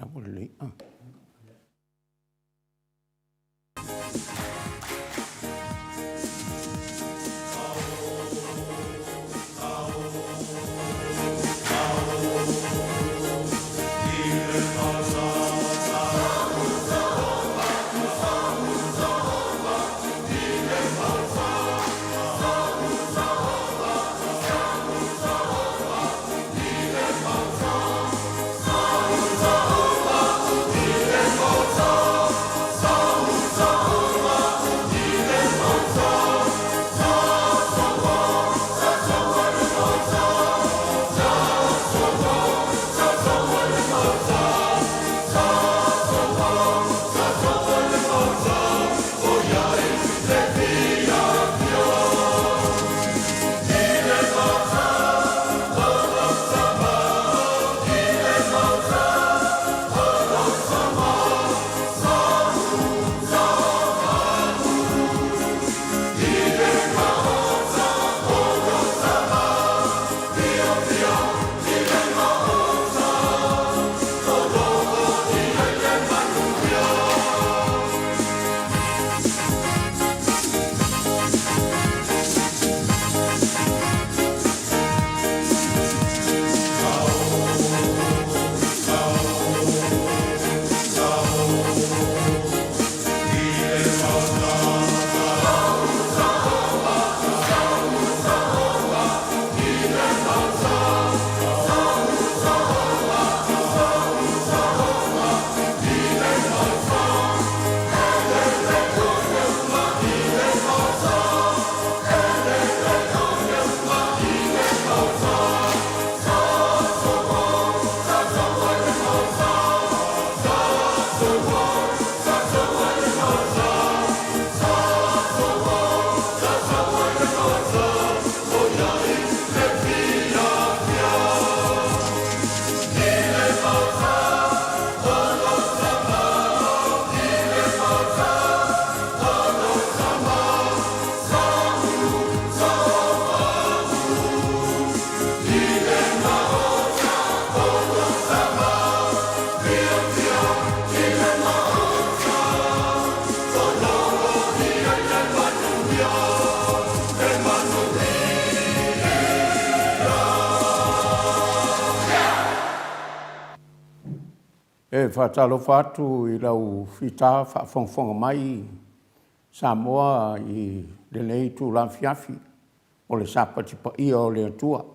Ua lelei. E faatalofa atu i lau fita faafogafoga mai Samoa i lenei itula afiafi o le Sapati paia o le Atua.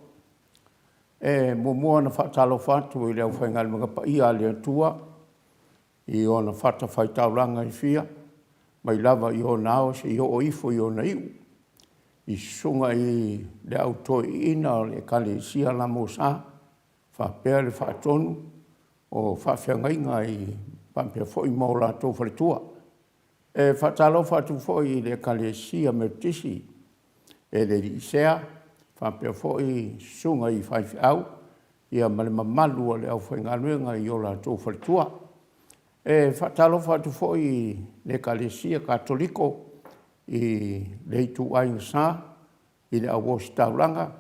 E muamua ona faatalofa atu i le aufaigaluega paia a le Atua i ona fatafaitaulaga e fia, mai lava i ona ao seia oo ifo i ona iu, i susuga i le Au Toeaiina o le Ekalesia LMS faapea le Faatonu o Faafeagaiga faapea foi ma o latou faletua. E faatalofa atu foi i le Ekalesia Metotisi i le Alii Sea faapea foi susuga i faifeau ma le mamalu o le aufaigaluega i o latou faletua. E faatalofa atu foi i le Ekalesia Katoliko i le ituaiga Sa i le Au Ositaulaga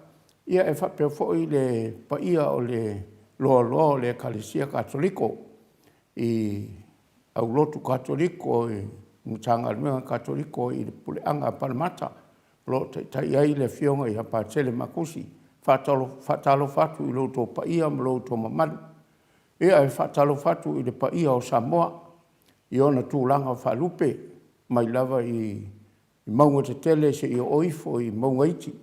e faapea foi le paia o le loaloa o le Ekalesia Katoliko i aulotu Katoliko i Matagaluega Katoliko i le puleaga a Palemata o lo o taitai ai le Afioga ia Patele Makusi. E faatalofa atu i lo outou paia ma lo outou mamalu. E faatalofa atu i le paia o Samoa i ona tulaga faalupe, mai lava i mauga tetele seia oo ifo i mauga iti,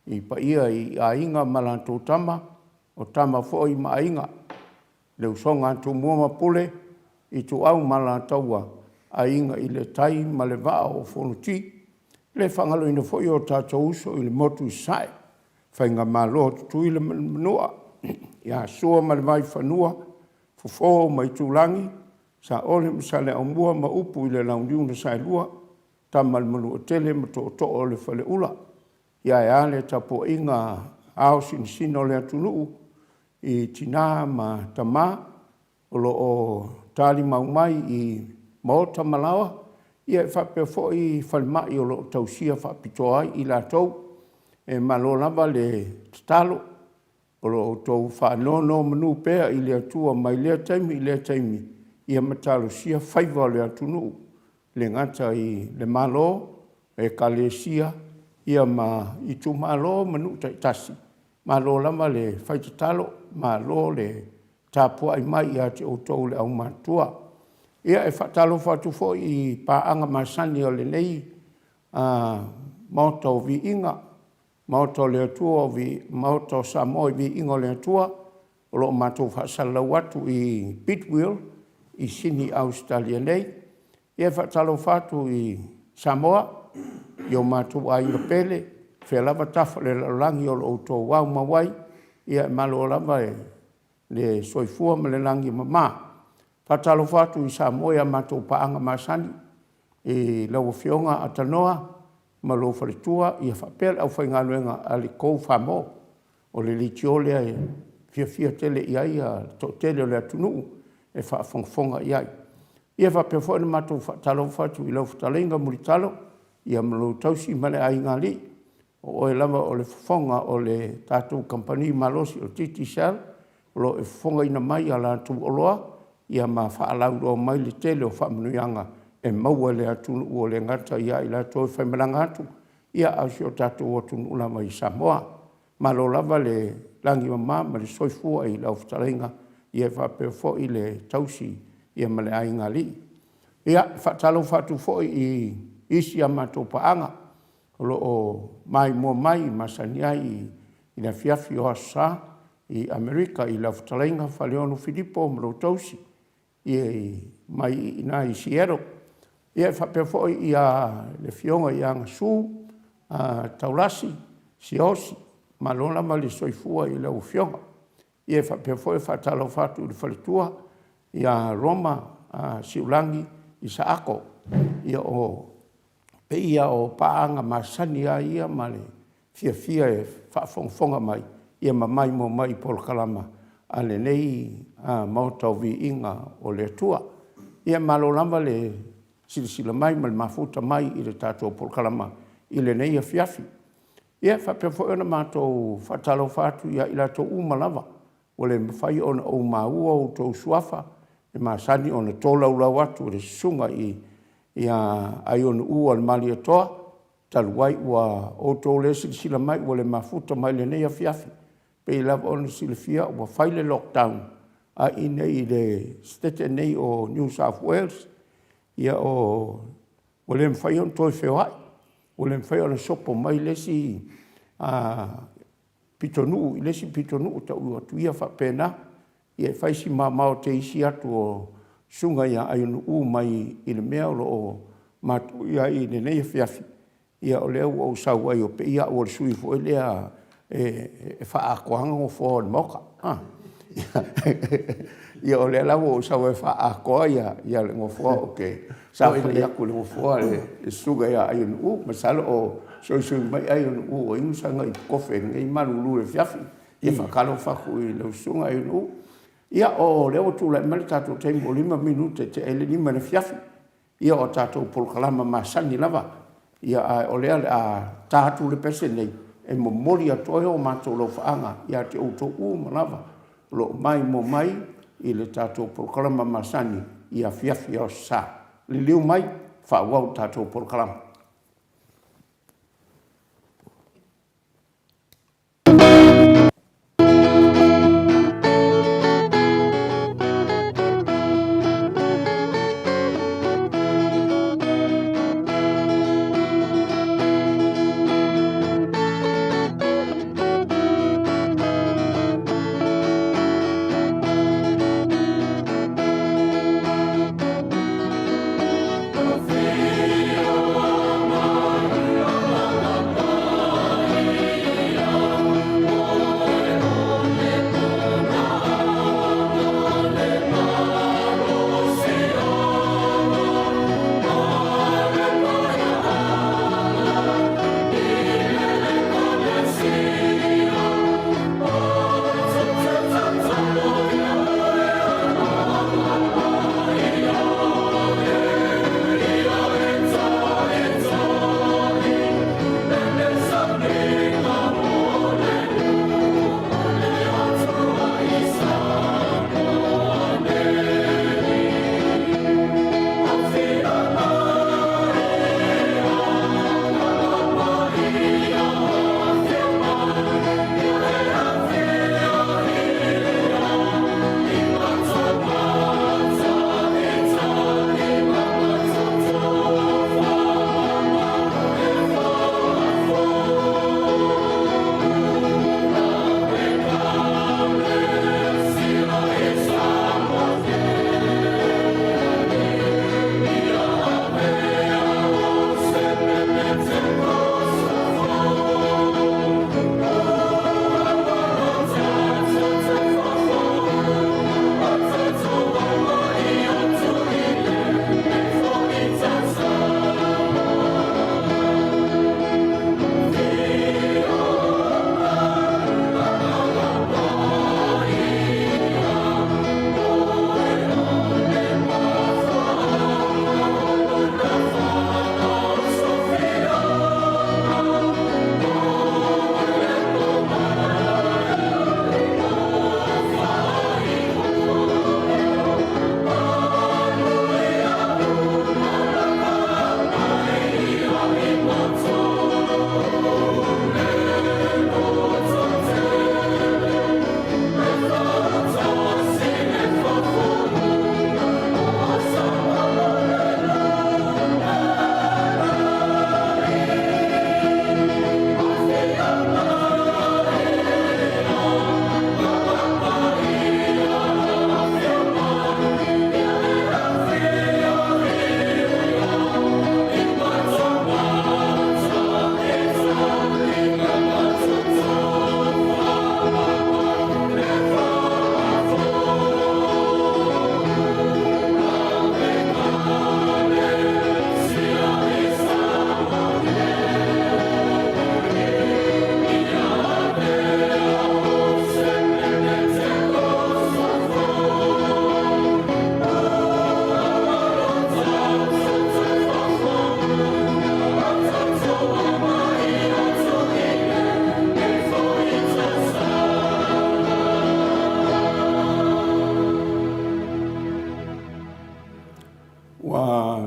i paia i Aiga ma latou Tama, o Tama foi ma Aiga, le usoga a Tumua ma Pule, Ituau ma Alataua, Aiga i le Tai ma le Vaa o Fonoti. E le faagaloina foi o tatou uso i le motu i Sasae, Faigamalo a Tutuila ma Manua, ia Sua ma le Vaifanua, Fofo ma Aitulagi, Saole ma Saleaaumua ma upu i le Launiu na Saelua, Tama a le Manuatele ma Tootoo o le Faleula. Ae a le tapuaiga a ao sinasina o le atunuu i tina ma tama o lo o talimau mai i maota ma laoa, e faapea foi falemai o lo o tausia faapitoa ai i latou. E malo lava le tatalo. O lo o outou faanonomanu pea i le Atua mai lea taimi i lea taimi ma talosia faiva o le atunuu, e le gata i le Malo, Ekalesia ma itumalo ma nuu taitasi. Malo lava le fai tatalo, malo le tapuai mai ia te outou le aumatutua. Ia, e faatalofa atu foi i paaga masani o lenei Maota o Viiga, Maota o le Atua, Maota o Samoa i le viiga o le Atua, o lo o matou faasalalau atu i Big Wheel i Sini Ausetalia nei. Ia e faatalofa atu i Samoa i o matou aiga pele, o fea lava tafa o le lalolagi o lo o outou aumau ai, ia malo lava le soifua ma le lagi e mama. E faatalofa atu i Samoa i a matou paaga masani i lau Afioga Atanōa ma lou faletua faapea le aufaigaluega a le Go Farm, o le leitio lea e fiafia tele i ai le toatele o le atunuu e faafogafoga i ai. Ia e faapea foi ona matou faatalofa atu i lau Fetalaiga Mulitalo ma lou tausi ma le aigaalii, o oe lava o le fofoga o le tatou kamupani malosi o le Digicel, o lo o e fofogaina mai a latou oloa ma faalauiloa mai le tele o faamanuiaga e maua e le atunuu, e le gata ia i latou e faimalaga atu, a o si o tatou atunuu lava i Samoa. Malo lava le lagi e mama ma le soifua i lau fetalaiga faapea foi le tausi ma le aigaalii. Ia, e faatalofa atu foi i isi a matou paaga o lo o maimoa mai masani ai i le afiafi o Aso Sa i Amerika i lau Fetalaiga Faleolo Filipo ma lou tausi mai i ina i Seattle. E faapea foi le Afioga ia Gasu Taulasi Siaosi, malo lava le soifua i lau Afioga. E faapea foi ona faatalofa atu i le faletua ia Roma Siulagi Isaako. Ia o paia o paaga masani lava ia ma le fiafia e faafogafoga mai ma maimoa mai i polokalama a lenei Maota o Viiga o le Atua. Ia malo lava le silasila mai ma le mafuta mai i le tatou polokalama i lenei afiafi. Ia e faapea foi ona matou faatalofa atu ia i latou uma lava ua le mafai ona ou maua outou suafa e masani ona tolaulau atu e le Susuga ia Aiono Malietoa, talu ai ua outou le silasila mai ua le mafuta mai i lenei afiafi. E pei lava ona silafia ua fai le lockdown a i inei i le Setete nei o New South Wales, ua le mafai ona toe feoai, ua le mafai ona sopo mai le isi pitonuu i le isi pitonuu, e tau atu ia faapena. Ia e fai si mamao o isi atu o le Susuga ia Aiono mai le mea o lo o matou i ai i lenei afiafi, ia o lea ua ou sau ai e pei au o le sui usufono foi lea e faaatoaga nofoa o le Maota, a. Ia o lea la ua ou sau ai e faaatoa le nofoa ou te saofai atu i le nofoa o le Susuga ia Aiono. Masalo o soisoi mai Aiono ua inu sana iutofe i lenei malulu i le afiafi. Ia e faatalofa atu i lau Susuga Aiono. Ia o lea ua tulai mai le tatou taimi ua 5 minute e tea ai le 5 i le afiafi. Ia o a tatou polokalama masani lava, ae o lea o le a ta atu le pese lenei e momoli atu ai o matou alofaaga ia te outou uma lava o lo o maimoa mai i le tatou polokalama masani i afiafi o Aso Sa. Liliu mai, faaauau le tatou polokalama.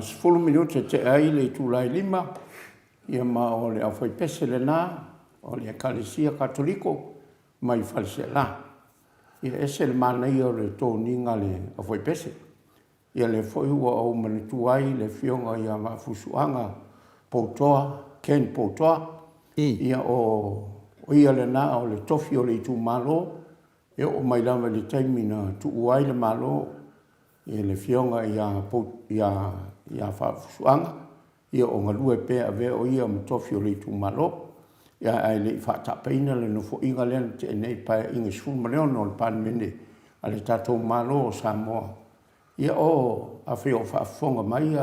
10 minute e tea ai le itula e 5, ia ma o le aufaipese lena o le Ekalesia Katoliko mai Faleaseela. Ia e ese le manaia o le toniga a le aufaipese. Ia lea foi ua ou manatua ai le afioga ia Vaafusuaga Poutoa, Ken Poutoa, ia o ia lena o le tofi o le itumalo e oo mai lava i le taimi na tuua ai le Malo e le afioga ia Vaafusuaga, ia o galue pea e avea o ia ma tofi o le itumalo. Ia ae le i faatapaina le nofoaiga lea na tea nei i le Paeaiga 16 o le Palemene a le tatou Malo o Samoa. Ia o, afai o faafofoga mai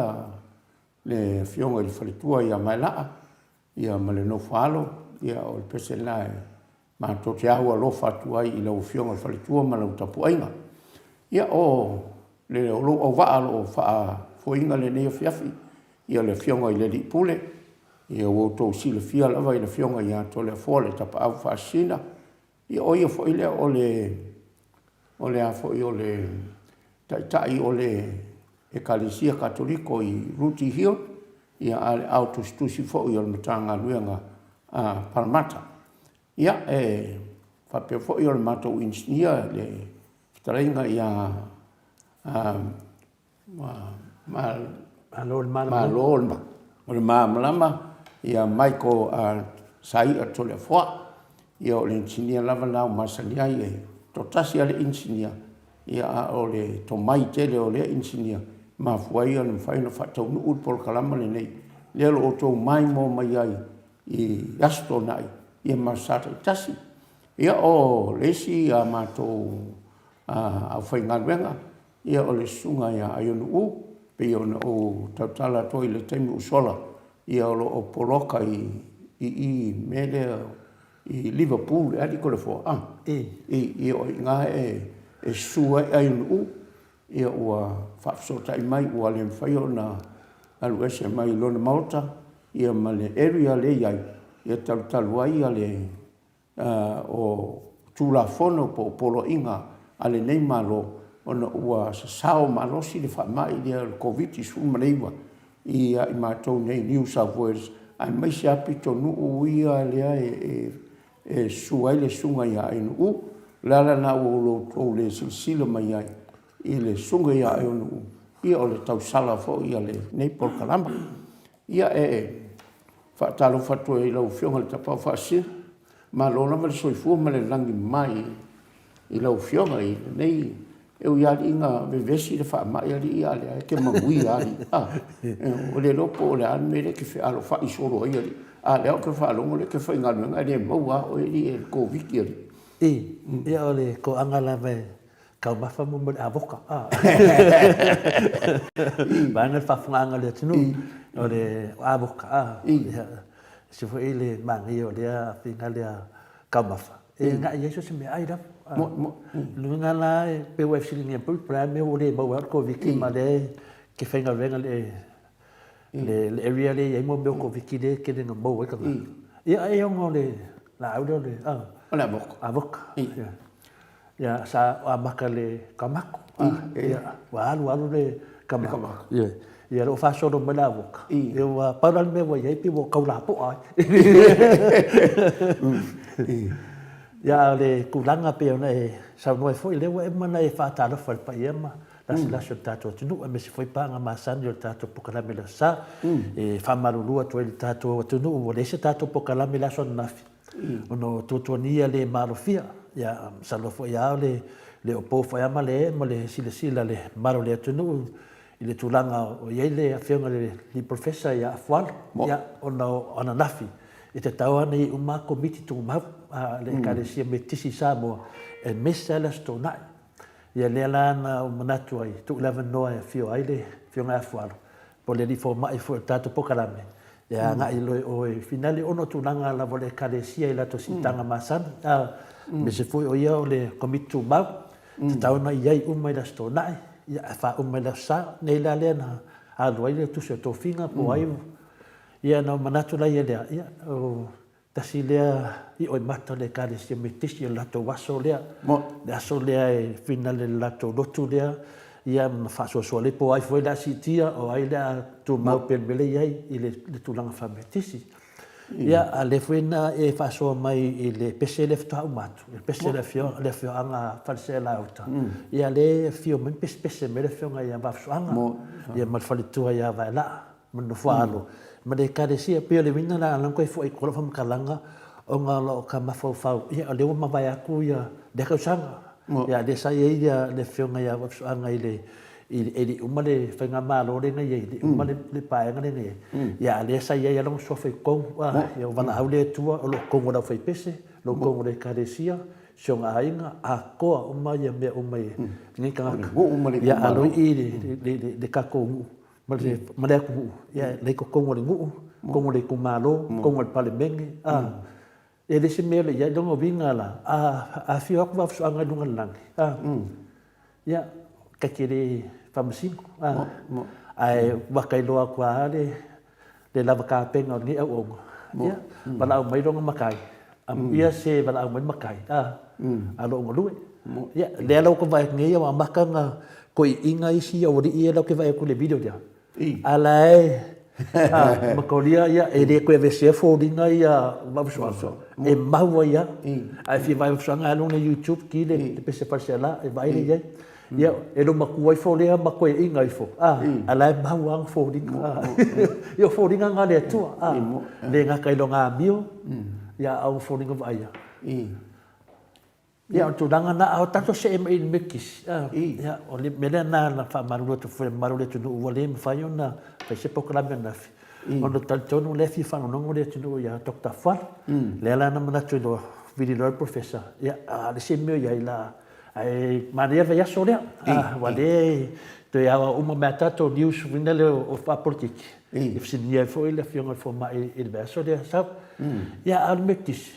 le afioga i le faletua ia Vaelaa, ia ma le nofo a alo, ia o le pese lena e matou te aualofa atu ai i lau afioga i le faletua ma lau tapuaiga. Ia o le o lou auvaa o lo o faafoeina lenei afiafi, ia le afioga i le Alii Pule, ia ua outou silafia lava i le afioga ia Toleafoa le Tapaau Faasisina, ia o ia foi lea o le o le a foi o le Taitai o le Ekalesia Katoliko i Rooty Hill, ia a o le Ao Tusitusi foi o le Matagaluega a Paramata. Ia, e faapea foi o le matou Inisinia le fetalaiga ia Malo o le Malamalama ia Michael Saia Toleafoa. Ia o le inisinia lava lena ua masani ai, e toatasi lava le inisinia, a o le tomai tele o lea inisinia e mafua ai ona mafai ona faataunuu le polokalama lenei, lea o lo o outou maimoa mai ai i Aso Toonai ma aso Sa taitasi. Ia o le isi a matou aufaigaluega, ia o le Susuga ia Aiono Uu, pei ona ou tautala atu ai i le taimi ua sola, ia o lo o poloka i i i le mea lea i Liverpool ea alii Toleafoa a? I, o i ina e susu ai Aiono Uu. Ia ua faafesootai mai ua le mafai ona alu ese mai lona maota ia ma le area lea e i ai, ia talu talu ai le o Tulafono po o poloaiga a lenei Malo ona ua sasao malosi le faamai lea o le Koviti-19 ia i matou nei i New South Wales, aemaise lava pitonuu ia lea e susu ai le Susuga ia Aiono. O le ala lena ua outou le silasila mai ai i le Susuga ia Aiono, ia o le tausala foi a lenei polokalama. Ia e faatalofa atu ai i lau Afioga i le Tapaau Faasisina, malo lava le soifua ma le lagi e mama i lau Afioga i lenei... E ui lava alii ina vevesi le faamai alii, a o lea e te manuia lava alii. Ua le iloa po o le a le mea lea e te fealofai solo ai alii, a o lea ou te faalogo o lea e te faigaluega ae le maua lava oe alii e le Koviti alii. Ia o le toaga lava e Taumafa mo le avoka. Vaeane le faafofogaaga a le atunuu, o le avoka, ia, ese foi le manaia o lea faiga lea taumafa, e agai ai so o se meaai lava. O le uiga la, pei ua e fesiligia foi po o le a le mea ua le maua ai le Koviti ma o lea e te faigaluega i le area lea e i ai mea o Koviti lea e tele ina maua ai tagata. Ia ai ona o le laau lea o le avoka. Ia, sa amata i le tamato, ia, ua alu alu le tamato, ia, ia lea ua faasolo mai le avoka, ia ua pau la le mea ua i ai pei ua tau lapoa ai. Ia, a o le tulaga pei ona e saunoa ai foi, lea ua uma ona e faatalofa i le paia ma lasilasi o le tatou atunuu, aemaise foi paga masani o le tatou polokalame i le Aso Sa. E faamalulu atu ai i le tatou atunuu, ua leai se tatou polokalame i le aso ananafi, ona o tuatuagia le malofia, ia masalo foi lava o le le o po foi lava ma le ee ma le silasila a le mamalu o le atunuu i le tulaga o i ai le Afioga i le Alii Polofesa ia Afualo, ia ona o ananafi e tatau lava ona i ai uma Komiti Tumau a le Ekalesia Metotisi i Samoa aemaise lava le Aso Toonai. Ia lea la na ou manatu ai, tuu le avanoa e afio ai le Afioga ia Afualo, po o le alii fomai foi o le tatou polokalame, e agai loa i o e finale ona o tulaga lava o le Ekalesia i latou siitaga masani, a, aemaise foi o ia o le Komiti Tumau, e tatau ona i ai uma i le Aso Toonai, ia ae faauma i le Aso Sa. Nei la lea na alu ai le tusi o tofiga po o ai, ia ona ou manatu laia lea, ia, o Tasi lea ioimata o le Ekalesia Metotisi, o le latou aso lea, le aso lea e finale i le latou lotu lea, Ia ma faasoasoa lelei po o ai foi o le a siitia, o ai o le a tumau pea i le mea lea e i ai i le tulaga faametisi. Ia, a o lea foi na e faasoa mai i le pese lea faatoa uma atu, le pese a le afioaga Faleaseela-uta, ia lea e afio mai ma pesepese mai le afioga ia Vaafusuaga, ia ma le faletua ia Vaelaa ma le Nofoaalo ma le Ekalesia. E pei o le uiga lena, o lea na toe foi i tua lau faamatalaga ona o lou mafaufau, ia o lea ua mavae atu lea tausaga, ia lea sa i ai le afioga ia Vaafusuaga i le e le i uma le faigamalo lea na i ai, e le i uma le paega lea na i ai, ia a o lea sa i ai lava lona suafa i totonu, ia ua valaau le Atua o lo o totonu o le aufaipese, o lo o totonu o le Ekalesia, si ona aiga, atoa uma ia mea uma i lenei tagata. Ia a o lea i i le tatou nuu ma le atunuu, ia la e i totonu o le nuu, totonu o le itumalo, totonu o le Palemene, a, e le o se mea o le i ai. O lona uiga la, a afio atu Vaafusuaga i luga o le lagi, a, Ia, ta te le faamasino, a, ae ua ta iloa atu lava le lava tapena o lenei auauna, ia, valaau mai lona matai, amuia se valaau mai le matai, a, a o lo o galue. Ia, lea la ua ta vaai atu nei ua amata ona toeaiina isi aualii ia la ou te vaai atu i le video lea, A la e mataulia ia, e le toe aveesea foliga ia Vaafusuaga, e mau ai lava. A e fia vaai Vaafusuaga, alu i YouTube ki le pese Faleaseela e vaai lea i ai. Ia, e le o matua ifo lea ma toeaiina ifo, a la e mau lava ana foliga. Ia, o foliga na a le Atua, e le gata i lona amio, a o foliga vaaia. Ia, o le tulaga lena, a o tatou see mai i le Metotisi, ia, o le mea lea lena na faamalulu atu foi i le mamalu o le atunuu, ua le mafai ona fai se polokalame ananafi, ona ou te talitonu o lea e fia faalogologo le atunuu ia Doctor Fuala. Lea la na manatu ai loa, vili loa le Professor, ia, a o le isi mea o i ai la, ae manaia le vaiaso lea, aua o lea e toe aoao uma mai lava tatou news foi lea o faapolokiki, e fesiligia ai foi le Afioga i le Fomai i le vaiaso lea. Sau, ia, a o le Metotisi,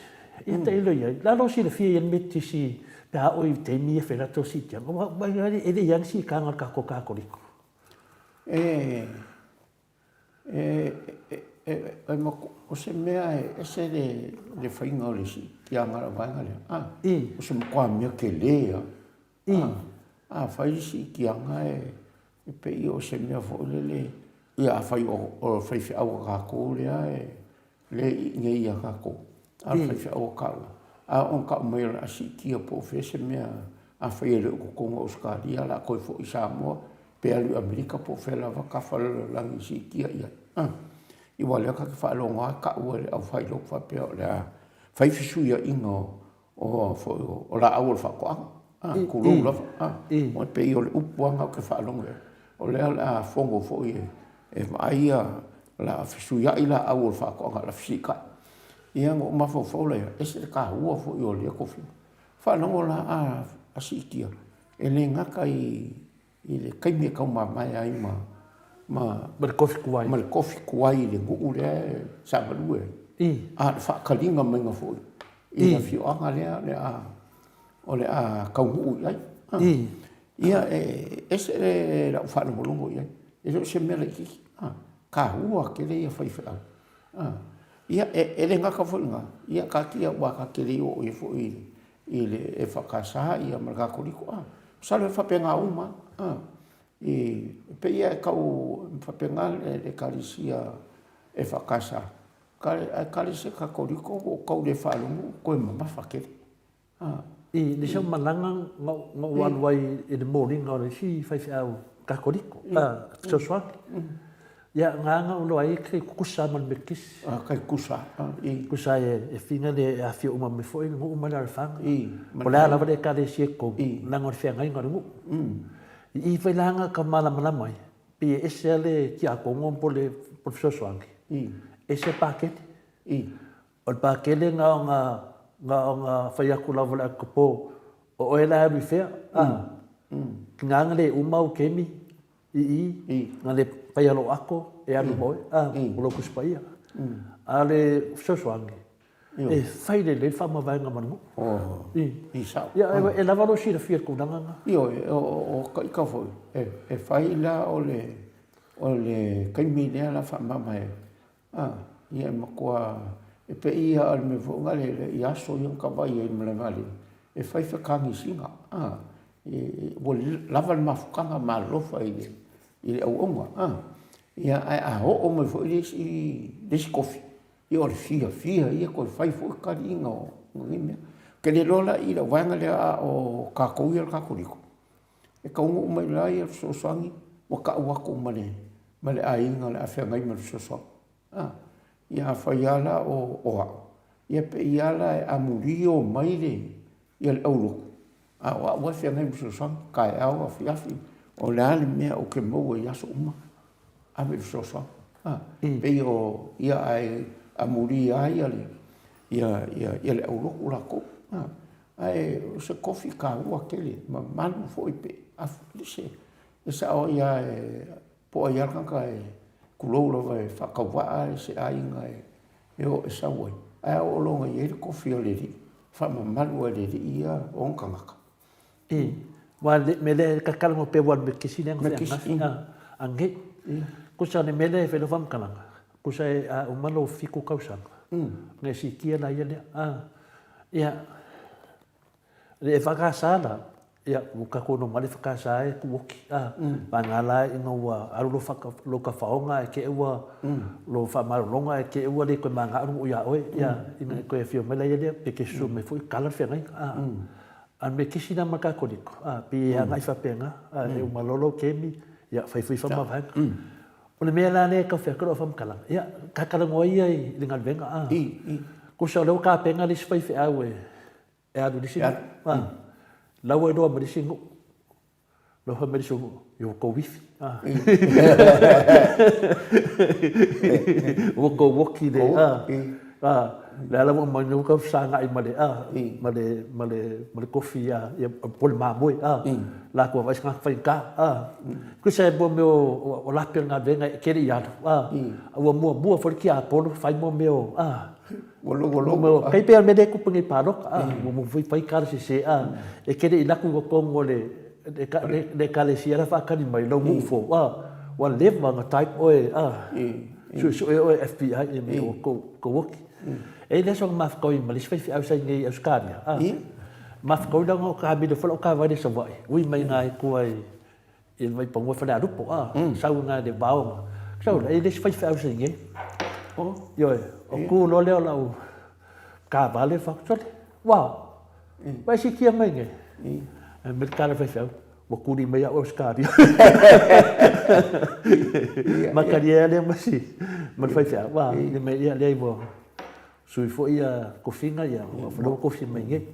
Ia tailo i ai. O le a lou silafia i ai le Metotisi pe a oo i taimi ia e fai ai latou siitiaga? Aua e le i ai ni siitaga a le tatou Katoliko. E, e, e, e, o se mea e ese le, le faiga o le siitiaga o le vaega lea. A, o se matua mea tele lava. A, a fai le siitiaga e, e pei o se mea foi lele, ia afai o, o le faifeau a tatou lea e, Le i inei ia tatou, a o le faifeau a taua, a oo ina tau mai o le a siitia po o fea se mea, afai e le o i totonu o Ausetalia o le a toe foi i Samoa pe alu i Amerika po o fea lava tafa o le lalolagi e siitia i ai. A, aua o lea ta te faalogo lava tau e le aufailotu faapea o le a fai fesuiaiga o O foi o laau o le faatoaga, a, tulou lava, a, e pei o le upu lava lena ou te faalogo i ai. O lea o le a fono foi e vaai ia, o le a fesuiai laau o le faatoaga o le a fesiitai. Ia ona ou mafaufau lea, e ese le taua foi o lea tofiga. Faalogo la a siitia, e le gata i i le taimi e taumamae ai ma ma ma le kofi tuai ma le kofi tuai i le nuu lea e sa galue ai. A o le faataliga maiga foi i le afioaga lea o le a o le a taunuu i ai. Ia e ese lau faalogologo i ai, e le o se mea laitiiti, taua tele ia faifeau. Ia e le gata foi i lena, ia taatia aua ta te le i oo i ai foi i le EFKS ia ma le Katoliko, a, masalo e faapena uma a, e pei lava e tau faapena le Ekalesia EFKS, ae Ekalesia Katoliko ua ou tau le faalogo ua toe mamafa tele. A. I le isi au malaga na ou alu ai i le moliga o le isi faifeau Katoliko, a, fesoasoani. Ia, na ala ona ou iloa ai e tai tutusa lava ma le Metotisi. A, tai tutusa lava, i. Tutusa e fina le afifio uma mai foi le nuu ma le alafaga. I. Po o le a lava le Ekalesia i totonu, leaga o le feagaiga o le nuu. I i foi la na tau malamalama ai, pei e ese lava le tiakono po o le fesoasoani, ese le pakele. I. O le pakele na ona, na ona fai atu lava o le atopo, o oe la e alu i fea, a? Tiga na le uma au kemi, i i, na le fai lou ato e alu ma oe, a, o lou Tusi Paia. A o le fesoasoani, e fai lelei le faamavaega ma le nuu. I sao. Ia, e lava lou silafia i le tulaga lena. Ioe, o ita foi, e fai la o le taimi lea o le a faamavae ai, A, ia e matua, e pei ia o le mea foi lea i aso ia na ta vaai ai i le malae vaalele, e fai fekagisiga, a. Ua lava le mafutaga ma alofa i le auauna, a. Ia, ae a oo mai foi le isi, le isi tofi, ia o le fiafia ia toe fai foi taliiga o nei mea. Ou te le iloa la i lau vaega lea a o tatou ia o le Katoliko, e taunuu mai la le fesoasoani ua tau atu ma le ma le aiga o le a feagai ma le fesoasoani. A, ia afai lava la o au, ia pei lava la e amuli omai le ia le aulotu, a o au lava e feagai ma le fesoasoani, taeao, afiafi, o le a le mea ou te maua i aso uma, ave le fesoasoani. A, pei o, ia ae amuli lava ia le, ia, ia, ia le aulotu latou. A, ae o se tofi taua tele, mamalu foi pe, a, se, e sao ai lava e, po o ai lava le tagata e, tulou lava e faatauvaa se aiga e o e sau ai, ae a oo loa ina i ai le tofi o le alii, faamamalu lava e le alii ia ona tagata. I, aua le mea lea e tatalo pea ua alu mekisi lea na fai ananafi, a nei. Tusa le mea lea e fai lau faamatalaga, tusa a uma lou 7 tausaga, ona e siitia laia lea. Ia, le EFKS la, ia, ua tatou iloa mai le EFKS e tuuoti, a, vagana la ina ua alu lou faka, lou tafaoga ae te i ua, lou faamalologa ae te i ua le toe manao le nuu ia oe, ia, ina ia toe afio mai laia lea, pe te susu mai foi, tala le feagaiga, a. A o le mekisi la ma le Katoliko, a, pei e agai faapena, a, e uma loa lou kemi, ia, fai foi faamavaega. O le mea la lea e tau fai atu lau faamatalaga, ia, ta talanoa ia i le galuega, a. Tusa o lea ua tapena le isi faifeau e, e alu i le isi nuu, a, la ua iloa ma le isi nuu, la ua fai mai le isi nuu, ia ua tou ifi, a. Ua tou oti le, a, a, lea la ua aumai nei ua tau fesagai ma le, a, ma le, ma le, ma le tofi ia, ia po o le mamoe, a, latou vaai se tagata faigata, a. Tusa e mea o, o lape o le galuega e te le i alu, a, ua muamua foi le tiapolo fai mo mea o, a, Ua logologo. Kai pei o le mea lea e tupu nei i palota, a, ua muamua foi fai tala sese, a, e te le i alu atu i totonu o le, le Ekalesia la e faatali mai, lou nuu fou, a, ua leva ona type oe, a, suesue oe e FBI i mea o kou oti. E i ai le aso na mafutaoi ma le isi faifeau sa i inei i Ausetalia, a, mafutaoi la ona o kamilo foi lau taavale i Savaii, ui mai ina i tua i, I le Vaipanoa Falealupo, a, sau i ina i le vaoga. Sau la, e le isi faifeau sa i ai. Ioe, o tu loa lea o lau taavale, fai atu, sole, ua, ua e siitia mai nei. Ae mai le tala a le faifeau, ua tuli mai au e Ausetalia. Matalie lava lea ma si, ma le faifeau, ua, fai mai, ia leai ua sui foi ia tofiga, ia, ua leva tofi mai nei.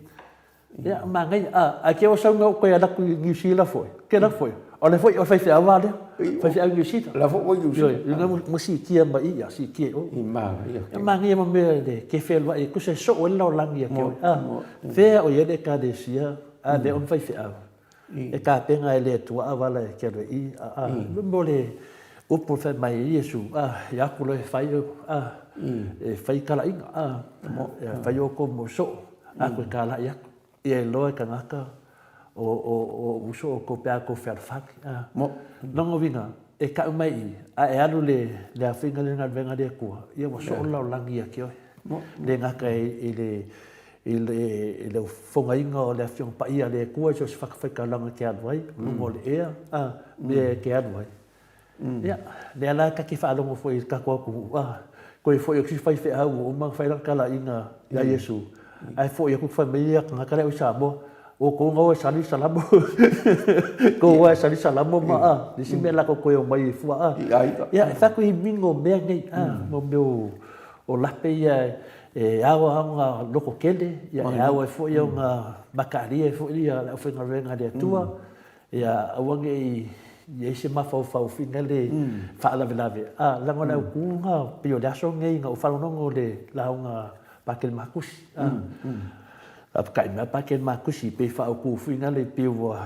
Ia, manaia. A, ae te o sau na ou toe alu atu i Niu Sila foi, te alu atu foi, o le foi o le faifeau lava lea, faifeau i Niu Sila. La foi ua i Niu Sila. Ioe, ina ua siitia mai i, ia, siitia i o. I manaia tele. E manaia ma mea le te fealuai, tusa e soo ai le lalolagi ia te oe. A, fea o i ai le Ekalesia a lea o ni faifeau, e tapena e le Atua auala e te alu ai i, a, mo le upu e fai mai ai Iesu, a, ia atu loa e fai, a, e fai talaiga, a, e fai outou mau soo. A koe kālaʻi aku, ia e loa e kangaka o, o, o uso o kou pe a kou fealofani. A, Mo. Lona uiga, e kaʻu mai i, a e alu le, le afiga le galuega le Atua, ia ua soo le lalolagi ia te oe. Mo. Le gata i, i le, i le, i le fofogaina o le Afioga Paia a le Atua i so o se fatafaitaulaga e te alu ai, o luga o le ea, a, mea e te alu ai. Ia, lea la ta te faalogo foi i le tatou atunuu, a, toe foi atu si faifeau ua uma ona fai lana talaiga ia Iesu, ae foi atu fai mai ia tagata lea i Samoa, outou na o e sali Salamo, tou o e sali Salamo ma a, le isi mea latou toe omai ai fua a. Ia, e fai atu i mingo o mea nei, a, mo mea o lape ia e ao ai ona loko tele, ia e ao ai foi ona mataalia ai foi le aufaigaluega a le Atua, Ia aua ne i i ai se mafaufau fina le faalavelave, a, leaga o le autu na pei o le aso lenei na ou faalogologo i le lauga Pakele Makusi, a, faapetaʻi mai Pakele Makusi pei faautu fina le pei ua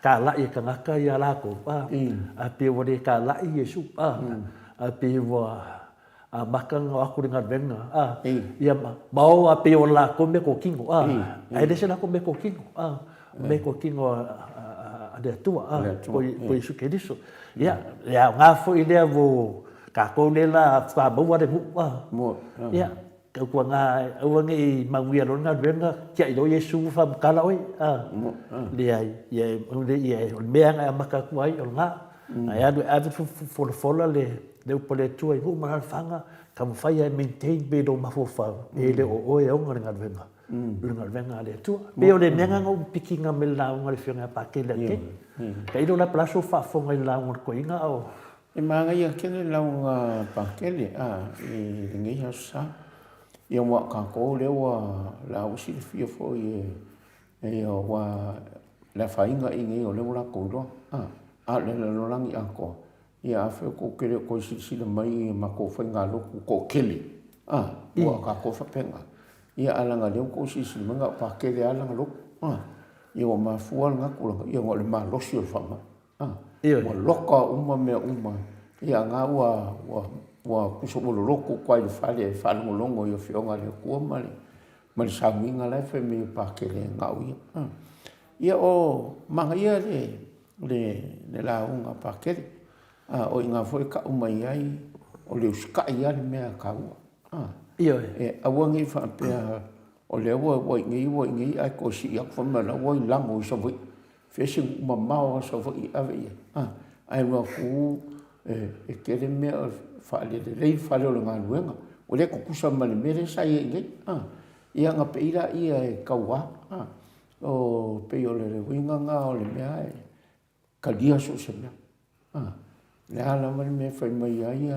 talai e tagata ia latou, a, a pei ua le talai Iesu, a, a pei ua amata ona o atu le galuega, a, ia ma o a pei o latou meatotino, a, ae le se latou meatotino, a, meatotino a le Atua, a, po o Iesu Keriso. Ia, e aoga foi lea mo tatou lea la faatoa maua le nuu, a, ia. Tautuana aua ne i manuia loa le galuega, tiai loa Iesu ua faamatala oe, a. Leai, ia o le mea na e amata atu ai o lena. Na e alu e ave folafola le upu a le Atua i nuu ma alaalafaga, taumafai lava e maintain pea i lou mafaufau, e le o oe e ona le galuega, o le galuega a le Atua. E pei o le mea lena na ou pikiina mai le lauga a le Afioga ia Patele ananei. Tailo la po o le a sou faafofoga i le lauga a le toeaina a o E manaia tele lauga Pakele a i lenei Aso Sa. Ia aua o tatou lea ua la ua silafia foi e ia aua le afaina i inei o lea ua latou iloa a, a o le lalolagi atoa, ia afai tou te le o toe silasila mai i matou faigalotu toatele a, aua o tatou e faapena. Ia ae leaga o lea ua outou silasila mai na o Pakele lava lana lotu a, ia ua mafua lena tulaga ona o le malosi o le faamai. Ua loka uma mea uma, ia na ua, ua, ua tusa ua loloto atu lava i le fale e faalogologo i Afioga a le Atua ma le, ma le sauniga la e fai mai e Pakele na o ia. Ia o manaia le, le, le lauga a Pakele, a o i ina foi e tau mai ai o le usitai lava le mea taua. Ioe. E aua ne i faapea o lea ua, ua i inei ua i inei ae toe sii atu fai mai o la ua i Lago i Savaii. Fea se nuu mamao a Savaii e ave i ai, a, ae alu atu e tele mea e faalelelei le fale o le galuega, ua le tutusa ma le mea lea sa i ai nei, a. Ia ona pei lea e taua, a. O, pei o le uiga lena o le mea e talia so o se mea, a. O le a lava le mea e fai mai ai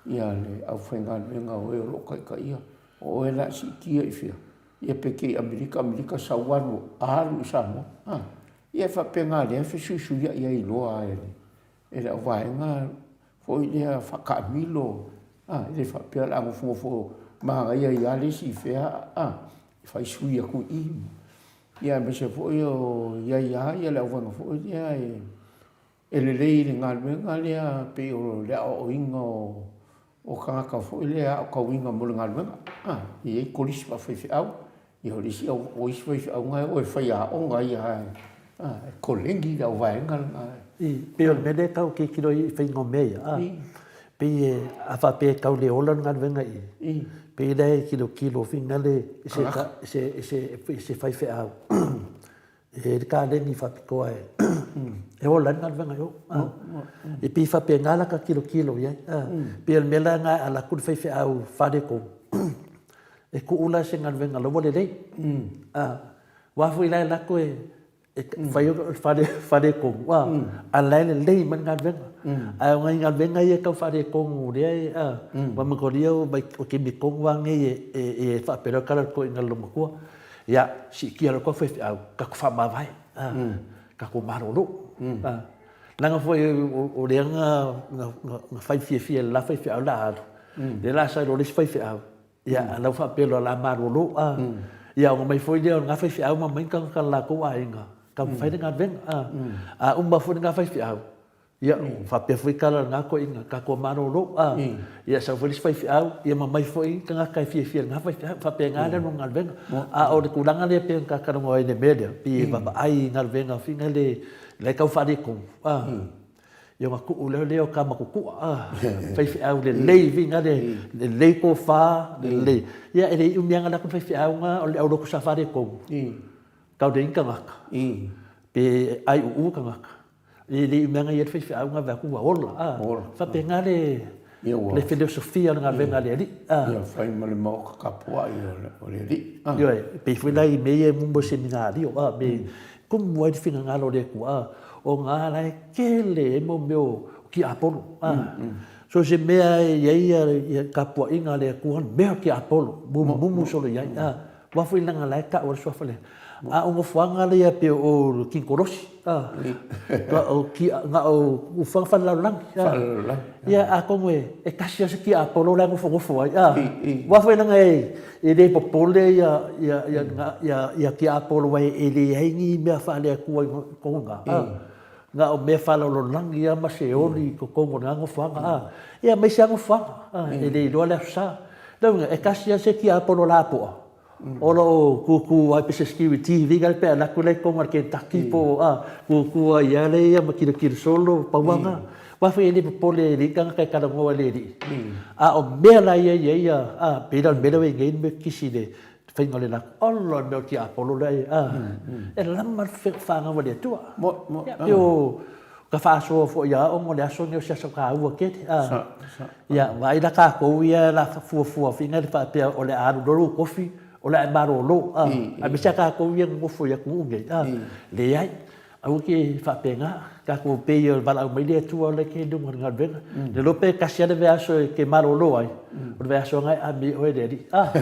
le aufaigaluega o e o lo o taitaia, o oe o le a siitia i fea? Ia pe te i Amerika, Amerika sau alu, alu i Samoa. A, ia e faapena lea e fesuisuiai ai loa lava e le auvaega foi lea faataamilo, a, e le faapea o le a nofonofo manaia ai lava le isi i fea, a, fai sui atu i i. Ia aemaise foi o i ai lava le auvaega foi lea e E lelei i le galuega lea pei o le aoaoina o tagata foi lea aotauina mo le galuega. A, e i ai kolisi faafaifeau, ia o le isi au, o isi faifeau na e o e faiaoga ia a, e koleni le auvaega lena. E pei o le mea lea e tau tilotilo ai i faiga o mea ia, a, pei e, a faapea e tau le ola le galuega i i, pei la e tilotilo foi lale i se, se, se faifeau E i ai le kaleni faapitoa e ola ai le galuega i o. E pei e faapena la ta tilotilo i ai. E pei o le mea la lena e alu atu le faifeau faaletonu, e tuu la se galuega la ua lelei. Aua foi la e alu atu e fai le faaletonu, a o la e lelei mai le galuega. Ae o nai galuega ia e tau faaletonu lea e, aua manatua o taimi tonu lava nei e faapea loa le tala a le toeaina i le loomatua, Ia, siitia loa tou faifeau, tatou faamavae, tatou malolo. Leaga foi o lea na fai fiafia e le la faifeau le a alu, lea la sau loa le isi faifeau, ia a o la ua faapea loa o le a malolo. Ia ona omai foi lea o lena faifeau ma aumai ni tagata o le latou aiga, taumafai le galuega. A uma foi lena faifeau, Ia, faapea foi tala a lena toeaina, tatou malolo, a. Ia, sau foi le isi faifeau, ia ma aumai foi tagata e fiafia i lena faifeau. E faapena le alu o le galuega. A o le tulaga lea pei ona ta talanoa ai i le mea lea, pei e vaavaai i galuega foi lele la e tau faaletonu, a, ia ona tuu loa lea o tama tutua, a, faifeau lelei foi lea, lelei tofa, lelei. Ia e le umi lava ona alu atu le faifeau lena o le aulotu sa faaletonu, tau leai ni tagata, pe aiuu tagata. E le i mea ia le faifeau na vaai atu ua ola a. Ola. Faapena le Ia ua. Le filosofia o le galuega a le Alii a. Ia fai ma le maota tapuai o le Alii a. Ioe, e pei foi la i mea ia e mumu e seminario a, me tumu ai le finagalo o le Atua a, ona la e tele ai mau mea o tiapolo a. So se mea e i ai ia tapuaiga a le Atua, mea o tiapolo, mumumu solo i ai a. Aua foi leaga la e tau ai le suafa lea. A o nofoaga lea pei o Kinikolosi, a, o kia, na o ufaga faalelalolagi. Faalelalolagi. Ia, atonu e tasi lava se tiapolo la e nofonofo ai, a. Aua foi leaga e le popole ia tiapolo aua e leai ni mea faale-Atua i totonu i ina, a. Na o mea faalelalolagi lava ma seoli i totonu o lena nofoaga, a. Ia aemaise lava nofoaga, a, e le iloa le Aso Sa. Lona uiga, e tasi lava se tiapolo lapoa o lo o tutu ai pe se security foi lea pe alu atu la i totonu o le Kentucky po o, a, tutu ai lava ia ma tilotilo solo, pau lava lena. Aua foi e le popole e leai tagata e talanoa i le alii, a o mea la ia e i ai a, pei la o le mea lea ua i ai nei le mea kisi i le faiga o le lako, ola le mea o le tiapolo lea e, a, e lama le fanau a le Atua. Ia, pei o ka faasoa foi ia ona o le aso lenei o se aso taua tele, a. Ia, vaai la tatou ia la fuafua foi lea faapea o le a alu loa lou tofi, o le a e malolo, a, aemaise lava tatou ia e nonofo i atunuu nei, a, leai. Aua ke faapena, tatou pei e valaau mai le Atua la ke luga o le galuega. Le iloa pe tasi lava le vaiaso e te malolo ai, o le vaiaso lena e ame ai oe e le Alii. A!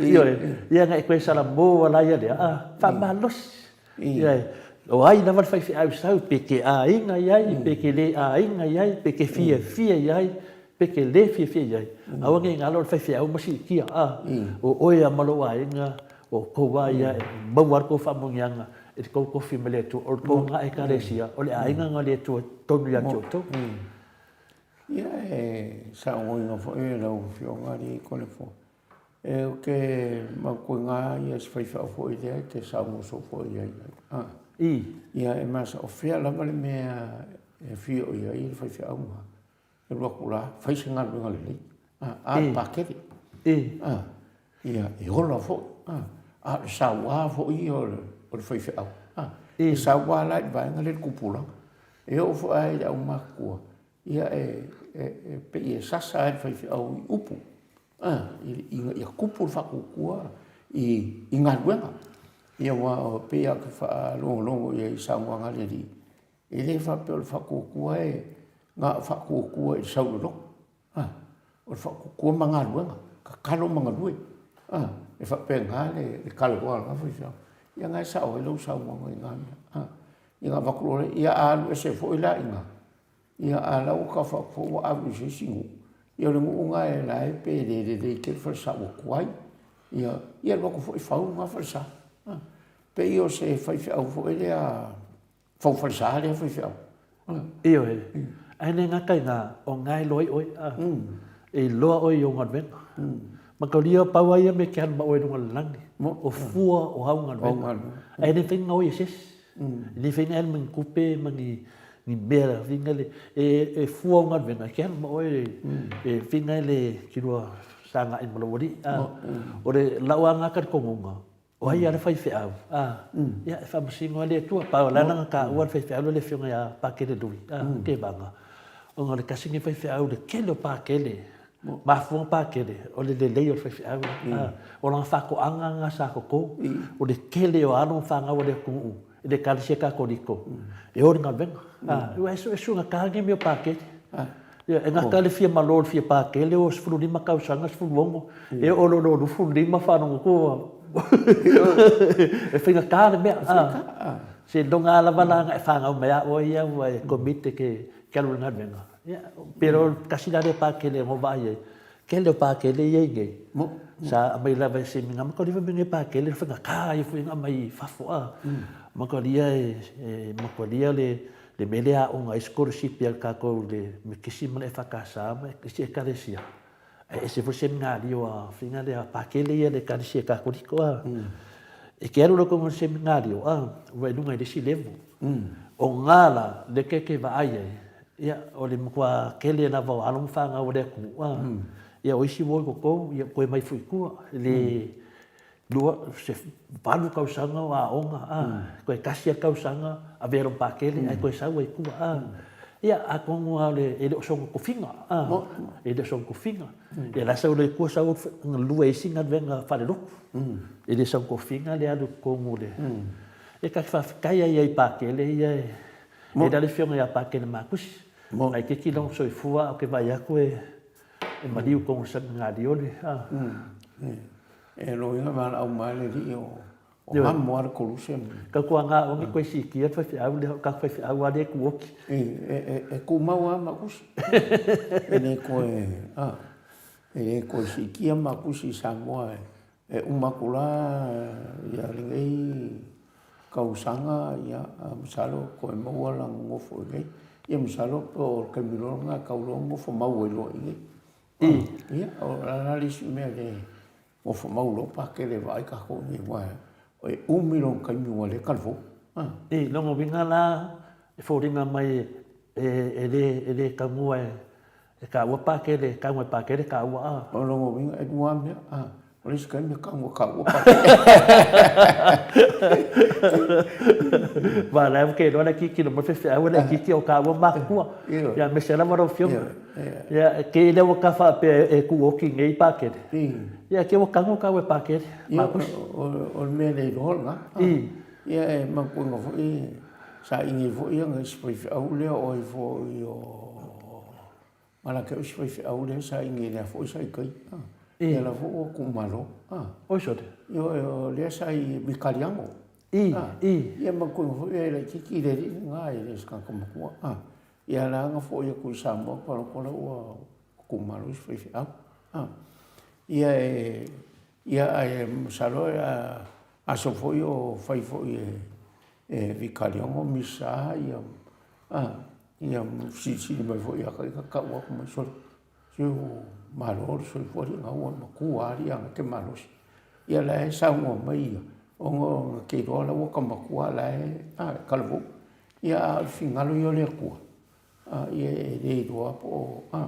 Ioe, ia na e toe salamo la ia lea, a, faamalosi. Ioe, o ai lava le faifeau sau, pe te aiga i ai, pe te le aiga i ai, pe te fiafia i ai, pe te le fiafia i ai, aua ne i galo le faifeau ma siitia, a, o oe lava ma lou aiga, o outou lava ia e maua ai le tou faamanuiaga i le tou tofi mai le Atua, o le tou na Ekalesia, o le aiga na o le Atua tonu ia te outou. Ia, e saogoina foi e lau Afioga alii Toleafoa. E ou te mautuina ia si faifeau foi lea e te saunoa soo foi i ai. Ia, e masa, o fea lava le mea e afio i ai le faifeau ma e alu atu la, fai se galuega lelei. A, le pakele. A, ia, e ola foi. A, a o le saua foi ia o le faifeau. A, e saua la i le vaega lea i le tupulaga. E oo foi lava i le aumatutua, ia e, e, e pei e sasa lava i le faifeau i upu, a, ina ia tupu le faatuatua i, i galuega. Ia aua e pei lava ou te faalogologo i ai i saunoaga a le alii, E le faapea o le faatuatua e na o faatuatua i le sau i le lotu, a, o le faatuatua ma galuega, tatalo ma galue, a, e faapena le talanoa a lena faifeau. Ia na e sao ai lau saunoaga i na mea, a. Ia ona avatu loa lea, ia a alu ese foi la i ina, ia a o la ua tau faapea ua ave i se isi nuu, ia o le nuu lena la e pe le lelei tele falesa ua tuai, ia, ia alu atu foi fau lena falesa. A, pei o se faifeau foi lea Fau falesa lea faifeau. Ioe. Ae le gata i na, o na e iloa ai oe. E iloa oe i ou galuega. Mataulia pau lava ia mea e te alu ma oe i luga o le lagi, o fua o au galuega. Ae le mafai ona gaoi e se isi. E le mafai ona e alu ma ni tupe ma ni mea foi lele, e fua au galuega e te alu ma oe e foi lele e te lua fesagai ma lou Alii. O lau lava na talitonuga, O ai a le faifeau? A, ia, e faamasino lava le Atua. Pau o le ala na taua le faifeau lea le Afioga ia Pakele Lui, a, Tevaga, ona o le tasi lenei faifeau i le tele o Pakele, mafua ona Pakele, o le lelei o le faifeau lea, a. O lana faatoaga lena sa toto, o le tele o alo ma fanau a le atunuu i le Ekalesia Katoliko e o i le galuega, a. Aua e suesuegata lenei mea o Pakele. Ia, e gata le fia malo i le fia pakele ua 15 tausaga, 16, e oo loa i le 25 faalogo atu ua e faigata le mea. A, seiloga lava la na e fanau mai lava oe ia ua e commit e te alu i le galuega. Ia, pe iloa tasi la lea pakele na ou vaai ai, tele o pakele ia i inei, sa aumai lava e se mea, matua mea nei pakele faigata ia foi ona aumai i fafo, a. Matua e matua le Le mea lea aoga ai sikolasipi a le tatou i le Metotisi ma le EFKS ma isi Ekalesia, ae ese foi le seminalio a faiga lea a Pakele ia le Ekalesia Katoliko a. E te alu loa i le seminalio a, ua e luga i le isi level. O na la, lea e te vaai ai, ia o le matua tele lava o alo ma fanau a le atunuu a, ia o isi ua o i totonu, ia toe mai foi i tua, e le 2, se 8 tausaga o aoga, a, toe tasi lava le tausaga avea lou pakele ae toe sau ai i tua, a. Ia, atonu lava e le o sona tofiga, a, e le o sona tofiga. Ia la e sau loa i tua sau galue ai isi galuega faalelotu. E le o sona tofiga le alu i totonu o le... Ia ta te faafetai lava i ai i pakele ia e i ai le afioga ia Pakele Makusi. Laitiiti lona soifua ae ou te vaai atu e maliu i totonu o le Seminari o le, a. E loia valaau mai le alii o mamo a le koluse. Tautuana aua ne i toe siitia le faifeau lea, o le tatou faifeau lava lea e tuoti. E tumau lava Makusi. E le toe, a, e le toe siitia Makusi i Samoa e uma atu la ia lenei tausaga, ia, masalo toe maua lana nofo i inei. Ia masalo po o le taimi loa lena e tatau loa ona nofo mau ai loa i inei. Ia, o le a le isi mea le nofo mau loa Pakele e vaai tatou i inei aua e umi lona taimi ua le talavou. I lona uiga la, E foliga mai e le e le taugua e e taua pakele, e tagu e pakele taua a. O lona uiga e lua mea a, o le isi taimi e tagu e taua pakele. Aua o la e ou te iloa la e tilotilo mai le faifeau e laitiiti o taua matutua. Ia aemaise lava lau Afioga. Ia te i lea ua ta faapea e tuu oti nei pakele, ia te i ua tago taua e pakele. Ia o le mea le iloa lena. Ia e manatuaina foi Sa ini foi ia isi faifeau lea o ai foi o Malakeu isi faifeau lea sa ini lea foi sa i tai. Ia la foi ua tuumalo. Oi sole. Ioe o lea sa i Mikaliano. I, i. Ia manatua foi e laitiiti le alii lena e le o se tagata matua. Ia la na foi atu i Samoa palota la ua tuumalo isi faifeau. Ia e ia ae masalo aso foi o fai foi e e Vikaliogo Misa ia a ia silisili mai foi ia ka tau atu mai sole se ua malo le soifua alii na ua matua alii a na te malosi. Ia la e saunoa mai ia ona na te iloa la ua ta matua la e a talavou. Ia a o le finagalo ia o le Atua a ia e le iloa po o a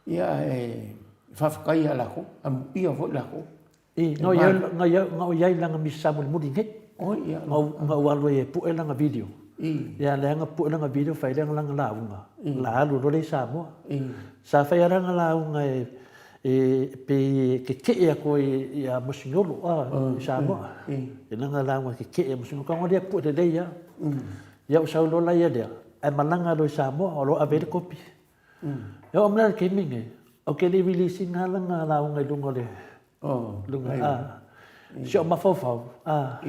ia ae faafetai ia latou amuia foi latou. I, na o i ai i lana misa mulimuli nei. Oi, ia. Na ou alu ai e pue lana video. I. Ia, lea na pue lana video fai lea lana lauga. I. La alu loa lea i Samoa. I. Sa fai lava lana lauga e, e pei e keke'e atu ai ia Mosignolo a, i Samoa. I. I lana lauga keke'e ia Mosignolo. Kau lea pue lelei lava. Ia ou sau loa la ia lea, ae malaga loa i Samoa, o lo o ave ai le kopi. E oo mai la i le taimi lenei, ou te le i release ina lana lauga i luga o le luga, a. Si ou mafaufau, a,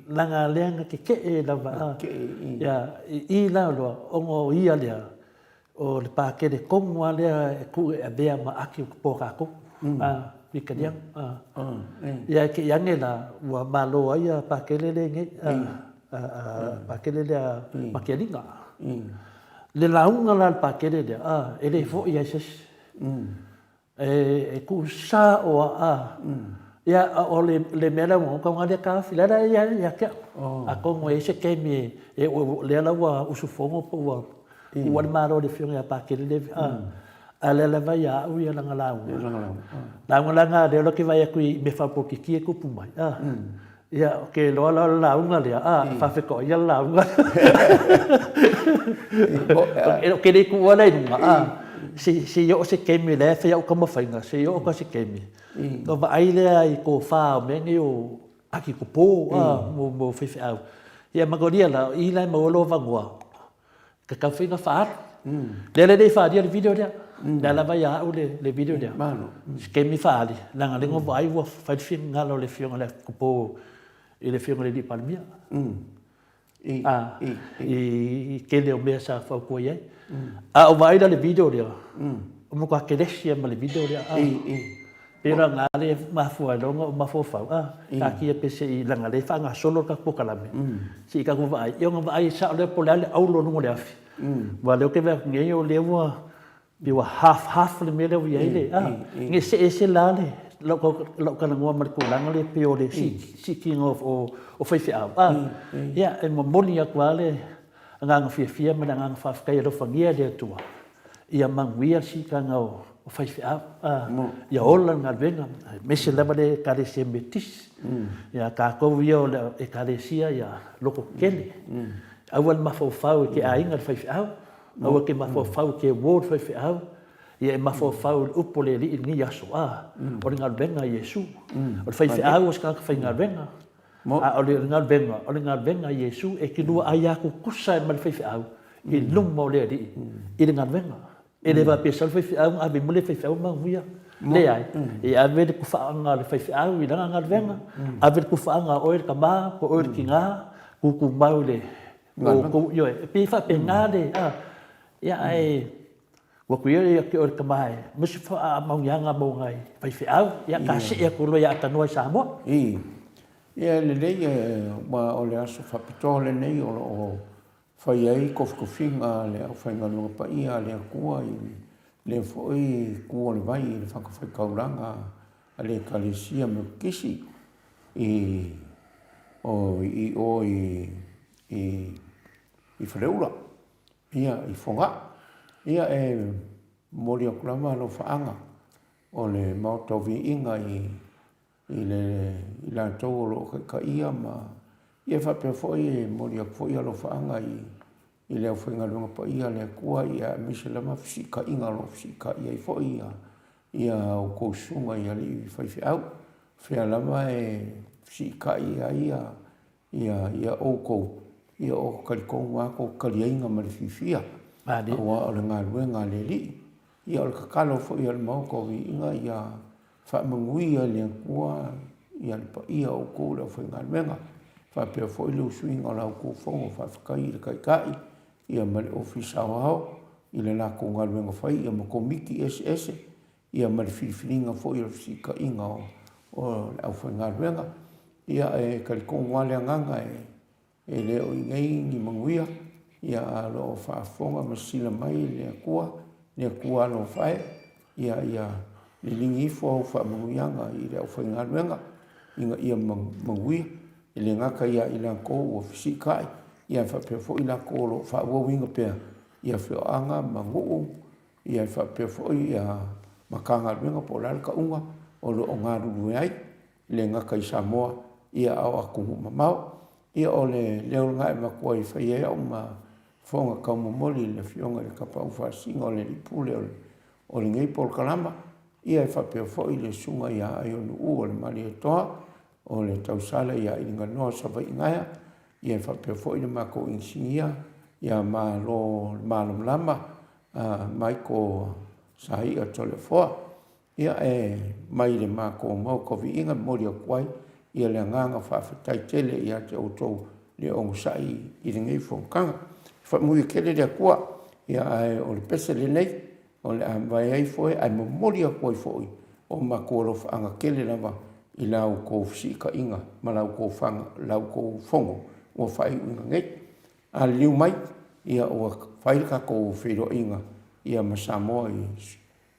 leaga lea na keke'e lava, a. Ia, i i la loa, ona o ia lea, o le pakele tonu lava lea e tuu e avea ma aki o po a tatou, a, Mikaliano, a. Ia ae te i ane la, ua malo ai ia pakele lea nei, a, pakele lea Matialiga. Le lauga la a le pakele lea, a, e le foi ai se isi. E tuusao lava, a. Ia, o le mea lea ua tau lea taofi, lea la e ia te au. Atonu e i ai se taimi e oo, lea la ua usufono po ua tuua le Malo i le Afioga ia Pakele Levi, a, a o lea lava e ia au lana lauga. Lauga la lena lea ou te vaai atu i mea faapolokiki e tupu mai, a. Ia, ou te iloa la o le lauga lea, a, e faafetoaia le lauga. Ou te le i tuua la i luga, a, se i oo se taimi o la e fai au taumafaiga, se i oo atu se taimi, ona vaai lea i tofa o mea nei o akikopo, a, mo faifeau. Ia manuia la, o i la e maua ai lou avanoa, Ka tau fai na faaali. Lea la e le i faaalia le video lea. Lea lava ia au le video lea. Se taimi faaali, leaga lea na ou vaai ua fai le finagalo o le afioga i le Akopo i le afioga i le alii Palemia. I tele o mea sa fautua i ai. A ou vaai la i le video lea, ua matua kelesi lava ma le video lea. Pei la na le mafua ai loa ona ou mafaufau, a, taatia pea se i, leaga o lea e faagasolo le tatou polokalame, se i tatou vaai. Ia ona vaai sao lea po o le a le auro i luga o le afi. Aua o lea ou te vaai atu nei, o lea ua pei ua half half le mea lea ua i ai le, a, ne i see ese la le lau talanoa ma le tulaga lea pei o le siitiga o faifeau, a. Ia, e momoli atu lava le agaga fiafia ma le agaga faafetai, alofagia e le Atua Ia manuia le siitaga o faifeau, ia ola le galuega, aemaise lava le Ekalesia Metotisi. Ia tatou ia o le Ekalesia ia lototetele, aua le mafaufau e te aiga le faifeau, aua e te mafaufau e te uo le faifeau, ia e mafaufau i le upu a le Alii i lenei aso, o le galuega a Iesu. O le faifeau o se tagata faigaluega, A o le galuega, o le galuega a Iesu e te lua aia tutusa ai ma le faifeau i luma o le Alii i le galuega. E le faapea sau le faifeau ona ave i mua le faifeau ma manuia. Leai, e ave le tufaaga a le faifeau i lana galuega, ave le tufaaga a oe le tama po o oe le tina, tutumau i le outou, ioe, e pei e faapena le, a, ia ae Ua atu ia te oe le tama e aumai se faamaoniaga mo nai faifeau, ia ta see atu loa ia Atanoa i Samoa. I. Ia e lelei aua o le aso faapitoa lenei o lo o fai ai tofitofiga a le aufaigaluega paia a le Atua i lea foi itu o le vai i le fatafaitaulaga a le Ekalesia Metotisi i o i o i i. i Faleula, ia, i Fogaa. Ia, e momoli atu lava alofaaga o le Maota o Viiga i i le i latou o lo o taitaia ma ia faapea foi e momoli atu foi alofaaga i i le aufaigaluega paia a le Atua ia aemaise lava fesiitaiga o lo o fesiitai ai foi ia ia outou susuga i alii faifeau. Fea lava e fesiitai ai ia ia ia outou, ia o talitonu lava tou taliaina ma le fiafia, aua o le galuega a le Alii. Ia o le tatalo foi a le Maota o Viiga ia faamanuia e le Atua ia le paia o outou le aufaigaluega, faapea foi le usuina o la outou fono. Faafetai i le Taitai ia ma le Ofisa Aoao i le latou galuega fai ia ma Komiti eseese ia ma le filifiliga foi o le fesiitaiga o le aufaigaluega. Ia e talitonu lava le agaga e le o i inei ni manuia, ia ae o lo o faafofoga ma sisila mai le Atua, le Atua alofa e, ia ia liligi ifo au faamanuiaga i le aufaigaluega ina ia manuia, e le gata ia i latou ua fesiitai, ia ae faapea foi i latou o lo o faaauauina pea i afioaga ma nuu Ia e faapea foi ia Matagaluega po o le a le tauga o lo o galulue ai, e le gata i Samoa ia a o atunuu mamao. Ia o le leo lena e avatu ai e fai ai au ma fofoga taumomoli i le Afioga i le Tapaau Faasisina o le Alii Pule o lenei polokalama, ia e faapea foi le Susuga ia Aiono o le Malietoa, o le tausala ia Iliganoa Savaii Gaea, ia e faapea foi le matou inisinia ia Malo le Malamalama Michael Saia Toleafoa. Ia e mai le matou Maota o Viiga e momoli atu ai ia le agaga faafetai tele ia te outou le onosai i lenei fonotaga. Faamanuia tele le Atua, ia ae o le pese lenei o le a mavae ai foe ae momoli atu ai foi o matou alofaaga tele lava i la outou fesiitaiga ma la outou fono ua faaiuina nei. A liliu mai, ia ua fai le tatou feiloaiga ia ma Samoa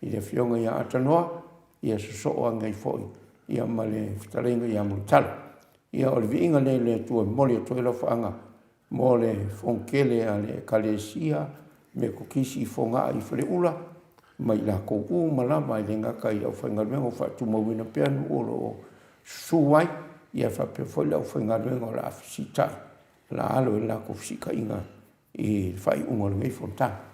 i le Afioga ia Atanoa, ia sosoo ane ai foi ia ma le fetalaiga ia Mulitalo. Ia o le viiga lea i le Atua e momoli atu ai alofaaga mo le fono tele a le Ekalesia Metotisi i Fogaa i Faleula ma i latou uma lava, e le gata i le aufaigaluega o faatumauina pea nuu o lo o susu ai, ia faapea foi le aufaigaluega o le a fesiitai, o le a alo i le latou fesiitaiga i le faaiuga o lenei fonotaga.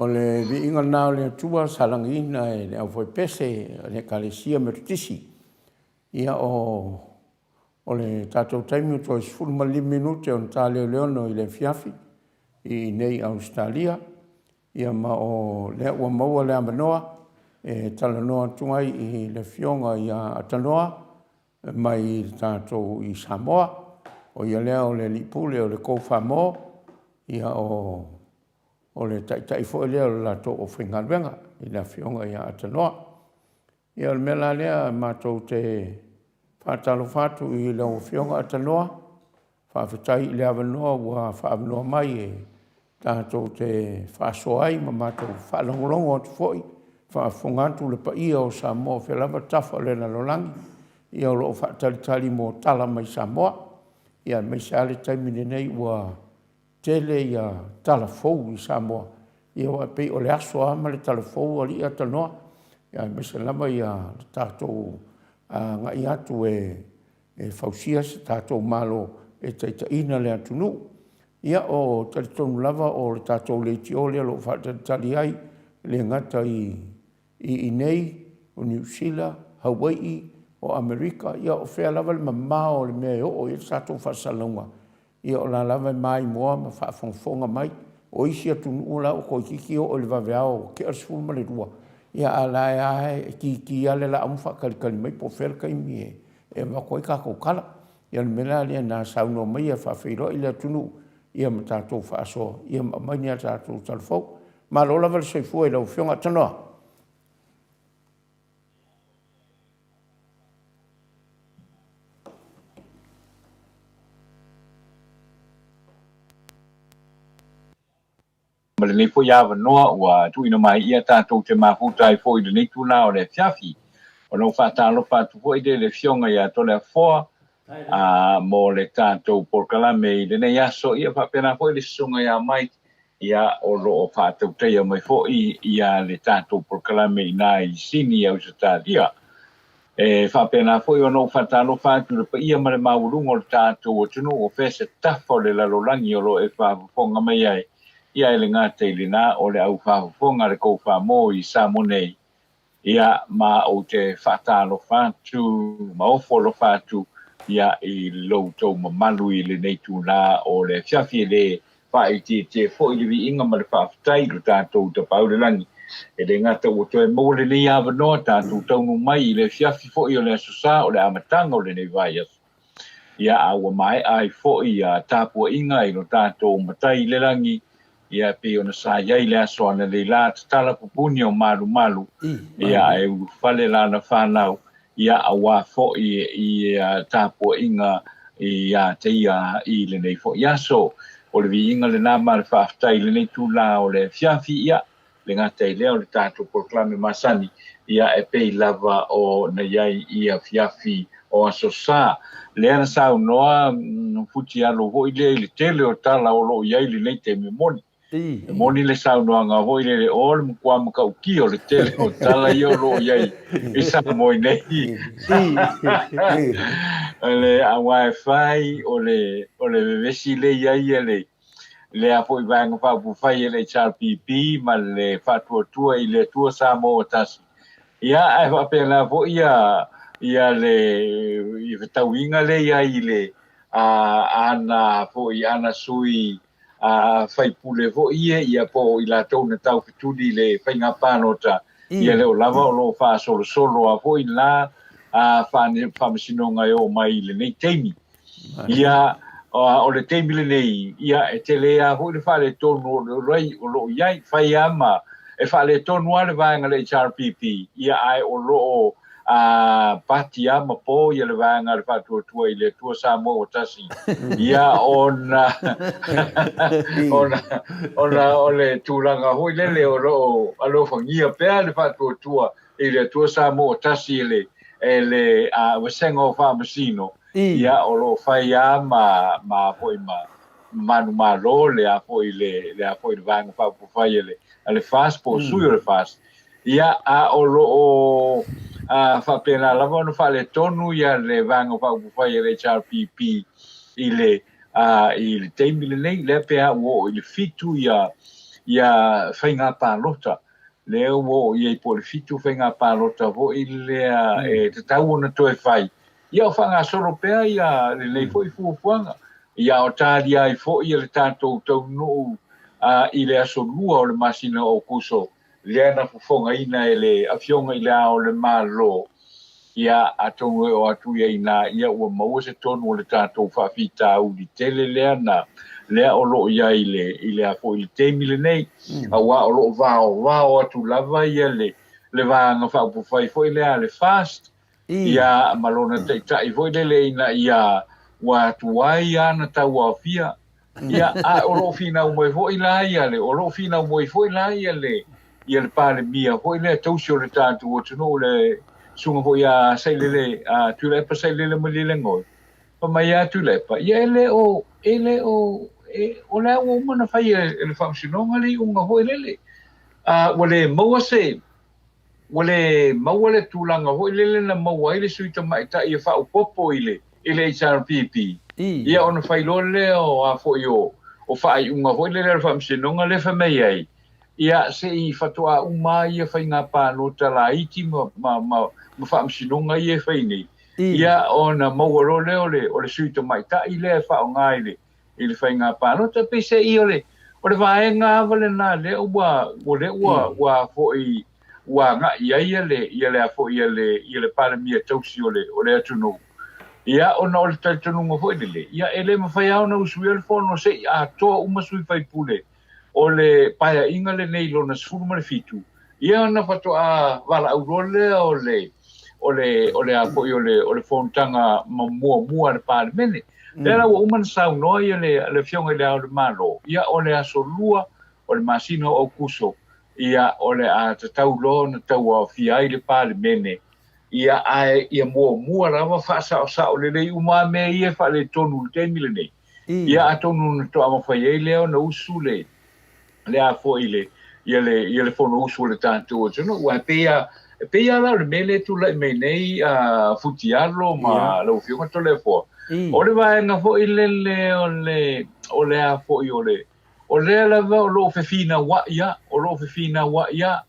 O le viiga lena o le Atua sa lagiina e le aufoepese a le Ekalesia Metotisi. Ia o o le tatou taimi ua toe 15 minute ona ta lea o le 6 i le afiafi i inei i Ausetalia. Ia ma o lea ua maua le avanoa e talanoa atu ai i le Afioga ia Atanoa mai le tatou i Samoa. O ia lea o le Alii Pule o le Go Fa Mo, ia o o le Taitai foi lea o le latou aufaigaluega i le Afioga ia Atanoa. Ia o le mea la lea matou te faatalofa atu i lau Afioga Atanoa, faafetai i le avanoa ua faaavanoa mai e tatou te faasoa ai ma matou faalogologo atu foi, faafofoga atu le paia o Samoa o fea lava tafa o le lalolagi, ia o lo o faatalitali mo tala mai Samoa, aemaise lava le taimi lenei ua tele ia tala fou i Samoa, ia aua e pei o le aso lava ma le tala fou alii Atanoa, aemaise lava le tatou agai atu e fausia se tatou Malo e taitaiina le atunuu. Ia o talitonu lava o le tatou leitio lea o lo o faatalitali ai, e le gata i inei, o Niu Sila, Hawai'i, o Amerika, ia o fea lava le mamao o le mea e oo i ai le tatou faasalalauga, ia o la e lava e maimoa ma faafogafoga mai. O isi atunuu la ua toeitiiti oo i le vaveao ua tea le 12, ia a o la e lava e ki ki lava le laau ma faatalitali mai po o fea le taimi e avatu ai tatou tala. Ia o le mea la lea na saunoa maia e faafeiloai le atunuu ia ma tatou faasoa ia ma aumai ni a tatou tala fou. Malo lava le soifua i lau Afioga. Tanoa. Ma lenei foi avanoa ua tuuina mai ia tatou te mafuta ai foi i lenei itula o le afiafi. Ona ou faatalofa atu foi lea i le Afioga ia Toleafoa a mo le tatou polokalame i lenei aso. Ia faapena foi le Susuga ia Mike ia o lo o faatautaia mai foi ia le tatou polokalame i ina i Sini i Ausetalia. E faapena foi ona ou faatalofa atu i le paia ma le maualuga o le tatou atunuu o fea se tafa o le lalolagi o lo o e faafofoga mai ai, ia e le gata i lena o le au faafofoga a le Go Fa Mo i Samoa nei, ia ma ou te faatalofa atu ma ofo alofa atu ia i lo outou mamalu i lenei itula o le afiafi e le faaitiitia foi le viiga ma le faafetai i lo tatou Tapaau i le Lagi. E le gata ua toe maua lenei avanoa tatou taunuu mai i le afiafi foi o le Aso Sa o le amataga o lenei vaiaso, ia a ua maea ai foi ia tapuaiga i lo tatou Matai i le Lagi, ia e pei ona sa i ai le aso analeila tatala pupuni o malumalu, ia ae ulufale lana fanau, ia aua foi i tapuaiga ia te ia i lenei foi aso. O le viiga lena ma le faafetai i lenei itula o le afiafi, ia le gata i lea o le tatou polokalame masani, ia e pei lava o na i ai i afiafi o Aso Sa. Lea na saunoa Futialo foi lea i le tele o tala o lo o i ai i lenei taimi moni. E moni le saunoaga foi lele, o le matua matautia o le tele o tala ia o lo o i ai i Samoa i nei. Le aua e fai o le, o le vevesi le i ai e le, lea foi Vaega Faaupufai e le HRPP ma le Faatuatua i le Atua Samoa ua Tasi. Ia, ae faapena foi ia, ia le i fetauiga le i ai i le, a, ana foi, ana sui a faipule foi ia, ia po o i latou na taufetuli i le faiga palota. Ia lea o lava o lo o faasolosolo a foi la faamasinoga e oo mai i lenei taimi. Ia, o le taimi lenei, ia, e tele lava foi le faaletonu o le o lo o i ai, fai lava ma e faaletonu lava le vaega a le HRPP, ia, ae o lo o pati lava ma po ia le vaega a le Faatuatua i le Atua Samoa ua Tasi, ia, ona, ona, ona o le tulaga foi lele o lo o alofagia pea le Faatuatua i le Atua Samoa ua Tasi e le, e le Vasega o Faamasino, Ia, o lo o fai lava ma, ma foi ma manumalo le a foi le, le a foi le Vaega Faaupufai a le, a le FAST po o sui o le FAST. Ia, a o lo o a, faapena lava ona faaletonu ia le Vaega Faaupufai a le HRPP i le, a, i le taimi lenei, lea pe a ua oo i le 7 ia, ia faiga palota. Lea ua oo i ai po o le 7 faiga palota foi lea e tatau ona toe fai. Ia o faagasolo pea ia lenei foi fuafuaga. Ia o talia ai foi le tatou taunuu i le aso 2 o le masina o Aokuso, lea na fofogaina e le Afioga i Le Ao o le Malo. Ia atonu e oo atu ia inā, ia ua maua se tonu o le tatou faafitauli tele lea na lea o lo o i ai i le i le a foi i le taimi lenei, aua o lo o vaovao atu lava ia le le Vaega Faaupufai foi lea a le FAST, Ia, ma lona taitai foi lele ina ia ua tuai ana tauaofia. Ia, a o lo o finau mai foi la ia le, o lo o finau mai foi la ia le, ia le Palemia foi lea tausi o le tatou atunuu, le susuga foi ia Sailele, a Tuilaepa Sailele Malielegaoi. Fai mai ia Tuilaepa, ia e le o, e le o, e, o lea ua uma ona fai e le Faamasinoga le iuga foi lele. A ua le maua se, Ua le maua le tulaga foi lele na maua ai le sui tamaitai e faaopoopo i le i le HRPP, ia ona fai loa lea o a foi o o faaiuga foi lele a le Faamasinoga lea fai mai ai, ia se i faatoa uma lava ia faiga palota laiti ma ma ma ma faamasinoga ia e fai nei, ia ona maua loa lea o le o le sui tamaitai lea e faaaoga i le i le faiga palota. Peiseai o le, o le vaega lava lena lea ua, ua lea ua, ua foi, ua agai i ai le, ia le a foi, ia le, ia le Palemia tausi o le, o le atunuu. Ia, ona o le talitonuga foi lele, ia e le mafai lava ona usuia le fono se i atoa uma sui faipule o le Paeaiga lenei lona 17, ia ona faatoa valaau loa lea o le, o le, o le a foi, o le, o le fonotaga muamua a le Palemene. Lea la ua uma ona saunoa ia le, le Afioga i Le Ao o le Malo, ia o le aso 2 o le masina o Aokuso, ia o le a tatau loa ona tauaofia ai le Palemene, ia ae ia muamua lava faasaosao lelei uma lava mea ia e faaletonu i le taimi lenei. Ia atonu na toa mafai ai lea ona usu le, le a foi le, ia le, ia le Fonousu a le tatou atunuu. Aua e pei lava, e pei lava la o le mea lea e tulai mai nei a Futialo ma lau Afioga Toleafoa, o le vaega foi lele o le, o le a foi o le, o lea lava o lo o fefinauai lava, o lo o fefinauai lava.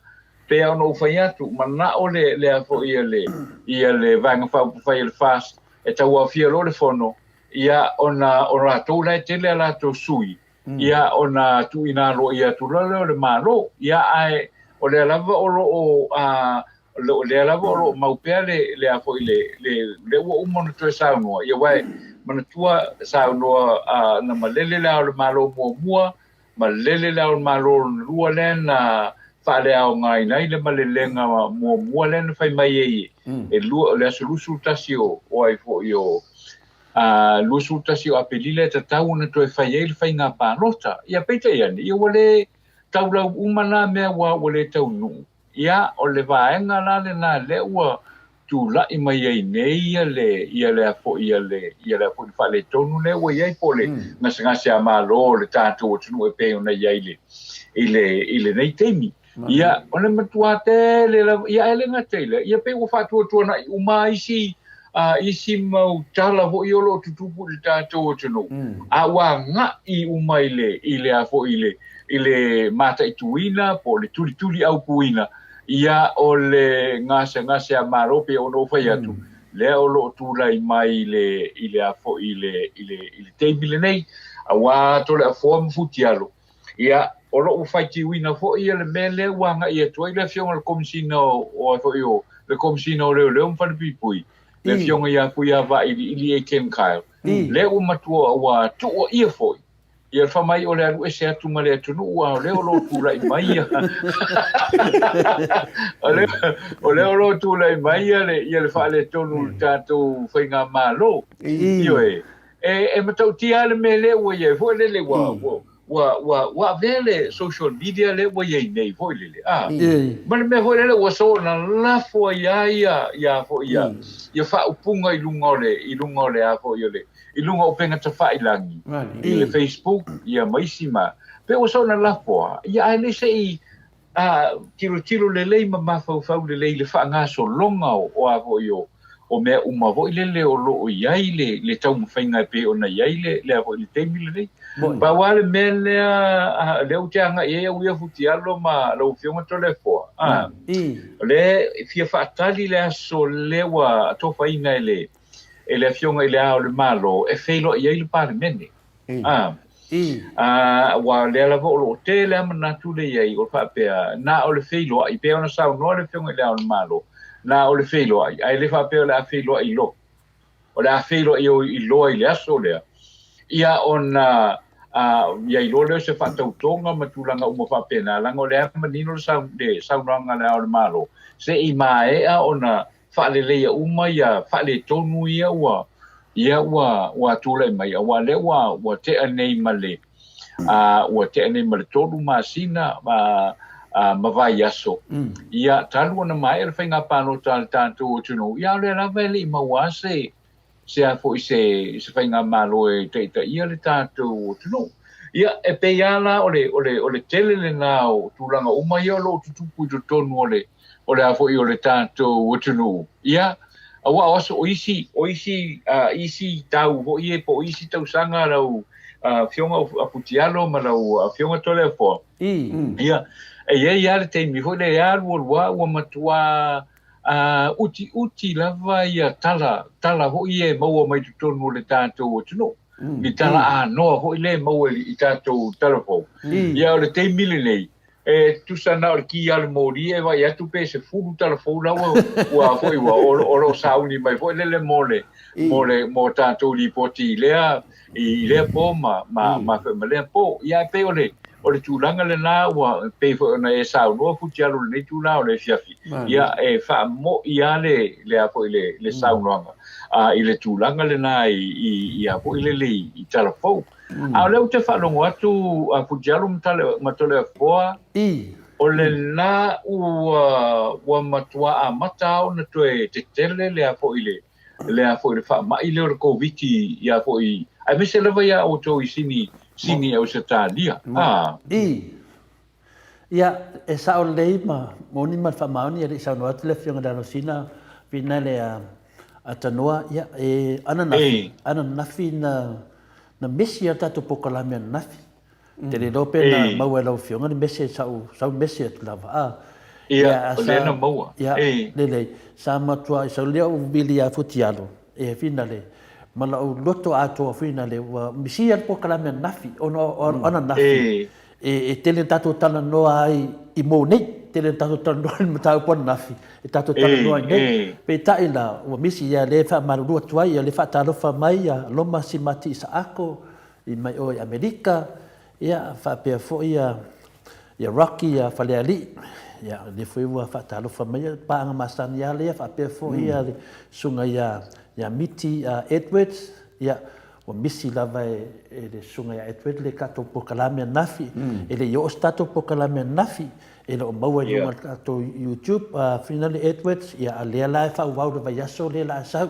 Pei lava ona ou fai atu, manao le, le a foi ia le, ia le Vaega Faaupufai a le FAST e tauaofia loa le Fono, ia ona o latou la e tele a latou sui, ia ona tuuina aloaia atu loa lea o le Malo. Ia ae o lea lava o lo o a o lea lava o lo o mau pea le le a foi le le le ua uma ona toe saunoa. Ia aua e manatua saunoa a, na malele le Ao o le Malo muamua, malele le Ao o le Malo lona lua lea na faaleaogaina ai le malelega muamua lea na fai mai ai e lua o le aso 21 o o ai foi o a 21 o Aperila e tatau ona toe fai ai le faiga palota. Ia peitai ane, ia ua le taulau uma na mea ua, ua le taunuu. Ia, o le vaega la lena lea ua tulai mai ai nei ia le, ia le a foi, ia le, ia le a foi le faaletonu lea ua i ai po o le gasegase a Malo o le tatou atunuu e pei ona i ai i le, i le, i lenei taimi. Ia, o le matua tele lava, ia ae le gata i lea, ia pei ua faatuatuanai uma isi, a, isi mau tala foi o lo o tutupu i le tatou atunuu, a ua agai uma i le, i le a foi i le, i le mataituina po o le tulituli aupuina, ia o le gasegase a Malo pei ona ou fai atu, lea o lo o tulai mai i le, i le a foi i le, i le, i le taimi lenei, aua Toleafoa ma Futialo, ia. o lo o faitioina foi ia le mea lea ua agai atu ai le Afioga i le Komesina o a foi o le Komesina o Leoleo ma Falepuipui, le Afioga ia Fuia Vailiili Etienne Kyle, lea ua matua ua tuuaia foi ia le fai mai o le alu ese atu ma le atunuu, a o lea o lo o tulai mai ia o lea o lo o tulai mai ia le ia le faaletonu i le tatou faigamalo. Ioe, e matautia lava le mea lea ua i ai foi lele ua ua ua ua avea le social media lea ua i ai nei foi lele a ma le mea foi lele ua soona lafo ai lava ia ia foi ia ia faaupuga i luga o le i luga o le a foi o le i luga o upega tafailagi i le Facebook ia ma isi ma pe ua soona lafo lava ia ae le se i a tilotilo lelei ma mafaufau lelei i le faagasologa o a foi o o mea uma foi lele o lo o i ai le le taumafaiga e pei ona i ai le le a foi le taimi lenei. Pau lava le mea lea a lea ou te agai ai au ia Futialo ma lau Afioga Toleafoa, a o lea e fia faatali le aso lea ua atofaina e le e le Afioga i le Ao o le Malo e feiloai ai le Palemene. A, aua o lea lava o lo o tele lava manatu lea i ai, o le faapea, na o le feiloai, pei ona saunoa le Afioga i Le Ao o le Malo, na o le feiloai, ae le faapea o le a feiloai loa. O le a feiloai loa i le aso lea, ia ona i ai loa lea o se faatautoga ma tulaga uma faapena, leaga o lea e manino le saunoaga a Le Ao o le Malo, se i maea ona faaleleia uma ia faaletonu ia ua ia ua ua tulai mai aua lea ua ua tea nei ma le a ua tea nei ma le 3 masina a a ma vaiaso ia talu ona maea le faiga palota a le tatou atunuu ia o lea lava e le i maua se se a foi se se faigamalo e taitaia le tatou atunuu. Ia, e pei lava la o le, o le, o le tele lena o tulaga uma ia o lo o tutupu i totonu o le, o le a foi o le tatou atunuu. Ia, aua o aso, o isi, o isi, uh, isi tau foi ia po o isi tausaga lau Afioga a Futialo ma lau Afioga Toleafoa. Ia, e i ai lava le taimi foi lea e alu alu lava ua matua A utiuti lava ia tala, tala foi ia e maua mai totonu o le tatou atunuu, ni tala anoa foi lea e maua i tatou tala fou. Ia o le taimi lenei, e tusa na o le ki a le moli e vaai atu pe 10 tala fou la ua, ua foi ua, o lo o sauni mai foi lele mo le, mo le, mo tatou lipoti i lea, i lea po ma, ma, ma, ma lea po. Ia e pei o le, o le tulaga lena ua pei foi ona e saunoa Futialo i lenei itula o le afiafi, ia e faamo'i lava le, le a foi le, le saunoaga a, i le tulaga lena i, i, i a foi lele i, i tala fou. A o lea ou te faalogo atu a Futialo ma Tale, ma Toleafoa, o lena ua, ua matua amata lava ona toe tetele le a foi le, le a foi le faamai lea o le Koviti ia foi, aemaise lava iā outou i Sini, Sini Ausetalia. A. I. Ia, e sao lelei ma moni ma le faamaoni e le i saunoa atu le Afioga i le Alosina Fina le a Tanoa, ia, e ananafi, ananafi na, na mesi a tatou polokalame ananafi. Te le iloa pe na maua e lau Afioga le mese, sau, sau mese atu lava, a. Ia, o lea na maua. Ia, lelei. Sa matua, sau lea ou vili ia Futialo, e finale, ma lou loto atoa finale, ua misia le polokalame ananafi, ona o ananafi, e tele na tatou talanoa ai i mou nei, tele na tatou talanoa i le mataupu ananafi, e tatou talanoa ai nei. Peitai la, ua misi, ia lea e faamalulu atu ai, ia lea e faatalofa mai ia Loma Simati Isaako, I mai oe i Amerika, ia, faapea foi ia, ia Rocky, ia Falealii, ia, lea foi ua faatalofa mai, ia, paaga masani lava lea, faapea foi ia le susuga ia, ia Miti Edwards, ia, ua misi lava e, e le susuga ia Edward le tatou polokalame ananafi, e le i oo se tatou polokalame ananafi, e le o maua i luga o le tatou YouTube, Finale Edwards, ia, a lea la e faaauau le vaiaso lea o le a sau,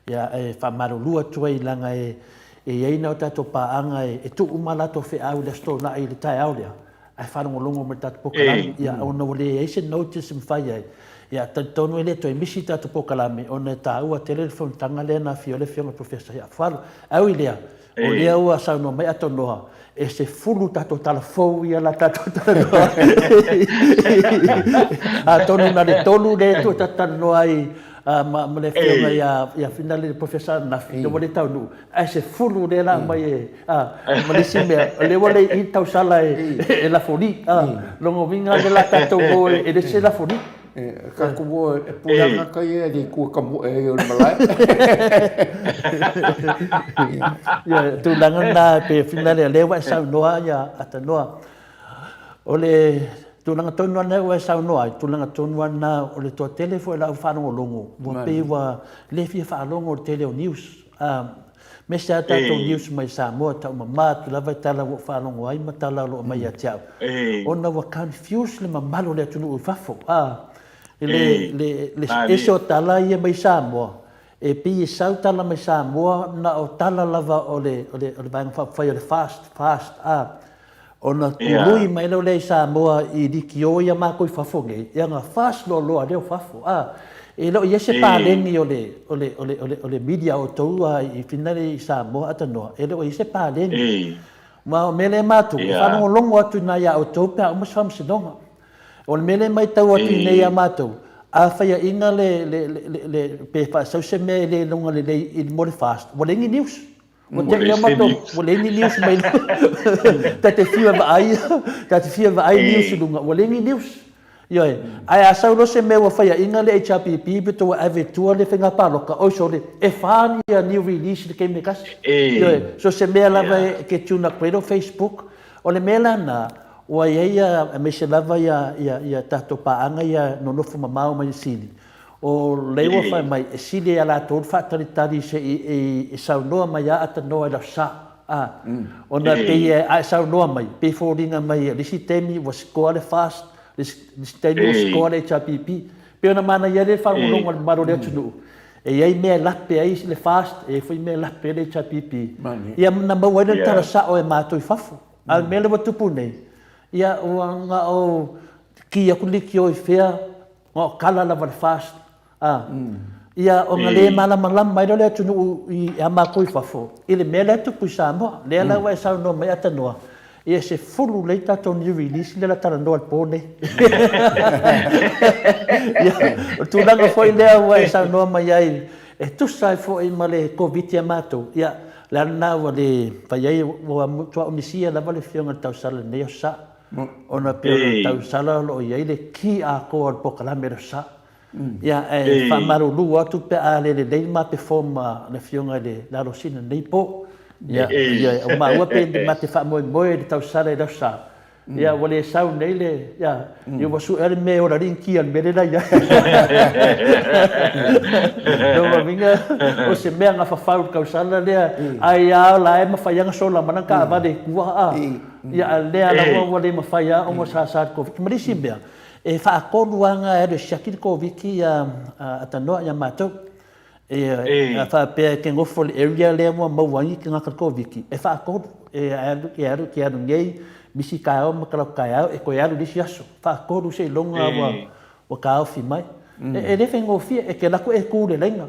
ia, e faamalulu atu ai leaga e, E i ai nai o tatou paaga e tuu uma a latou feau i le Aso Toonai i le taeao lea, ae faalogologo mai i le tatou polokalame, ia, ona ua leai se notice e mafai ai. Ia, talitonu e le toe misi le tatou polokalame ona e taua tele le fonotaga lea na afio ai le Afioga i le Professor ia Afualo. Ae ui i lea, o lea ua saunoa mai Atonoa, e 10 tatou tala fou ia la tatou talanoa ai. Atonu na o le tolu lea e toe tatou talanoa ai. ma ma le afioga ia ia Finale le Professor ananafi, lea ua le taunuu, ae sefulu lea la aumai e ma le isi mea, o lea ua le i i le tausala e lafoli, lona uiga lea la tatou o e le se lafoli. E tatou o e pule agata ia i le itu e tamoe ai o le malae. Ia, tulaga lena e pei e Finale, o lea ua e saunoa ia Atanoa. O le tulaga tonu lava lena ua e saunoa ai, tulaga tonu lava lena o le toatele foi o lau faalogologo, ua pei ua le fia faalogo i le tele o news. Aemaise lava tatou news mai Samoa, e taumama atu lava i tala ua ou faalogo ai ma tala o lo o aumai ia te au, ona ua confuse le mamalu o le atunuu i fafo, i le ese o tala ia mai Samoa, e pei e sau tala mai Samoa na o tala lava o le Vaega Faaupufai o le FAST, FAST, Ona tului mai lea i Samoa i likio ia matou i fafo nei, ia na fast loa loa lea o fafo a. E le o i ai se paleni o le o le o le o le o le media a outou a i finale i Samoa atanoa, e le o i ai se paleni. Ma o mea lea matou, e faalogologo atu i ina ia outou pe a uma se faamasinoga. O le mea lea e maitau atu i inei ia matou, a faiaina le le le pe faasau se mea e le iloga lelei i mo le fast, ua leai ni news. Ua te ia matou, ua leai ni news mai Ta te fia vaai, ta te fia vaai news i luga, ua leai ni news. Ioe, ae a sau loa se mea ua faiaina le HRPP pe ua ave i tua le faiga palota, oi sole, e fa ia new release i le taimi e tasi. Ioe, so se mea lava e ke tune atu ai lou Facebook. O le mea la lena, ua i ai ia, aemaise lava ia, ia, ia tatou paaga ia nonofo mamao mai i Sili, O lea ua fai mai, e sili ia latou le faatalitali se i e saunoa mai a atanoa i le aso Sa. A, ona e pei a e saunoa mai, pei e foliga mai o le isi taimi ua sikoa le FAST, le isi taimi ua sikoa le HRPP. Pei ona manaia ai le faalogologo a le mamalu o le atunuu, e i ai mea e lape ai le FAST, e i ai foi mea e lape ai le HRPP, ia ona maua ai lea o le tala sao e matou i fafo. A o le mea lea ua tupu nei, ia ua na o ki atu le leitio i fea, Na o tala lava le FAST, a. Ia, ona le malamalama ai lea o le atunuu i a matou i fafo i le mea lea e tupu i Samoa. Lea la ua e saunoa mai Atanoa, ia se fulu lelei tatou new release lea o le a talanoa i le po nei. Ia, o le tulaga foi lea ua e saunoa mai ai e tusa ai foi ma le Koviti a matou, ia, o le ala lena ua le fai ai, ua matua misia lava le Afioga i le Tausala i lenei Aso Sa. Ona pei o le tausala o lo o i ai le ki atoa o le polokalame o le sa. Ia, ae faamalulu atu pe a le lelei le ma perform a le Afioga i le Alosina i lenei po. Ia, ia, ua maua pe ma te faamoemoe i le tausala i le aso sa. Ia, ua le sau nei le, ia, ia ua sue le mea e ola alii ki a le mea lea la i ai. Lona uiga, o se mea gafafau i le tausala lea, ai lava la e mafai lava ona sola mai lana taavale i tua, a. Ia, a lea lava ua le mafai lava ona sasa le Koviti. Ma le isi mea, e faatolu lava ona e alu e siaki le Koviti ia Atanoa ia matou. E, a faapea e te nofo i le area lea ua maua ai ni tagata le Koviti, e faatolu. E alu, e alu, e te alu nei, misi taeao ma talaatu taeao, e toe alu i le isi aso. Faatolu seiloga ua, ua taofi mai. E, e le faigofie, e te alu atu e tu i le laina.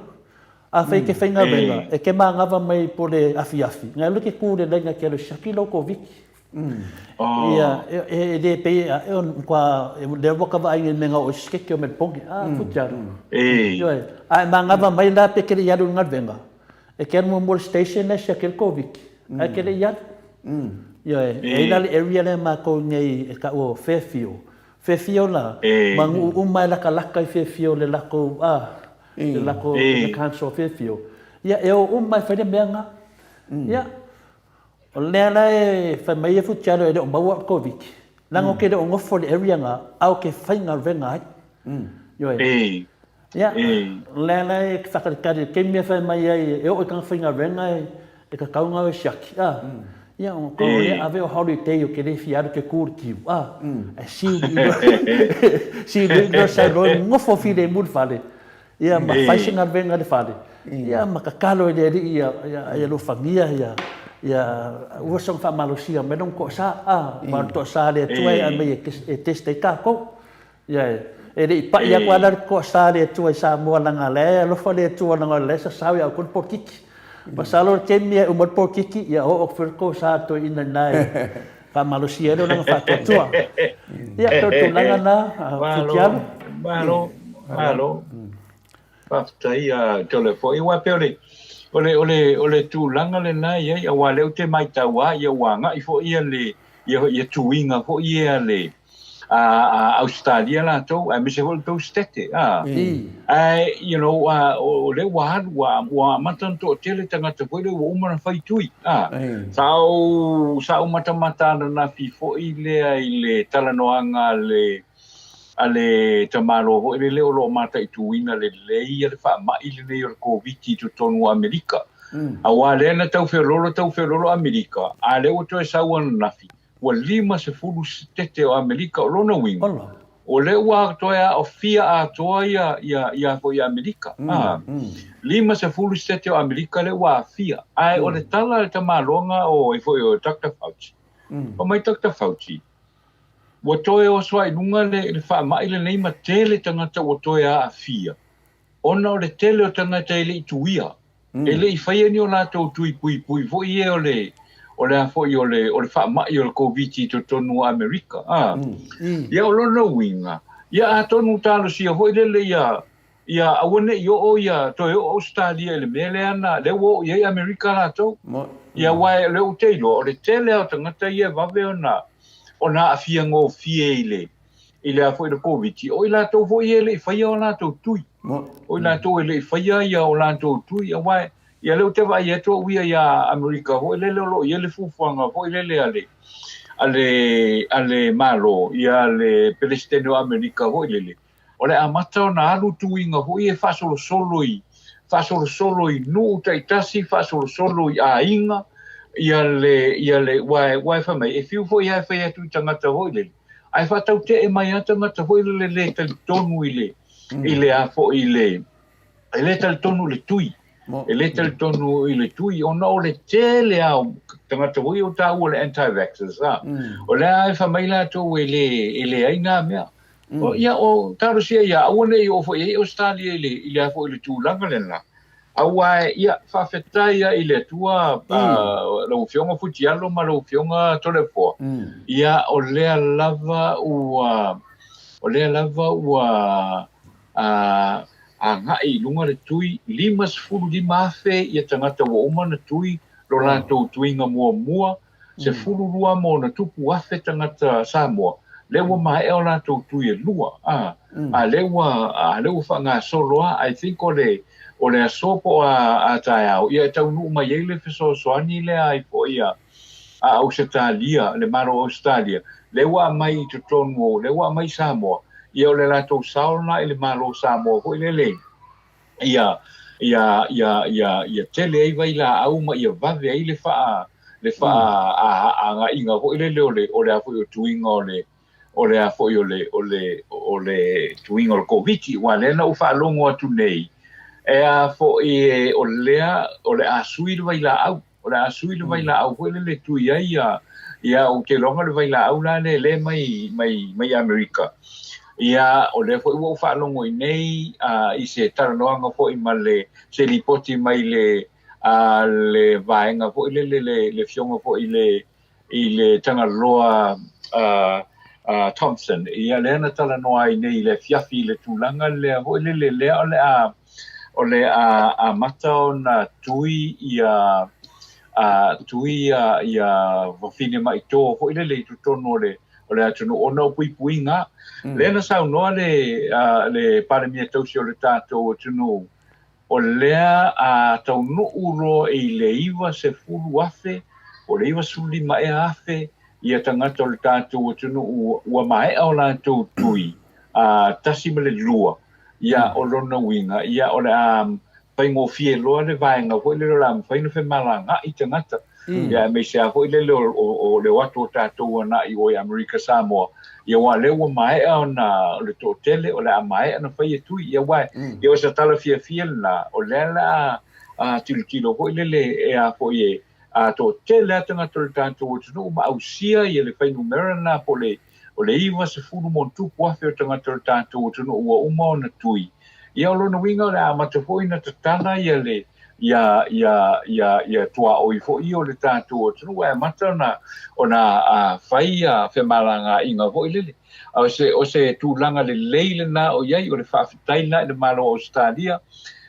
Afai e te faigaluega, e te manava mai po le afiafi, na alu e te tu i le laina e te alu e siaki lou Koviti. Ia, e le pei, e matua, lea ua ta vaai nei i le mea na oo ai se siketi o Melepone. A, futialu. Ioe. A e manava mai la pe te le i alu i le galuega, e te alu muamua i le station e siaki ai le Koviti, ae te le i alu. Ioe. E i ai la le area lea a matou i inei e tau o Fairfield. Fairfield la, ma nuu uma e latalata i Fairfield le latou, a, le latou le council o Fairfield, ia e o uma e fai le mea lena. Ia, o lea la e fai mai ia Futialo e le o maua au i le Koviti, leaga ou te le o nofo i le area lena, a ou te faigaluega ai. Ioe. Ia, o lea la e faatalitali i le taimi e fai mai ai e oo i tana faigaluega e tatau ona o e siaki, a. Ia, ona tau lea ave o holiday ou te le fia alu ou te tu i le kiu, a. Ae siu siu loa sau loa nofo filemu i le fale, ia ma fai se galuega i le fale, ia ma tatalo i le Alii ia ia alofagia ia ia aua soona faamalosia mai lona toasa, a. Aua o le toasa a le Atua e aumai e test ai tatou. Ioe. E le i pai atu lava la le toasa a le Atua i Samoa leaga o la e alofa le Atua leaga o la e sasao ia outou le polokiki. Masalo o le taimi e uma ai le polokiki, ia oo atu foi le toasa a le toeaina i ina e faamalosia ai le olaga faatuatua. Ia, pei o le tulaga lena, Malo, Futialu. malo, malo. Faafetai a Toleafoa. Aua e pei o le, o le, o le, o le tulaga lena e i ai, aua o lea ou te matau lava, ia ua agai foi ia le, ia, ia tuiga foi ia le, a, a Ausetalia latou, aemaise foi le tou Setete, a. Ae, you know, a, o, o lea ua alu, ua, ua amata ona toatele tagata foi lea ua uma ona fai tui, a. Sa ou, sa ou matamata ananafi foi lea i le talanoaga a le, a le tamaloa foi lele o lo o mataituina lelei le faamai lenei o le Koviti i totonu o Amerika. Aua lea na tau feoloolo tau feoloolo Amerika, a lea ua toe sau ananafi, ua 50 setete o Amerika. O lona uiga, o lea ua toe aofia atoa ia, ia, ia foi Amerika. A, 50 setete o Amerika lea ua aafia. Ae o le tala a le tamaloga o, e foi o Doctor Fauci. Fai mai Doctor Fauci, Ua toe oso ai i luga le faamai lenei ma tele tagata ua toe aafia, ona o le tele o tagata e le i tuia, e le i faia ni o latou tui puipui foi ia o le, o le a foi o le, o le faamai o le Koviti i totonu o Amerika. A. Ia o lona uiga, ia atonu talosia foi lele ia, ia aua ne i oo ia, toe oo Ausetalia i le mea lea na, lea ua oo i ai Amerika latou. Ia aua o lea ou te iloa, o le tele lava o tagata ia e vave ona, ona aafia gofie i le, i le a foi le Koviti, o i latou foi ia e le i faia o latou tui. O i latou e le i faia ia o latou tui, aua ia lea ou te vaai atu au ia ia Amerika foi lele o lo o i ai le fuafuaga foi lele a le, a le, a le Malo, ia le Peresetene o Amerika foi lele, O le amata ona alu tuiga foi e faasolosolo i, faasolosolo i nuu taitasi, faasolosolo i aiga, ia le, ia le, ua, ua e fai mai, e fiu foi lava e fai atu i tagata foi lele, ae faatautee mai lava tagata foi lele le talitonu i le, i le a foi i le, e le talitonu i le tui. E le talitonu i le tui, ona o le tele lava o tagata foi o taua o le anti-vaxxers, a. O lea e fai mai latou e le, e leai na mea. O, ia, o talosia ia, aua ne i oo foi i ai Ausetalia i le, i le a foi i le tulaga lena. Aua, ia, faafetai lava i le Atua, lau Afioga Futialo ma lau Afioga Toleafoa, ia, o lea lava ua, o lea lava ua agai i luga le tui, 55,000 ia tagata ua uma ona tui lo latou tuiga muamua, 12 ma ona tupu afe tagata Samoa, lea ua maea o latou tui e lua, a, a lea ua, a lea ua faagasolo lava, I think o le, o le aso po o a, a taeao, ia e taunuu mai ai le fesoasoani lea ai foi a, a Ausetalia, le Malo o Ausetalia, lea ua aumai i totonu o, lea ua aumai i Samoa, ia o le latou sao lena i le Malo o Samoa foi lele, ia, ia, ia, ia, ia tele ai vailaau ma ia vave ai le faa, le faa a, agaiga foi lele o le, o le a foi o tuiga o le, o le a foi o le, o le, o le tuiga o le Koviti. Aua lea na ou faalogo atu nei, e a foi e, o lea, o le a sui le vailaau. O le a sui le vailaau foi lele e tui ai ia, ia ou te iloa le vailaau la lea lea mai, mai, mai Amerika. Ia, o lea foi ua ou faalogo i nei uh, i se talanoaga foi ma le, se lipoti mai le, uh, le vaega foi lele, le, le fioga foi le, i le Tagaloa Thompson, ia lea na talanoa ai nei i le afiafi i le tulaga lea foi lele lea o le a o le a amata ona tui ia a tui ia ia wafine maʻi foi lele i totonu o le o le atunuu ona o puipuiga. Lea na saunoa le le Palemia tausi o le tatou atunuu O lea a taunuu loa i le 90,000 po o le 95 ea afe ia tagata o le tatou atunuu ua maea o latou tui, a, tasi ma le lua, ia, o lona uiga, ia, o le a faigofie loa le vaega foi lele o le a mafai ona femalagaai tagata, ia, aemaise lava foi lele o, o, o le o atu o tatou agai i o i Amerika Samoa, Ia aua o lea ua maea ona o le toatele o le a maea ona fai e tui. Ia aua ia o se tala fiafia lena, o lea la a tilotilo foi lele e a foi e a toatele lava tagata o le tatou atunuu ma ausia ia le fuainumera lena po o le o le 90 ma ono tupu afe o tagata o le tatou atunuu ua uma ona tui. Ia o lona uiga o le a amata foi ona tatala ia le Ia, ia, ia, ia tuaoi foi ia o le tatou atunuu ae amata ona, ona fai ia femalagaaiga foi lele. A o se, o se tulaga lelei lena o i ai, o le faafetai lena i le Malo o Ausetalia,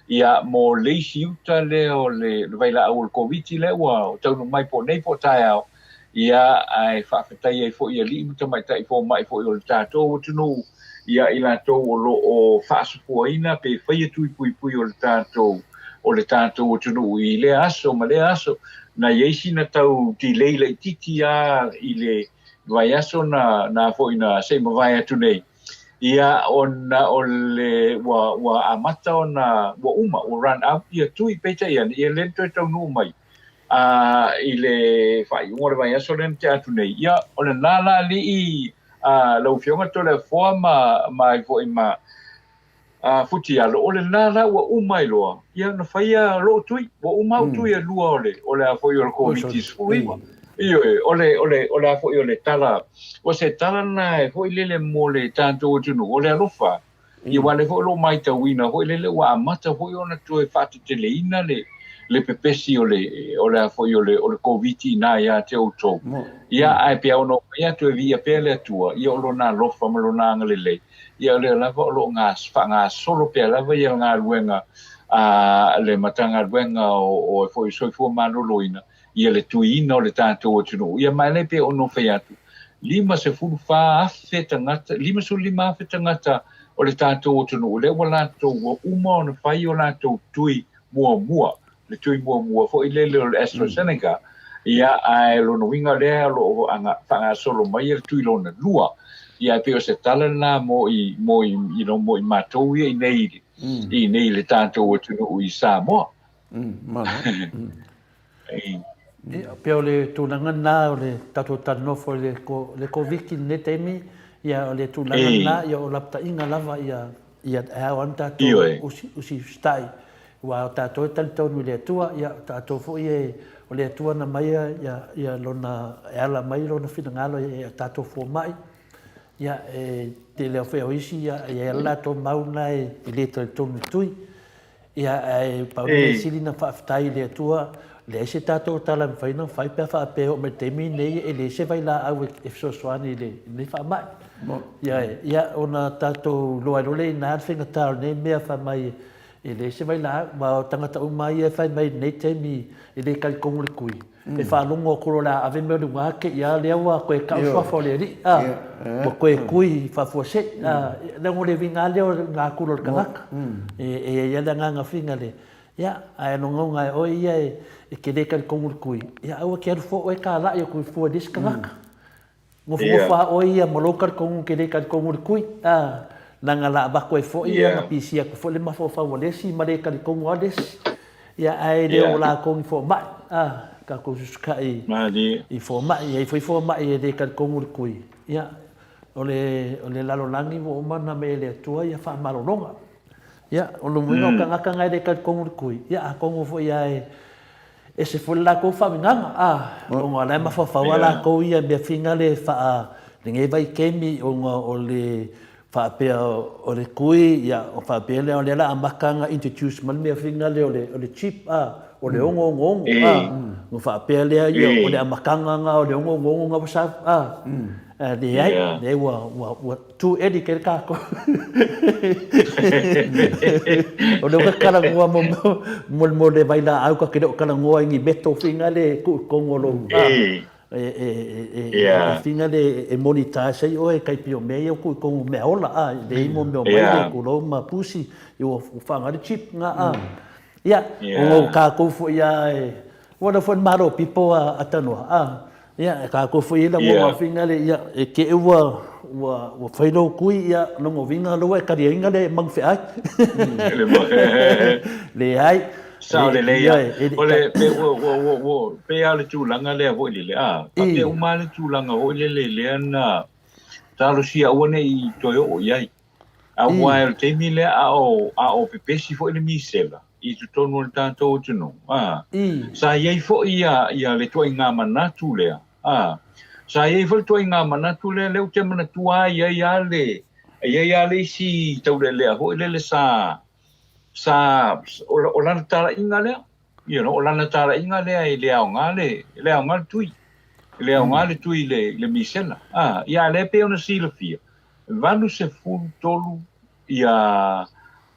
ia, mo le isi uta lea o le, le vailaau o le Koviti lea ua taunuu mai po o nei po o taeao, ia, ae faafetai ai foi i alii ma tamaitai fomai foi o le tatou atunuu, ia, i latou o lo o faasofuaina pe faia tui puipui o le tatou, o le tatou atunuu i lea aso ma lea aso. Na i ai sina tau delay laitiiti lava i le vaiaso na, na foi na se i mavae atu nei, ia, ona o le, ua, ua amata ona, ua uma, ua run out ia tui, peitai ane, ia lea na toe taunuu mai a, i le faaiuga o le vaiaso lea na tea atu nei. Ia, o lena la alii, a, lau Afioga Toleafoa ma, ma ai foi ma, a, Futialo, o lena la ua uma ai loa, ia na faia lou tui, ua uma au tui e lua o le, o le a foi o le Koviti-19. Ioe, o le, o le, o le a foi o le tala, o se tala lena e foi lele mo le tatou atunuu, o le alofa, Ia aua o lea foi o lo o matauina foi lele ua amata foi ona toe faateteleina le, le pepesi o le, o le a foi o le, o le Koviti i ina ia te outou. Ia, ae pei ona ou fai atu e viia pea le Atua, ia o Lona alofa ma Lona agalelei, ia o lea lava o lo o faagasolo pea lava ia le galuega a le Matagaluega o, o foi Soifua Maloloina, ia le tuiina o le tatou atunuu. Ia ma e le pei ona ou fai atu, 54,000 tagata, 55,000 tagata o le tatou atunuu lea ua latou, ua uma ona fai o latou tui muamua, le tui muamua foi lele o le AstraZeneca, ia, ae lona uiga lea o lo o faagasolo mai le tui lona lua. Ia, e pei o se tala lena mo i, mo i, you know, mo i matou ia i nei, i nei i le tatou atunuu i Samoa. Ia, pei o le tulaga lena o le tatou talanoa foi i le Koviti i lenei taimi, ia o le tulaga lena, ia o lapataiga lava ia, ia e ao lava ona tatou usiusitai, aua o tatou e talitonu i le Atua, ia o tatou foi e, o le Atua na aumaia ia lona, e ala mai lona finagalo i a tatou fomai, ia e tele foi o isi ia e i ai lava le latou mau lena e le talitonu i tui. Ia, ae pau le mea sili na faafetai i le Atua, leai se tatou tala e mafai ona fai pe a faapea e oo mai i le taimi lenei e leai se vailaau e fesoasoani i lenei faamai. Ia, ia ona tatou iloa ai loa lea i ina le faigata o lenei mea fai mai e leai se vailaau. Aua o tagata uma lava ia e fai mai i lenei taimi e le talitonu i le tui. E faalogo atu loa o le a ave mea o le uga te i a lea ua toe tau suafa o le alii, a, ua toe tui faafuasei, a, leaga o le uiga lava lea o le natura o le tagata. E i ai lava le agaga fina le, ia, ae logona e oe ia e te le talitonu i le tui, ia aua e te alu fua oe talai atu i fua i le isi tagata. Nofonofo lava oe ia ma lou talitonu e te le talitonu i le tui, a, leaga la avatu ai foi ia na pisia atu foi le mafaufau o le isi ma le talitonu lava le isi. Ia, ae le o latou ni fomai, a, tatou usiusitai i fomai, e i ai foi fomai e le talitonu i le tui. Ia, o le, o le lalolagi ua uma ona aumai e le Atua ia faamalologa. Ia, o lona uiga o tagata na e le talitonu i le tui, ia atonu foi lava e Ese foi le latou faauigaga, a, ona o la e mafaufau lava latou ia mea fina le faa, lenei vaitaimi ona o le faapea o le tui, ia, o faapea lea o lea o le a amata ona introduce mai le mea fina lea o le, o le chip, a, o le 666, a, ona faapea lea ia o le amataga lena o le 666 na ua sau, a, leai, leai ua, ua, ua Too early kei tatou. O lea ua talanoa mo mo mo le vailaau ka te le o talanoa i ni metal whina le tuu i totonu o lou a e e e e whina le e monetize ai oe tai pei o mea ia ua tuu i totonu o mea ola a leai mo mea o maile tulou ma pusi ua faaaoga le chip na a. Ia ona o tatou foi a e ua leva foi le Malo pipo a Tanoa a. Ia, e kākou foi e lagona whina le, ia, e te ua, ua, ua whai lou kui, ia, longo winga loa e kariainga le mangwheai. Le ai. Sao le lei ia. O le, pe, ua, ua, ua, ua, pe a le tulaga lea foi lele, a, faapea uma le tulaga foi lele lea na talosia aua ne i toe oo i ai. Aua o le taimi lea a o, a o pepesi foi le misela i totonu o le tatou atunuu, a, sa i ai foi ia, ia le tuaiga manatu lea, a, sa i ai foi le tuaiga manatu lea, lea ou te manatua ai, i ai lava le, i ai lava le isi taulealea foi lele sa, sa, o, o lana talaiga lea. you know, o lana talaiga lea e le aoga le, e le aoga le tui. E le aoga le tui i le, i le misela. A, ia a lea e pei ona silafia, 83 ia,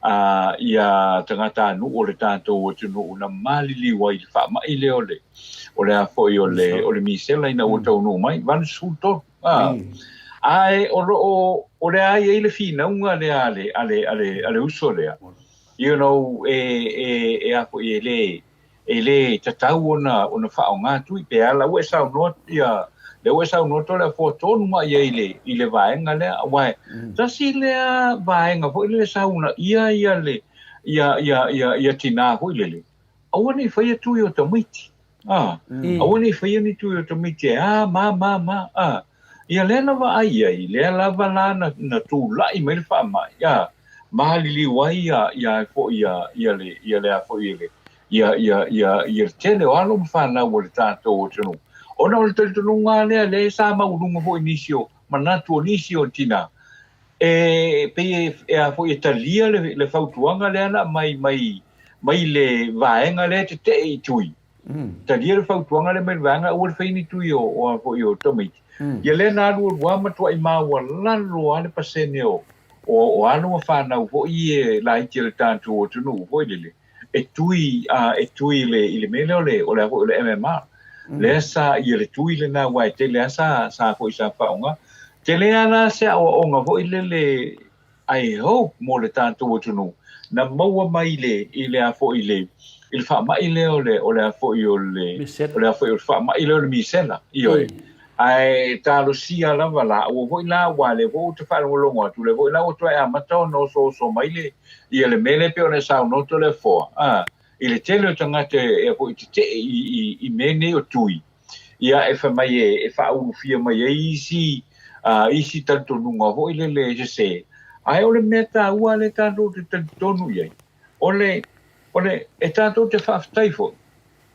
a, ia tagatanuu o le tatou atunuu na maliliu ai i le faamai lea o le, o le a foi o le, o le misela ina ua taunuu mai, 83. A, ae o lo o, o lea e i ai le finauga lea a le, a le, a le, a le uso lea, you know, e, e, e a foi, e le, e le tatau ona, ona faaaoga tui, pe a la ua e saunoa ia, lea ua e saunoa Toleafoa tonu mai i ai i le, i le vaega lea, aua e tasi lea vaega foi lele sa uunaia ia le, ia, ia, ia, ia tinā foi lele, aua ne i faia tui o tamaiti. A, aua ne i faia ni tui o tamaiti e a, ma, ma, ma, a. Ia lea na vaai i ai, lea lava la na, na tulai mai le faamai, a, maliliu ai ia, ia foi ia, ia le, ia le a foi ia le, ia, ia, ia, ia le tele o alo ma fanau a le tatou atunuu. Ona o le talitonuga lava lea, lea sa maualuga foi nisi o manatu o nisi o tina, e pei e, e a foi e talia le, le fautuaga lea na aumai mai, mai le vaega lea e tetee i tui. Talia le fautuaga lea mai le vaega aua le fai ni tui o, o a foi o tamaiti. Ia lea na alu alu lava matuai maualalo lava le pasene o, o, o alo ma fanau foi e laiti a le tatou atunuu foi lele e tui, a, e tui i le, i le mea lea o le, o le a foi o le MMR. Lea sa, ia le tui lena aua e tele lava sa, sa foi sa faaaoga. Tele lava la se aoaoga foi lele I hope mo le tatou atunuu na maua mai i le i le a foi i le i le faamai lea o le o le a foi o le o le a foi o le faamai lea o le misela, ioe. Ae talosia lava la, aua foi la aua lea foi ou te faalogologo atu, lea foi la ua toe amata ona osooso mai le ia le mea lea e pei ona e saunoa Toleafoa, a, i le tele o tagata e foi tetee i i i mea nei o tui. Ia, e fai mai e faaulufia mai ai isi, isi talitonuga foi lele sese. Ae o le mea taua lea tatou te talitonu i ai, o le, o le, e tatou te faafetai foi,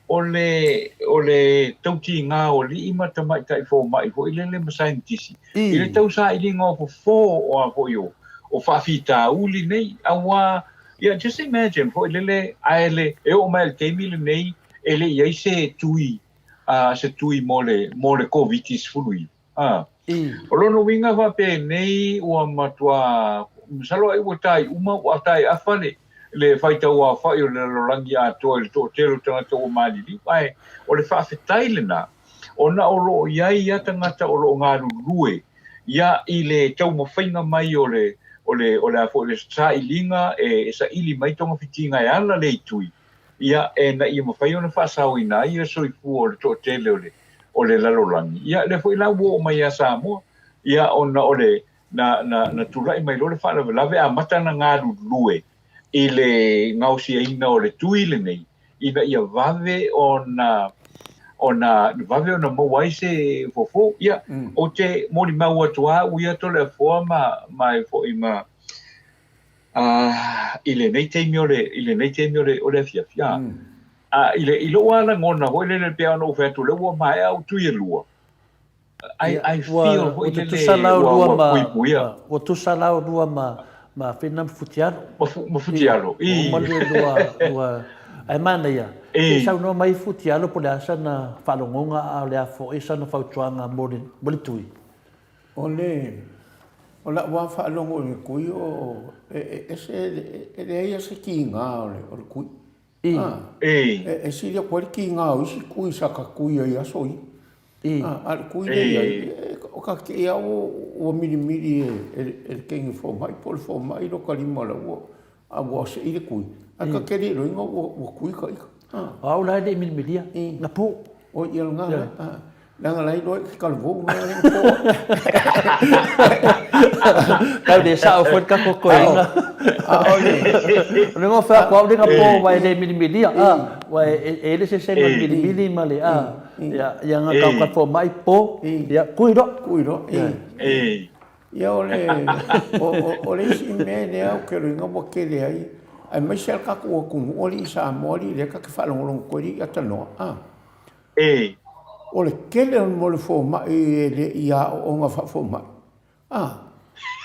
o le, o le tautiga o alii ma tamaitai fomai foi lele ma saienitisi, i le tausailiga o fofo o a foi o, o faafitauli nei, aua, ia, just imagine foi lele, ae le, e oo mai i le taimi lenei, e le i ai se tui, a, se tui mo le, mo le Koviti-19. A. O lona uiga faapenei ua matua, masalo ai ua tai uma, ua tai afa le, le faitauaofai o le lalolagi atoa i le toatele o tagata ua maliliu, ae o le faafetai lena, ona o lo o i ai ia tagata o lo o galulue ia i le taumafaiga mai o le, o le, o le a foi le sailiga e saili mai togafitiga e ala lea i tui, ia, ina ia mafai ona faasaoina ai le soifua o le toatele o le, o le lalolagi. Ia, lea foi la ua oo mai ia Samoa, ia, ona o le, na, na, na tulai mai loa le faalavelave, amata ona galulue i le gaosiaina o le tui lenei, ina ia vave ona, ona vave ona maua ai se fofo. Ia, ou te molimau atu lava au ia Toleafoa ma, ma e foi ma, i lenei taimi o le, i lenei taimi o le, o le afiafi. A, a i le, i lou lava lagona foi lele pei ona ou fai atu, o lea ua maea au tui e lua, I, I feel foi lele ua, ua puipuia. Ua tusa la oulua ma, ma Fina ma Futialo. Ma, ma Futialo, i. Ua uma le lua, lua, ae manaia, se i saunoa mai Futialo po o le a sana faalogoga a o le a foi sana fautuaga mo le, mo le tui. O le, o la'u lava faalogo i le kui o, e, e ese, e leai lava se kiga o le, o le kui. I. A, e, e sili atu ai le kiga o isi kui sa ka kui ai i aso ia. I. A, a o le kui lea i ai, e, o ka kei lava ua, ua milimili e, e, e le teine fomai po o le fomai lo ka lima la ua, a ua seʻi le kui, ae ka te le iloina ua, ua kui ka ika. O au la e le i milimilia, na po. O ia lena la, leaga la iloa i ke kalevou na le po. Tau le sao foi le tatou toeaina. O le gofa atu au le na po wa e le milimilia, a, wa e e le se sega milimili ma le a, ia ia nga tau ka fomai po, ia kui loa. Kui loa. Ia o le, o, o, o le isi mea lea ou te iloaina ua tele ai, aemaise lava le tatou atunuu alii Samoa alii lea ta te faalogologo atu ai alii atalanoa, a. O le tele o le fomai e le i aooga faafomai, a,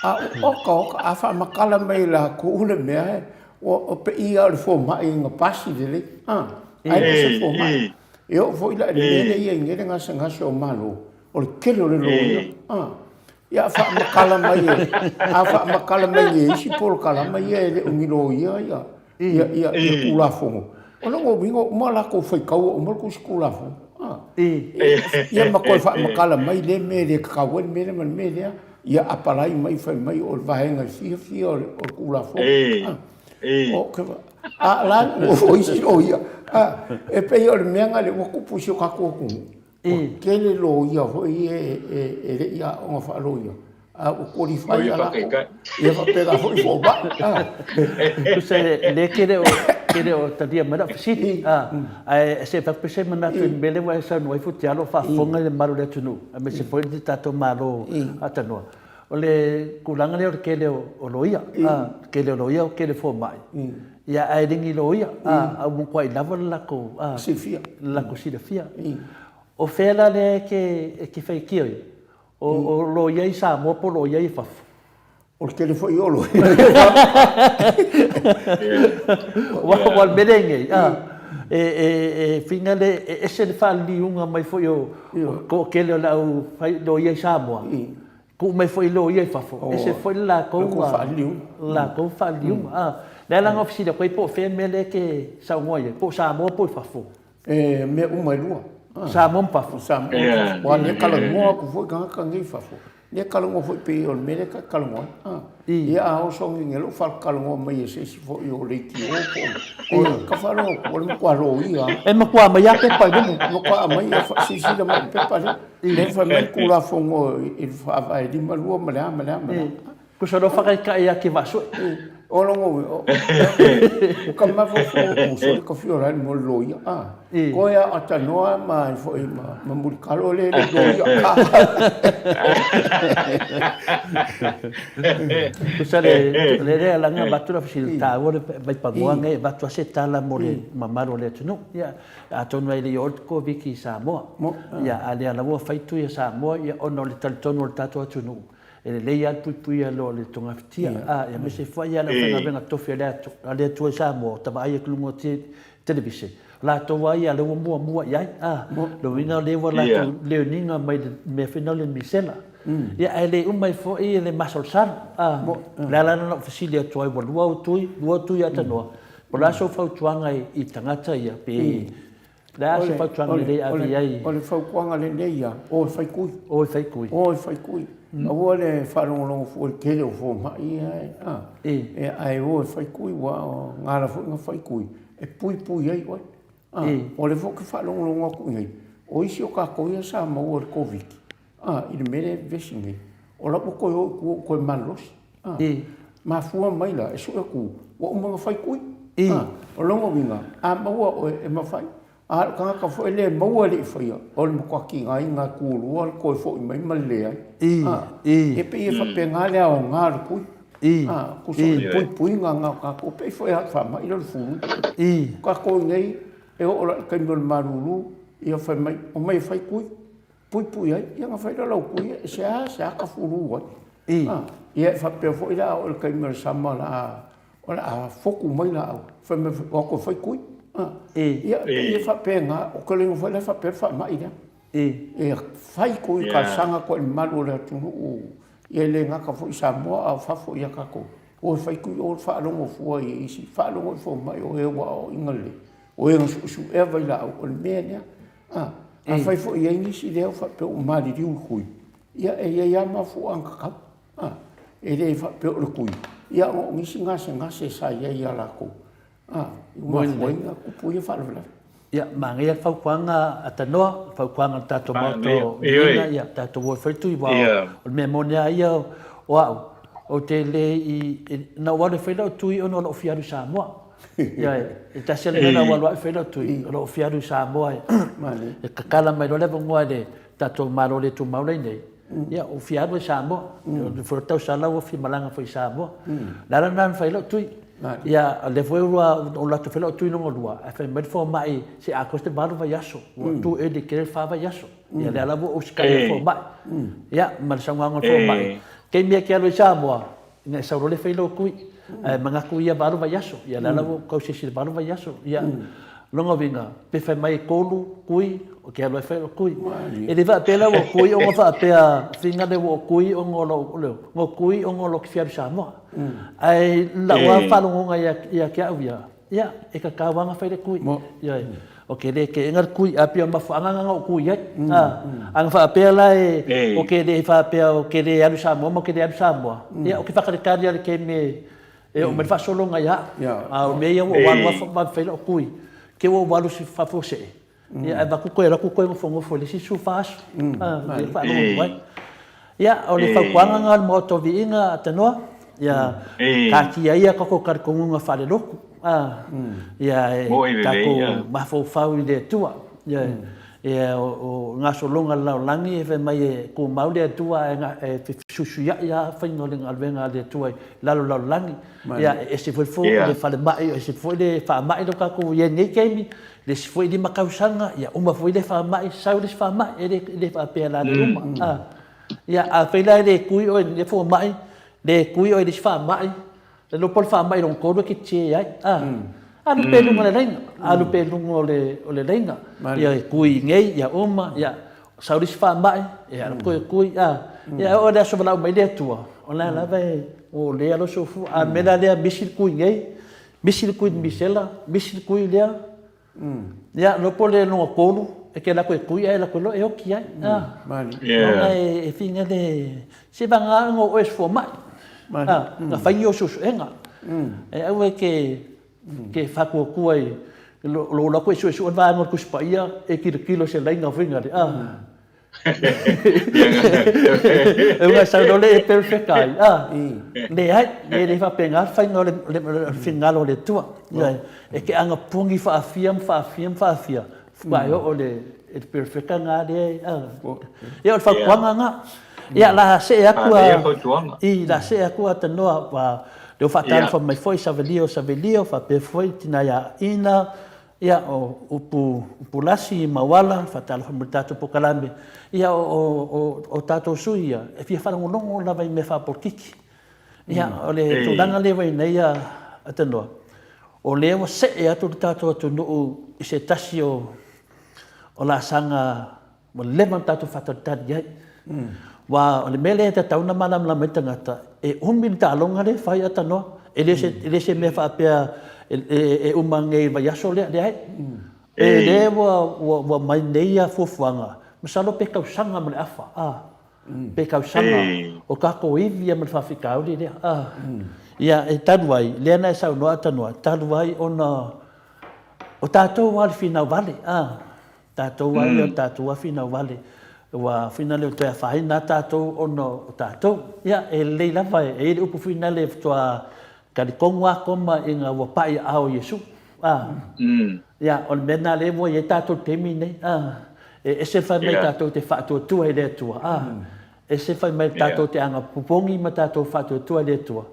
a oka oka, a faamatala mai e latou le mea, ua pei lava o le fomai na pasi lelei, a. Ae le o se fomai. E oo foi la i le mea lea e i ai nei le gasegase o Malo, o le tele o le loia, a. Ia a faamatala mai e, a faamatala mai e isi polokalama ia e le o ni loia ia, ia, ia, ia Tulafono, o lona uiga ua uma latou faitaua uma le Tusi Tulafono, a. Ia ma toe faamatala mai lea mea e le tatau ai le mea lea ma le mea lea, ia apalai mai fai mai o le vaega e fia fia o le Tulafono, a. O, a la o isi loia, a, e pei o le mea lena lea ua tupu i si o tatou atunuu, ua tele loia foi ia e le i aoga faaloia, a ua qualify lava latou, ia faapena foi fomai. Tusa lea e te le o talia mai lau fesili, ae se i avatu pea se manatu i le mea lea ua e saunoa ai Futialo, o faafofoga le mamalu o le atunuu, aemaise foi le tatou Malo aatanoa. O le tulaga lea o le tele o loia, a, tele o loia, tele o fomai, ia ae le ni loia, a, a ua matuai lava le latou, a, silafia, le latou silafia. O fea la lea e te, e te faitio ai? O, o loia i Samoa po o loia i fafo? O le tele foi o loia i fafo. Aua o le mea lea e i ai nei, a, e, e, e fina le, e ese le faaliliuga mai foi o, o le toatele o le au fai loia i Samoa, Tuu mai foi loia i fafo, ese foi le latou latou faaliliuga. A, lea la na ou fesili atu ai po o fea le mea lea e te saunoa i ai, po o Samoa po o i fafo? E mea uma e lua. Samoa ma fafo. Samoa ma fafo. Aua o lea e talanoa atu foi tagata nei i fafo, lea e talanoa foi pei o le mea lea ta te talanoa ai. Ia a oso nei lou faatalanoa mai e se isi foi o leitio po o ka faalogo atu, o le matua loia lava. E matua aumai lava pepa i luma. E matua aumai, e silasila mai i le pepa lea. Lea e fai mai le Tulafono i le Faavae 52 ma le a ma le a ma le a. Tusa loa faataitai ia Kevaasue. O lona uiga, o ka mafaufau o sole ka fia ola ai mo le loia, a. Koe a atanoa ma ai foi ma, ma Mulitalo le le loia, a. Tusa le, le lea laga avatu la fesili taua le Vaipagoa nei avatu a se tala mo le mamalu o le atunuu. Ia, atonu ai le i oo le Koviti i Samoa. Ia, a lea lava ua fai tui a Samoa, ia, ona o le talitonu o le tatou atunuu, E lelei lava le puipuia loa o le togafitia, a, aemaise foi le aufaigaluega tofi a le Atua i Samoa, o ta vaai atu i luga o televise, o latou lava ia lea ua muamua i ai, a, lona uiga o lea ua latou learn ina mai le mea foi lena o le misela. Ia, ae le uma ai foi le masalosalo, a, o le ala lena na ou fesili atu ai, ua lua au tui, lua tui ia Tanoa, po o le a sou fautuaga i tagata ia, pe Le a se fautuaga lelei e ave i ai? O le fautuaga lelei ia, o e fai kui. O e fai kui. O e fai kui. Aua le faalogologo fua i le tele o fomai ia e, a, e, ae o e fai kui, ua o gala foi na fai kui, e puipui ai oe. A, o lea foi ou te faalogologo atu i nei, o isi o tatou ia sa maua i le Koviti, a, i le mea lea e vevesi nei, o la ua toe o i tua ua toe malolosi. A, mafua mai la, e sue atu, ua uma ona fai kui. A, o lona uiga, a maua oe e mafai. A o le tagata foi lea e maua e le i faia, o le matua tigaina tulua le toe foi mai ma le leai. A, e pei e faapena le aoga o le kui. A, tusa o le puipuiga lena o tatou, pei foi lava o le faamai lea o le fulu. O tatou nei, e oo loa i le taimi o le malulu, ia fai mai, omai e fai kui. Puipui ai, ia ona fai lea o lau kui, e seasea ta fulu ai. A, ia e faapea foi la a oo i le taimi o le sama o le a, o le a fotu mai laau, fai mai foi, o atu e fai kui. A, ia e pei e faapena, ou te le iloa foi la e faapea le faamai lea. E fai kui talosaga atu ai i le mamalu o le atunuu, ia e le gata foi i Samoa a o fafo ia tatou, o e fai kui, o e faalogo fua i isi, faalogo i fomai o e ua aoaoina lelei, o e na suesuea vailaau, o le mea lea. A, afai foi e i ai nisi lea ua faapea ua maliliu i tui, ia e i ai lava mafuaaga tatau. A, e le faapea o le tui, ia ona o nisi gasegase sa i ai ia latou. A, ua mafua ai ona tupu ia faalavelave. Ia, manaia le fautuaga a Tanoa, le fautuaga a le tatou Maota o Viiga, ia, tatou o e fai tui, aua o le mea moni lava ia o au, ou te le i, na ou alu e fai lau tui ona o lou fia alu i Samoa. Ia, e tasi lava le mea na ou alu ai fai lau tui, o lou fia alu i Samoa e tatala mai loa le avanoa e le tatou Malo le tumau lea nei, ia, ou fia alu i Samoa. O le foi tausala ua fia malaga foi i Samoa. O le ala lena na fai ai lau tui. Ia, o lea foi ua ou alu atu e fai lau tui lona lua, ae fai mai le fomai, se i atoa se 8 vaiaso, ua too early tele le 4 vaiaso. Ia, lea la ua ou usitai i le fomai. Ia, ma le saunoaga a le fomai, taimi e te alu ai i Samoa, Ina e sau loa le fai lou tui, ae manatu ia 8 vaiaso, ia o lea la ua ou tausisi i le 8 vaiaso. Ia, Lona uiga, pe fai mai e kolu kui, o ke alu ai fai o kui. E le faapea la ua kui ona faapea finga le ua o kui ona o lou, leo, ngo kui ona o lou ke fia alu i Samoa. Ae lau lava faalogoga ia, ia te au ia, ia, e tatau lava ona fai le kui. Ioe. O ke le keena le kui, ae pei o le mafuaaga lena na ou kui ai. A, ana faapea la e, o ke le faapea o ke le alu i Samoa ma o ke le alu i Samoa, ia, o ke whakaretari a le keme E oo mai le faasologa ia au. A o mea ia ua ou alu lava vave fai lau kui, ke ua ou alu i fafo o see, ia ae avatu toe alu atu toe nofonofo i le isi 14 aso. A, lea e faalogo ai. Ia, o le fautuaga lena o le Maota o Viiga a Tanoa, ia taatia ia tatou talitonuga faalelotu, a, ia e tatou mafaufau i le Atua. Ia, ia o gasologa a le lalolagi e fai mai e tumau le Atua ae fesuisuiai lava faiga o le galuega a le Atua i lalo lalolagi. Ia, e ese foi le falemai, e ese foi le faamai lea ua tatou i ai i lenei taimi, le isi foi 5 tausaga, ia uma foi lea faamai, sau le isi faamai, e le faapea o le a le uma. Ia, afai la e le tui oe i lenei fomai, le tui oe i le isi faamai, Le lopo o le faamai lona tolu e keche ai. A. Alu pea i luga o le laina. Alu pea i luga o le, o le laina. Ia e kui nei, ia uma, ia sau le isi faamai, ia alu toe kui, a. Ia e oo i le aso valaau mai le Atua, o la lava e ua lea lou soifua. A o le mea la lea, misi le kui nei, misi le kui i le misela, misi le kui lea, Ia, lopo le lona tolu, e te alu atu e tui ae alu atu loa e oti ai. Ona e finga le, se vagana ona o oe e fua mai. Na fai ni o suesuega. E aua e te, te faatuatua i lou alu atu e suesue le vaega o le Tusi Paia e tilotilo i se laina foi lea. E uga sau loa le e perfect ai, a? Leai, e le faapena le faiga o le finagalo o le Atua. Ioe, e te agapogi faafia ma faafia ma faafia, faatoa e oo i le perfect lena lea, a. Ia, o le fautuaga lena. Ia, la see atu a, i, la see atu a Tanoa, ua, lea ua faatalofa mai foi Savelio Savelio, faapea foi Tina ia Ina, Ia, o upu, upu lasi ma uala, faatalofa mai i le tatou polokalame. Ia, o, o, o, o tatou sui ia, e fia faalogologo lava i mea faapolokiki. Ia, o le tulaga lea ua i ai nei a, a Tanoa, o lea ua see atu le tatou atunuu i se tasi o, o laasaga Ua leva ona tatou faatalitali i ai. Aua o le mea lea e tatau ona malamalama ai le tagata, e umi le taaloga lea e fai a tanoa. E le se, e le se mea faapea e uma nei i le vaiaso lea, leai. E lea ua, ua, ua mai nei ia fuafuaga, masalo pe tausaga ma le afa, a, pe tausaga o tatou ivi ia ma le faafitauli lea, a. Ia, e talu ai, lea na e saunoa Tanoa, talu ai ona o tatou lava le finau vale, a. Tatou a ia o tatou a finau vale, ua fina leo toe afaina a tatou ona o tatou. Ia, e lelei lava, e i ai le upu fina le faatoa talitonu a koma ina ua pai aao o Iesu. A. Ia, o le mea lena lea ua i ai tatou i le taimi lenei. A. E ese le fai mai tatou te faatuatua i le Atua. A. Ese fai mai tatou te aga popogi ma tatou faatuatua i le Atua.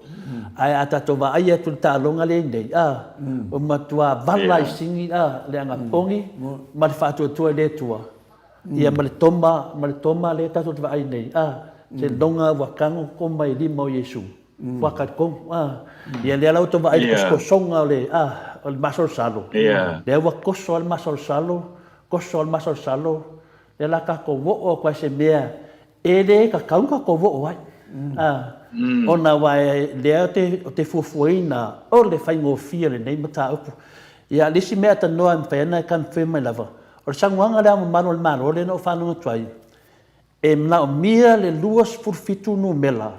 Ae a tatou vaai atu i le taaloga lea i nei, a, ua matua vala i sigi a, le aga popogi ma le faatuatua i le Atua. Ia ma le toma, ma le toma lea tatou te vaai nei, a, seiloga ua tago toma i lima o Iesu. Ua talitonu, a. Ia lea la ua tou vaai i le tosotosoga o le, a, o le masalosalo. Lea ua toso lava le masalosalo, toso lava le masalosalo, Lea la tatou oo atu ai se mea e le tatau ona tatou oo ai. Ona aua lea ou te fuafuaina o le faigofie o lenei mataupu. Ia o le isi mea tanoa e mafai ona e confirm mai lava, o le saunoaga a Le Ao Mamalu o le Malo lea na ou faalogo atu ai, e manaomia le 27 numera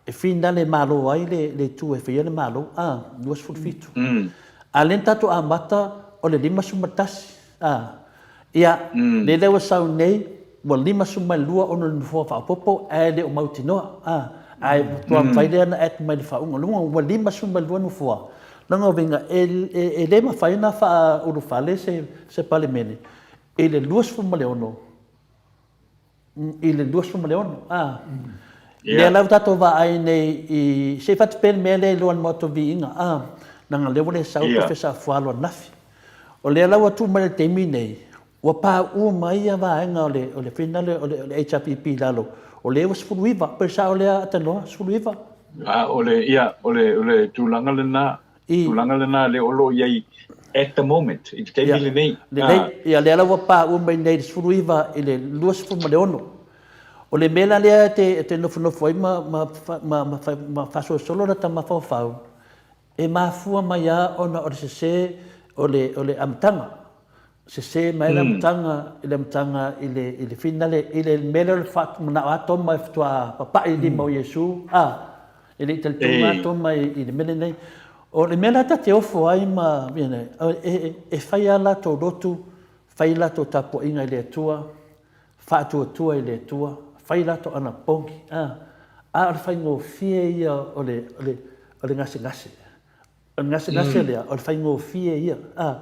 e finale malo ai le itu e faia le Malo, a, 27. A lea na tatou amata o le 51, a. Ia, lea la ua sau nei, ua 52 ona o le nofoa faaopoopo ae le o mautinoa, a. Ae faatoa mafai lea ona add mai i le faauuga. Lona uiga ua 52 nofoa. Lona uiga e le mafai ona faaulufale se Palemene i le 26 i le 26, a. Lea la ua tatou vaai nei i, se i fai atu pea le mea lea i luga o le Maota o Viiga, a, leaga o lea ua le sau le Professor Afualo ananafi. O lea la ua tuu mai i le taimi nei, ua pauu mai ia vaega o le, o le finale o le HRPP i lalo, o lea ua 19, pe sao lea Tanoa, 19? A, o le, ia, o le, o le tulaga lena, I. tulaga lena lea o lo o i ai. At the moment, i te taimi lenei. Lelei, ia lea la ua paua mai nei i le 19 i le 26. O le mea la lea e te nofonofo ai ma, ma, ma, ma, ma faasolosolo lata mafaufau, e mafua mai lava ona o le sese o le, o le amataga. Sese mai le amataga i le amataga i le, i le finale, i le mea lea o le manao lava Toma e faatoa papai i lima o Iesu, a, e le i talitonu lava Toma i le mea lenei. O le mea la ta te ofo ai ma, e fai lava latou lotu, fai latou tapuaiga i le Atua, faatuatua i le Atua, fai latou anapogi, a, a o le faigofie ia o le, o le, o le gasegase. O le gasegase lea, o le faigofie ia, a,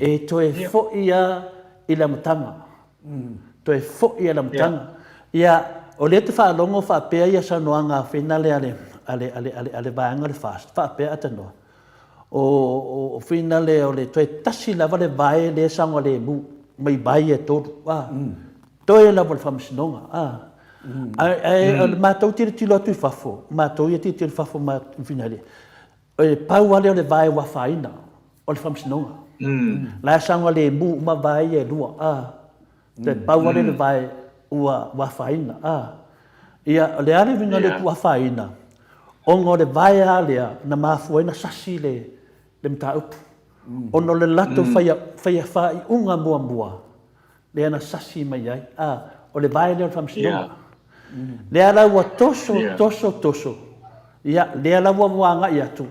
e toe foi lava i le amataga. Toe foi i le amataga. Ia, o lea e te faalogo faapea ia saunoaga a finale a le, a le, a le, a le, a le vaega o le FAST, faapea Atanoa, o, o finale o le toe tasi lava le vae lea e saogalemu mai vae ia e tolu, a. Toe lava o le faamasinoga, a. Ae, ae o le matou tilotilo atu i fafo, matou ia tilotilo i fafo ma finale, e pau lava lea o le vae ua afaina, o le faamasinoga. La e saogalemu uma vae ia e lua, a. Toe pau lava lea o le vae ua, ua afaina, a. Ia, o le a le uiga o le upu afaina? Ona o le vae lava lea na mafua ai ona sasi le, le mataupu. Ona o le latou faia, faia faaiuga muamua, lea na sasi mai ai, a, o le vae lea o le faamasinoga. Lea la ua toso, toso, toso, ia, lea la ua ua agai atu,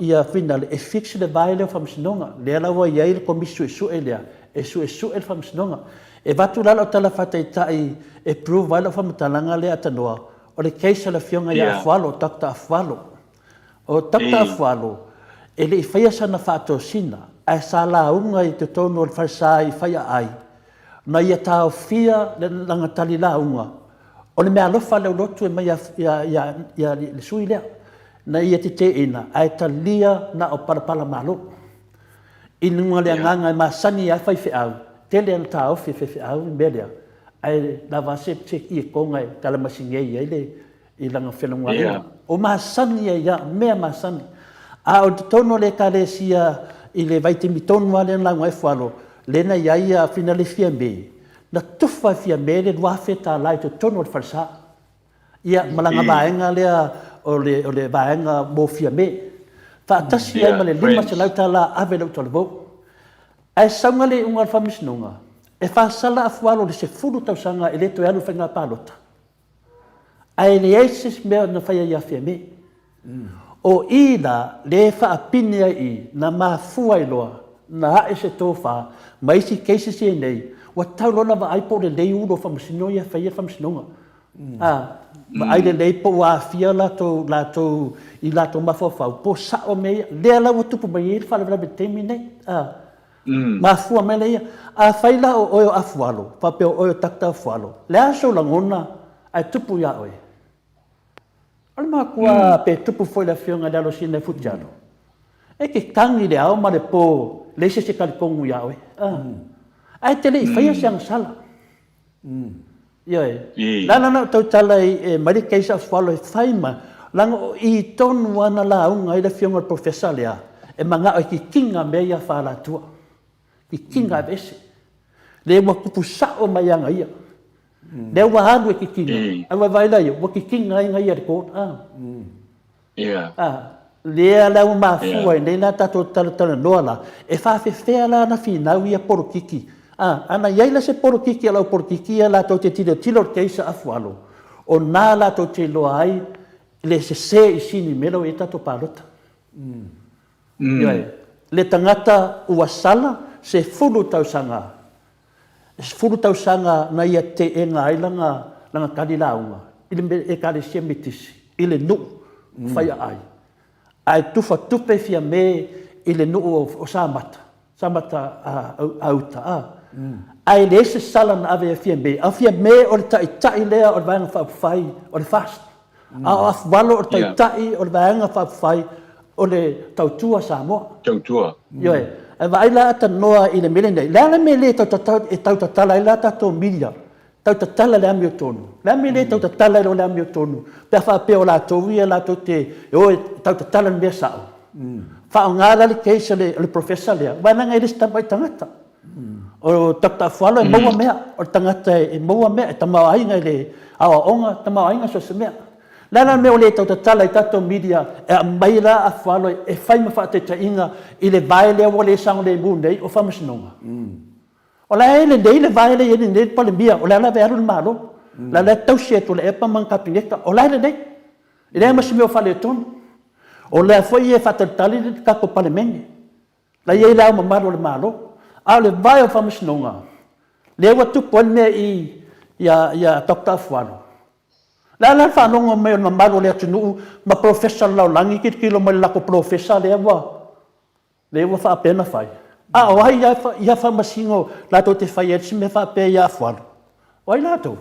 ia finale, e fix le vae lea o le faamasinoga. Lea la ua i ai le komisi suesue lea, e suesue le faamasinoga. E avatu la lau tala faataitai e prove ai lau faamatalaga lea Atanoa, o le case a le afioga ia Afualo, Doctor Afualo. O Doctor Afualo, e le i faia sana faatosina, ae sa lauga i totonu o le falesa i Faiaai, na ia taofia le lana tali lauga, o le meaalofa a Leulumotu e mai ia le sui lea, na ia teteina ae talia na o palapala malo. I luga o le agaga e masani ai faifeau, tele ana taofi e faifeau le mea lea, ae lava se iekoga e talamasinei ai le i lana felogoaiga. O masani ia ia mea masani. A o totonu o le Ekalesia i le vaitaimi tonu lava lea na lauga ai Fualo, lea na i ai ia Finale Fiame, na tufa e Fiame le $2,000 i totonu o le falesa. Ia, ma lana vaega lea o le, o le vaega mo Fiame. Faatasi ai ma le $500 ave i lou talavou. Ae sauga le iuga o le faamasinoga, e faasala a Fualo i le 10 tausaga e le toe alu i le faiga palota. Ae leai se isi mea na faia ia Fiame. O i la lea e faapine ai i na mafua ai loa na ae se tofa ma isi cases ia nei, ua tau loa na vaai po o lelei ulo o faamasino ia e faia le faamasinoga. A, vaai lelei po ua aafia latou, latou i latou mafaufau po o sao mea ia. Lea la ua tupu mai ai le faalavelave i le taimi lenei. A. Mafua mai lea ia. Afai la o oe o Afualo, faapea o oe o Doctor Afualo, le a sou lagona ae tupu ia oe? O le makua pe tupu foi le afioga i le Alosina e Futialo, e te tagi i le ao ma le po, leai se isi e talitonu ia oe. Ae e te le i faia se agasala. Ioe. Le a la na ou tautala e mai le case a Afualo e fai ma, leaga o i tonu lava na lauga ai le afioga i le Professor lea, e manao e kikiga mea ia a Falatua. Kikiga aveese. Lea ua tupu sao mai aga ia. Lea ua alu e kikiga, ae ua vaai la ia, ua kikiga ai ia i le court. A, lea la ua mafua ai nei la tatou talatalanoa la, e faafefea la ona finau ia polokiki. A, ana i ai la se polokiki a lau polokiki ia latou te tilotilo i le case a Afualo, o na latou te iloa ai le sese i sini mea la ua i ai tatou palota. Ioe, le tagata ua sala 10 tausaga, 10 tausaga na ia teena ai lana, lana tali lauga i le Ekalesia Metisi, i le nuu o Faiaai, ae tufa tupe Fiame i le nuu o Samata, Samata a uta, a. Ae leai se sala na ave e Fiame, a o Fiame o le taitai lea o le Vaega Faaupufai o le FAST. A o Afualo o le Taitai o le Vaega Faaupufai o le Tautua Samoa. Tautua. Ioe. Ae vaai la Atanoa i le mea lenei, le a le mea le e tautatala ai la tatou media, tautatala le amiotonu. Le a le mea le tautatala ai loa le amiotonu pe a faapea o latou ia latou te o e tautatala le mea sao. Faaaoga la le case a le Professor lea, aua leaga e le o se tamai tagata. O Doctor Afualo e maua mea, o le tagata e maua mea, e tamaoaiga i le aoaoga, tamaoaiga so o se mea. O le a la le mea ua le tautatala i tatou media e aumai la Afualo e fai ma faataitaiga i le vae lea ua le saogalemu nei o Faamasinoga? O la e lelei le vae lea e i ai nei le Palemia, o la e lava e alu le Malo, o la e tausi e Tuilaepa ma ana Kapeneta, o la e lelei. E leai ma se mea o faaletonu. O lea foi e faatalitali le tatou Palemene, la e i ai Le Ao Mamalu o le Malo. A o le vae o Faamasinoga, lea ua tupu ai le mea i ia Doctor Afualo, o le a la le faalogo mai o le mamalu o le atunuu ma polofesa o le lalolagi tilotilo mai i le latou polofesa lea ua Lea ua faapea ona fai. A o ai ia faamasino latou te faia ai se mea faapea ia Afualo? O ai latou?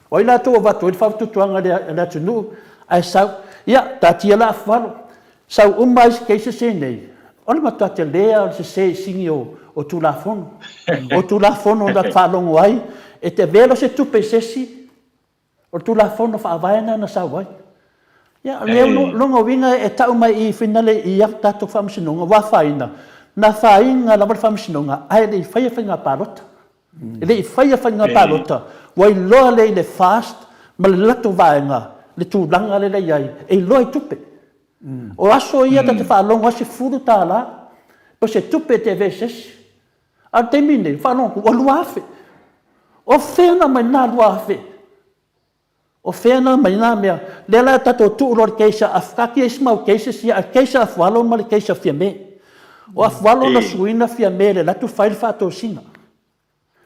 O ai latou o avatu ai le fautuatuaga a le atunuu ae sau, ia, taatia la Afualo, sau uma isi cases ia nei, o le matua tele lava o le sese i sini o Tulafono. O Tulafono na faalogo ai, e te avea loa se tupe i se isi, O le Tulafono Faavae lena na sau ai. Ia, o lea lona uiga e tau mai i i finale i a tatou faamasinoga ua afaina, na afaina lava le faamasinoga ae le i faia faiga palota. E le i faia faiga palota, ua iloa lea i le FAST ma le latou vaega le tulaga lea la i ai, e iloa i tupe. O aso ia ta te faalogo ai $10 po o se tupe e te avea i se isi. A o le taimi lenei, faalogo atu ua 2000. O fea na aumai lena 2000? O fea na aumai lena mea? Lea la tatou tuu loa i le case a taatia isi mau cases ia, a o le case a Afualo ma le case a Fiame. O Afualo na suiina Fiame i le alu atu fai le faatosina.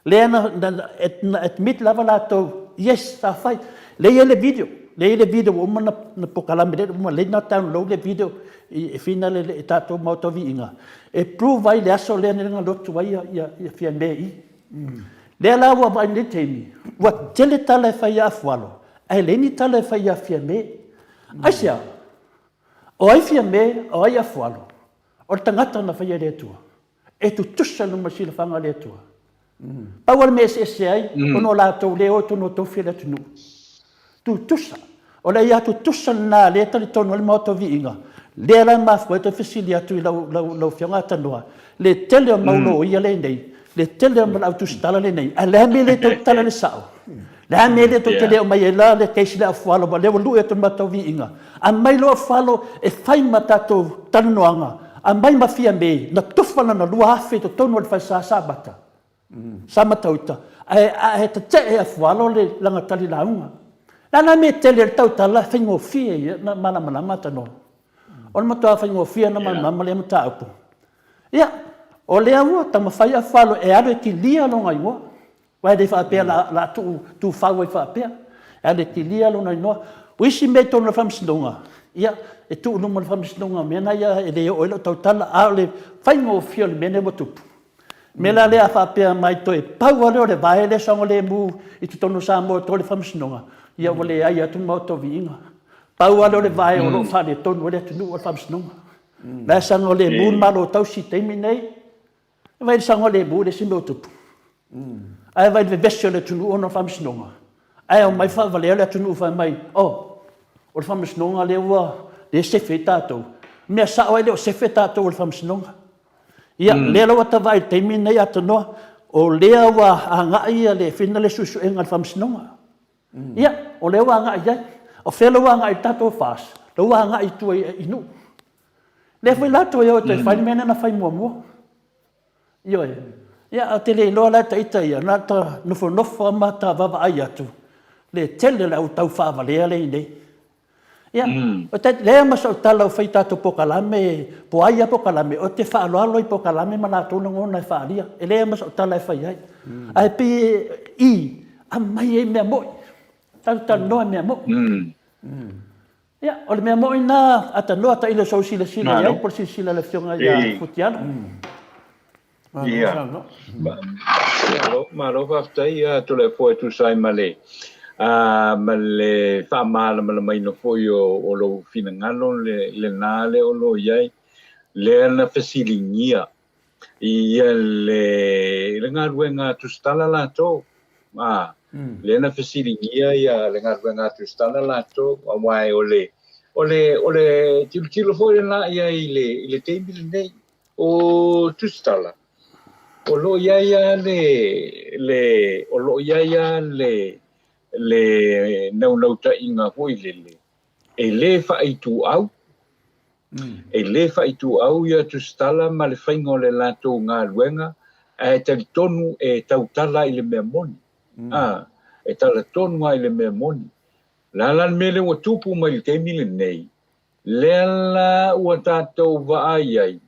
Lea na admit lava latou, yes sa fai. Lea e i ai le video, lea e i ai le video ua uma ona polokalame lea ua uma na download le video e finale i le tatou Maota o Viiga e prove ai le aso lea na alu atu ai ia Fiame i i. Lea la ua vaai i lenei taimi, ua tele tala e fai ia Afualo ae leai ni tala e fai ia Fiame. Aisea? O ai Fiame, o ai Afualo? O le tagata na faia e le Atua. E tutusa luma silafaga a le Atua. Pau lava le mea e eseese ai, ona o latou le o i totonu o tofi o le atunuu. Tutusa. O le aia tutusa lena lea e talitonu ai le Maota o Viiga, lea la e mafua ai toe fesili atu i lau, lau, lau Afioga Tanoa, le tele o mau loia lea e i nei, le tele o au tusitala lea e i nei, ae o le a le mea e le tau tatala le sao? Le a le mea lea tou te le aumai ai la le case lea a Afualo aua o lea ua lui atu le matou viiga. Aumai loa Afualo e fai ma tatou talanoaga, aumai ma Fiame na tufa lana 2000 i totonu o le falesa Samata, Samatauta, ae ae tetee Afualo le lana tali lauga. Le a la le mea tele o le tautala e faigofie ia na malamalama Tanoa. O le matua faigofie ona malamalama lea mataupu. Ia, o lea ua taumafai Afualo e alu e kilia lona igoa. Aua e le faapea o le a tuu tufau ai faapea, e alu e kilia lona igoa. O isi mea i totonu o le Faamasinoga, ia, e tuu i luma o le Faamasinoga, o mea na ia e le oo i ai lau tautala, a o le faigofie o le mea lenei ua tupu. O le mea la lea a faapea mai toe pau lava lea o le vae lea e saogalemu i totonu o Samoa e to le Faamasinoga, ia ua leai atu le Maota o Viiga. Pau lava lea o le vae o lo o faaletonu ai le atunuu o le Faamasinoga. O la e saogalemu le Malo tausi i le taimi lenei, Vaai i le saogalemu e leai se mea o tupu. Ae vaai i le vevesi o le atunuu ona o le faamasinoga. Ae omai faavalea le atunuu fai mai, oh, o le faamasinoga lea ua lea e sefe ai tatou. Mea sao e le o sefe tatou e le faamasinoga. Ia, lea la ua ta vaai i le taimi lenei Atanoa, o lea ua agai le fina le suesuega a le faamasinoga. Ia, o lea ua agai i ai. O fea la ua agai i le tatou FAST? Lea ua agai i tua i Nuu. Lea foi la toe o e toe fai le mea lea na fai muamua. Ioe. Ia, ou te le iloa la e ita ia, na ta nofonofo lava ma ta vaavaai atu le tele o le au taufaavalea lea i inei. Ia, o te leai ma sau tala o fai tatou polokalame, po o ai lava polokalame, ou te faaaloalo i polokalame ma latou lagona e faaalia. E leai ma sau tala e fai ai. Ae pei i, aumai ai mea moni. Tatou talanoa i mea moni. Ia, o le mea moni lena, Atanoa, tailo i sou silasila i ai, po o le silasila a le Afioga ia Futialo. Ia. Malo, malo faafetai ia Toleafoa e tusa ai ma le ma le faamalamalamaina foi o lou finagalo lena lea o lo o i ai, lea na fesiligia ia le galuega tusitala latou. Lea na fesiligia ia le galuega tusitala latou, aua o le. O le, o le tilotilo foi lena i ai i le, i le taimi lenei. O Tusitala, o lo o i ai lava le, le, o lo o i ai lava le, le naunautaiga foi lele, e lē faaituau, e lē faaituau ia Tusitala ma le faiga o le latou galuega, ae talitonu e tautala i le mea moni. A, e tala tonu lava i le mea moni. O le a la le mea lea ua tupu mai i le taimi lenei, lea la ua tatou vaai ai,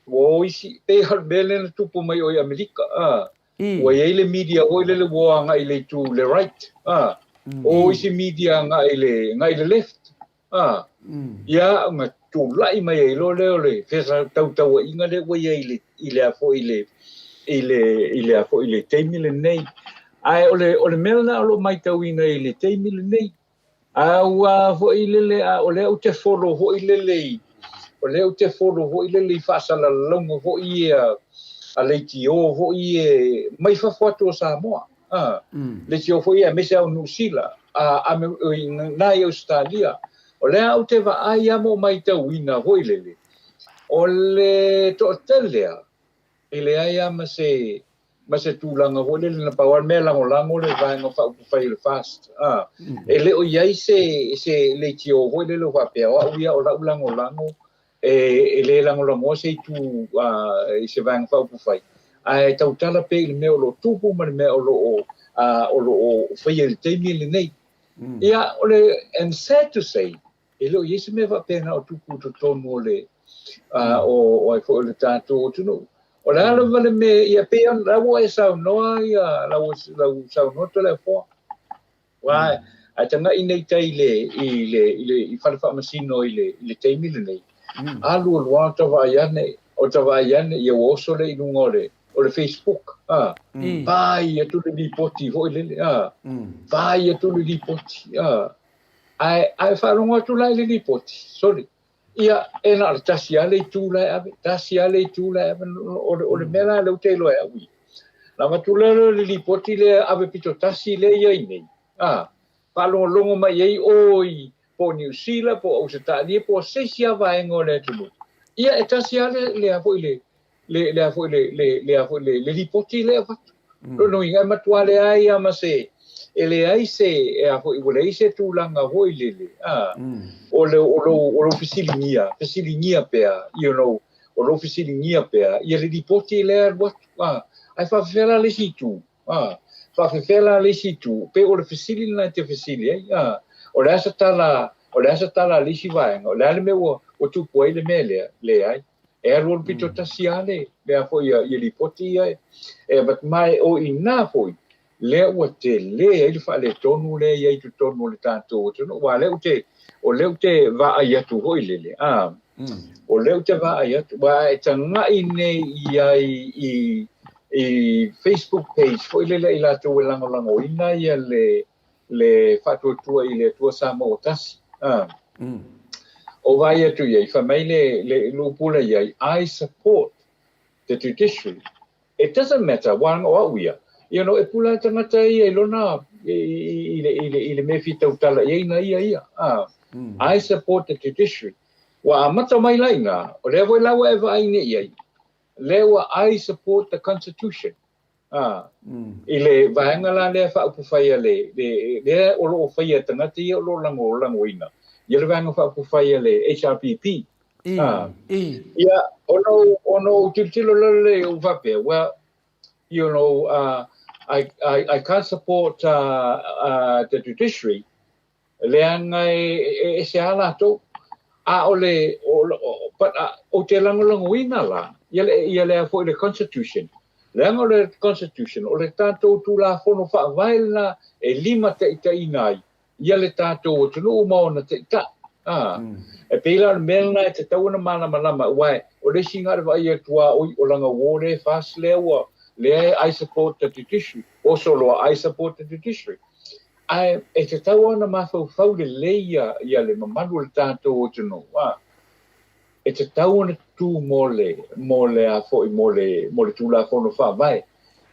ua o isi, pei lava o le mea lea na tupu mai o i Amerika, a, ua i ai le media foi lele ua o agai i le itu le right, a, o isi media agai i le, agai i le left, a, ia, ona tulai mai ai loa lea o le tautauaiga lea ua i ai i le, i le a foi i le, i le, i le a foi i le taimi lenei. Ae o le, o le mea lena o lo o matauina i le taimi lenei, A ua foi lele, a o lea ou te follow foi lele i, o lea ou te follow foi lele i faasalalauga foi ia a leitio foi ia mai fafo atu o Samoa. A, leitio foi ia aemaise lava o Niu Sila, a, a, na i Ausetalia. O lea ou te vaai lava ma ou matauina foi lele, o le toatele lava, E leai lava ma se, ma se tulaga foi lele na pau lava le mea e lagolago le Vaega Faaupufai o le FAST. A, e le o i ai se, se leitio foi lele o faapea, o au ia o lau lagolago, e, e le lagolagoa se itu a, i se Vaega Faaupufai, ae tautala pea i le mea o lo o tupu ma le mea o lo o, a, o lo o faia i le taimi lenei. Ia, o le, and sad to say, E le o i ai se mea faapena o tupu i totonu o le, o, o ai foi o le tatou atunuu. O le a lava le mea, ia pei ona, la ua e saunoa ia, la ua, la ua saunoa Toleafoa. Ua, ae taga'i nei tai i le, i le, i le, i fale faamasino i le, i le taimi lenei. Alu alu lava o ta vaai ane, o ta vaai ane, ia ua oso lea i luga o le, o le Facebook, a, vaai atu le lipoti foi lele, a, vaai atu le lipoti, a, Ae, ae faalogo atu la i le lipoti, sole, ia, e na o le tasi lava le itu la e ave, tasi lava le itu la e ave, o le, o le mea la lea ou te iloa e au ia. Na avatu lea le lipoti lea ave pito tasi lea e i ai nei, a, faalogologo mai i ai o i, po o Niu Sila, po o Ausetalia, po o se isi lava vaega o le atunuu, ia e tasi lava le, le a foi le, le, le a foi le, le, le a foi le, le lipoti lea e avatu. Lona uiga, e matua leai lava ma se, e leai se, e a foi, ua leai se tulaga foi lele, a, o le, o lou, o lou fesiligia, fesiligia pea, you know, o lou fesiligia pea, ia le lipoti lea e alu atu, a, ae faafefea la le isi itu, a, faafefea la le isi itu, pe o le fesili lena e te fesili ai, a, o le a se tala, o le a se tala a le isi vaega, o le a le mea ua, ua tupu ai le mea lea, leai. E alualu pito tasi lava le mea foi ia, ia lipoti ia e avatu ma e o i ina foi lea ua tele ai le faaletonu lea i ai totonu o le tatou atunuu. Aua o lea ou te, o lea ou te vaai atu foi lele, a, o lea ou te vaai atu, aua e taga'i nei i ai i, i Facebook page foi lele a i latou e lagolagoina ia le, le Faatuatua i le Atua Samoa ua Tasi. A. O vaai atu i ai, fai mai le, le lupu la i ai, I support the judiciary. It doesn't matter, wā o au ia. You know, e pula le tagata ia i lona, i, i, i, le, i, le, i le mea fia tautala i ai na ia ia. A. I support the judiciary. Ua amata mai la i ina, o lea foi la ua e vaai nei i ai, lea ua I support the constitution. Ā, i le vaega la lea faaupufai a le, le, lea o lo o faia e tagata ia o lo o lagolagoina ia le vaega faaupufai a le HRPP. Ā, ia, ona ou, ona ou tilotilo loa lea ou faapea, well, you know, I, I, I can't support the judiciary, Leaga e ese lava latou. A o le, but ou te lagolagoina la, ia le, ia le a foi le Constitution. Leaga o le Constitution, o le tatou Tulafono Faavae lena e limataitaiina ai ia le tatou atunuu ma ona taitai. A, e pei la o le mea lena e tatau ona malamalama, aua o le isi na o le vaai atu lava, oi, o lana uo lea e FAST lea ua, lea e I support the judiciary, oso loa I support the judiciary. Ae e tatau ona mafaufau lelei ia, ia le mamalu o le tatou atunuu, a, e tatau ona tu mo le, mo le a foi, mo le, mo le Tulafono Faavae,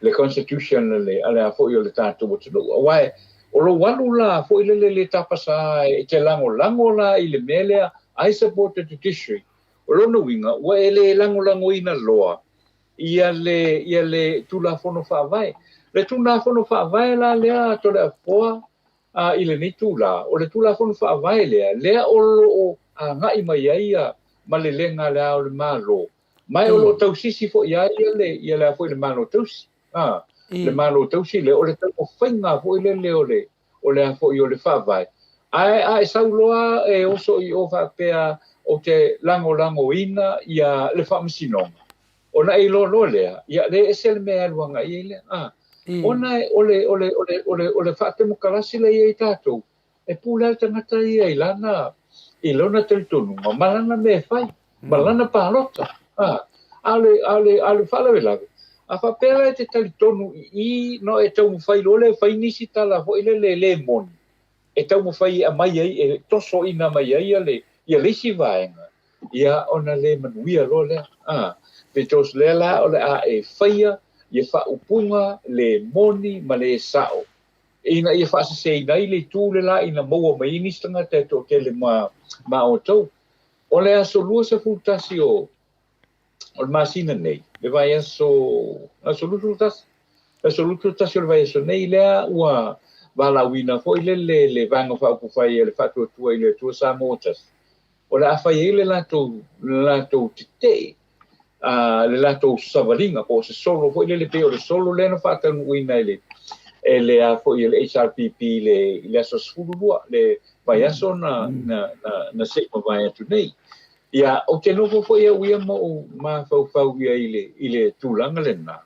le Constitution a le, a le a foi o le tatou atunuu. Aua o O lou alu la foi lele le tapasa e te lagolago la i le mea lea, I support the judiciary. O lona uiga, ua e le lagolagoina loa ia le, ia le Tulafono Faavae. Le Tulafono Faavae la lea a Toleafoa a, i lenei itula, o le Tulafono Faavae lea, lea o lo o agai mai ai ia malelega a Le Ao o le Malo, ma o lo o tausisi foi ia ia le, ia le a foi le Malo Tausi. A, le Malo Tausi lea, o le taumafaiga foi lele o le, o le a foi o le Faavae. Ae a e sau loa e oso i o faapea ou te lagolagoina ia le Faamasinoga, ona e iloa loa lea, ia le ese le mea e alu agai ai lea. A, ona o le, o le, o le, o le, o le faatemokarasi lea e i ai tatou, e pule lava le tagata ia i lana, i lona talitonuga ma lana mea e fai, ma lana palota. A, a o le, a o le, a o le faalavelave, a faapea la e te talitonu i i, no e taumafai loa lea e fai nisi tala foi lele e le moni, e taumafai e aumai ai, e tosoina mai ai ia le, ia le isi vaega, ia ona le manuia loa lea. A, because lea la o le a e faia ia faaupuga le moni ma le sao, ina ia faaseseina ai le itu le la ina maua mai ai nisi tagata e toatele ma, ma outou. O le aso 21 o, o le masina nei, le vaiaso, aso 21, aso 21 o le vaiaso nei, lea ua valaauina foi le, le, le Vaega Faaupufai a le Faatuatua i le Atua Samoa Tasi, o le a fai ai le latou, le latou tetee, a, le latou savaliga, po o se solo foi lele, pei o le solo lea na faataunuuina e le, e le a foi e le HRPP i le, i le aso 12, le vaiaso na, na, na, na se i mavae atu nei. Ia, ou te nofo foi au ia ma ou mafaufau ia i le, i le tulaga lena.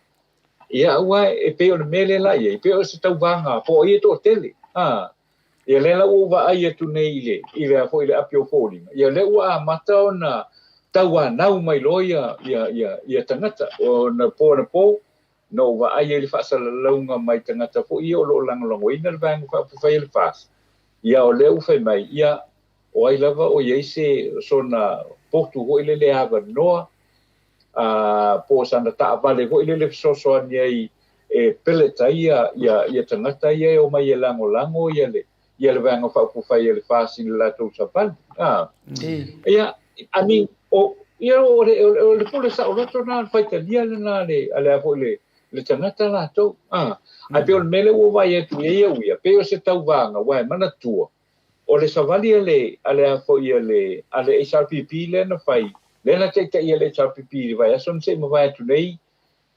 Ia, aua e pei o le mea lea la i ai, pei o se tauvaga po o ai e toatele. A, ia lea la ua ou vaai atu nei i le, i le a foi le api o foliga, ia lea ua amata ona tauanau mai loa ia, ia, ia, ia tagata. O na po anapo, na ou vaai ai i le faasalalauga mai tagata foi ia o lo o lagolagoina le Vaega Faaupufai a le FAST, ia o lea ua fai mai, ia, o ai lava o i ai se sona potu foi lele avanoa, a, po o sana taavale foi lele fesoasoani ai e pellet ai ia, ia, ia tagata ia e omai e lagolago ia le, ia le Vaega Faaupufai a le FAST i le latou savali. A. Ia, I mean, o, ia, o le, o le pule saoloto lena, o le faitalia lena a le, a le a foi le, le tagata latou. A. Ae pei o le mea lea ua ou vaai atu i ai au ia, pei o se tauvaga, aua e manatua, O le savali a le, a le a foi a le, a le HRPP lea na fai, lea na taitaia le HRPP i le vaiaso na se i mavae atu nei,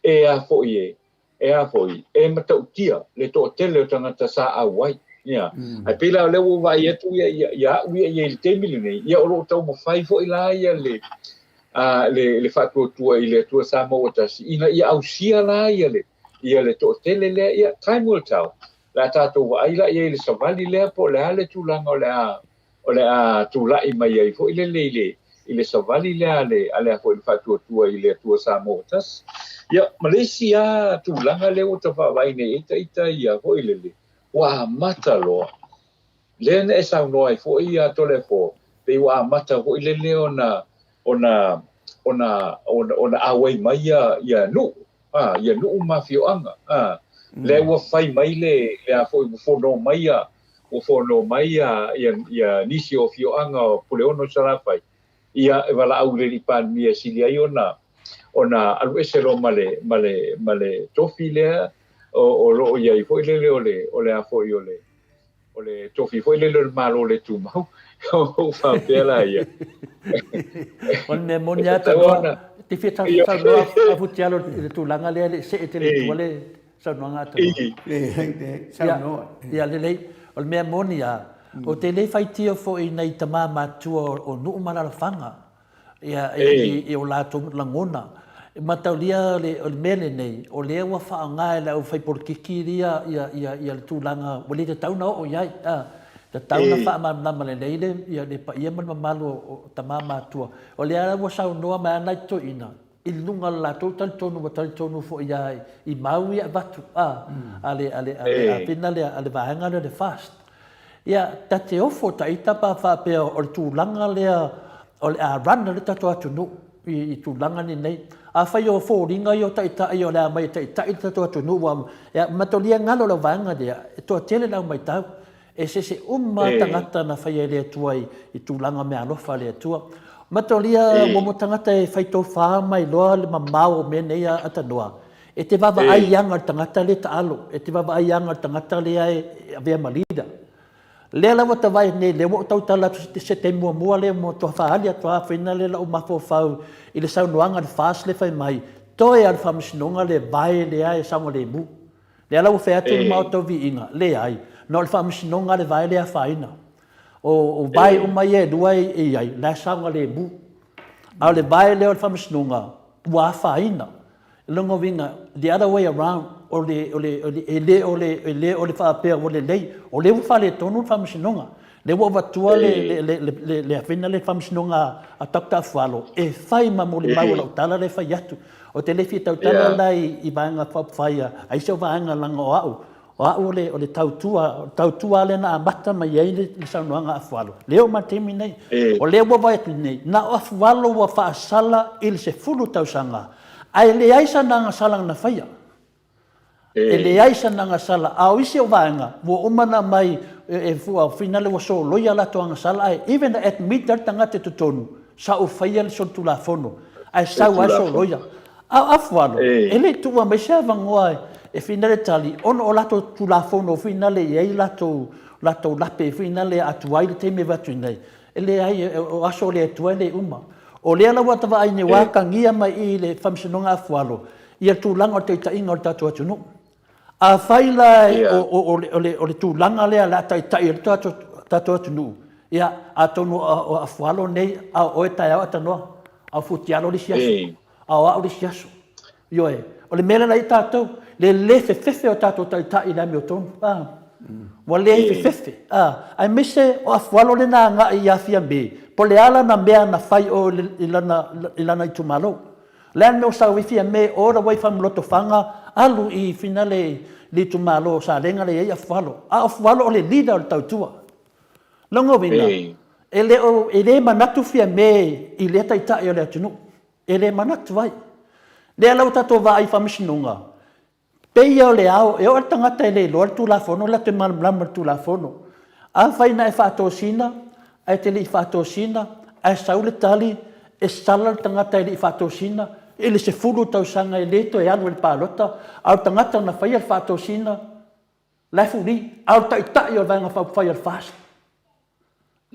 e a foi e, e a foi, e matautia le toatele o tagata sa auai. Ia. Mm. Ae pei la o lea ua ou vaai atu ia, ia, ia au ia, ia i le taimi lenei, ia o lo o taumafai foi la ia le, a, le, le faatuatua i le Atua Samoa ua tasi, ina ia ausia la ia le, ia le toatele lea, ia, time will tell. O le a tatou vaai la i ai i le savali lea po o le a le tulaga o le a o le a tulai mai ai foi lele i le i le savali lea a le a le a foi le Faatuatua i le Atua Samoa ua tasi. Ia, ma le isi lava tulaga lea ua ta vaavaai nei ai ita ia foi lele, ua amata loa. Lea na e saunoa ai foi ia Toleafoa, pei ua amata foi lele ona ona ona ona auai mai ia ia nuu a, ia nuu ma afioaga, a, lea ua fai mai le, le a foi, ua fono mai ia, ua fono mai ia, ia, ia nisi o afioaga o Puleono i Salafai, ia e valaau i le Alii Palemia e sili ai ona, ona alu ese loa ma le, ma le, ma le tofi lea o, o lo o i ai foi lele o le, o le a foi o le, O le tofi foi lele o le Malo le tumau, ou faapea la ia. O le mea moni lava tanoa, te fia saunoa a Futialo i le tulaga lea, le see tele i tua le saunoaga a Tanoa. Saunoa. Ia lelei, o le mea moni lava, ou te le faitio foi i nai tama matua o nuu ma alaalafaga, ia, i, i o latou lagona. E mataulia o le, o le mea lenei, o lea ua faaaoga e le aufaipolitiki ia, ia, ia, ia le tulaga ua le tatau ona oo i ai. A, tatau ona faamalamalama lelei le, ia, le paia ma le mamalu o, o tama matua. O lea ua saunoa mai lava nai toeaiina, i luga o le latou talitonu ua talitonu foi lava i mau ia e avatu, a, a le, a le, a le afina lea, a le vaega lea o le FAST. Ia, ta te ofo ta ita pe a faapea o le tulaga lea o le a run ai le tatou atunuu. i tulaga lenei. Afai o foliga ia o taitai o le a aumai e taitai le tatou atunuu ua e matolia galo lau vaega lea, e toatele le au maitau. E eseese uma tagata na faia e le Atua i tulaga meaalofa a le Atua. Matolia mo tagata e fai tofa ma iloa le mamao o mea nei a tanoa, e te vaavaai i aga o le tagata lea e taalo, e te vaavaai i aga o le tagata lea e avea ma leader. Lea la ua ta vaai nei, lea ua ou tautala atu se taimi muamua lea ua matua faaali atu lava faina lea lau mafaufau i le saunoaga a le FAST lea fai mai, toe lava o le Faamasinoga le vae lea e saogalemu. Lea la ua fai atu le Maota o Viiga, leai, na o le Faamasinoga lava le vae lea e afaina. O vae uma ia e lua e i ai, la e saogalemu. A o le vae lea o le Faamasinoga, ua afaina. O lona uiga, the other way around, o le, o le, e le o le, e le o le faapea ua lelei, o lea ua faaletonu le Faamasinoga. Lea ua avatua le, le, le, le, le afina le Faamasinoga a Doctor Afualo e fai ma molimau o lau tala lea e fai atu. Ou te le fia tautala la i Vaega Faaupufai a isi au vaega leaga o au, O au o le, o le tautua, o le tautua lea na amata mai ai le, le saunoaga a Afualo. Lea oo mai le taimi nei. O lea ua vaai atu nei, na o Afualo ua faasala i le 10 tausaga, ae leai sana agasala na faia. E leai sana agasala. A o isi o vaega, ua uma ona aumai, e, e, ua finale ua soloia latou agasala, ae even na admit ai le tagata i totonu, sa ou faia le solitulafono, ae sau lava soloia. A o Afualo, e le i tuua mai se avanoa e finale tali ona o latou Tulafono foi nale e i ai latou latou lape foi nale e atu ai le taimi e avatu nei. E leai, o aso o le Atua e le uma. O lea la ua ta vaai nei ua atagia mai i i le Faamasinoga Afualo ia tulaga o le taitaiga o le tatou atunuu. Afai la o le tulaga lea o le a taitai ai le tatou atunuu, ia, atonu o Afualo nei, a o oe taeao Atanoa, a o Futialo le isi aso, a o au le isi aso. Ioe, o le mea lea la i ai tatou, le le fefefe o tatou taitai i le amiotonu. Ua le fefefe, aemaise o Afualo lea na agai ia Fiame, po o le a lana mea na fai o i lana itumalo. Le a le mea ua sau ai Fiame all the way from Lotofaga alu i Finale i le itumalo o Salega lea e i ai Afualo. A o Afualo o le leader o le tautua. Lona uiga, e le o, e le manatu Fiame i lea taitai o le atunuu. E le manatu ai. Lea la ua tatou vaai i faamasinoga, Pei o le ao, e oo le tagata e le iloa le Tulafono, latou te malamalama i le Tulafono. Afai na e faatosina, ae te le i faatosina, ae sau le tali, e sala le tagata e le i faatosina, i le 10 tausaga e le toe alu i le palota, a o le tagata na faia le faatosina, la e fuli, a o le taitai o le Vaega Faaupufai o le FAST.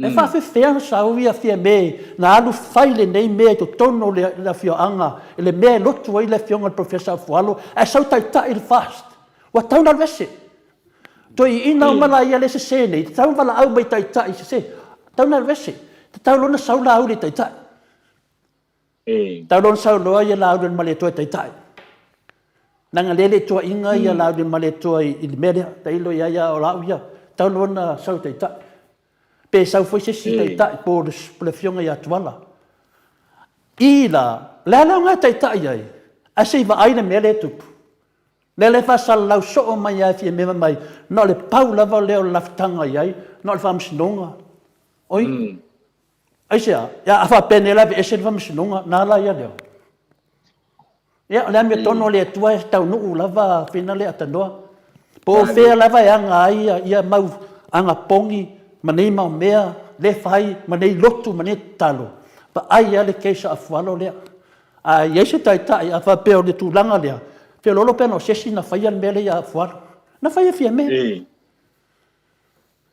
E faafefea ona sau ia Fiame na alu fai lenei mea i totonu o le afioaga i le mea e lotu ai le afioga i le Professor Afualo ae sau taitai le FAST. Ua tatau ona alu ese. Toe iina uma laia lea e sese nei, tatau ona valaau mai i taitai sese. Tatau ona alu ese. Tatau loa ona sau Laauli e taitai. Tatau loa ona sau loa ia Laauli o le Malietoa e taitai. Leaga lea e le i tuuaiina ia Laauli o le Malietoa i le mea lea. Tailo i ai a o au ia, tatau loa ona sau e taitai. Pe sau foi se isi taitai po o le afioga ia Tuala. I la, o le a le aoga e taitai ai, ae se i vaai le mea lea e tupu. Lea la e faasalalau soo mai lava e Fiame fai mai, na o le pau lava lea o le lafutaga i ai, na o le faamasinoga. Oi, Aisea? Ia, a faapea nei la aveese le faamasinoga, na ala ia lea. Ia, o le amiotonu a le Atua e taunuu lava fina le atanoa. Po o fea lava e aga ai ia, ia mau aga pogi ma nei mau mea le fai ma nei lotu ma nei tatalo, vaai lava le case a Afualo lea. A i ai se taitai, a faapea o le tulaga lea, feoloolo pe ana o se isi na faia le mea lea ia Afualo. Na faia Fiame.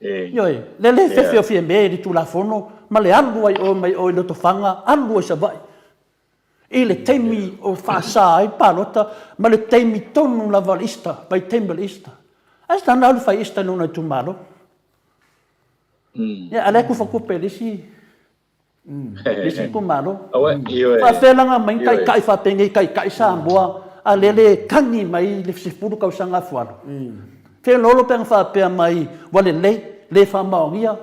Ioe, le le fefe o Fiame i le Tulafono ma le alu ai oe mai o i Lotofaga, alu ai Savaii. I le taimi o faasa ai palota ma le taimi tonu lava o le Easter, vaitaimi o le Easter. Ae sa na alu fai Easter i lona itumalo. Ia, a o lea e tufatupe i le isi le isi itumalo. Faafefea la ona aumai ni taitai faapenei taitai Samoa a lea le tagi mai le 10 tausaga afualo. Feoloolo pe ana faapea mai ua lelei, le faamaonia,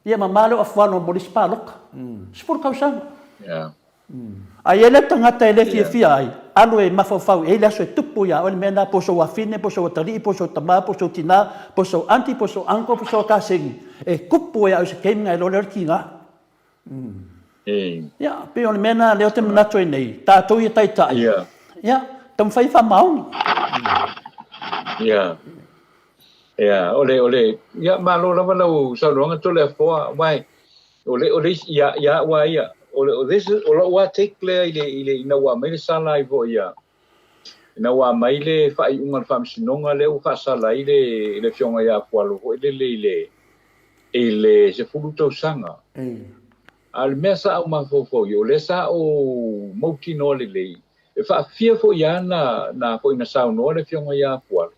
ia mama lea o afualo mo le isi palota. 10 tausaga. A i ai le tagata e le fiafia ai, alu e mafaufau i ai le aso e tupu ia oe le mea lena, po o sou afine, po o sou atalii, po o sou tama, po o sou tina, po o sou aunty, po o sou uncle, po o sou akasegi, e tupu ia oe i se taimi ona e iloa lea o le tiga. Ia, pei o le mea lena lea ou te manatu ai nei, tatou ia taitai, ia, taumafai e faamaoni. Ia. Ia, o le, o le, ia, malo lava lau saunoaga Toleafoa, aua o le, o le isi, ia, ia au lava ia, o le, this is, o lou lava take lea i le, i le, ina ua aumai le sala ai foi ia, ina ua aumai le faaiuga a le Faamasinoga lea ua faasala ai le, le Afioga ia Afualo foi lele i le, i le 10 tausaga. A o le mea sa ou mafaufau i ai, o lea sa ou mautinoa lelei, e faafia foi lava na, na foi na saunoa le Afioga ia Afualo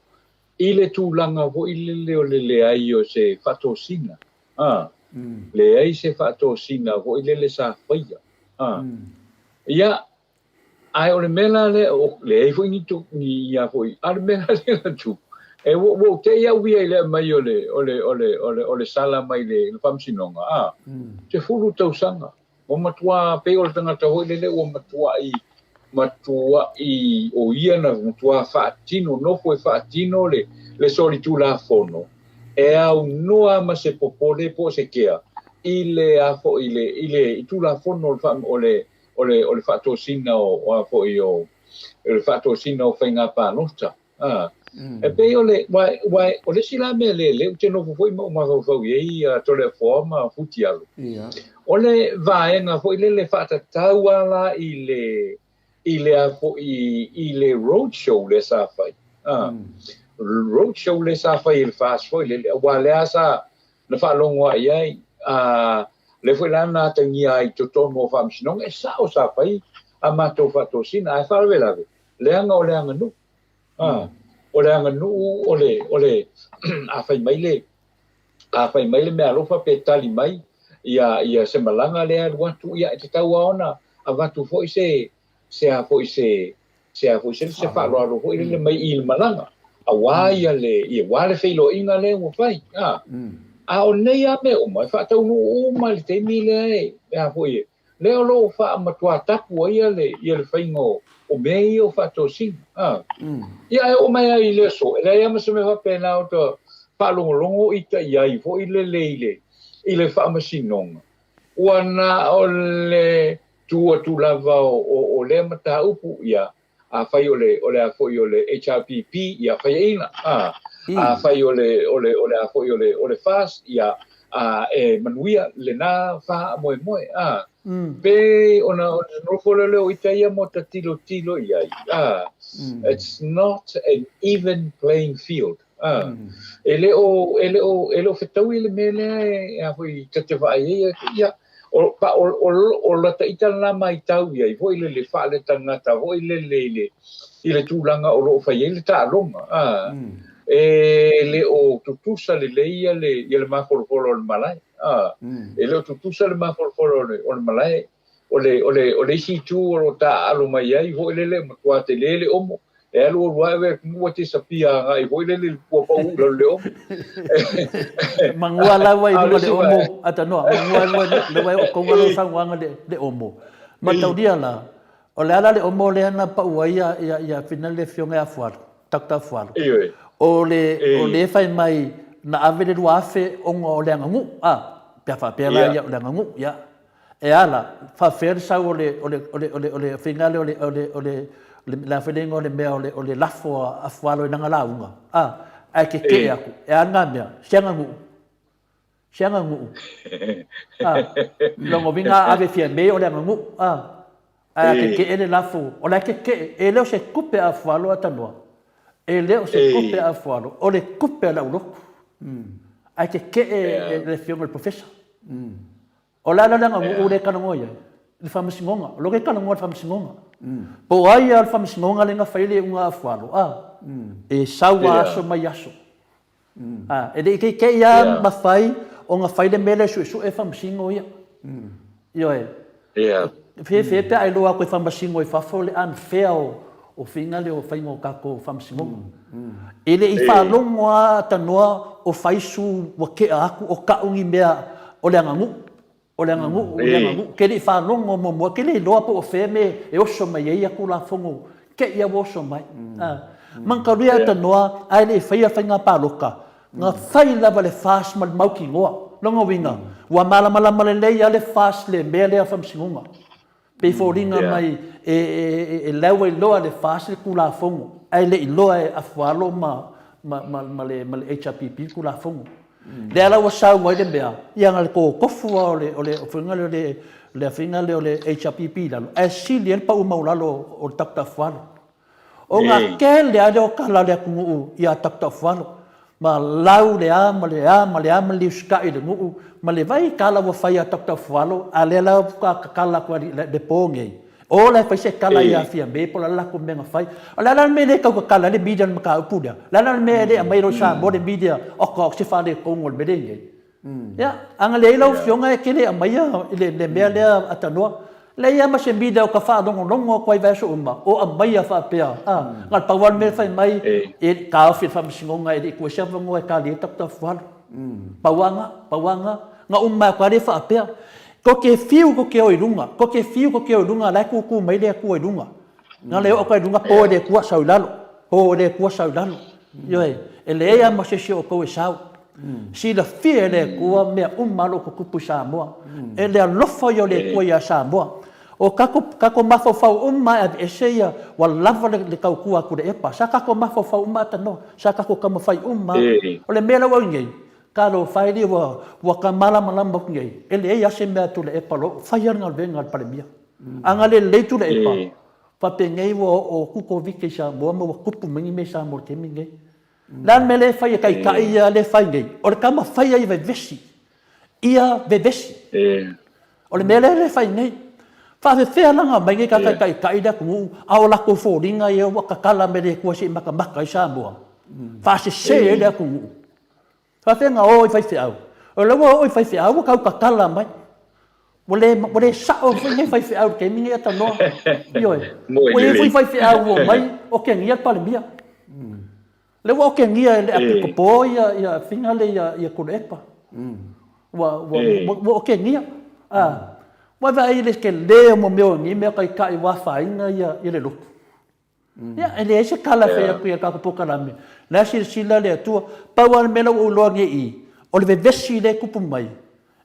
i le tulaga foi lele o le leai o se faatosina, a, leai se faatosina foi lele sa faia, a. Ia, Ae o le mea la lea, o, leai foi ni, ni ia foi, a o le mea la lea na tupu, e ua, ua ou te i au ia i le aumai o le, o le, o le, o le, o le sala mai le, le faamasinoga, a, 10 tausaga, ua matuā, pei o le tagata foi lele ua matua'i, matua'i o ia na matuā faatino, nofo e faatino le, le solitulafono, e aunoa ma se popole po o se kea i le, a foi, i le, i le, i tulafono o le, o le, o le, o le faatosina o, o a foi o, o le faatosina o faiga palota. A. Mm. E pei o le, wa, wa, o le isi la mea le, le ou te nofo foi ma ou mafaufau i ai uh, Toleafoa ma Futialo. Yeah. O le vaega foi lele faatatau a la i le, i le a foi, i le road show le sa fai. Ah. Mm. Road show le sa fai i le FAST foi lele, aua lea sa, na faalogo ai i ai, a lea foi la na atagia ai i totonu o Faamasinoga, e sao sa fai a matou faatosina, ae faalavelave, leaga o le aganuu. A, o le aganuu o le, o le, a fai mai le, a fai mai le meaalofa pe tali mai ia, ia se malaga lea e alu atu, ia e tatau lava ona avatu foi se, se a foi se, se a foi se, se faaaloalo foi lele mai i le malaga, aua ia le, ia aua le feiloaiga lea ua fai, a. A o nei lava mea uma, e faataunuu uma i le taimi lea e, e a foi e, lea o lo o faamatuā tapu ai ia le, ia le faiga o, o mea ia o faatosina, a. Ia ae oo mai lava i le aso, e leai lava ma se mea faapena o ta faalogologo ita i ai foi lele i le, i le Faamasinoga, ua na o le tu atu lava o, o, o lea mataupu, ia, afai o le, o le a foi o le HRPP, ia faiaina, a, afai o le, o le, o le a foi o le, o le FAST, ia, a, e manuia lena faamoemoe, a. Pe ona, ona nofo lea lea o ita ia mo ta tilotilo i ai, a, it's not an even playing field, a. E le o, e le o, e le o fetaui le mea lea e, a foi, ta te vaai ai, ia, O, pa, o, o, o lata ita lena maitau i ai foi lele faaletagata foi lele i le, i le tulaga o lo o fai ai le taaloga. A, mm. E le o tutusa lelei ia le, ia le mafolofolo o le malae. A, mm. E le o tutusa le mafolofolo o le, o le malae. O le, o le, o le isi itu o lo o taaalo mai ai foi lele, matua tele le omo. E alu alu ae wea ua tisapia agai foi lele ua pau i lalo le omo. Mangua lava i luga le omo, atanoa, mangua lava le wai o konga lo saunoaga le, le omo. Mataulia la, o le ala le omo lea na pau ai ia, ia, ia fina le afioga ia Fualo, Doctor Fualo. O le, o le fai mai na ave le 2000 ona o le aganuu, a, pe a faapea la ia o le aganuu, ia. E ala, faafefea le sau o le, o le, o le, o le, o le faiga lea o le, o le, o le, le a foi le igoa o le mea o le, o le lafo a Afualo i lana lauga, a, ae kekeʻe aku, e a lena mea? Se aganuu. Se aganuu. A, lona uiga a ave Fiamē o le aganuu, a, ae a kekeʻe le lafo, o la e kekeʻe, e le o se tupe a Afualo a Tanoa. E le o se tupe a Afualo, o le tupe a le aulotu. Ae kekeʻe le afioga i le Professor. O le a le aganuu lea e talanoa i ai? I le faamasinoga. O lea e talanoa i le faamasinoga. Po o ai lava le faamasinoga lea na fai le iuga a Afualo, a? E sau a aso mai aso. A, e le i keikei lava mafai ona fai le mea lea e suesue faamasino ia. Ioe. Fefe pe a iloa atu e faamasino i fafo le unfair o faiga lea o faiga o tatou faamasinoga. E le i faalogo lava tanoa o fai su ua tea atu o tau ni mea o le aganuu, o le aganuu, o le aganuu. Ke le i faalogo muamua, ke le iloa po o fea me e oso mai ai ia Tulafono te i ua oso mai. Manutalia tanoa ae le i faia faiga palota, na fai lava le FAST ma le mautinoa. Lona uiga, ua malamalama lelei lava le FAST le mea lea o Faamasinoga. Pei e foliga mai e la ua iloa e le FAST le Tulafono ae le i iloa e Afualo ma le HRPP le Tulafono. Lea la ua sau ai le mea, ia na o le totofu lava o le faiga lea o le le faiga lea o le HRPP i lalo ae sili ai le pau maualalo o le Dr. Afualo. Ona tele lava lea o tala a le atunuu ia Dr. Afualo, ma lau le a ma le a ma le a ma le usitai i le nuu ma le vai tala ua fai ia Dr. Afualo, a lea la faatoa tatala atu i le po nei, o la e fai se tala ia Fiame po o le a le latou mea na fai. O le a la le mea e le tau tatala ai le media i le mataupu lea? O le a la le mea e le aumai loa i Samoa le media oka o se faaletonu o le mea lea e i ai? Ia, a na leai lau Afioga e te le aumaia le mea lea a Tanoa. Leai lava ma se media o ta faalogologo atu ai i vaiaso uma o aumaia faapea, a, na o le pau lava le mea e fai mai, e taofi e le Faamasinoga e le i toe se avanoa e tali ai tatou tafualo. Pau lava na, pau lava na. Na uma atu lava lea faapea, Tou te fiu tou te o i luga, tou te fiu tou te o i luga, o la e tutu mai le Atua i luga. Na le oo atu i luga, po e le Atua, sau i lalo. Po e le Atua, sau i lalo. Ioe, e leai lava ma se isi o outou e sau. Silafia e le Atua mea uma o lo o tutupu i Samoa. E le alofa ia o le Atua ia Samoa. O tatou, tatou mafaufau uma e aveese ia, ua lava le, le tautua a Tuilaepa. Sa tatou mafaufau uma atanoa, sa tatou taumafai uma. O le mea la ua i nei, talofa e ua, ua ta malamalama atu nei, e leai lava se mea a Tuilaepa o lo o fai lava le galuega a le Palemia. A na lelei Tuilaepa, faapenei ua oo atu Koviti i Samoa ma ua tupu mai ni mea i Samoa i le taimi lenei. O le a le mea lea e fai e Taitai ia lea e fai nei? O le taumafai ia ia vevesi, ia vevesi. O le mea lea e fai nei. Faafefea la ona aumai nei tagata e taitai le atunuu a o latou foliga ia ua tatala mai e le Atua se i matamata ai Samoa, faasese ai le atunuu. Faafefea ona o i faifeau? O lea ua oo i faifeau ua tau tatala mai. Ua le, ua le sao foi nei faifeau i le taimi nei Tanoa. Ioe. Ua i ai foi faifeau ua omai okegia le Palemia. Lea ua okegia e le Apikopo ia, ia faiga lea ia, ia Tuilaepa. Ua, ua, ua okegia. Ah. Ua vaai i le tele o mea o nei mea taitai ua afaina ia, ia le lotu. Ia, e leai se tala e fai atu i a tatou polokalame. La e silasila le Atua. Pau lava le mea la ua ou iloa nei i i, o le vevesi lea e tupu mai,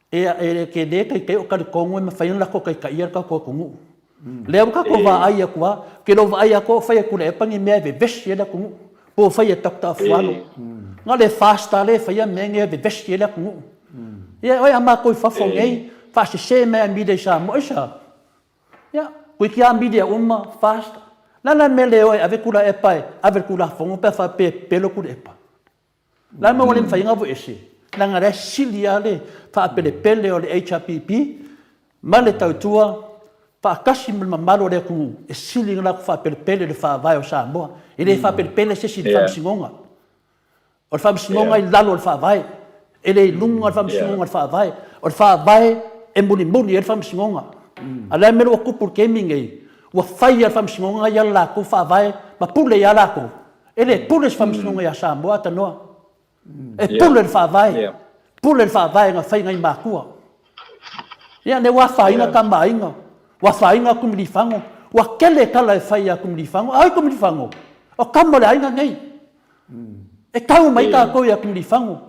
e, e tele taitai o talitonu e mafai ona latou taitaia le tatou atunuu. Lea ua tatou vaai atu lava, ou te le o vaai atu o fai e Tuilaepa ni mea e vevesi ai le atunuu, po o fai e Doctor Afualo. Na o le FAST lava lea e faia mea nei e vevesi ai le atunuu. Ia, oi a matou i fafo nei, faasese mai Amelia i Samoa, aisea? Ia, toeitiiti lava media uma, fast. O le a la le mea le o e ave Tuilaepa e ave le Tulafono pe a faapea e pepelo Tuilaepa? O le a le mea ua le mafai ai ona aveese? Leaga o la e sili lava le faapelepele o le HRPP ma le tautua faatasi ma le mamalu o le atunuu e sili ona latou faapelepele i le Faavae o Samoa. E le faapelepele se isi i le Faamasinoga. O le Faamasinoga i lalo o le Faavae, e le i luga o le Faamasinoga o le Faavae. O le Faavae e mulimuli ai le Faamasinoga. A o le a le mea ua tupu i le taimi lenei? Ua fai e le Faamasinoga ia le latou Faavae ma pule ia latou. E le pule se Faamasinoga ia Samoa Tanoa. E pule le Faavae, pule le Faavae na fai e nai matua. Ia, lea ua afaina Tama a Aiga, ua afaina Tumilifago, ua tele tala e fai ia Tumilifago. A oi Tumilifago? O tama o le aiga nei. E tau mai tatou ia Tulifago.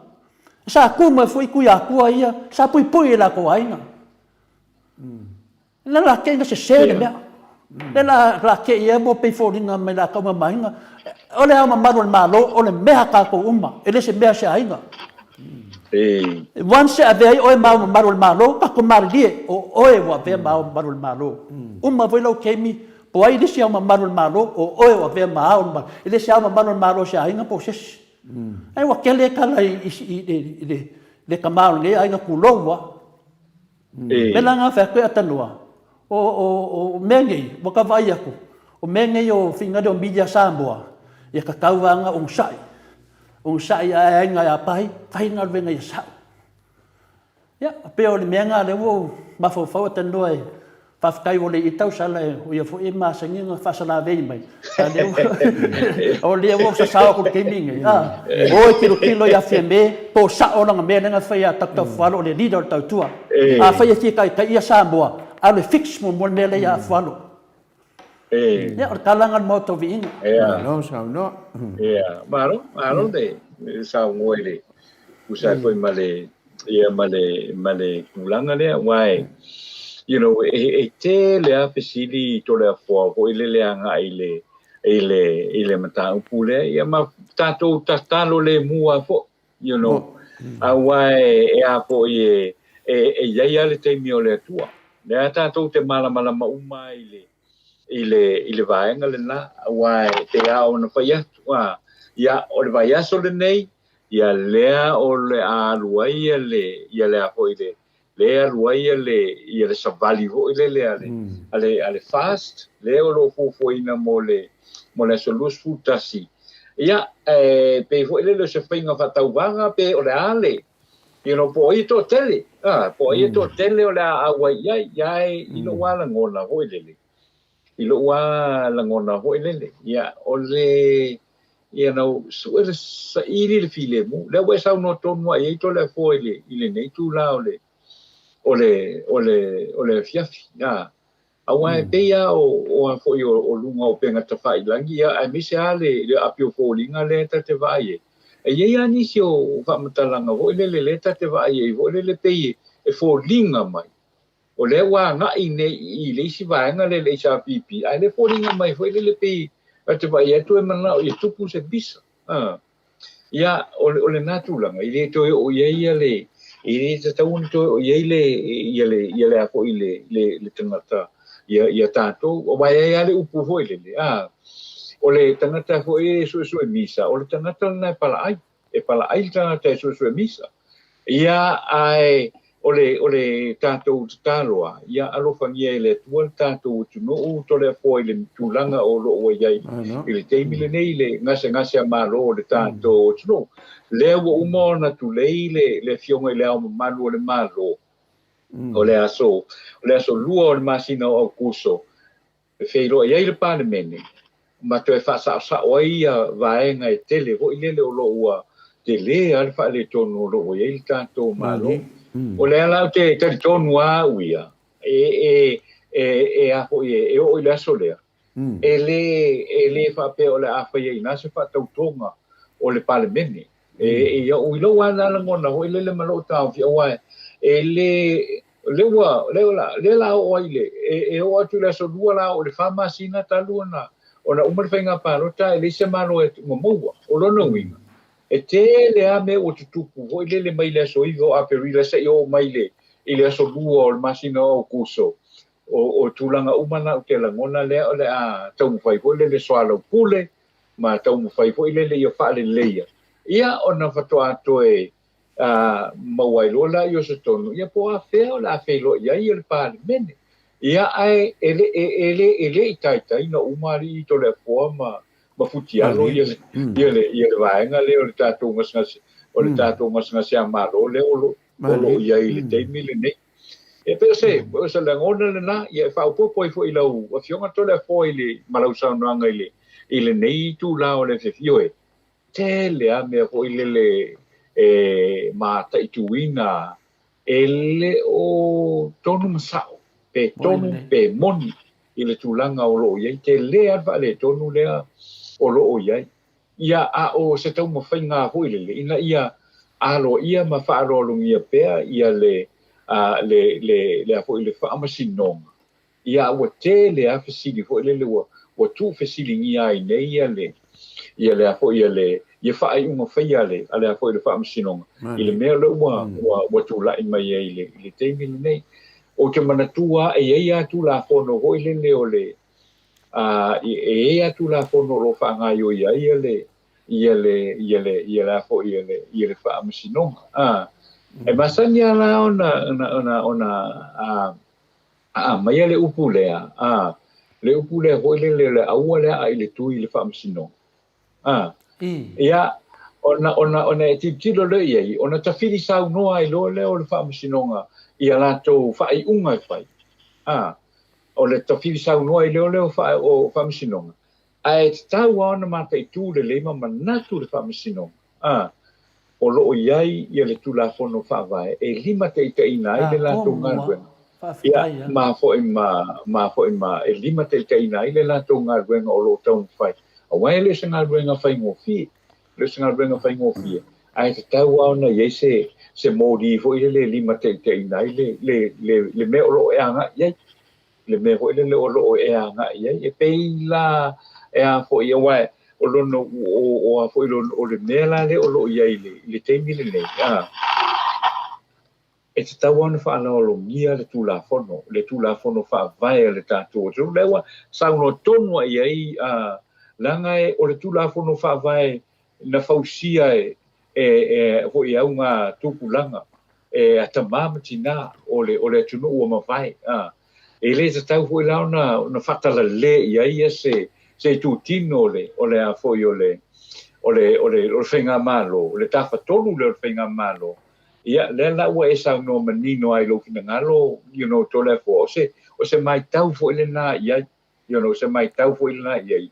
Sa tu mai foi Tuiatua ia, sa puipui i latou aiga. Le la kei na sese le mea. Le la la kei ia mo pei foliga mai la kauma mainga. O le ao mamalu o le Malo, o le mea a tatou uma, e le se mea a se aiga. Once e avea ai oe ma ao mamalu o le Malo, tatou malilie, o oe ua avea ma ao mamalu o le Malo. Uma foi lou taimi Po ai le isi ao mamalu o le Malo, o oe o avea ma ao o le Malo. E le se ao mamalu o le Malo o se aiga po o se isi. Ae ua tele tala i le tama o lenei aiga tulou lava. Mea la na fai atu ai Atanoa, o mea nei, ua ta vaai atu, o mea nei o finagalo o media Samoa, ia tatau lava ona onosai. Onosai ae aiga ia pai, fai galuega ia sao. Ia, pei o le mea lena lea ua ou mafaufau Atanoa e faafetai ua le i tausala o ia foi e masani ona faasalavei mai. A lea ua o lea ua ou sasao atu i le taimi lenei. A, o e tilotilo ia Fiame po o sao lana mea lea na fai ia Doctor Afualo o le leader o le tautua. Afai e fia taitai ia Samoa, alu e fix muamua le mea lea ia Afualo. Ia, o le tala lena a le Maota o Viiga. Malo saunoa. Ia, malo, malo le saunoa i le tusa ai foi ma le. Ia ma le, ma le tulaga lea, aua e, you know, e, e tele lava fesili i Toleafoa foi lele agai i le, i le, i le mataupu lea, ia ma tatou tatalo lemu lava foi, you know, aua e, e a foi e, e, e i ai lava le taimi o le Atua. Lea tatou te malamalama uma i le, i le, i le vaega lena, aua e pei lava ona fai atu, a, ia, o le vaiaso lenei, ia lea o le a alu ai ia le, ia le a foi le, le alu ai ia le, ia le savali foi lele a le, a le, a le FAST, lea o lo o fuafuaina mo le, mo le aso 21. Ia, e pei foi lele o se faiga faatauvaga pe o le a le, you know, po o ai e toatele, a, po o ai e toatele o le a auai i ai, ia e, i lou lava lagona foi lele, i lou lava lagona foi lele, ia, o le, you know, sue le saili le filemu, lea ua e saunoa tonu lava i ai Toleafoa i le, i lenei itula o le, o le, o le, o le afiafi, a, aua e pei lava o, o a foi o, o luga o upega tafailagi, ia, aemaise lava le, le api o foliga lea ta te vaai ai. E i ai lava nisi o faamatalaga foi lele lea ta te vaai ai foi lele pei e foliga mai O lea ua agai nei i le isi vaega lea i le HRPP, ae le foliga mai foi lele pei ou te vaai atu e manao ia tupu se pisa. Ia, o, o lena tulaga, e le toe oo i ai ia le, e le tatau ona toe oo i ai le, ia le, ia le a foi le, le, le tagata, ia, ia tatou, aua e i ai lava le upu foi lele, a, o le tagata foi e suesue misa, o le tagata lena e palaai. E palaai le tagata e suesue misa. Ia, ae o le, o le tatou tatalo lava, ia alofagia e le Atua le tatou atunuu Toleafoa i le tulaga o lo o ua i ai i le taimi lenei i le gasegase a Malo o le tatou atunuu. Lea ua uma ona tulei le, le Afioga i Le Ao Mamalu o le Malo, o le aso, o le aso 2 o le masina o Aukuso, e feiloai ai le Palemene ma toe faasaosao ai ia vaega e tele foi lele o lo o ua tele lava le faaletonu o lo o ua i ai le tatou Malo. O lea la ou te talitonu lava au ia, e, e, e, e a foi e, e oo i le aso lea, e le, e le faapea o le a faia i ina se faatautoga o le Palemene. E, e i lou lava lagona foi lele ma lou taofi, aua e le, lea ua, lea la, lea la oo ai le, e, e oo atu i le aso 2 la oo i le 4 masina talu ona, ona uma le faiga palota e leai se Malo e ua maua. O lona uiga, e tele lava mea ua tutupu foi lele mai le aso 9 o Aperila seia oo mai le, i le aso 2 o le masina o Aukuso. O, o tulaga uma na ou te lagona lea o le a taumafai foi lele soalaupule ma taumafai foi lele ia faaleleia, ia ona faatoa toe maua ai loa lea o se tonu, ia po o afea o le a feiloai ai le Palemene. Ia ae e le, e, e le, e le i taitai na uma alii Toleafoa ma, ma Futialo ia le, ia le, ia le vaega lea o le tatou gasegase, o le tatou gasegase a Malo lea o lo, o lo o i ai i le taimi lenei. E pei o se, o se lagona lena, ia e faaopoopo ai foi i lau Afioga Toleafoa i le, ma lau saunoaga i le, i lenei itula o le afiafi. Ioe, tele lava mea foi lele e mataituina e le o tonu ma sao, pe tonu pe moni i le tulaga o lo o i ai. Tele lava le faaletonu lea o lo o i ai. Ia, a o se taumafaiga foi lele ina ia aloaia ma faaaloalogia pea ia le, a, le, le, le a foi le faamasinoga. Ia, a ua tele lava fesili foi lele ua, ua tuufesiligia ai nei ia le, ia le a foi ia le, ia faaiuga faia a le, a le a foi le faamasinoga i le mea lea ua, ua, ua tulai mai ai i le, i le taimi lenei. Ou te manatua lava e i ai lava Tulafono foi lele o le, a, e i ai lava Tulafono o lo o faagaoioi ai ia le, ia le, ia le, ia le a foi, ia le, ia le Faamasinoga. A, e masani lava la ona, ona, ona, ona, a, aumaia le upu lea, a, le upu lea foi lele, le aua le aa i le tui i le Faamasinoga. A, ia, ona, ona, ona e tilotilo lea i ai, ona tafili saunoa ai loa lea o le Faamasinoga i a latou faaiuga e fai. A, o le tafili saunoa ai lea o o Faamasinoga, ae tatau lava ona mataitu lelei ma manatu le Faamasinoga, a, o lo o i ai ia le Tulafono Faavae e limataitaiina ai le latou galuega. Ia, ma foi ma, ma foi ma e limataitaiina ai le latou galuega o lo o taumafai. Aua e le o se galuega faigofie, e le o se galuega faigofie. Ae tatau lava ona i ai se se moli foi lele e limataitaiina ai le le le le mea o lo o e agai i ai. Le mea foi lele o lo o e agai i ai. E pei la e a foi aua o lona o o a foi o le mea la lea o lo o i ai i le i le taimi lenei, a e tatau lava ona faaaloalogia le Tulafono, le Tulafono Faavae a le tatou atunuu. Lea ua saunoa tonu lava i ai, leaga o le Tulafono Faavae na fausia e, e, e foi e auga tupulaga, e a tamā ma tinā o le, o le atunuu ua mavae. A, e le tatau foi la ona, ona faatalale i ai ia se, se itutino o le, o le a foi o le, o le, o le, o le faigamalo, le tafatolu lea o le faigamalo. Ia, lea la ua e saunoa manino ai i lou finagalo, you know, Toleafoa, o se, o se maitau foi lena i ai, you know, o se maitau foi lena i ai.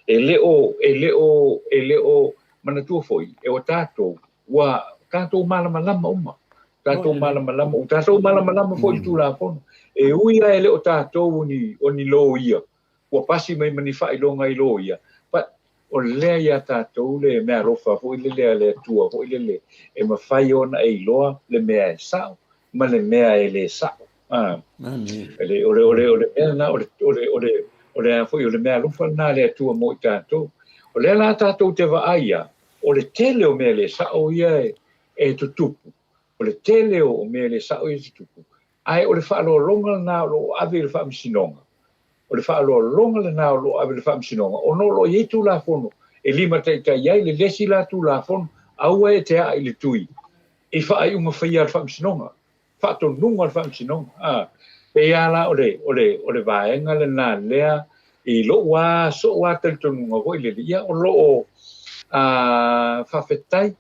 E le o, e le o, e le o, manatua foi, e o tatou, ua tatou malamalama uma, tatou malamalama, ua tatou malamalama foi i le Tulafono. E ui lava e le o tatou o ni, o ni loia, ua pasi mai ma ni faailoga i loia, but o lea ia tatou le meaalofa foi lele a le Atua foi lele e mafai ona e iloa le mea e sao ma le mea e le sao. A, o le, o le, o le, o le mea lena, o le, o le, o le, o le a foi, o le meaalofa lena a le Atua mo i tatou. O lea la tatou te vaai a, o le tele o mea le sao ia e, e tutupu, o le tele o mea le sao ia e tutupu, ae o le faaaloaloga lena o lo o ave i le Faamasinoga, O le faaaloaloga lena o lo o ave i le Faamasinoga, ona o lo o i ai Tulafono e limataitai ai le lesi la Tulafono, aua e te aa i le tui i faaiuga faia a le Faamasinoga, faatonuga a le Faamasinoga. A, pei lava la o le, o le, o le vaega lena lea i lou lava, so'u lava talitonuga foi lele, ia o lo o a, faafetai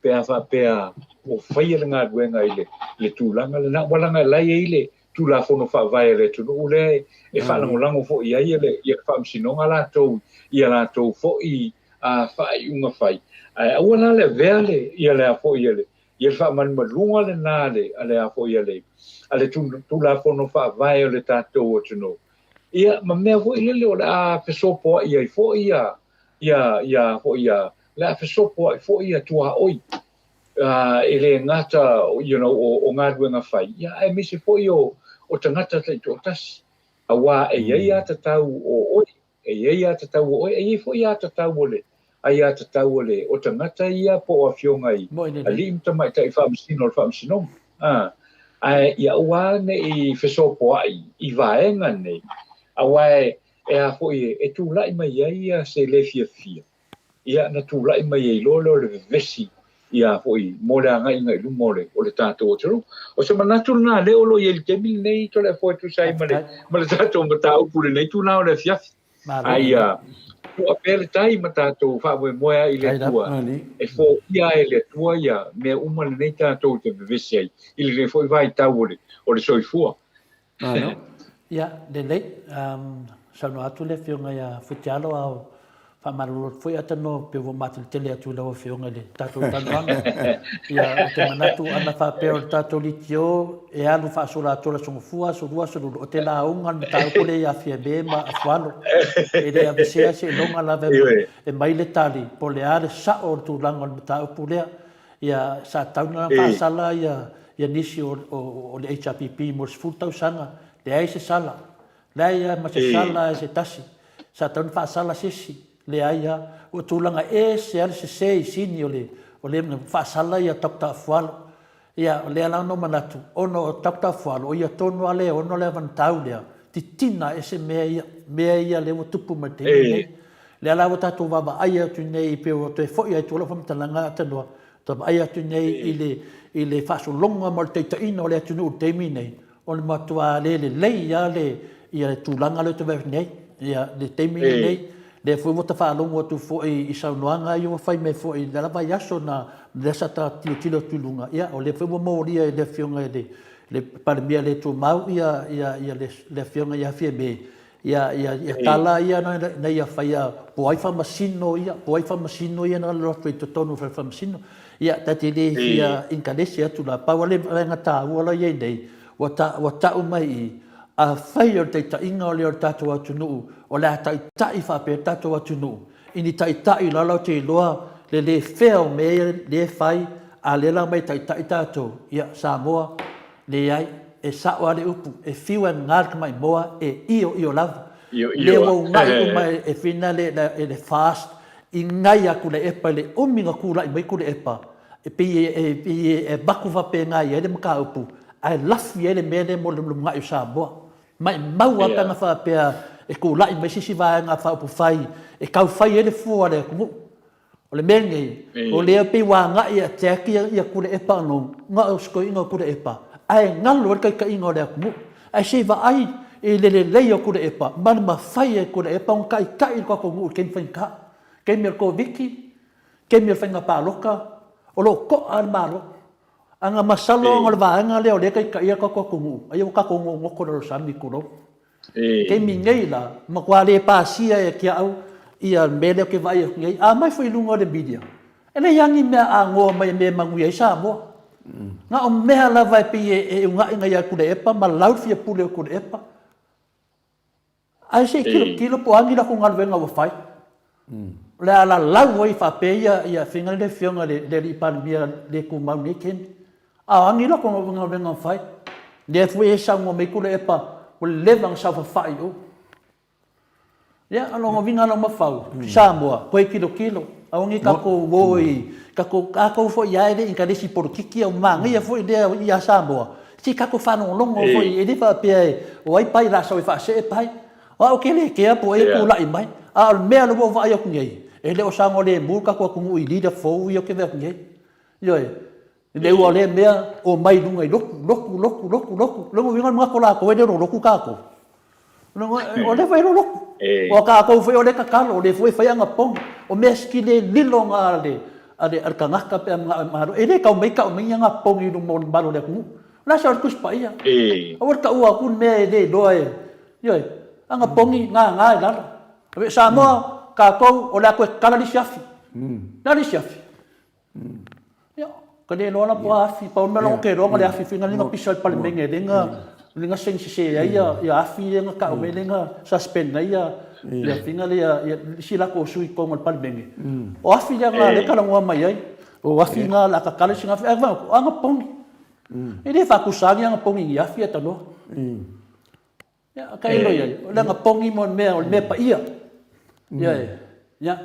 pe a faapea ua faia le galuega i le, le tulaga lena, aua leaga la e i ai le Tulafono Faavae a le atunuu lea e faalagolago foi i ai le, ia le Faamasinoga latou i a latou foi faaiuga fai. Ae aua la le avea le, ia le a foi ia le, ia le faamalumaluga lena a le, a le a foi a le, a le Tulafono Faavae o le tatou atunuu. Ia, ma mea foi lele o le a fesopoai ai foi ia, ia, ia foi ia, le a fesopoai foi ia tuaoi e le gata you know, o, o galuega fai, ia, aemaise foi o, o tagata taitoatasi. Auā e i ai aiatatau o oe, e i ai aiatatau o oe, e i ai foi aiatatau o le, aiatatau o le, o tagata ia po o afioga i alii ma tamaitai faamasino o le faamasinoga. A, ae ia aua ne i fesopoai i vaega nei, auā e, e a foi e, e tulai mai ai se le fiafia ia na tulai mai ai loa lea o le vevesi ia foi mo le agaiga i luma o le, o le tatou atunuu. O se manatu lena lea o lo o i ai i le taimi lenei Toleafoa e tusa ai ma le, ma le tatou mataupu i lenei tulaga o le afiafi. Ae ia toa pea le tai ma tatou faamoemoe ai i le Atua e foia ai e le Atua ia mea uma lenei tatou te vevesi ai i lenei foi vaitau o le, o le soifua. Malo. Ia, lelei. Um, saunoa atu le Afioga ia Futialo, a o faamalulu atu foi atano pe ua mateletele atu i lau Afioga i le tatou talanoaga. Ia, ou te manatu ana faapea o le tatou litio e alu faasolo atoa le aso Gafua, aso Lua, aso Lulu, o te lauga le mataupu lea ia Fiame ma Afualo. E le avesea seiloga lava e mai le tali po o le a le sao o le tulaga o le mataupu lea. Ia, sa tatau ona faasala ia, ia nisi o, o, o le HRPP mo le 10 tausaga, leai se sala, leai lava ma se sala e se tasi. Sa tatau ona faasala se isi, leai lava. Ua tulaga ese lava le sese i sini o le, o le faasala ia Doctor Afualo. Ia, o lea la na ou manatu, ona o Doctor Afualo, o ia tonu lava lea e ono le avanatau lea, titina ese mea ia, mea ia lea ua tupu mai i le taimi lenei. Lea la ua tatou vaavaai atu nei pei ua toe foi ai tua lau faamatalaga Atanoa, toe vaai atu nei i le i le faasologa ma le taitaiina o le atunuu i le taimi nei, o le matua le lelei lava le ia le tulaga lea ou te vaai atu nei. Ia le taimi lenei, lea foi ua ta faalogo atu foi i saunoaga ia ua fai mai foi i le la vaiaso na lea sa ta tilotilo atu i luga, ia o lea foi ua molia e le Afioga i le le Palemia le tumau ia ia ia le le Afioga ia Fiame Ia, ia, ia tala ia na, na ia faia, po ai faamasino ia, po ai faamasino ia na alu atu i totonu o fale faamasino. Ia, ta te le fia inkalesi atu la, pau lava le vaega taua la i ai nei, ua ta, ua ta'u mai i, afai o le taitaiga o lea o le tatou atunuu, o le a taitai faapea le tatou atunuu, i ni taitai lala ou te iloa le le fair o mea ia lea e fai, a lea la omai e taitai tatou, ia Samoa, leai, e sao lava le upu, e fiu e ga le tamaimoa, e ioio lava. Lea ua uunai uma e Fina le le FAST i gai a Tuilaepa i le umi na tulai mai Tuilaepa, e pei e pei e avatu faapena i ai le mataupu, ae lafi ai le mea lea mo le lumanai o Samoa. Maimau lava pe ana faapea e tulai mai se isi Vaega Faaupufai e tau fai ai le fua a le atunuu. O le mea lenei, o lea pei ua agai e attack ia Tuilaepa alone, na o si toeaina o Tuilaepa, ae galo ai le taitaiga o le atunuu. Ae se i vaai i le lelei o Tuilaepa ma le mafai e Tuilaepa ona taitai le tatou nuu i le taimi faigata. Taimi o le Koviti, taimi o le faiga palota, o lo o to'a lava le Malo. A na masalo ona o le vaega lea o lea e taitaia le tatou atunuu, ai ua tatou gogoto i lalo o le sami, tulou. I le taimi nei la, matua le pasia e te au ia le mea lea ou te vaai atu nei. A aumai foi i luga o le media, e leai lava ni mea anoa mai e mea e manuia ai Samoa. Na o mea lava e pei e una'i ia Tuilaepa ma lau le fia pule o Tuilaepa. Ae se i tilotilo po o a ni latou galuega ua fai. O le a lalau ai faapea ia faiga le afioga i le alii Palemia le tumau i lenei taimi. A o a ni latou galuega ua fai. Lea foi e saunoa mai Tuilaepa ua leva ona saofafai i o. Ia, o lona uiga lea o Mafau, Samoa, toe tilotilo, aua ne i tatou o i, tatou foi lava e le i inkaresi i polokiki, ua manaia foi lea ia Samoa, se i tatou faalogologo foi, e le faapea o ai pai o le a sau e faasee pai. O au ou te le kea po o ai e tulai mai, a o le mea lea ua ou vaai atu nei, e le o saogalemu le tatou atunuu i leader fou ia ou te vaai atu nei. Ioe. Le ua lea mea omai i luga i lotu, lotu, lotu, lotu, lotu. O lona uiga o le manatu o latou e le o lotu tatou. O lea foi e lotu. O tatou foi o lea e tatalo, o lea foi e fai anapogi. O mea sitile lilo na a le, a le tagata pe a manao e malo. E le tau mai tau mai ni anapogi i luma o le mamalu o le atunuu. O le a se o le Tusi Paia? Aua le taua atu le mea e le iloa e, ioe, anapogi, gagā i lalo. Samoa, tatou, o le a toe tatala le isi afi. O le a le isi afi? Ia, ka le iloa la po a afi, pau le mea la ou te iloa na o le afi foi lea na pisa i le Palemene lea na lea na saini sese ai ia afi lea na tau mai lea na suspend ai ia le afiga lea ia isi latou sui i totonu o le Palemene. O afi lea na lea e talanoa mai ai, o afi na o le a tatala isi afi, ae vaai atu, o anapogi. E le faatusa lava ni anapogi i ni afi ae tanoa. Ia, ka ilo i ai, o le anapogi mo le mea, o le mea paia. Ia, ia,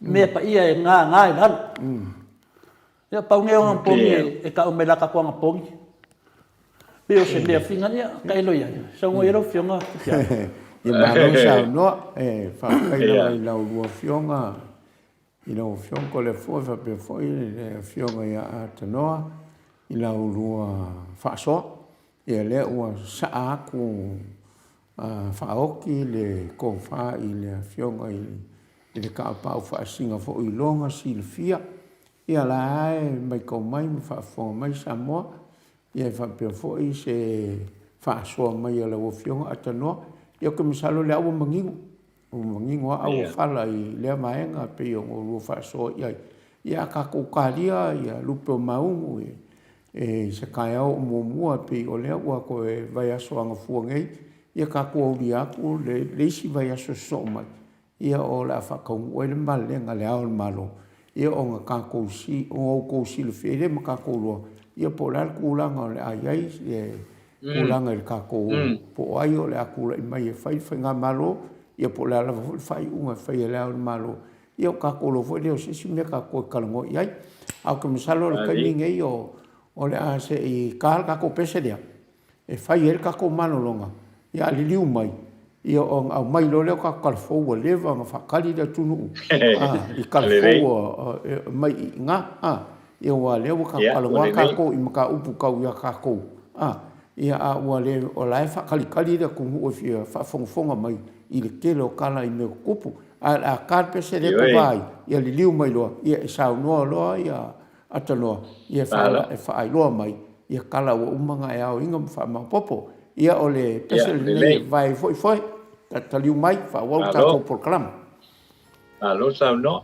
mea paia e gagā i lalo. Ia, pau nei o anapogi e tau mai la tatou anapogi. Pei o se mea finga, ia, ka ilo i ai. Saunoa i ai lau Afioga Fitiaga. Ia, malo saunoa. E faafetai lava i la ulua Afioga i lau Afioga Toleafoa faapea foi le Afioga ia Atanoa i la ulua faasoa. Ia lea ua saa atu faaoti le tofa i le Afioga i le Tapaau Faasisina foi i lona silafia. Ia la e maitau mai ma faafofoga mai Samoa, ia e faapea foi se faasoa mai a lau Afioga Atanoa. Ia ou te masalo o lea ua manino, ua manino lava auofala i lea vaega pei ona oulua faasoa i ai. Ia a tatou talia ia lupe o maugu i se taeao o muamua e pei o lea ua toe vaiaso agafua nei, ia tatou aulia atu le isi vaiaso sosoo mai, ia o le a faataunuu ai le malelega a Le Ao o le Malo, ia ona tatou ona outou silafia ai lea ma tatou iloa, ia po o le a le tulaga o le a i ai le tulaga i le tatou, po o ai o le a tulai mai e fai le faigamalo, ia po o le a lava foi le faaiuga e fai e Le Ao o le Malo, ia o tatou iloa foi lea o se isi mea tatou toe talanoa i ai. Ae ou te masalo o le taimi lenei o le a se i ta le tatou pese lea e fai ai le tatou malologa, ia a liliu mai, ia ona aumai loa lea o tatou tala fou ua leva ona faatali le atunuu i tala fou mai i ina, ia aua o lea ua tatou talanoa tatou i mataupu tau ia tatou, ia a ua le, o la e faatalitali le atunuu e fia faafogafoga mai i le tele o tala i mea tutupu. Ae o le a ta le pese lea kova ai, ia liliu mai loa, ia e saunoa loa ia Atanoa, ia e faailoa mai ia tala ua uma ona e aoina ma faamaopoopo. Ia o le pese lenei e vae ai foi foe, taliu mai, faaauau le tatou polokalame. Malo saunoa.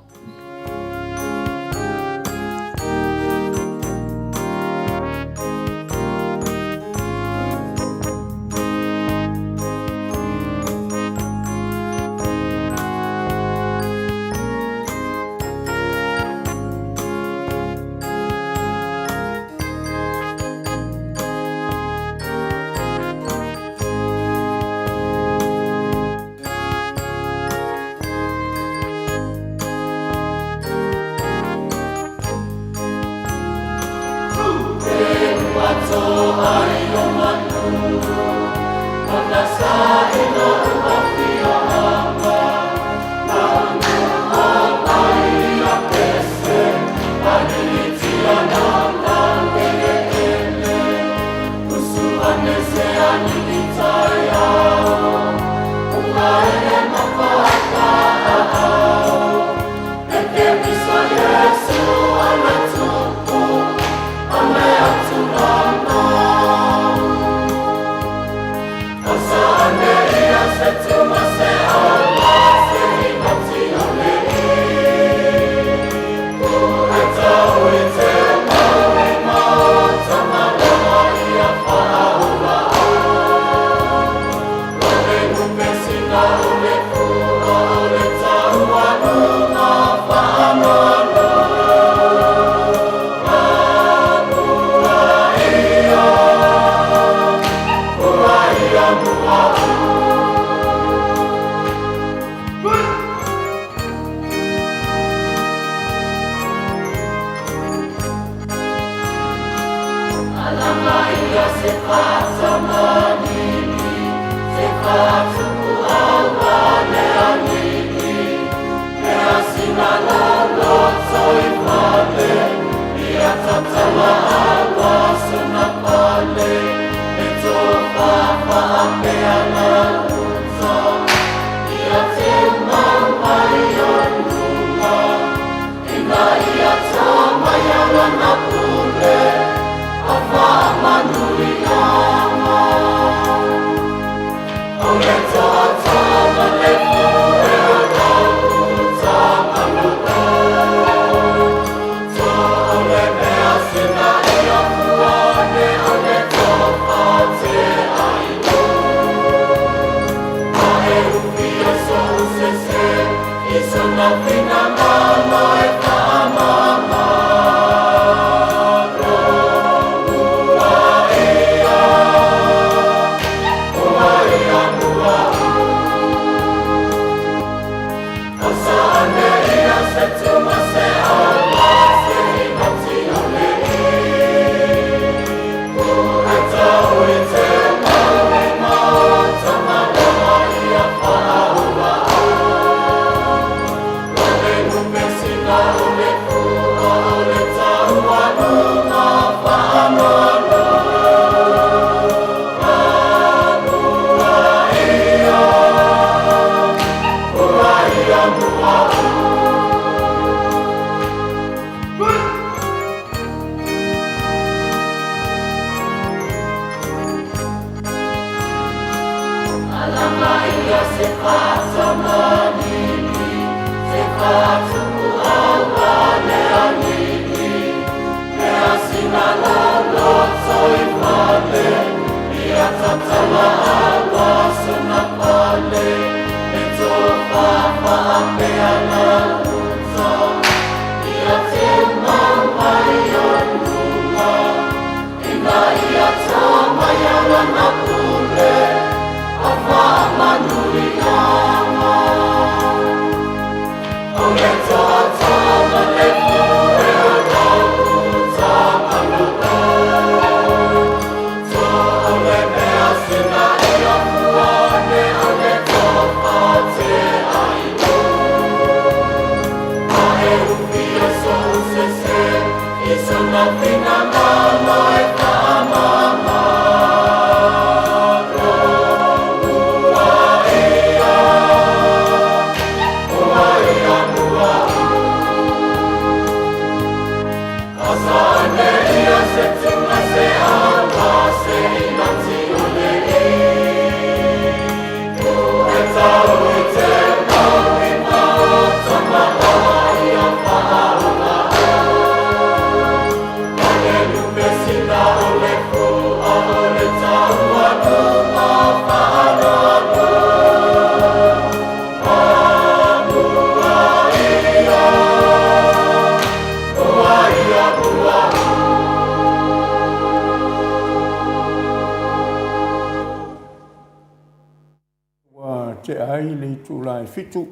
Ua tea ai le itula e 7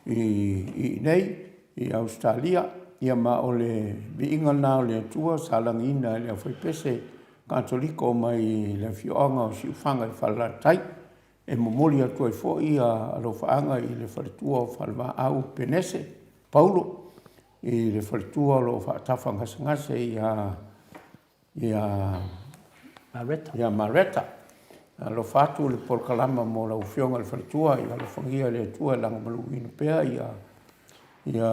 i inei i Ausetalia, ia ma o le viiga lena o le Atua sa lagiina e le aufaipese Katoliko mai le afioaga o Siufaga i Falelatai. E momoli atu ai foi alofaaga i le faletua o Falevaau Penese Paulo, i le faletua o lo o faatafa gasegase ia ia Mareta. Ia Mareta. Alofa atu le polokalama mo lau Afioga i le faletua, ia alofagia e le Atua e lagomaluina pea ia ia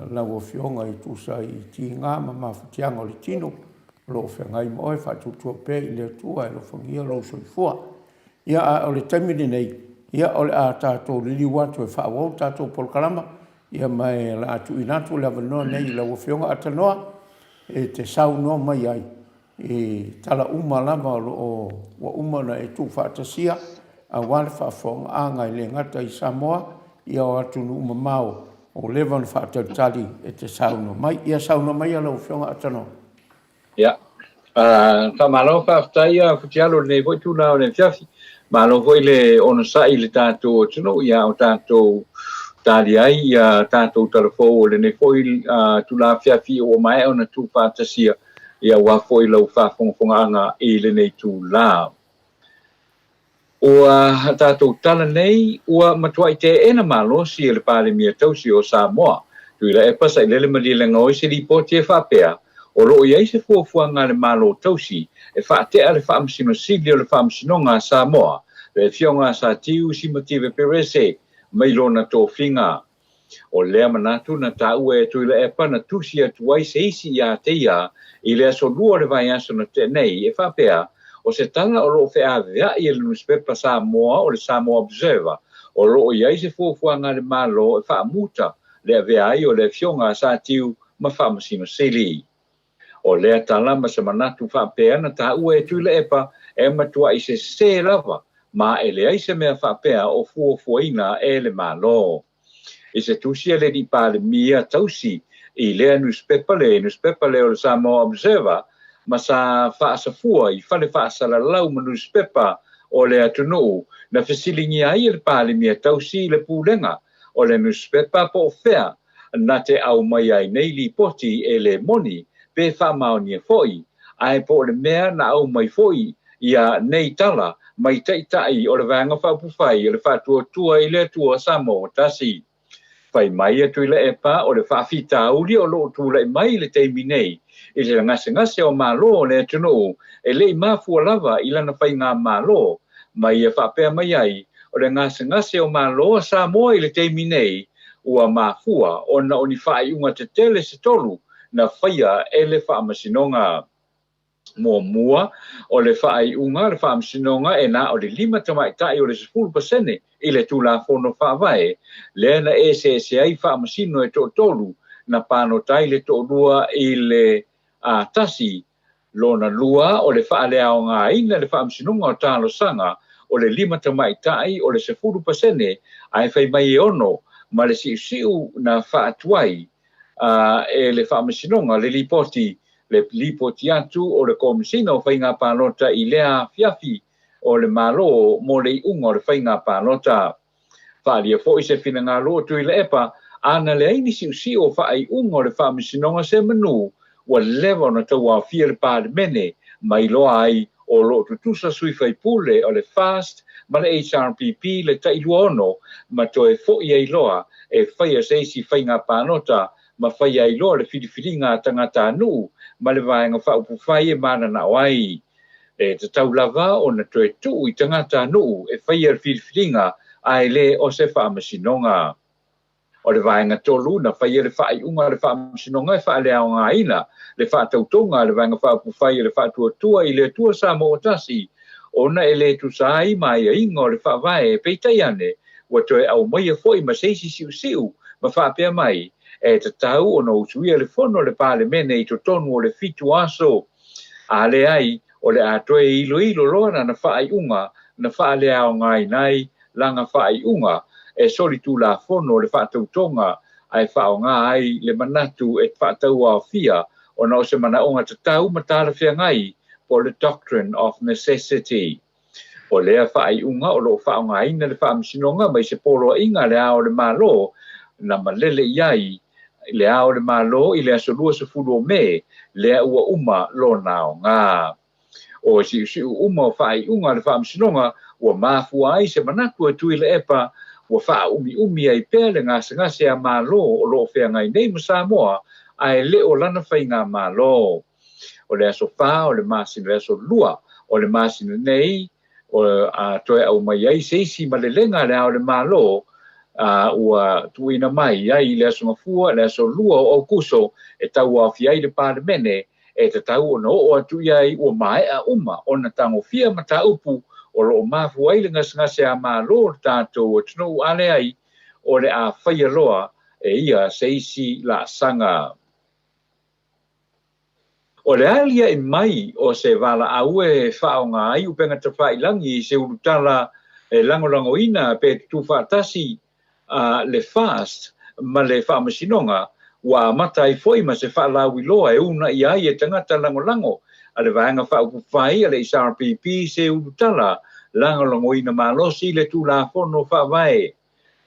lau Afioga i tusa i tiga ma mafatiaga o le tino o lo o feagai ma oe, faatuatua pea i le Atua e alofagia lou soifua. Ia, a o le taimi lenei, ia o le a tatou liliu atu e faaauau le tatou polokalama, ia ma e o le a tuuina atu le avanoa nei i lau Afioga Atanoa e te saunoa mai ai i tala uma lava o lo o ua uma ona e tuufaatasia aua le faafofogaaga e le gata i Samoa, ia o atunuu mamao ua leva ona faatalitali e te saunoa mai. Ia saunoa maia lau Afioga Atanoa. Ia, faamalo faafetai a Futialo i lenei foi tulaga o le afiafi. Malo foi le onosai i le tatou atunuu, ia o tatou tali ai ia tatou talafou o lenei foi tulaga afiafi ua maea ona tuufaatasia, ia aua foi lau faafogafogaaga i lenei tula. Ua tatou tala nei, ua matuai teena malosi e le Palemia tausi o Samoa, Tuilaepa Sailele Malielegaoi se lipoti e faapea, o lo o i ai se fuafuaga a le Malo tausi e faatea le Faamasino Sili o le Faamasinoga a Samoa, le Afioga a Satiu Simative Perese, mai lona tofiga. O lea manatu na taua e Tuilaepa na tusi atu ai se isi iā te ia i le aso Lua o le vaiaso na tea nei e faapea, o se tala o lo o feaveai e le nusipepa Samoa o le Samoa Observer, o lo o i ai se fuafuaga a le Malo e faamuta le avea ai o le Afioga a Satiu ma Faamasino Sili. O lea tala ma se manatu faapea na taua e Tuilaepa e matuai sese lava ma e leai se mea faapea o fuafuaina e le Malo. I se tusi a le Alii Palemia tausi i lea nusipepa, le nusipepa lea o le Samoa Observer, ma sa faasafua i fale faasalalau ma nusipepa o le atunuu, na fesiligia ai e le Palemia tausi le pulega o le nusipepa po o fea na te aumai ai nei lipoti e le moni pe faamaonia foi, ae po o le mea na aumai foi ia nei tala mai taitai o le Vaega Faaupufai o le Faatuatua i le Atua Samoa Tasi. Fai mai a Tuilaepa o le faafitauli o lo o tulai mai i le taimi nei i le gasegase o Malo o le atunuu e le i mafua lava i lana faigamalo, ma ia faapea mai ai, o le gasegase o Malo a Samoa i le taimi nei ua mafua ona o ni faaiuga tetele se tolu na faia e le Faamasinoga. Muamua, o le faaiuga a le Faamasinoga e na o le 5 tamaitai o le 10% i le Tulafono Faavae, lea na eseese ai faamasino e toatolu na palota ai le toalua i le 1. Lona lua, o le faaleaogaina le Faamasinoga o Talosaga o le 5 tamaitai o le 10% ae fai mai e 6 ma le siusiu na faatuai e le Faamasinoga le lipoti le lipoti atu o le Komesina o Faiga Palota i lea afiafi o le Malo mo le iuga o le Faiga Palota. Faaalia foi se finagalo o Tuilaepa a na leai ni siusiu o faaiuga o le Faamasinoga se manu ua leva ona tauaofia le Palemene ma iloa ai o lo o tutusa sui faipule o le FAST ma le HRPP le tai 26 ma toe foi ai loa e faia se isi faiga palota ma faia ai loa le filifiliga a tagatanuu ma le Vaega Faaupufai e mananao ai. E tatau lava ona toe tuu i tagatanuu e faia le filifiliga ae le o se faamasinoga. O le vaega tolu, na faia le faaiuga a le Faamasinoga e faaleaogaina le faatautoga a le Vaega Faaupufai o le Faatuatua i le Atua Samoa Tasi ona e le tusa ai ma aiaiga o le Faavae, peitai ane, ua toe aumaia foi ma se isi siusiu ma faapea mai, e tatau ona usuia le fono a le Palemene i totonu o le 7 aso. A leai, o le a toe iloilo loa lana faaiuga na faaleaogaina ai lana faaiuga e solitulafono le faatautoga ae faaaoga ai le manatu e faatauaofia ona o se manaoga tatau ma talafeagai po o le doctrine of necessity. O lea faaiuga o lo o faaaogaina le Faamasinoga mai se poloaiga a Le Ao o le Malo na malele i ai Le Ao o le Malo i le aso 20 o Me, lea ua uma lona aoga. O siusiu uma o faaiuga a le Faamasinoga ua mafua ai se manatu e Tuilaepa ua faaumiumi ai pea le gasegase a Malo o lo o feagai nei ma Samoa ae le o lana faigamalo. O le aso 4 o le masina, le aso 2 o le masina nei, a toe aumai ai se isi malelega a Le Ao o le Malo, a ua tuuina mai ai i le aso Gafua, le aso 2 o Aokuso, e tauaofia ai le Palemene, e tatau ona oo atu i ai ua maea uma ona tagofia mataupu o lo o mafua ai le gasegase a Malo o le tatou atunuu, a leai, o le a faia loa e ia se isi laasaga. O le aliaʻi mai o se valaau e faaaoga ai upega tafailagi i se ulutala e lagolagoina pe tutū faatasi a le FAST ma le Faamasinoga, ua amata ai foi ma se faalauiloa e unaia ai e tagata lagolago a le Vaega Faaupufai a le SRPP se ulutala lagolagoina malosi i le Tulafono Faavae.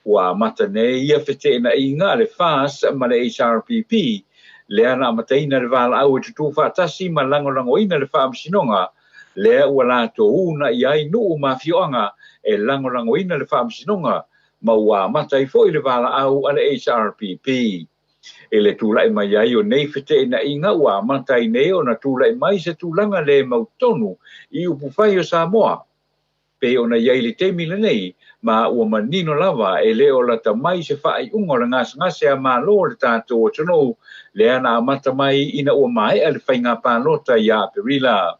Ua amata nei ia feteenaiga a le FAS ma le HRPP, lea na amataina le valaau e tutū faatasi ma lagolagoina le Faamasinoga, lea ua latou uunai ai nuu ma afioaga e lagolagoina le Faamasinoga, ma ua amata ai foi le valaau a le HRPP. I le tulai mai ai o nei feteenaiga ua amata ai nei ona tulai mai se tulaga le mautonu i upufai o Samoa, pei ona i ai i le taimi lenei, ma ua manino lava e le o lata mai se faaiuga o le gasegase a Malo o le tatou atunuu, lea na amata mai ina ua maea le faiga palota ia Aperila.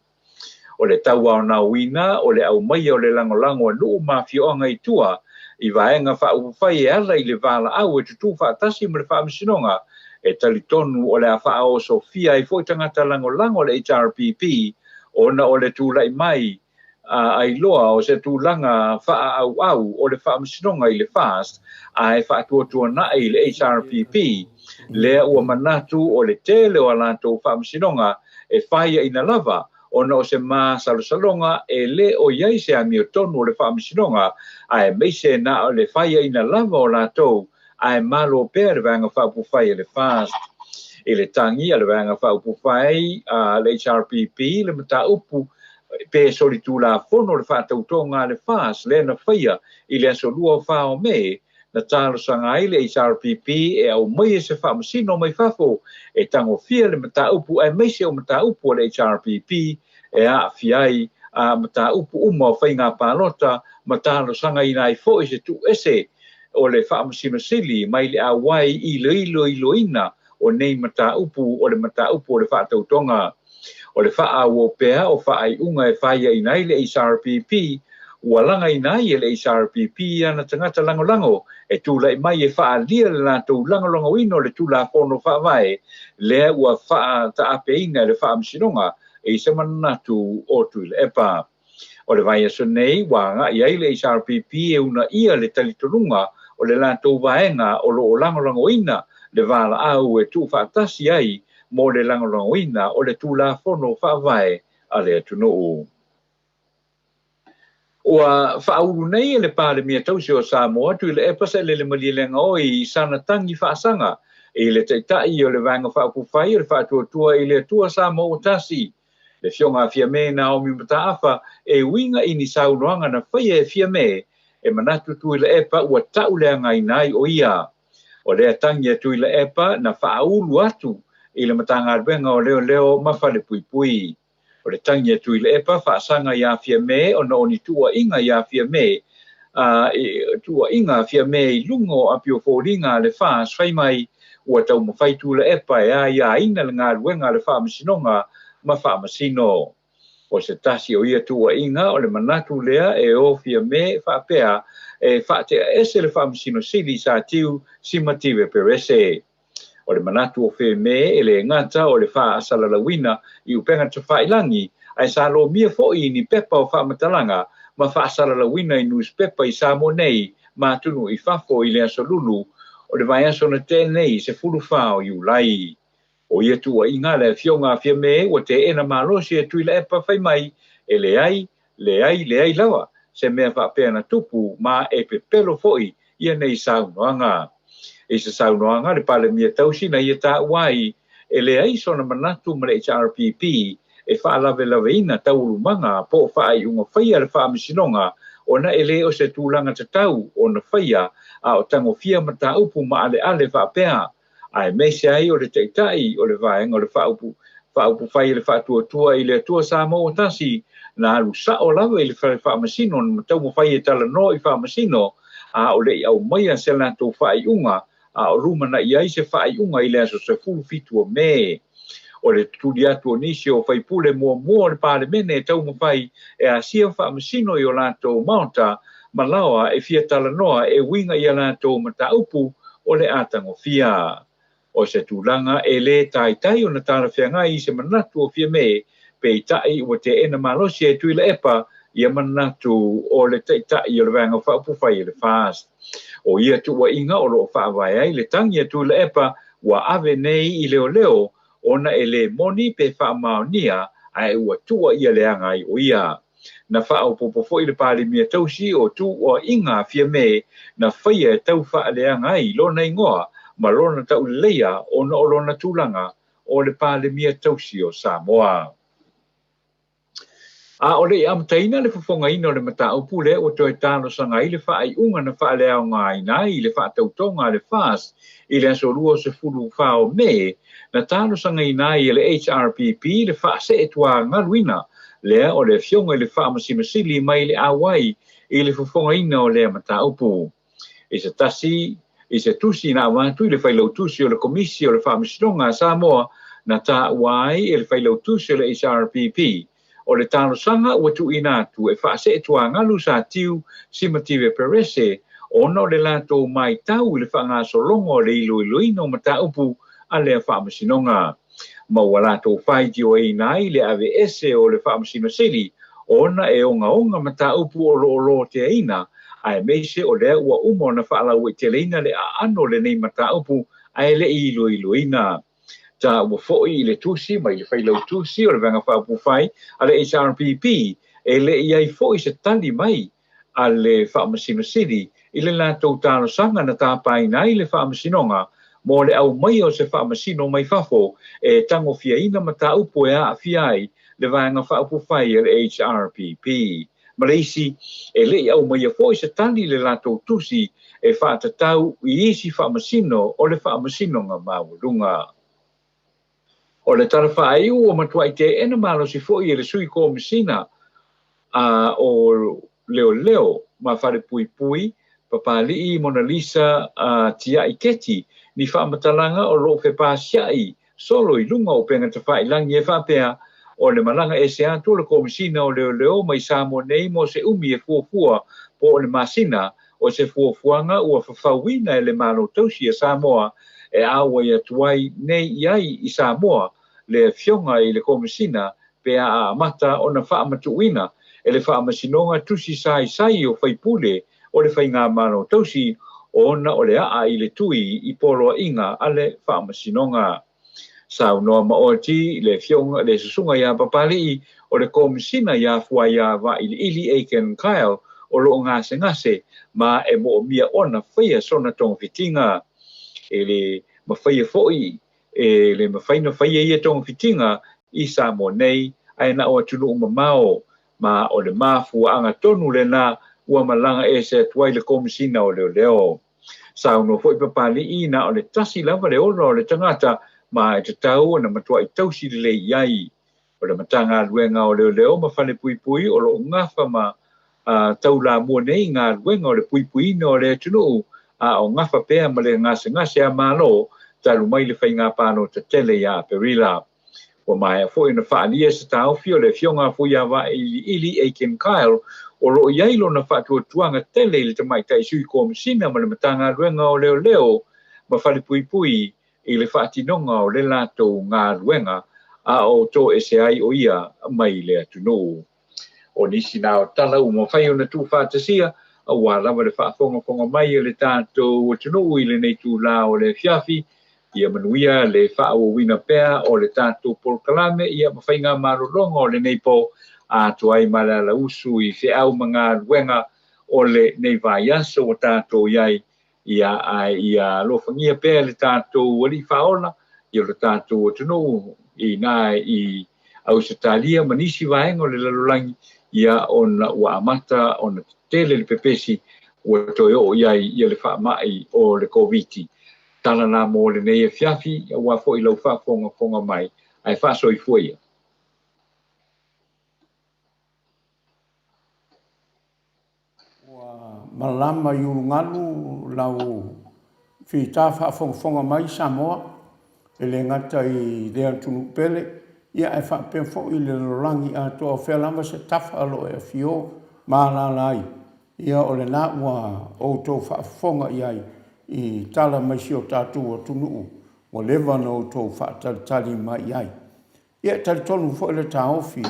O le tauaonaoina o le aumaia o le lagolago a nuu ma afioaga i tua i vaega faaupufai e ala i le valaau e tutū faatasi ma le Faamasinoga, e talitonu o le a faaosofia ai foi tagata lagolago a le HRPP ona o le tulai mai. Ailoa o se tulaga faaauau o le Faamasinoga i le FAST ae faatuatuanai i le HRPP, lea ua manatu o le tele o a latou faamasinoga e faiaina lava ona o se masalosaloga e le o i ai se amiotonu o le Faamasinoga aemaise na o le faiaina lava o latou ae malo pea le Vaega Faaupufai a le FAST. I le tagi a le Vaega Faaupufai a le HRPP le mataupu pe solitulafono le faatautoga a le FAST lea na faia i le aso 24 o Me, na talosaga ai le HRPP e aumaia se faamasino mai fafo e tagofia le mataupu aemaise o mataupu a le HRPP e aafia ai a mataupu uma o faiga palota ma talosagaina ai foi se tuuese o le Faamasino Sili mai le auai i le iloiloina o nei mataupu o le mataupu o le faatautoga. O le faaauau pea o faaiuga e faiaina ai le HRPP, ua lagaina ai e le HRPP ana tagata lagolago e tulai mai e faaalia le latou lagolagoina o le Tulafono Faavae lea ua faataapeina e le Faamasinoga i se manatu o Tuilaepa. O le vaiaso nei ua agai ai le HRPP e uunaia le talitonuga o le latou vaega o lo o lagolagoina le valaau e tuufaatasi ai mo le lagolagoina o le Tulafono Faavae a le atunuu. Ua faaulu nei e le Palemia Tausi o Samoa Tuilaepa Sailele Malielegaoi i sana tagi faasaga i le Taitai o le Vaega Faaupufai o le Faatuatua i le Atua Samoa ua Tasi, le Afioga a Fiame Naomi Mataafa, e uiga i ni saunoaga na faia e Fiame e manatu Tuilaepa ua tauleagaina ai o ia. O lea tagi a Tuilaepa na faaulu atu i le Matagaluega o Leoleo ma Falepuipui. O le tagi a Tuilaepa faasaga iā Fiame ona o ni tuuaiga iā Fiame, a tuuaiga a Fiame i luga o api o foliga a le FAS fai mai ua taumafai Tuilaepa e aiaina le galuega a le Faamasinoga ma Faamasino. O se tasi o ia tuuaiga o le manatu lea e o Fiame faapea e faateaese le Faamasino Sili Satiu Simative Perese. O le manatu o Fiame e le gata o le faasalalauina i upega tafailagi, ae sa lomia foi i ni pepa o faamatalaga ma faasalalauina i nusipepa i Samoa nei ma atunuu i fafo i le aso Lulu o le vaiaso na tea nei 14 o Iulai. O ia tuuaiga a le Afioga a Fiame ua teena malosi e Tuilaepa fai mai e leai, leai, leai lava se mea faapea na tupu ma e pepelo foi ia nei saunoaga. I se saunoaga a le Palemia Tausi na ia taua ai e leai sona manatu ma le HRPP e faalavelaveina taualumaga po o faaiuga faia a le Faamasinoga ona e le o se tulaga tatau ona faia a o tagofia mataupu maaleale faapea aemaise ai o le Taitai o le Vaega o le Faaupufai e le Faatuatua i le Atua Samoa ua Tasi, na alu sao lava i le fale faamasino na taumafai e talanoa i faamasino a o le i aumaia se latou faaiuga a o lumanai ai se faaiuga i le aso 17 o Me. O le tutuli atu o nisi o faipule muamua o le Palemene e taumafai e asia faamasino i o latou maota ma laoa e fia talanoa e uiga i a latou mataupu o le a tagofia. O se tulaga e lē taitai ona talafeagai i se manatu o Fiame, peitai ua teena malosi e Tuilaepa ia manatu o le Taitai o le Vaega Faaupufai e le FAST. O ia tuuaiga o lo o faavae ai le tagi a Tuilaepa ua ave nei i leoleo ona e lē moni pe faamaonia ae ua tuuaia leaga ai o ia. Na faaopoopo foi le Palemia Tausi o tuuaiga a Fiame na faia e tau faaleaga ai lona igoa ma lona tauleleia ona o lona tulaga o le Palemia Tausi o Samoa. A o le i amataina le fofogaina o le mataupu lea ua toe talosaga ai le faaiuga na faaleaogaina ai le faatautoga a le FAST i le aso 24 o Me, na talosagaina ai e le HRPP le faaseetuagaluina lea o le Afioga i le Faamasino Sili mai le auai i le fofogaina o lea mataupu. I se tasi i se tusi na avatu i le Failautusi o le Komisi o le Faamasinoga a Samoa na taua ai e le Failautusi o le HRPP, o le talosaga ua tuuina atu e faaseetuagalu Satiu Simative Perese ona o le latou maitau i le faagasologa o le iloiloina o mataupu a lea Faamasinoga ma ua latou faitioina ai le aveese o le Faamasino Sili ona e ogaoga mataupu o lo o loteaina, aemaise o lea ua uma ona faalauaiteleina le aano o lenei mataupu ae le i iloiloina. Taua foi i le tusi mai le Failautusi o le Vaega Faaupufai a le HRPP, e le i ai foi se tali mai a le Faamasino Sili i le latou talosaga na tapaina ai le Faamasinoga mo le aumaia o se faamasino mai fafo e tagofiaina mataupu e aafia ai le Vaega Faaupufai a le HRPP. Ma le isi, e le i aumaia foi se tali i le latou tusi e faatatau i isi faamasino o le Faamasinoga Maualuga. O le tala faaiu ua matuai teena malosi foi e le Sui Komesina a o Leoleo ma Falepuipui, Papalii Monalisa Tiai Keti ni faamatalaga o lo o fepasia'i solo i luga o upega tafailagi e faapea, o le malaga ese atu o le Komesina o Leoleo mai Samoa nei mo se umi e fuafua po o le masina o se fuafuaga ua fafauina e le Malo Tausi a Samoa e auai atu ai nei i ai i Samoa le Afioga i le Komesina pe a amata ona faamatuuina e le Faamasinoga tusi saisai o faipule o le Faigamalo Tausi ona o le aa i le tui i poloaiga a le Faamasinoga. Saunoa maoti le Afioga le Susuga ia Papalii o le Komesina ia Fuaia Vailiili Aiken Kyle o lo o gasegase ma e moomia ona faia sona togafitiga. E le mafaia foi e le mafai na faia ia togafitiga i Samoa nei ae na o atunuu mamao ma o le mafuaaga tonu lena ua malaga ese atu ai le Komesina o Leoleo. Saunoa foi Papalii na o le tasi lava le ola o le tagata ma e tatau ona matuai tausi lelei i ai. O le Matagaluega o Leoleo ma Falepuipui o lo o gafa ma taulamua nei i galuega o le puipuiina o le atunuu a o gafa pea ma le gasegase a Malo talu mai le faiga palota tele ia Aperila. Ua maea foi ona faaalia se taofi o le Afioga a Fuiavailiili Aiken Kyle o lo o i ai lona faatuatuaga tele i le Tamaitai Sui Komesina ma le Matagaluega o Leoleo ma Falepuipui i le faatinoga o le latou galuega a o toese ai o ia mai le atunuu. O nisi na o tala ua mafai ona tuufaatasia aua lava le faafogafoga mai a le tatou atunuu i lenei itula o le afiafi, ia manuia le faaauauina pea o le tatou polokalame ia ma faigamalologa o lenei po atoa ai ma le alausu i feau ma galuega o lenei vaiaso ua tatou i ai. Ia, ae ia alofagia pea le tatou Alii Faaola i lo tatou atunuu i ina i Ausetalia ma nisi vaega o le lalolagi, ia ona ua amata ona tetele le pepesi ua toe oo i ai ia le faamai o le Koviti. Tala la mo lenei afiafi, aua foi lau faafogafoga mai, ae faasoifua ia. Ua malama i ulugalu lau fita faafogafoga mai Samoa, e le gata i le atunuu pele, ia ae faapea foi i le lalolagi atoa, o fea lava se tafa o lo o e afio ma alaala ai, ia o lena ua outou faafofoga i ai i tala mai si o tatou atunuu ua leva ona outou faatalitali mai i ai. Ia, e talitonu foi le taofi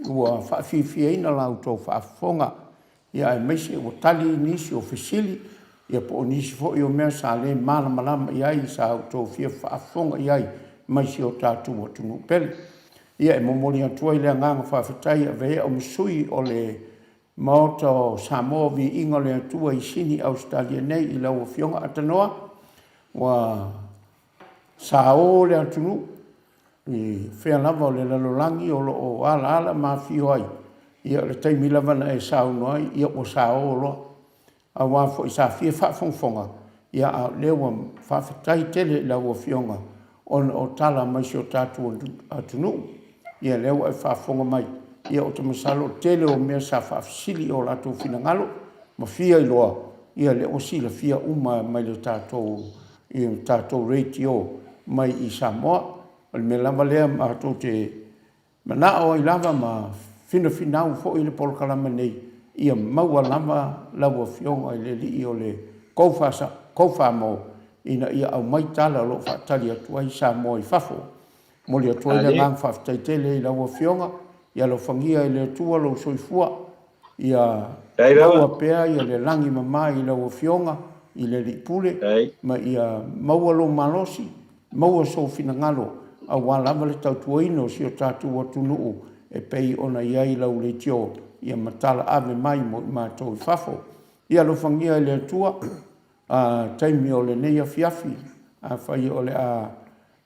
ua faafiafiaina la outou faafofoga, ia aemaise ua tali nisi o fesili, ia po o nisi foi o mea sa le malamalama i ai sa outou fia faafofoga i ai mai si o tatou atunuu pele. Ia, e momoli atu ai le agaga faafetai e avea ai au ma sui o le Maota o Samoa, Viiga o le Atua i Sini, Ausetalia nei i lau Afioga Atanoa, ua sao le atunuu I fea lava o le lalolagi o lo o alaala ma afio ai, ia o le taimi lava na e saunoa ai, ia ua sao loa. Aua foi sa fia faafogafoga, ia a o lea ua faafetai tele i lau Afioga ona o tala mai si o tatou atunuu. Ia lea ua e faafofoga mai, ia ou te masalo o le tele o mea sa faafesili i o latou finagalo ma fia iloa, ia lea ua silafia uma mai le tatou i le tatou radio mai i Samoa. O le mea lava lea matou te manao ai lava ma finafinau foi i le polokalame nei, ia maua lava lau Afioga i le Alii o le Koufa-mo ina ia aumai tala o lo o faatali atu ai Samoa i fafo. Momoli atu ai le agaga faafetai tele i lau Afioga. Ia alofagia e le Atua lou soifua, ia maua pea ia le lagi mama i lau Afioga i le Alii Pule, ma ia maua lou malosi, maua sou finagalo aua lava le tautuaina o si o tatou atunuu e pei ona i ai lau leitio ia ma tala ave mai mo i matou i fafo. Ia alofagia e le Atua a taimi o lenei afiafi, afai o le a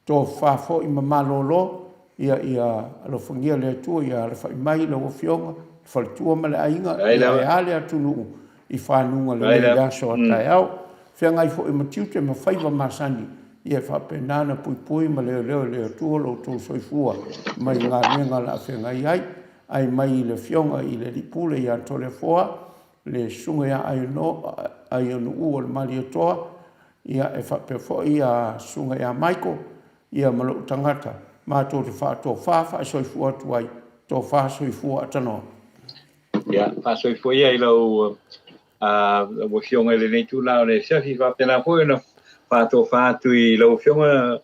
tofafa foi ma malolo, ia ia alofagia le Atua ia alafai mai lau Afioga, le faletua ma le aiga, ia ae a le atunuu i fanuga lelei i le aso a taeao. Feagai foi ma tiute ma faiva masani, ia faapena ona puipui ma leoleo e le Atua lo outou soifua mai galuega o le a feagai ai. Ai mai i le Afioga i le Alii Pule ia Toleafoa, le Susuga ia Aiono o le Malietoa, ia e faapea foi ia Susuga ia Michael, ia ma lou tagata, matou te faatofa faasoifua atu ai, tofa soifua Atanoa. Ia, faasoifua ia i lau lau Afioga i lenei itula o le afiafi, faapena foi ona faatofa atu i lau Afioga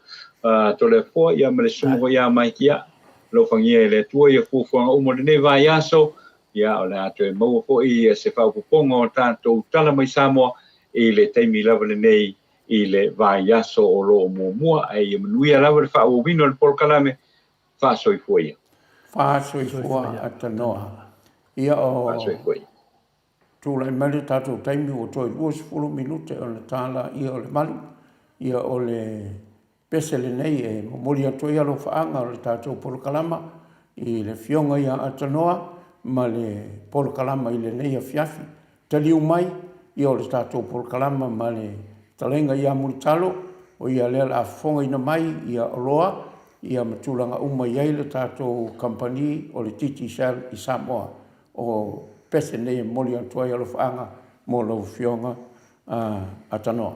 Toleafoa, ia ma le Susuga foi ia Mike, ia, alofagia e le Atua ia fuafuaga uma o lenei vaiaso, Ia, o le a toe maua foi se faaopoopoga o tatou tala mai Samoa i le taimi lava lenei i le vaiaso o lo o muamua, ae ia manuia lava le faaauauina o le polokalame. Faasoifua ia. Faasoifua Atanoa. Ia o Faasoifua ia. Tulai mai le tatou taimi ua toe 20 minute ona ta laia o le 8. Ia o le pese lenei e momoli atu ai alofaaga o le tatou polokalama i le Afioga ia Atanoa ma le polokalama i lenei afiafi. Taliu mai ia o le tatou polokalama ma le fetalaiga ia Mulitalo, o ia lea o le a fofogaina mai ia oloa ia ma tulaga uma e i ai le tatou kamupani o le Digicel i Samoa. O pese nei e momoli atu ai alofaaga mo lau Afioga Atanoa.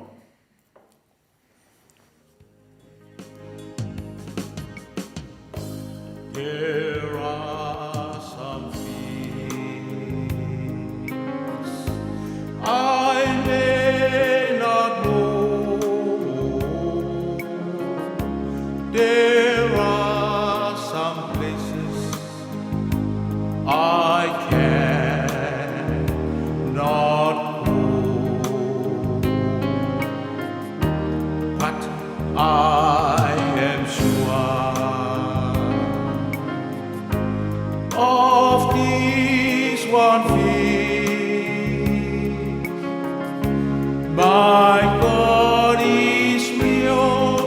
There are some things I may not know. There are some places I cannot go. But I am sure of this one thing, my God is real,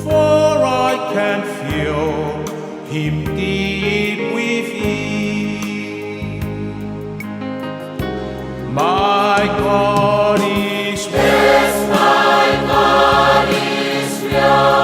for I can feel Him deep within. My God is real. Yes, my God is real.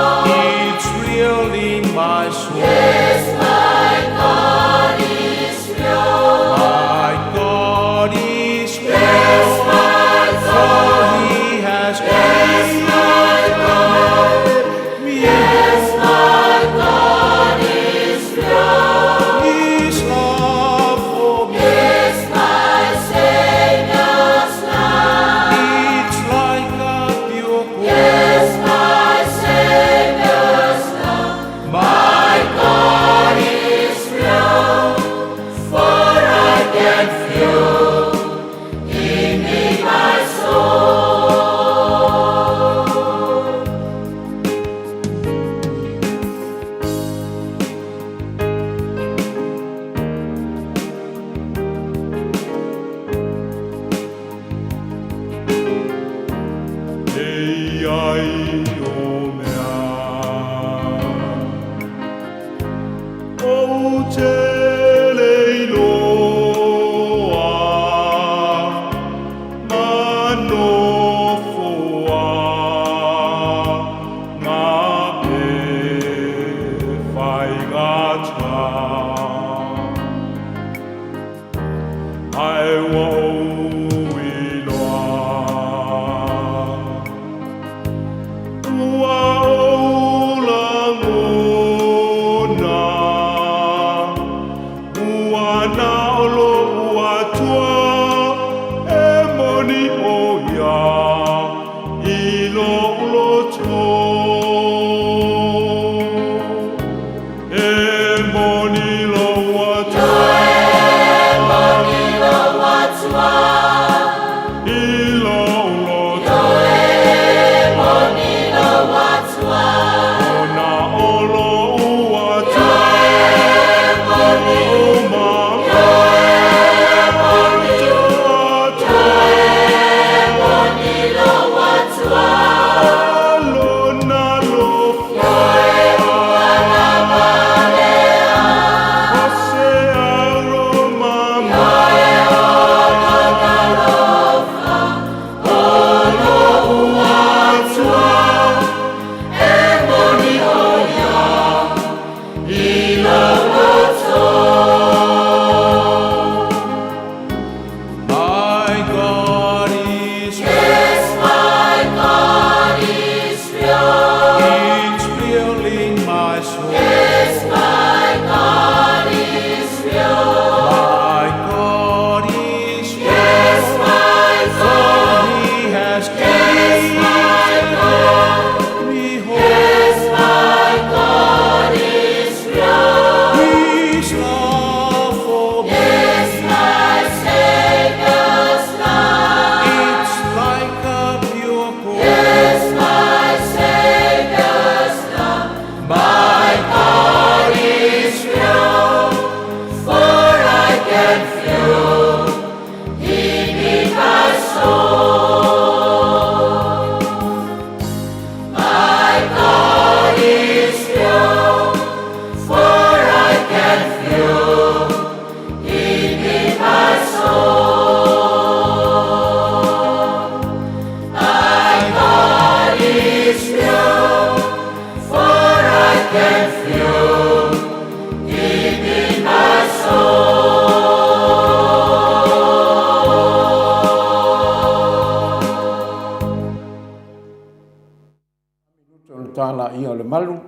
Ona talaia o le malu,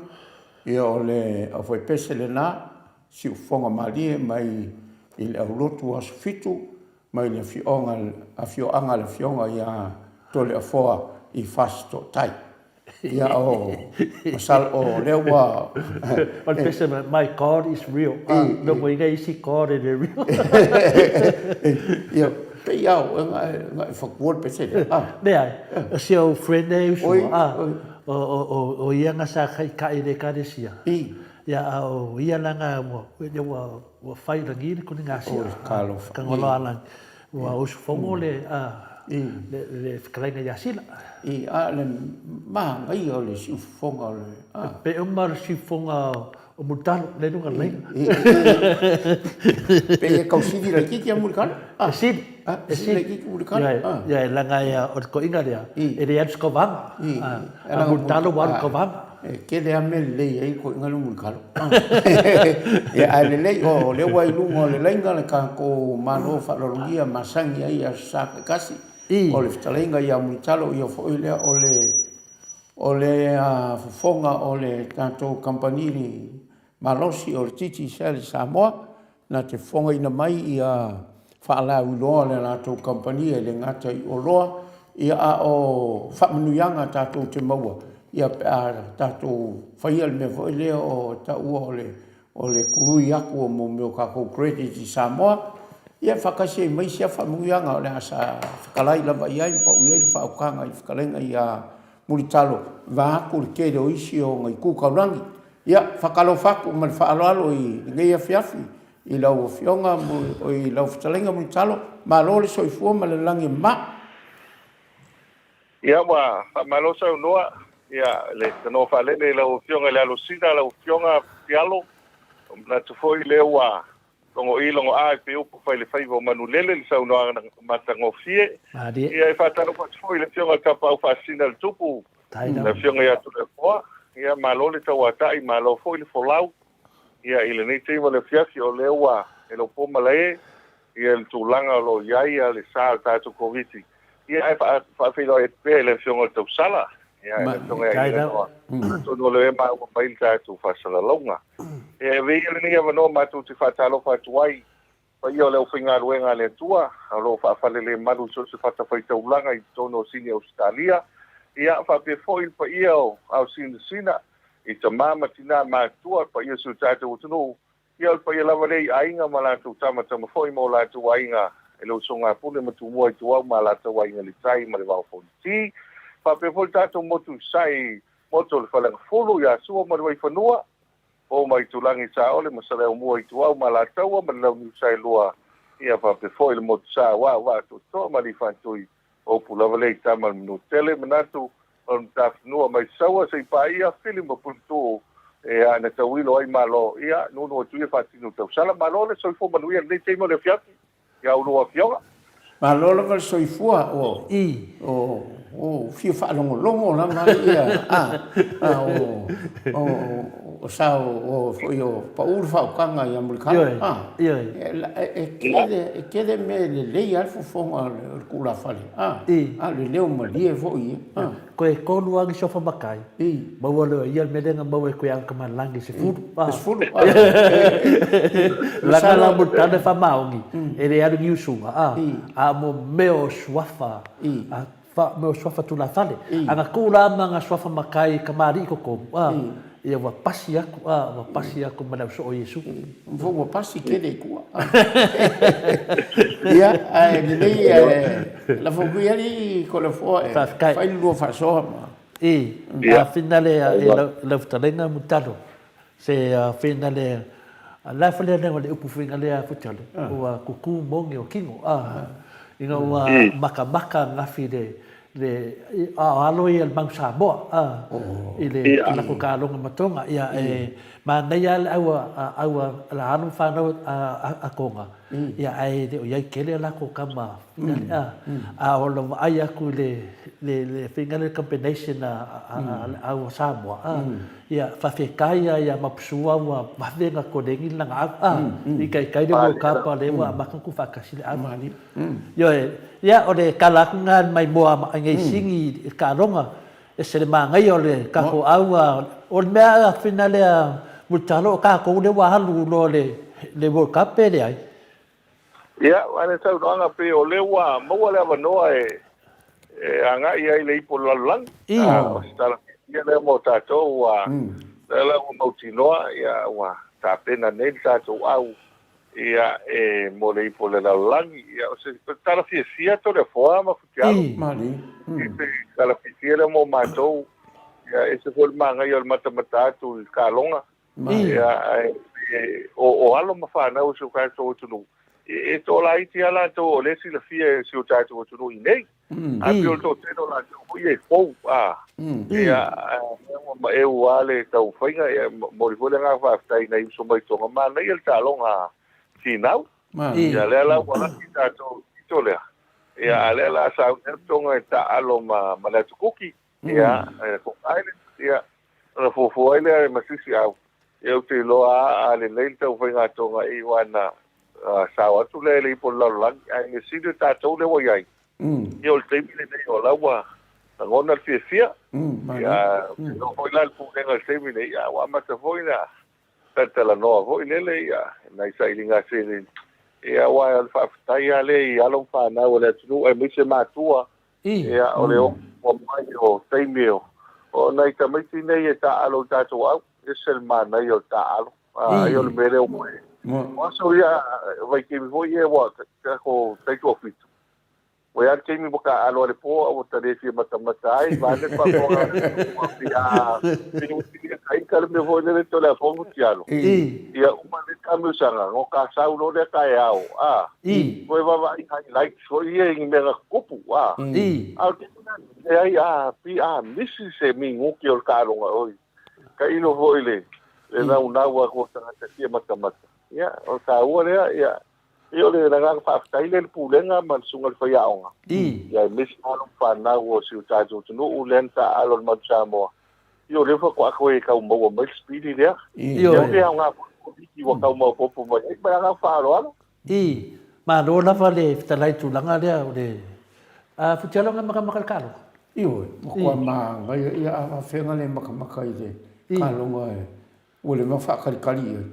ia o le aufaipese lena, siufofoga malie mai i le aulotu o Aso Fitu, mai le afioaga a le Afioga ia Toleafoa i Fasitootai. Ia o, masalo o lea ua... O le pese mai, my God is real. Lona uiga e isi God e le real. Ia, pei lava o oe na e fatua le pese lea. Leai, o si ou friend lea e usu a, o ia na sa taitai i le Ekalesia. Ia, a o ia la na ua fai i lagi le konigasia. Tagaloa Ua usufono le fetalaiga ia Sila. I, a o le manaia o le siufofoga o le, a. Pe uma le siufofoga o Mulitalo lea i luga o le laina. Pe e tau sili laitiiti ia Mulitalo? E sili. E sili laitiiti Mulitalo? Ioe, leaga o le toeaina lea, e le alu se tauvaga. A Mulitalo ua alu i le tauvaga. E tele lava mea lelei ai le toeaina lea o Mulitalo. Ia, ae lelei, o lea ua i luga o le laina le tatou Malo faaaloalogia masani ai i Aso Sa taitasi. O le fetalaiga ia Mulitalo, ia foi lea o le o le fofoga o le tatou kamupani malosi o le Digicel i Samoa, na te fofogaina mai ia faalauiloa a le latou kamupani e le gata i oloa, ia a o faamanuiaga tatou te maua ia pe a tatou faia le mea foi lea o taua o le o le tului atu o mea o tatou credit i Samoa, ia faatasi ai ma isi lava faamanuiaga o le a fetalai lava i ai ma pau i ai le faautaga i le fetalaiga ia Mulitalo vaeatu le tele o isi o nai tu taulagi. Ia, faatalofa atu ma le faaaloalo i lenei afiafi i lau Afioga, i lau Fetalaiga Mulitalo, malo le soifua ma le lagi e mama. Ia, ua faamalo saunoa, ia, le tanoa faalele i lau Afioga i le Alosina, lau Afioga Fialo. Ua manatu foi lea ua logo i logo a e pei upu fai le faiva o Manulele le saunoaga matagofie. Ia, e faatalofa atu foi i le Afioga i le Tapaau Faasisina a le Tupu, le Afioga ia Toleafoa. Ia, malo le tauatai, malo foi le folau. Ia, i lenei taimi o le afiafi, o lea ua e le o po malae ia le tulaga o lo o i ai le sa o le tatou Koviti. Ia, ae faafeiloai atu pea i le Afioga i le Tausala, ia, le Afioga ia Ileanoa, atonu o lea e maua mai le tatou faasalalauga. Ia, e avea ia lenei avanoa matou te faatalofa atu ai i paia o le aufaigaluega a le Atua, o lo o faafalelemalu i so o se fatafaitaulaga i totonu o Sini Ausetalia, ia, faapea foi le paia o ao sinasina, i tama ma tina matutua, le paia o si o tatou atunuu, ia o le paia lava lea i aiga ma latou tama, tama foi ma o latou aiga, e le usoga a Pule ma Tumua i Tuau ma latou aiga i le tai ma le Vao Fonoti. Faapea foi le tatou motu i Sasae, motu o le Faleagafulu ia Sua ma le Vaifanua, Po ma Itulagi Saole ma Saleaaumua i Tuau ma Alataua ma le Launiu Saelua, ia faapea foi le motu sa aua Vaatoatoa ma Aliifaatui, o upu lava lea i tama a le Manutele, manatu o le Matafanua mai Saua se i paia Fili ma Puletuu e a na tauilo ai Malo, ia nunu atu ia faatino tausala. Malo le soifua manuia i lenei taimi o le afiafi i a oulua afioga. Malo lava le soifua o o fia faalogologo lava ia a o o sa o foi o pau le faautaga ia Mulitalo a e tele e tele mea e lelei a le fofoga o le tulafale a a le leo malie foi ia a. Koe tolu lava ni sofa matai, maua loa e ia le mea lea na maua e koe Autamalagi i sefulu. I sefulu. Leaga la Mulitalo e faamaoni, e le alu ni usuga, a, a mo mea o suafa, a mea o suafa tulafale. A na tuu la ma na suafa matai i kamali'i i totonu, a, ia ua pasi atu, a, ua pasi atu ma le au soo o Iesu. Ua ua pasi tele i tua. Ia, ae lelei e lafo atu ia alii Toleafoa e fai le lua faasoa ma. I, a finale e lau fetalaiga Mulitalo, se finale, la e fale o le upu finale a Futale, ua kuku mogi o kino, a, ina ua makamaka gafi le, le, a o alo ia le Manu Samoa, a, i le latou taaloga ma Tonga, ia e manaia lava le au a, au a alo ma fanau a Tonga, ia ae le o i ai tele a latou tama finale, a, a o le vaai atu i le, le, le finale le combination a, a, le au a Samoa, a, ia faafetai lava ia Mapusua ua vave ona koleni lana au, a, i taitai le World Cup a lea ua amata ona tuufaatasi le au. Ioe, ia o le tala atu lena mai moa i nei sini i le taaloga. Ese le manaia o le tatou au a o le mea a fina lea Mulitalo o tatou lea ua alu loa le le World Cup pe leai? Ia, a o le saunoaga pei o lea ua maua le avanoa e e agai ai le ipu o le lalolagi. A o se tala fiafia lea mo tatou ua lea la ua mautinoa ia ua tapena nei le tatou au ia e mo le ipu o le lalolagi. Ia o se tala fiafia Toleafoa ma Futialo. I se tala fiafia lea mo matou. Ia e ese foi le manaia o le matamata atu i kaloga. Ia ae o alo ma fanau o si o tatou atunuu, e toalaiti lava latou o lea e silafia e si o tatou atunuu i inei. Ae pei o le toatele o latou foi e fou, a. Ia, ua maeu lava le taumafaiga. Ia, e momoli foi le agaga faafetai i nai uso mai Toga, manaia le taaloga finau. Ia, lea la ua laki tatou i le pito lea. Ia, a o lea o le a sauni atu Toga e taaalo ma le Atu Kuki, ia, Cook Islands, ia, ona fuafua ai lea ma se isi au. Ia, ou te iloa lava a lelei le taumafaiga a Toga i aua na sao atu lea e le ipu o le lalolagi, ae mea sili o tatou lea ua i ai. Ia o le taimi lenei o la ua lagona le fiafia. Ia, ou te iloa foi la le pulega i le taimi lenei, ia ua amata foi ona talatalanoa foi lele ia nai sailiga seleni. Ia aua o le faafetai lava lea i alo ma fanau a le atunuu aemaise matua. Ia o le oo mai o taimi o nai tamaiti nei e taaalo i tatou au, e ese le manaia o le taaalo. Ai o le mea lea ua e. O aso ia, vaitaimi foi ia ua tatou taitoafitu, ua i ai le taimi ua taaalo ai le po a ua ta le fia matamata ai, vaeane le faafofoga a le atunuu, ua fia filifili ita ita le mea foi lele Toleafoa Futialo. Ia uma le taamilosaga, ona ta sau loa lea taeao, a, toe vaavaai highlights foi ia i ni mea na tutupu, a. A o le taimi lena, leai, a, a misi se minute o le taaloga, oi, Tailo foi le le naunau atu o tagata fia matamata. Ia, o le taua lea, ia, ia o le agaga faafetai lea i le Pulega ma le Susuga i le Faiaoga, ia aemaise alo ma fanau o si o tatou atunuu lea na taaalo i le Manu Samoa. Ia o lea faatoa toe tau maua mai le sipili lea. Ia ua le aoga foi le Koviti ua tau maopoopo mai ai ma le agaga faaaloalo. I, malo lava le fetalai i le tulaga lea o le Futialo na makamaka i le kaloga. Ioe, matua manaia ia a faafefea na le makamaka i le kaloga e ua leva ona faatalikali i ai.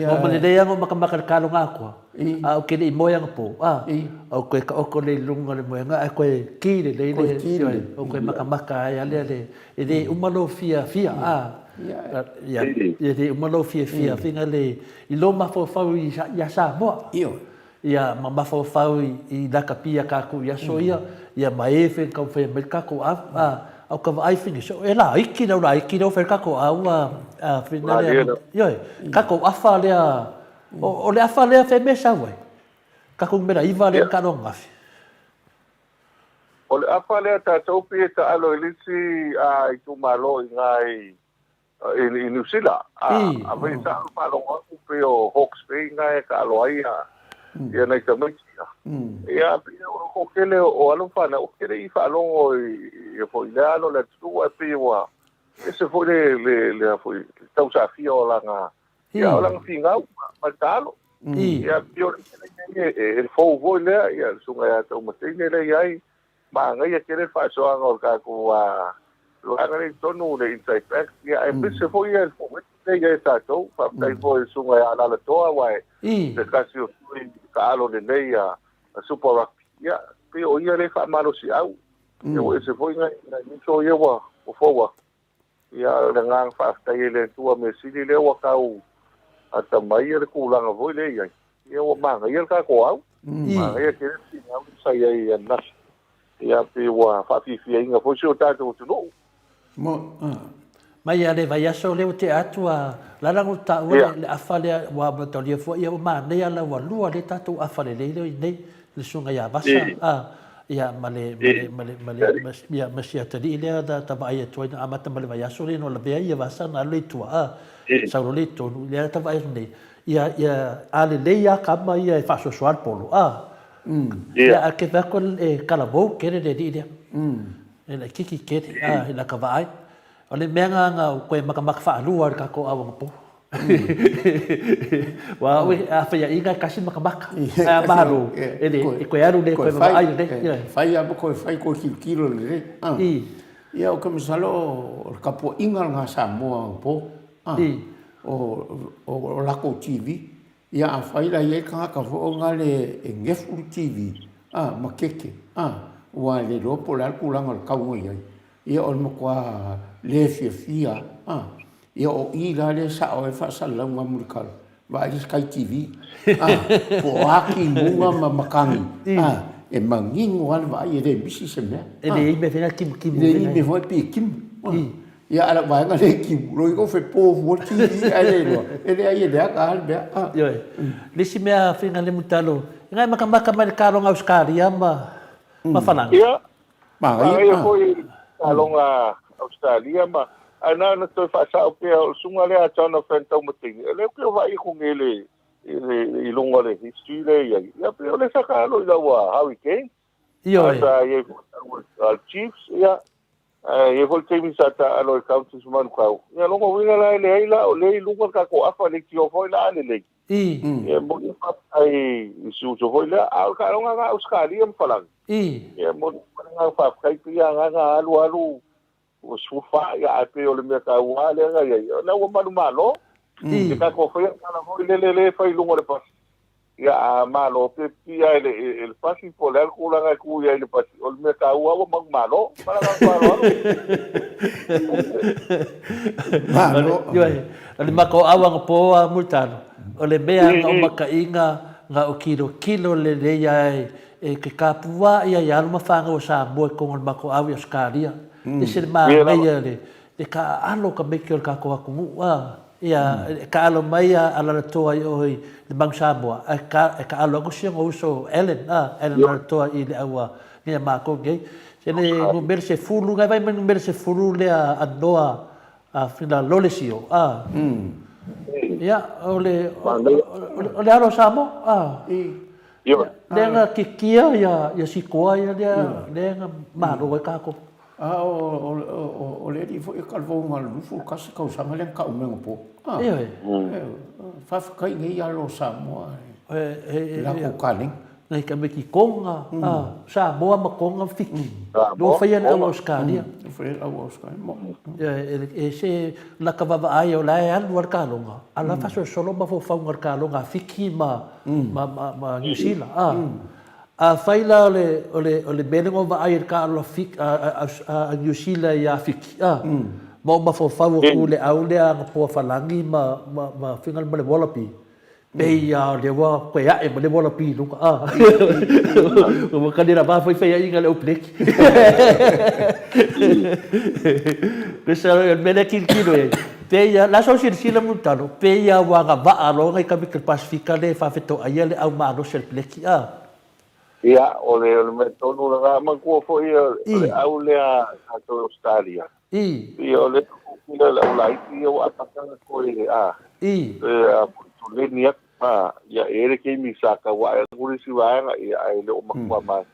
Ua lelei lava ona ou makamaka i le kaloga atoa, a ou te le i moe anapo, a, ou toe taoto lea i luga o le moega ae toe ki lelei le, ioe, ou toe makamaka ai lava lea, e le uma lou fiafia, a, ia, e le uma lou fiafia i lou mafaufau ia Samoa. Ioe. Ia, ma mafaufau i lakapi a tatou i aso ia, ia ma e foi na taumafai mai le tatou au, a, a o ka vaai fina, so, e laiti le au laiti lea ua fai ai le tatou au, a, a, fina lea, ioe, tatou afa lea, o, o le afa lea fea mea e sau ai? Tatou numera iva lea na taalo ananafi. O le afa lea tatou pei e taalo i le isi itumalo i ina i i Niu Sila. A fai sa ou faalogo atu pei o Hawke's Bay na e taalo ai ia nai tamaiti ia. Ia pei o le toatele o alo ma fanau ou te le i faalogo i foi lea alo o le atunuu ae pei ua ese foi le le le foi le tausafia o lana ia o lana finau ma le taalo. Ia pei o le mea e e fou foi lea ia le susuga ia Taumateine lea i ai Manaia tele le faasoaga o le tatou vaega lea i totonu le Inside Track, ia aemaise foi le Komiti lea e i ai tatou. Faafetai foi i le Susuga ia Alalatoa aua e se tasi o sui taalo lelei a Super Rugby. Ia, pei o ia lea e faamalosiau. Ia ua ese foi nai uso ia ua fou atu. Ia, o le agaga faafetai i le Atua, mea sili lea ua tau atamai le tulaga foi lea e i ai. Ia ua manaia le tatou au. Manaia tele le finau sa i ai ananafi. Ia, pei ua faafiafiaina foi si o tatou atunuu. Mai lava le vaiaso lea ua tea atu a o le a la ona taua le afa lea ua mataulia foi ia ua manaia la ua lua lea tatou afa lelei lea i inei le susuga ia Vasa a ia ma le ma le ma le ma le ia ma si atalii lea na ta vaai atu ai na amata mai le vaiaso lea na lavea ia Vasa na alu lea i tua a sau loa lea i totonu lea ta vaai atu nei ia ia a lelei a kama ia e faasoasoa le polo a ia ae ke vaai atu e talavou tele le alii lea e laitiiti tele a i lata vaai. O le mea lena na ou toe matamata faalua ai i le tatou au anapo. Aua o oe a faiaʻiga e kasi makamaka, ae a malo, e le, e koe alu le koe vavaai lelei. Ioe. Fai lava ma koe fai koe kilokilo lelei. Ia, ou te masalo o le tapuaiga lena a Samoa anapo, o latou TV. Ia afai la e i ai le tagata foi ona le e gefu le TV ma keke, aua e le iloa po o le a le tulaga o le tau na i ai. Ia o le matua le fiafia a. Ia o i la lea e sao ai le faasalalauga a Mulitalo, vaai le Sky TV, a, po o a timuga ma matagi, a, e manino lava le vaai e le misi se mea. E leai mea foi na timutimu. E leai mea foi pe timu. Ia a o lau vaega lea e timu, lona uiga ua fepo fua le TV ae le iloa, e leai e leaga lava le mea. A. Ioe. Le isi mea faiga le Mulitalo, e nai makamaka mai le kaloga Ausetalia ma Falani. Ia, Manaia foi i taaloga Ausetalia ma ae na ona toe faasao pea o le susuga lea a Jonathan Taumateine, o lea ou te vaai atu nei i le i luga o le history lea e i ai, ia pei o lea sa taalo i lau Hurricanes. Ioe. Sa i ai foi i lau Chiefs, ia. Ae i ai foi le taimi sa taalo i Counties Manukau. Ia lona uiga la e leai la o lea i luga le tatou afa leitio foi la a lelei. I. Ia e moni faafetai i si uso foi lea, a o le taaloga lena a Ausetalia ma Falani. I. Ia e moni foi le agaga faafetai pei lava agaga alu alu ua 14, ia ae pei o le mea taua lava lea na i ai, o lea ua manumalo. I. Le tatou faia tala foi lele lea e fai i luga o le pasi. Ia, a malo pe pipii lava i le pasi po o le a le tulaga e tu i ai i le pasi, o le mea taua ua manumalo. Ma le agaga faaaloalo. Malo. Ioe, o le matou au anapo a Mulitalo, o le mea na o makaina na o kilokilo lelei ae e ke kapuaa ia i alo ma fanau a Samoa i totonu o le matou au i Ausetalia. Ese le manaia le le taaalo ka maiki o le tatou atunuu a. Ia, e taaalo mai a Alalatoa i o i le Manu Samoa, ae e taaalo atu si ona uso Allan, a, Allan Alalatoa i le au a nei a matou nei. Se le numera 10, nai vai mai numera 10 lea a Noa a Fina Lolesio, a. Ia, o le, o le alo o Samoa, a. Lea na kikia ia Sikoa ia lea, lea na malo ai tatou. A o le alii foi e talavou na le 21 tausaga lea na tau mai anapo. Ioe. Faafetai nei alo o Samoa i latou taleni. Nai tamaiti Tonga, Samoa ma Tonga ma Fiti. Lua faia le au Ausetalia. Lua faia le au Ausetalia. Ioe, e se laka vaavaai o la e alu lava le kaloga, a o la e faasolosolo mafaufauga o le kaloga a Fiti ma Niu Sila. Afai la o le, o le, o le mea lea na ou vaai i le taaloga a Niu Sila ia Fiti, a, ma ou mafaufau atu i le au lea anapo a Falani ma, ma, ma faiga ma le Wallaby, pei lava o lea ua toe ae ma le Wallaby i luga, a. Ua tali lava foi faiaina le Opleki. Pesa o le mea lea e tilotilo i ai, pei lava, o le a sau silasila Mulitalo, pei lava ua agavaa loa nai tamaiti o le Pasefika lea e faafetoaia le au malosi a le peleki, a. Ia, o le mea tonu lena, manatua foi o le au lea a tatou i Ausetalia, ia o lea ua le au laiti ia ua amata ona toe, a, toe tuleni atu. A, ia, e i ai le taimi sa tau ae atu le isi vaega, ia, ae le o matua mai.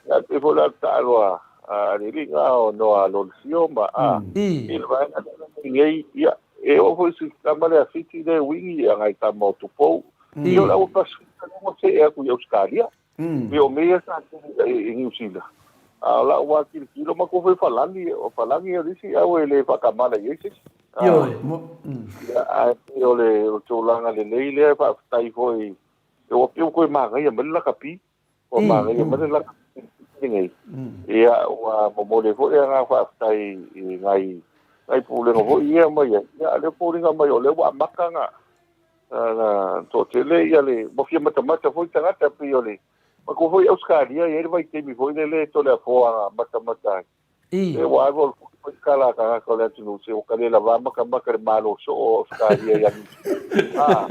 Ia, e pei foi la o le taalo a, a Aleliga o Noa Lolesio ma, a, i le vaega lea na mai nei, ia, e oo foi i si tama lea Fiti lea e uigi, ia, nai tama o Tupou. Ia, o le au Pasifika lea ua see atu i Ausetalia. Pei o mea ia sa tele i Niu Sila. A o lau lava tilotilo, matou foi Falani, o Falani o le isi au e le faatamala i ai se isi. Ioe. Ia, ae pei o le tulaga lelei lea e faafetai foi, ua pei ua toe manaia mai le lakapi, ua manaia mai le lakapi lenei. Ia, ua momoli ai foi le agaga faafetai i nai nai pulega foi ia e aumai ai. Ia, a o lea e foliga mai o lea ua amata ona na toatele ia le ua fia matamata foi tagata pei o le matou foi Ausetalia e i ai le vaitaimi foi lele Toleafoa na matamata ai. I. E ua alu alu foi tala a tagata o le atunuu se ua ka le lava matamata le Malo soo o Ausetalia ia Niu Sila. A,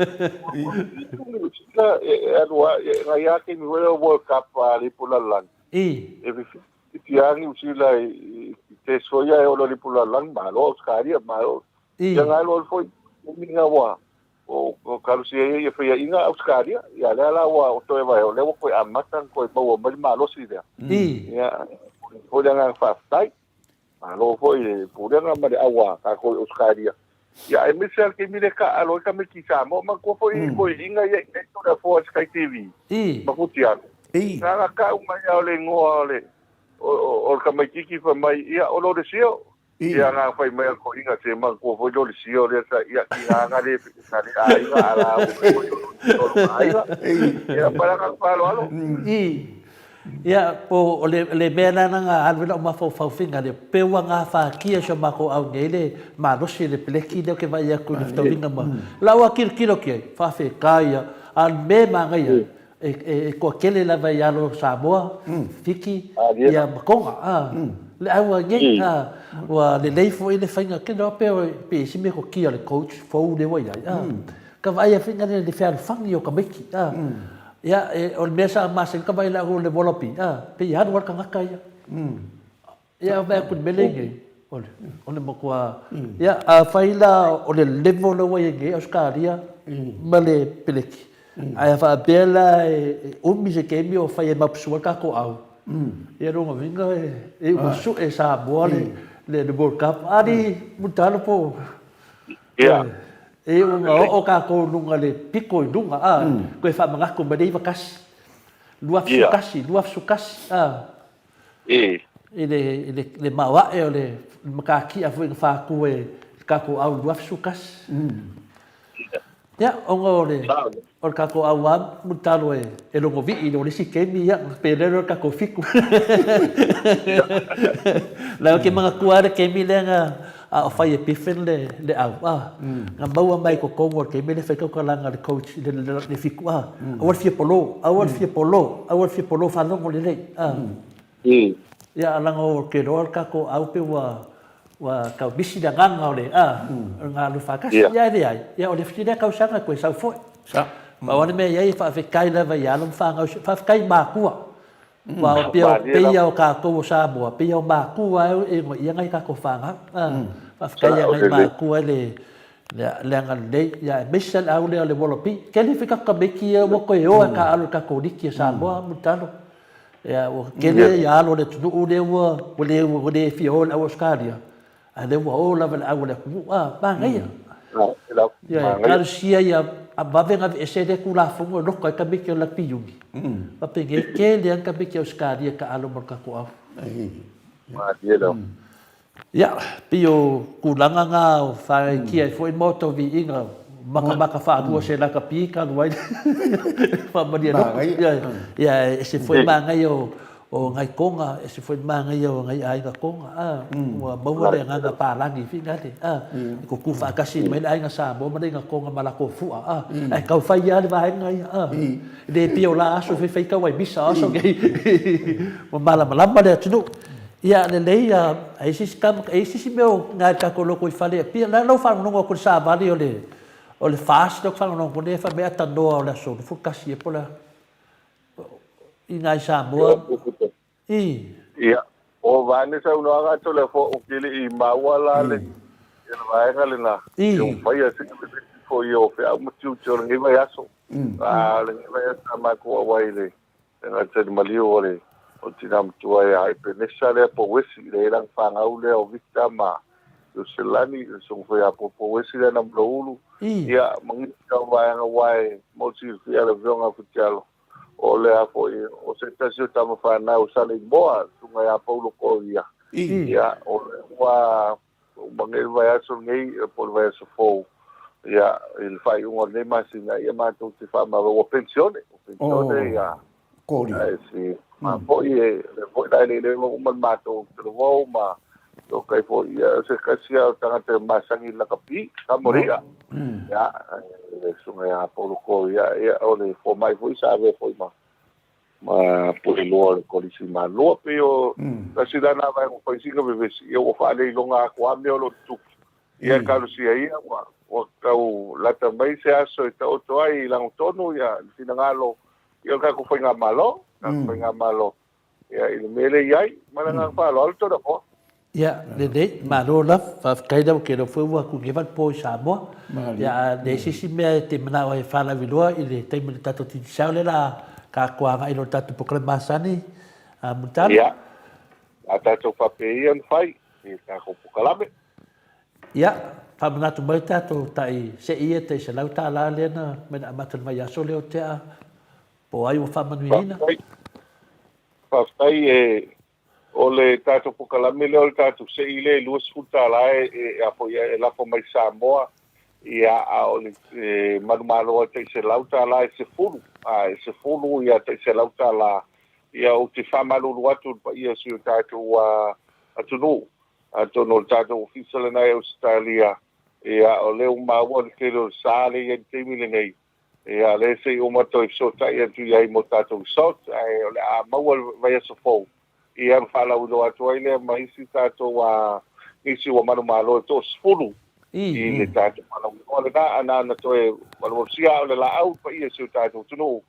Niu Sila e alu a, e nai a taimi foi lea o World Cup a le ipu lalolagi. I. E fifiti a Niu Sila i test foi ia e olo i le ipu lalolagi, malo Ausetalia, malo. I. Ia na alu alu foi taimi na ua o kalosia ai ia faiaʻiga a Ausetalia, ia lea la ua toe vae, o lea ua toe amata ona toe maua mai le malosi lea. I. Ia, momoli foi le agaga faafetai. Malo foi i le Pulega ma le au a tatou i Ausetalia. Ia, aemaise lava le taimi lea e taaalo ai tamaiti i Samoa. Manatua foi toeaiina ia i inei Toleafoa Sky TV ma Futialu, na ona tau mai lava o le igoa o le o le tamaitiiti fai mai, ia, o Lolesio. Ia, na ona fai mai lava o le toeaina, se manatua foi Lolesio lea sa, ia, tiga na le na le aiga a lauga foi o Lolesio o lona aiga. Ia, ma le agaga faaaloalo. Ia, po o le, le mea lena na alu ai lau mafaufau finagalo, pe ua gafatia e si o matou au nei le malosi o le peleki lea ou te vaai atu i le fetauiga ma lau lava tilotilo atu i ai, faafetai lava. A o le mea e manaia, e, e, e toatele lava i alo o Samoa, Fiti, ia ma Toga, a, le au ai nei, a, ua lelei foi le faiga, ke iloa pe, pe i ai se metotia a le coach fou lea ua i ai, a. Ka vaai a finagalo i le fealofani o tamaiti, a. Ia, e, o le mea sa masani ka vaai lau le Wallaby, a, pei e alu lava le tagata ia. Ia, vaai atu i le mea lea i nei, o le, o le matua, ia, afai la o le level lea ua i ai nei Ausetalia ma le peleki, ae a faapea la e umi se taimi o fai e maposua le tatou au, ia lona uiga e iu ina sue e Samoa le, le World Cup. Alii, Mulitalo po o Ia. E iu ina oo tatou i luga i le pito i luga, a, toe faamanatu mai le 91, 21, 21, a. I le, i le, le maoae o le matatia foi na faatu e le tatou au i le 2011. Ia, ona o le, o le tatou au lava mulitalo e, e logovii i lo le isi taimi, ia, pe le le tatou fitu. Leaga ou te manatua lava le taimi lea na, a o fai e Biffen le, le au, a, na maua mai i totonu o le taimi lea e fai tautalaga a le coach i le, le, le fitu, a, aua le fia polo, aua le fia polo, aua le fia polo, faalogo lelei, a. Ia, leaga ou te iloa le tatou au pei ua, ua tau misi le agaga o le, a, o le galulue faatasi. Ia, e leai, ia o le isi lea tausaga e toe sau foi. Pau lava le mea e i ai, e faafetai lava i alo ma fanau, faafetai i matua. Aua e pei lava o tatou o Samoa, pei lava o matua e inoia nai a tatou fanau. Faafetai lava i nai matua i le agalelei, aemaise lava le au lea o le Wallaby. Tele foi tatou tamaiti ia ua toe o e taaalo i le tatou liki a Samoa, Mulitalo. Ua tele alo o le atunuu lea ua le fia o i le au Ausetalia, A o lea ua o lava i le au a le atunuu, a, manaia. Ioe, talosia ia vave ona aveese lea Tulafono e loka ai tamaiti o le rugby uni. Faapenei, e tele lava ni tamaiti Ausetalia e taaalo ma le tatou au. Ia, pei o tulaga na o faaitia ai foi le Maota o Viiga, matamata faalua se lakapi talu ai le faamalie loto. Ia, e ese foi manaia o O ngai Tonga, ese foi le manaia o ngai aiga Tonga, a, ua maua le agaga palagi finale, a, e kukū faatasi mai le aiga Samoa ma le aiga Tonga ma latou fua, a, ae tau fai lava le vaega ia, a, e le pei o la aso e faifai tau ai misa, o aso nei, ua malamalama le atunuu. Ia, lelei, a, e i ai se isi tama, e i ai se isi mea o i ina i le tatou lotoifale i Apia, la e lau faalogologo atu i le savali o le, o le FAST lea ou te faalogologo atu nei, fai mai e atanoa o le aso 21 ea po o le a. I nai Samoa. I. Ia, o vaene saunoaga atu le fo o kili i maua la le ia le vaega lena. I. O faia se fo i o fe au matiu te o lenei vaiaso. A lenei vaiaso a matou auai le le gata i le maliu o le o tina matua ia Epenesa lea po Wesi le lana fanau lea o Victor ma Ioselani le susuga foi ia Popo Wesi lea na Mloulu. Ia, ma nisi o vaega aua e mo le silafia e le Afioga Fitialo, o le a foi, o se tasi o tama fanau sa le imoa, le Susuga ia Paulo Koria. Ia, o lea ua uma nei le vaiaso lenei, po o le vaiaso fou, ia, i le faaiuga o lenei masina, ia matou te faamalo, ua penisione, ua penisione, ia, Koria. Ae si ma foi e le foi la le le uma le matou talavou ma tokai foi ia se kasi o tagata e masani i le lakapi ka moria. Ia le susuga ia Paulo Koria ia o le fomai foi sa avea foi ma ma pule loa o le Kolisi Malua pei o tasi la na vaega fai sina vevesi ia ua faaleiloga atu a mea o lo o tutupu. Ia talosia ia ua ua tau lata mai se aso e taoto ai i lagotonu ia le finagalo ia o le tatou faigamalo, tatou faigamalo ia i le mea lea e i ai, ma le agaga faaaloalo Toleafoa. Ia, lelei, malo lava, faafetai lava, ou te iloa foi ua tuliva le po i Samoa. Ia, a leai se isi mea e te manao ai e faalauiloa i le taimi o le tatou Digicel lea o le a tatou agai loa i le tatou polokalame masani a Mulitalo. Ia, a tatou faapea ia ona fai i le tatou polokalame. Ia, faamanatu mai tatou tai se'i ia tai $100 lea na mai le amata o le vaiaso lea o tea, po o ai ua faamanuiaina? Faafetai. Faafetai e o le tatou polokalame lea o le tatou se'i lea e $20 e e a foi e lafo mai Samoa, ia a o le manumalo ai tai $100 e sefulu, a e sefulu ia tai $100. Ia ou te faamalulu atu i le paia o si o tatou atunuu, atonu o le tatou ofisa lena i Ausetalia, ia o lea ua maua le tele o le sa lea e i ai i le taimi lenei, ia o lea se i uma toe fesootai atu i ai mo tatou result, ae o le a maua le vaiaso fou, ia ma faalauiloa atu ai lea ma isi tatou nisi ua manumalo e toasefulu i le tatou faalauiloa lena, ae na ona toe valuvalusia a o le laau i le paia o si o tatou atunuu,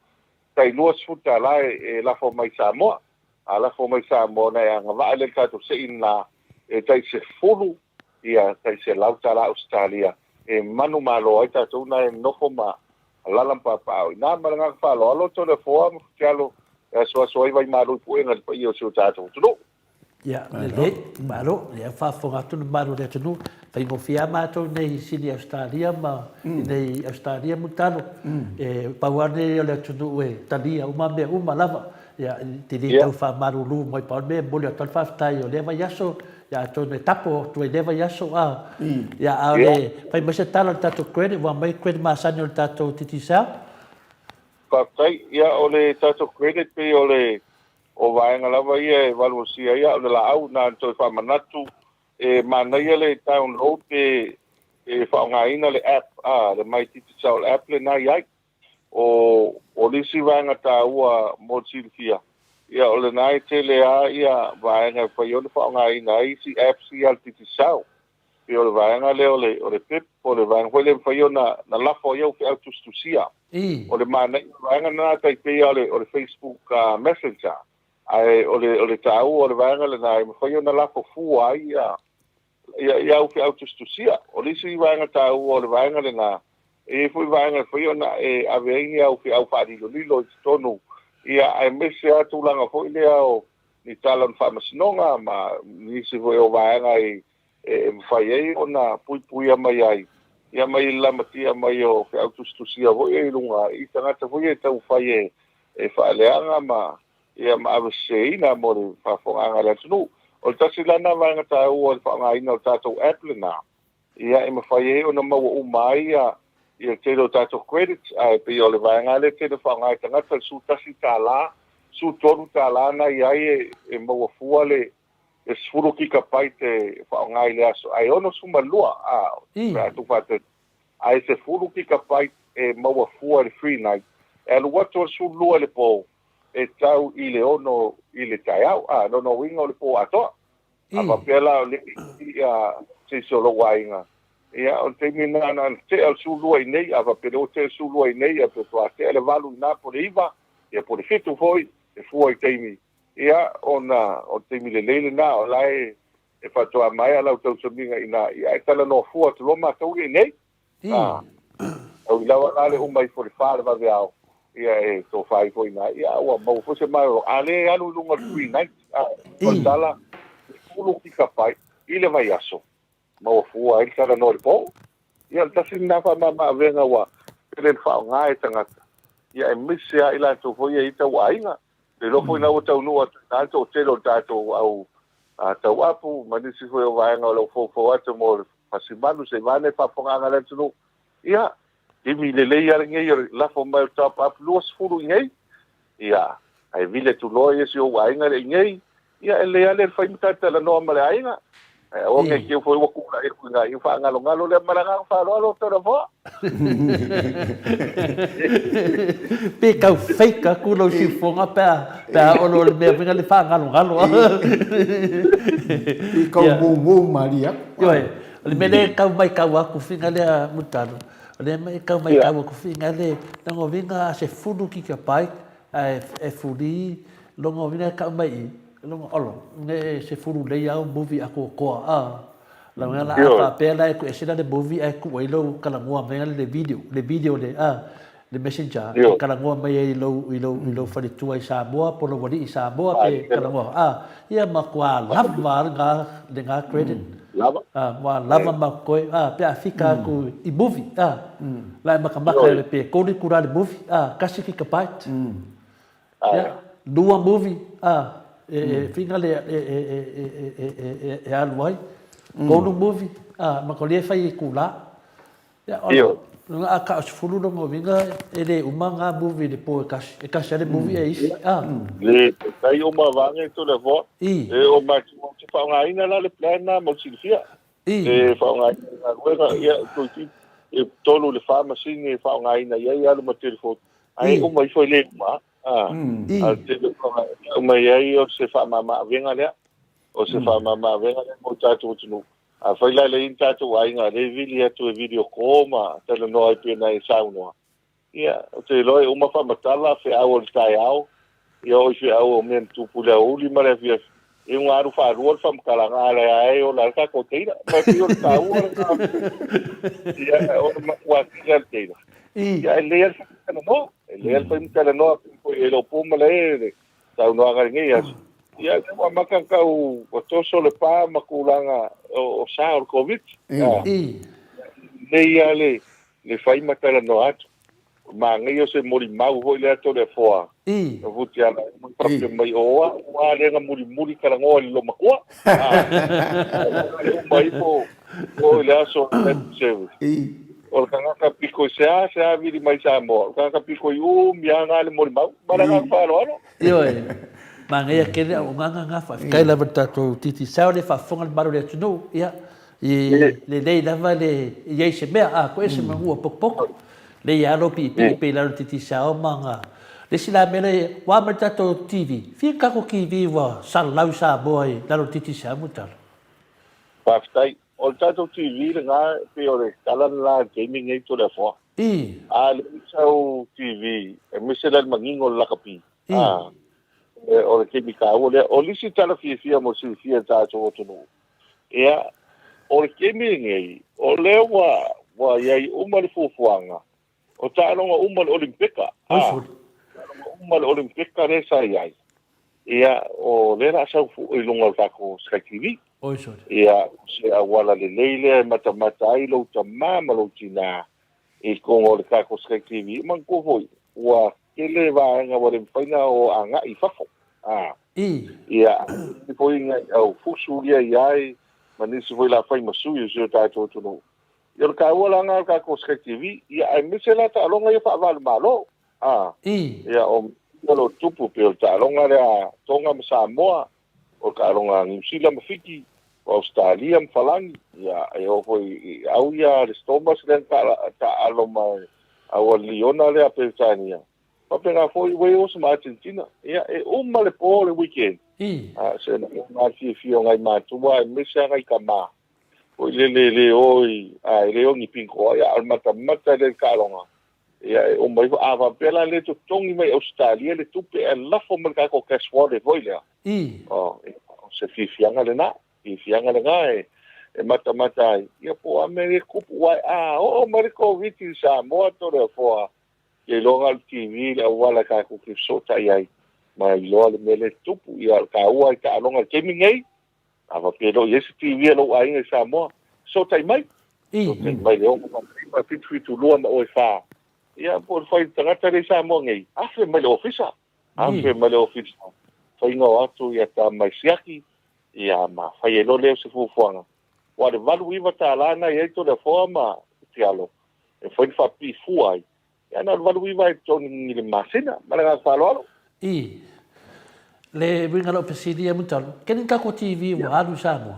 tai $20 e lafo mai Samoa. A lafo mai Samoa ona e agavaa lea i le tatou se'i lena e tai sefulu ia tai $100 Ausetalia e manumalo ai tatou na e nofo ma alala ma papaaao i ina. Ma le agaga faaaloalo, Toleafoa ma Futialo e asuasu ai vaimalu i puega i le paia o si o tatou atunuu. Ia, lelei, malo, lea ua faafofoga atu le mamalu o le atunuu, faigofie lava matou i inei i Sini Ausetalia ma i inei i Ausetalia Mulitalo, e pau lava lenei o le atunuu e talia uma mea uma lava, ia, e te le tau faamalulu mai, pau le mea e momoli atu ai le faafetai o lea vaiaso, ia atonu e tapo atu ai i lea vaiaso, a, ia, a o le fai mai se tala i le tatou credit, ua aumai credit masani o le tatou Digicel. Faafetai, ia o le tatou credit pei o le O vaega lava ia e valuvalusia ai, a o le laau na ona toe faamanatu, e manaia le download pe e faaaogaina le app, a, le My Digicel app lena i ai. O, o le isi vaega taua mo le silafia, ia o lena e tele lava ia vaega e mafai ona faaaogaina ai isi apps ia a le Digicel. Pei o le vaega lea o le, o le pip, po o le vaega foi lea e mafai ona na lafo ai au feau tusitusia. O le manaia o le vaega lena tai pei lava o le, o le Facebook Messenger. Ae o le, o le taua o le vaega lena e mafai ona lafo fua ai ia, ia, ia au feau tusitusia. O le isi vaega taua o le vaega lena, e i ai foi vaega e mafai ona e ave ai ni au feau faalilolilo i totonu, ia, aemaise lava tulaga foi lea o ni tala o ni faamasinoga ma nisi foi o vaega e e mafai ai ona puipuia mai ai ia mai le lamatia mai o feau tusitusia foi ia i luga i tagata foi ia e taumafai e e faaleaga ma ia ma aveseseina mo le faafofogaaga a le atunuu. O le tasi la lena vaega taua o le faaaogaina o le tatou app lena, ia e mafai ai ona maua uma ai ia le tele o tatou credits, ae pei o le vaega lea e tele faaaoga e tagata, le $11, $13 na i ai e maua fua le 10 gigabyte e faaaoga i le aso, ae 62 a, pe a tuufaatasi, ae 10 gigabyte e maua fua i le free night, e alu atu i le 12 i le po, e tau i le 6 i le taeao, a, lona uiga o le po atoa. A faapea la o lea e i se isi o lou aiga, ia, o le taimi lena na ona tea o le 12 i inei, a faapea o lea ua tea le 12 i inei, ia pe faatoa tea le 8 i ina po o le 9, ia po o le 7 foi, e fua i taimi, ia, ona o le taimi lelei lena, o la e faatoa maea lau tausamiga i ina, ia ae talanoa fua atu loa matou ia i inei. A, e ui lava la le uma ifo i le fa le vaveao, ia e tofa ifo i ina, ia ua maua foi se malolo. A le alu i luga o le free night, a, o le tala, 10 kikapai i le vaiaso, maua fua ai le talanoa i le po. Ia, o le tasi lena faamama-avega ua tele ina faaaoga e tagata, ia aemaise lava i latou foi ia e i ai tauaiga. Ou te iloa foi la ua taunuu atu i ina le toatele o le tatou au tauapu ma nisi foi o vaega o lo o foufou atu mo le fasimalu seivane faafofogaaga a le atunuu. Ia, taimi lelei lava lenei o le lafo mai o le top up 20 i inei, ia, ae vili atu loa ia si ou aiga lea i inei, ia e lelei lava le fai ma talatalanoa ma le aiga. Ae aua ne i te i foi ua tulai atu i ina, ia faagalogalo lea ma le agaga faaaloalo Toleafoa. Pe tau fake atu lau siufofoga pe a pe a oo loa i le mea foi lea faagalogalo. I kau mumu malie atu. Ioe, o le mea lea e tau maitau atu fina lea Mulitalo, o lea e tau maitau atu fina lea, lona uiga a 10 gigabyte ae e free, lona uiga e tau mai i i, lona olo, e 10 lelei lava au movie atoatoa a. Lau la a faapea la e tuu ese la le movie ae tuu ai lou talanoa mai le video, le video le a le messenger e talanoa mai ai i lou i lou i lou faletua i Samoa po o lou alii i Samoa pe talanoa a ia matua lava lena lena credit. Lava. A, ua lava ma koe, a, pe a fika atu i movie, a, la e makamaka e pe kolu itula le movie, a, kasi gigabyte. Ia, lua movie, a, e whina le, e, e, e, e, e, e, e alu ai. Kolu movie, a, ma ko lia whai i kula. Ia, o, lona a ka o sefulu lona uiga, e le uma ngā movie le po e kasi. E kasi a le movie e isi, a. Le, tai o mavange to le voa. I. E o matua te whaongaina la le plan na mo silifia. I. E whaongaina i galuega, ia, toeitiiti e tolu le fa masini e whaongaina i ai alu ma telefoni. Ae uma ifo i le uma, a. I. A tele whaongaina uma i ai o se whaamama-avega lea. O se whaamama-avega lea mo tatou atunuu. Afai la e leai ni tatou aiga lea e vili atu e video call ma talanoa ai pei ona e saunoa, ia, ou te iloa e uma faamatala feau o le taeao, ia oo i feau o mea na tupu i le aoauli ma le afiafi, e ua alu faalua le faamatalaga, a lea lava e ola ai le tatou teila. Ma e pei o le taua lena, ia, o le matua tele lava le teila. Ia, e lelei lava le fai ma talanoa, e lelei lava le fai ma talanoa, pei foi e le o po malae le saunoaga i lenei aso. Ia, lea ua amata ona tau ua toso le pa ma tulaga o sa o le Koviti. Lelei lava le, le fai ma talanoa atu. Manaia o se molimau foi lea Toleafoa. O Futiala e mai faapea mai, o au lava lea na mulimuli talanoa i le loomatua. A uma ifo o i le aso o le service. O le tagata pito i seasea vili mai Samoa, o le tagata pito i umi lava na le molimau. Ma le agaga faaaloalo. Ioe, manaia tele auaunaga na, faafetai lava i le tatou Digicel lea e faafofoga le mamalu o le atunuu, ia, e lelei lava le i ai se mea, a toese manu ua potopoto, lei lava lou piipii pei lalo Digicel ma na, le isi la mea lea, ua a mai le tatou TV, fia ni tatou TV ua salalau i Samoa i lalo o le Digicel Mulitalo? Faafetai. O le tatou TV lena, e pei o le tala lena i le taimi lenei Toleafoa. I. A leai sau TV, aemaise la le manino o le lakapi. I. A, o le taimi taua lea. O le isi tala fiafia mo le silafia e le tatou atunuu, ia, o le taimi lenei, o lea ua, ua i ai uma le fuafuaga, o taaloga uma o le Olimpika. Oi A, sole. taaloga uma o le Olimpika lea sa i ai, ia, o lea o le a sau i luga o le tatou Sky TV. Oi sole. Ia, o se auala lelei lea e matamata ai lou tama ma lou tinā i totonu o le tatou Sky TV. Manatua foi, ua tele vaega ua le mafai ona o agai i fafo. A. I. Ia, nisi foi nai au fusu ia i ai, ma nisi foi la fai ma sui o si o tatou atunuu. Ia, o le taua la lena o le tatou Sky TV, ia, aemaise la taaloga ia faavalu-Malo. A. I. Ia, o mea o lo o tupu, pei o le taaloga lea a Tonga ma Samoa, o le taaloga a Niu Sila ma Fiti, o Ausetalia ma Falani, ia, e oo foi i au ia le Stormers lea na taaalo ma au a Liona lea a Peretania, faapena foi Wales ma Argentina. Ia, e uma le po le weekend, I. a, se lagona le fiafia o nai matua aemaise lava nai tama, foi lele e le o i, a, e le o ni pinko, a o le matamata lea i le taaloga. Ia, e uma ifo, a faapea la le totogi mai Ausetalia le tupe ae lafo mai le tatou cash wallet foi lea. I. O, o se fiafiaga lena, fiafiaga lena e, e matamata ai. Ia po o a mea e tupu, aua a oo mai le Koviti i Samoa Toleafoa, ke iloa na o le TV le auala tatou te fesootai ai ma iloa le mea lea e tupu. Ia, o le taua i taaloga i le taimi lenei, A faapea e le o i ai se TV a lou aiga i Samoa, fesootai mai. Fesootai mai i le 689 772 ma oe fa. Ia, po o le fai tagata lea i Samoa nei, afe mai le ofisa. Afe mai le ofisa. Faiga o atu ia ta mai siaki, ia ma fai ai loa lea o se fuafuaga. Aua o le $89 na i ai Toleafoa ma Tialo, e mafai ona faapipii fua ai. Ia na o le 89 e totogi i le masina. Ma le agaga faaaloalo. I le uiga o lau fesili ia Mutalu, keni tatou TV ua alu i Samoa?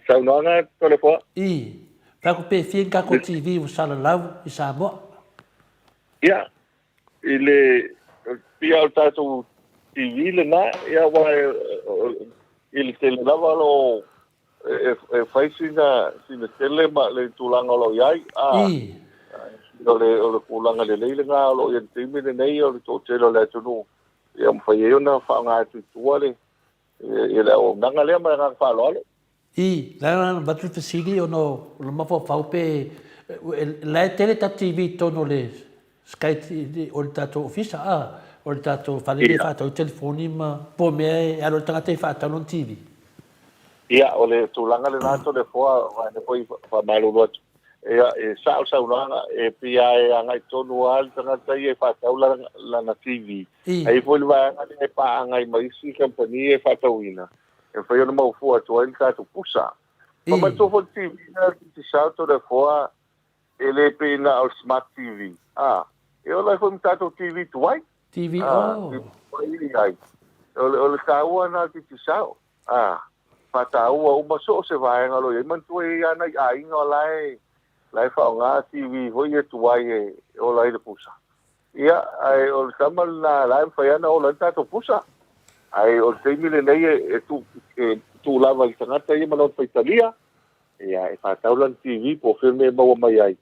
Saunoaga Toleafoa. I, fai atu pe fia ni tatou TV ua salalau i Samoa? Ia, i le pia o le tatou TV lena, ia aua i le tele lava o lo o e fai sina sina tele ma le tulaga o lo o i ai. A, o le, o le tulaga lelei lena o lo o i ai i le taimi lenei o le toatele o le atunuu, ia mafai ai ona faaaoga atu i tua le, ia le auaunaga lea ma le agaga faaaloalo. I, la na avatu le fesili ona o le mafaufau pe la e tele tatou TV i totonu o le Sky TV o le tatou ofisa a, o le tatou fale lea e faatau ai telefoni ma po o mea e alu ai le tagata e faatau lona TV. Ia, o le tulaga lena Toleafoa, aua lea foi e faamalulu atu, ia, e sao le saunoaga, e pei lava e agai tonu lava le tagata ia e faatau lana TV. Ae i ai foi le vaega lea e paaga ai ma isi kamupani ia e faatauina, e mafai ona maua fua atu ai le tatou pusa. Ma manatua foi le TV lea e Digicel Toleafoa, e le pei na o le Smart TV, a, e ola ai foi ma tatou TV tuai. TV, oh. TV tuai e ai. O le taua lena o le Digicel. A, faataua uma so o se vaega o lo o i ai. Manatua e i ai lava nai aiga o la e, la e faaaoga TV foi ia tuai e ola ai le pusa. Ia, ae o le tama lena la e mafai lava ona ola ai le tatou pusa. Ae o le taimi lenei e, e tuu, e tuu lava i le tagata ia ma lona faitalia, ia, e faatau lana TV po o fea le mea e maua mai ai.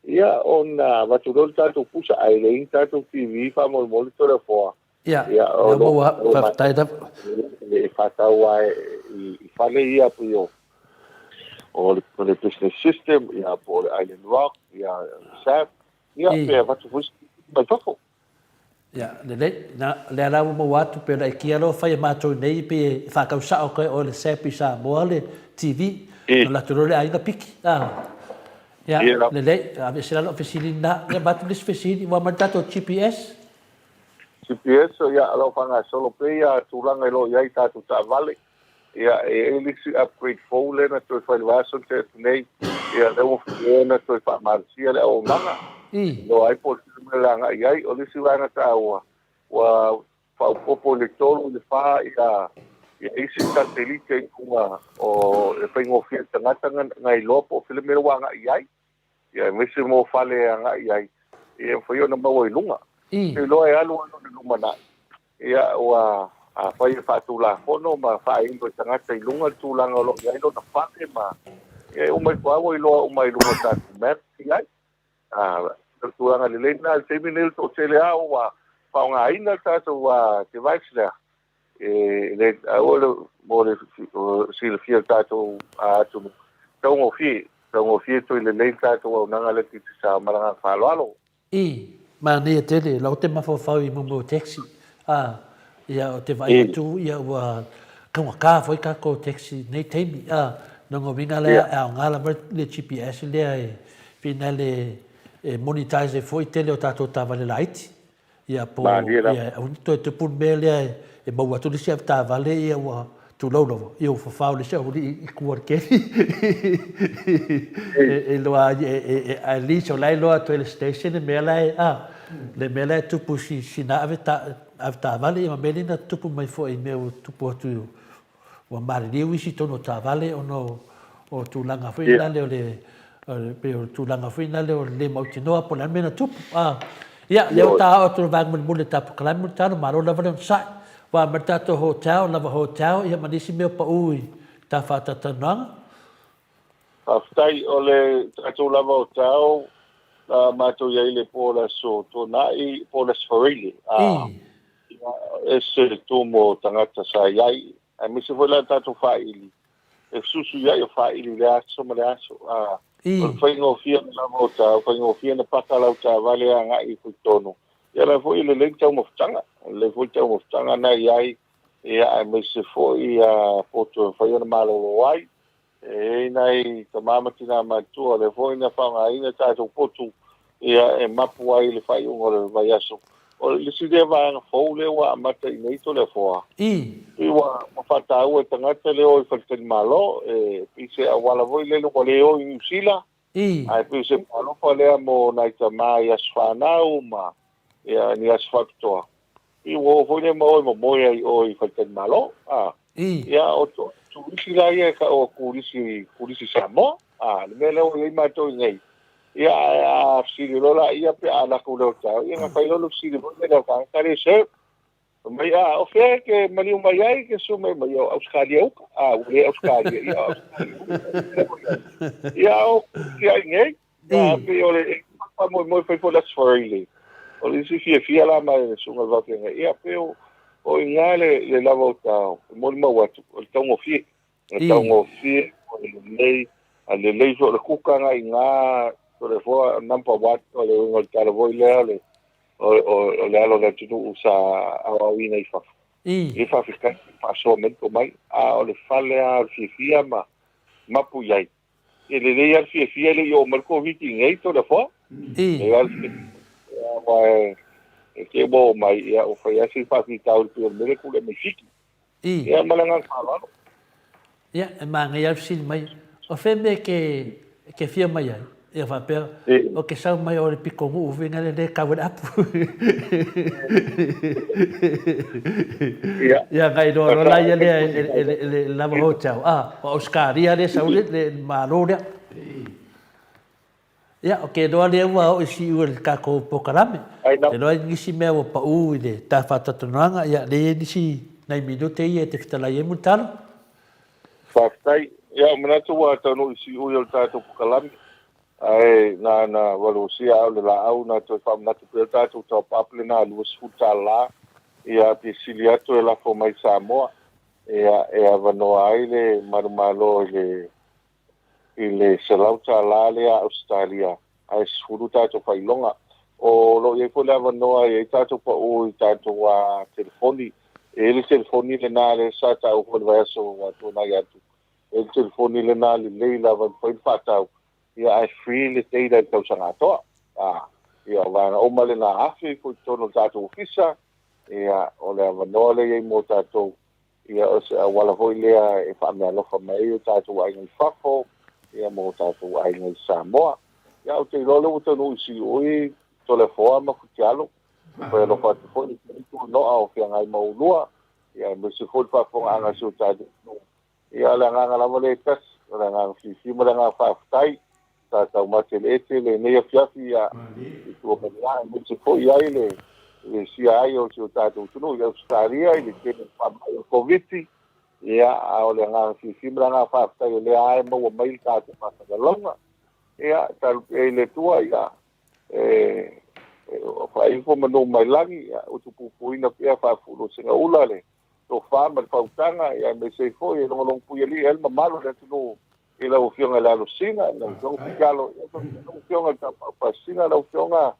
Ia, ona avatu loa le tatou pusa, ae leai ni tatou TV faamolemole Toleafoa. Ia, lea ua faafetai lava. E faatau lava i fale ia pei o o le Business System, ia po o le Island Rock, ia SAP, ia pe avatu foi mai fafo. Ia, lelei. Na, lea la ua maua atu pei ona e kia loa fai e matou nei pei e faatau sao koe oe le SAP i Samoa le TV, ona alu atu loa le aiga piki. A. Ia, lelei, aveese la lau fesili lena. Ia, avatu le isi fesili, ua aumai le tatou GPS. GPS, ia, o lo o faagasolo pea ia tulaga e lo o i ai tatou taavale. Ia, e i ai le isi upgrade fou lea na toe fai i le vaiaso na tea atu nei, ia, lea ua faapea ona toe faamalosia le auaunaga. Iloa ai po o le mea o le agai i ai. O le isi vaega taua, ua faaopoopo i le 3 i le 4 ia, ia isi satelite i luga o e faigofie i le tagata na iloa po o fea le mea ua agai i ai. Ia, aemaise mo fale e agai i ai, ia e mafai ona maua i luga. Ou te iloa e alu alu i le lumanai, ia ua, afai e faatulafono ma faailo e tagata i luga le tulaga o lo o i ai lona fale ma, ia e uma ifo lava ua iloa uma i luga o tatou map i ai. A, o le tulaga lelei lena i le taimi lenei o le toatele lava ua faaaogaina le tatou device lea, E le aua le mo le silafia e le tatou atunuu, taugofie, taugofie toe lelei le tatou auaunaga lea Digicel ma le agaga faaaloalo. I, manaia tele, lau te mafaufau i mea o taxi, a, ia o te vaai atu ia ua taugata foi tatou taxi i lenei taimi, a, lona uiga lea e aoga lava le GPS lea e pei na le e monetize ai foi tele o tatou taavale laiti. Ia po ia aua ne i toe tupu le mea lea e maua atu le isi avetaavale ia ua tulou lava ia ua fafao le isi aualii i tua o le keli e iloa ai e at least o la e iloa atu ai e le station le mea la e a le mea la e tupu i sina avetaavale ia ma mea lea na tutupu mai foi i mea ua tupu atu Ua maliliu isi tonu o taavale ona o tulaga foi nale o le pei o tulaga foi nale o le le mautinoa po o le a le mea na tupu. Ia, lea ua ta oo atu i le vaega mulimuli o le ta polokalame Mulitalo, malo lava le onosai. Ua aumai le tatou hotel, lava hotel, ia ma nisi mea o pau i ta faatalatalanoaga. Faafetai. O le tatou lava hotel na matou i ai i le po o le Aso Toonai, po o le Aso Faraile. Ia, ese le tumu o tagata sa i ai, aemaise foi la le tatou faili, e fesuisuiai o faili i le aso ma le aso. A, o le faigofie lava o tau, faigofie na paka lau taavale agai i totonu. Ia la foi e lelei le taumafataga, lelei foi le taumafataga na i ai, ia aemaise foi ia poto e mafai ona malolo ai. E i ai nai tama ma tina matutua o lea foi na faaaogaina tatou potu ia e mapu ai le faaiuga o le vaiaso. O le isi lea vaega fou lea ua amata i inei Toleafoa, pei ua faataua e tagata le o i faletalimalo, e pei se auala foi lele ua le o i Niu Sila, ae pei o se meaalofa lea mo nai tama i aso fanau ma ia ni aso faapitoa. I ua oo foi lea ma o e momoe ai i o i faletalimalo, a. Ia, o turisi la ia e tau o turisi, turisi Samoa, a, le mea lea ua i ai matou i inei. Ia, ae a fesili loa laia pe a alu atu i le hotel, ia ona fai loa le fesili foi lea i le tagata lea e serve. Fai mai, a, o fea e te maliu mai ai e te susu mai mai o Ausetalia uka? A, ua le Ausetalia, ia o Ausetalia uka. Ia, o turisi lava i inei. Ia, pei o le faamoemoe fai foi le Aso Faraile. O le isi fiafia la ma le susuga i le vaafeagai, ia pei o o i ina le le lava o tao, e molimau atu, o le taugofie. O le taugofie, o le lelei, a lelei foi o le kuka na i ina, o le foa number one, o le uiga o le tala foi lea, o le, o, o, o le alo o le atunuu sa aoaoina i fafo. Ia faafetai i le faasoa mai le tomai, a o le fale lava o le fiafia ma mapu i ai. E lelei lava le fiafia e le i oo mai le Koviti i inei Toleafoa. Lelei lava le fiafia, aua e te ua oo mai, ia ua fai lava si faafitauli pei o le mea lea e tulai mai Fiti. Ia ma le agaga faaaloalo. Ia, e manaia lava le fesili mai, o fea mea e te fia mai ai? Ia faapea, o ke sau mai o le pitonuu foi lea lea e tau ai le apu. Ia, na iloa loa la ia lea e le lava hotel. Ah, o Ausetalia lea e sau le malo lea. Ia, ou te iloa lea ua oo i siu e le tatou polokalame. Ou te iloa nisi mea ua pau i le ta faatatonoaga, ia, lea e i ai nisi nai minute ia e te fetalai ai Mulitalo. Faafetai. Ia, ou manatu ua taunuu i siui o le tatou polokalame, ae na ona valuvalusia au i le laau na toe faamanatu pea le tatou top-up lena $20, ia, pe sili atu e lafo mai i Samoa, ia, e avanoa ai le manumalo i le i le $100 lea a Ausetalia ae 10 tatou faailoga. O lo o i ai foi le avanoa e i ai tatou pau i tatou telefoni. E i ai le telefoni lena lea sa taua foi i le vaiaso ua tuanai atu. E i ai le telefoni lena lelei lava e mafai ona faatau, ia ae free le data i le tausaga atoa. Ia o vaega uma lena, $1,000 ifo i totonu o le tatou ofisa, ia o le avanoa lea e i ai mo tatou. Ia, o se auala foi lea e faameaalofa mai ai o tatou aiga i fafo, ia, ma o tatou aiga i Samoa. Ia, ou te iloa lea ua taunuu i Siui, Toleafoa ma Futialo. E fai alofa atu foi i lenei tuanoa o feagai ma oulua, ia, aemaise foi le faafofogaaga a si o tatou atunuu. Ia, o le agaga lava lea e tasi, o le agaga fiafia ma le agaga faafetai. Sa taumate le ete lenei afiafi ia i tua mai lā, aemaise foi ai le sia ai o si o tatou atunuu i Ausetalia i le tele o faamai o le Koviti. Ia, a o le agaga fiafia ma le agaga faafetai o lea lava e maua mai le tatou faasalalauga. Ia, talu pea i le Atua, ia, e faaifo manu mai lagi, ia utupupuina pea faafu'ulosega ula le tofa ma le faautaga, ia aemaise ai foi e logologo puialii ai le mamalu o le atunuu i lau Afioga i le Alosina, lau Afioga Fitialo, lau Afioga i le Tapaau Pasina, lau Afioga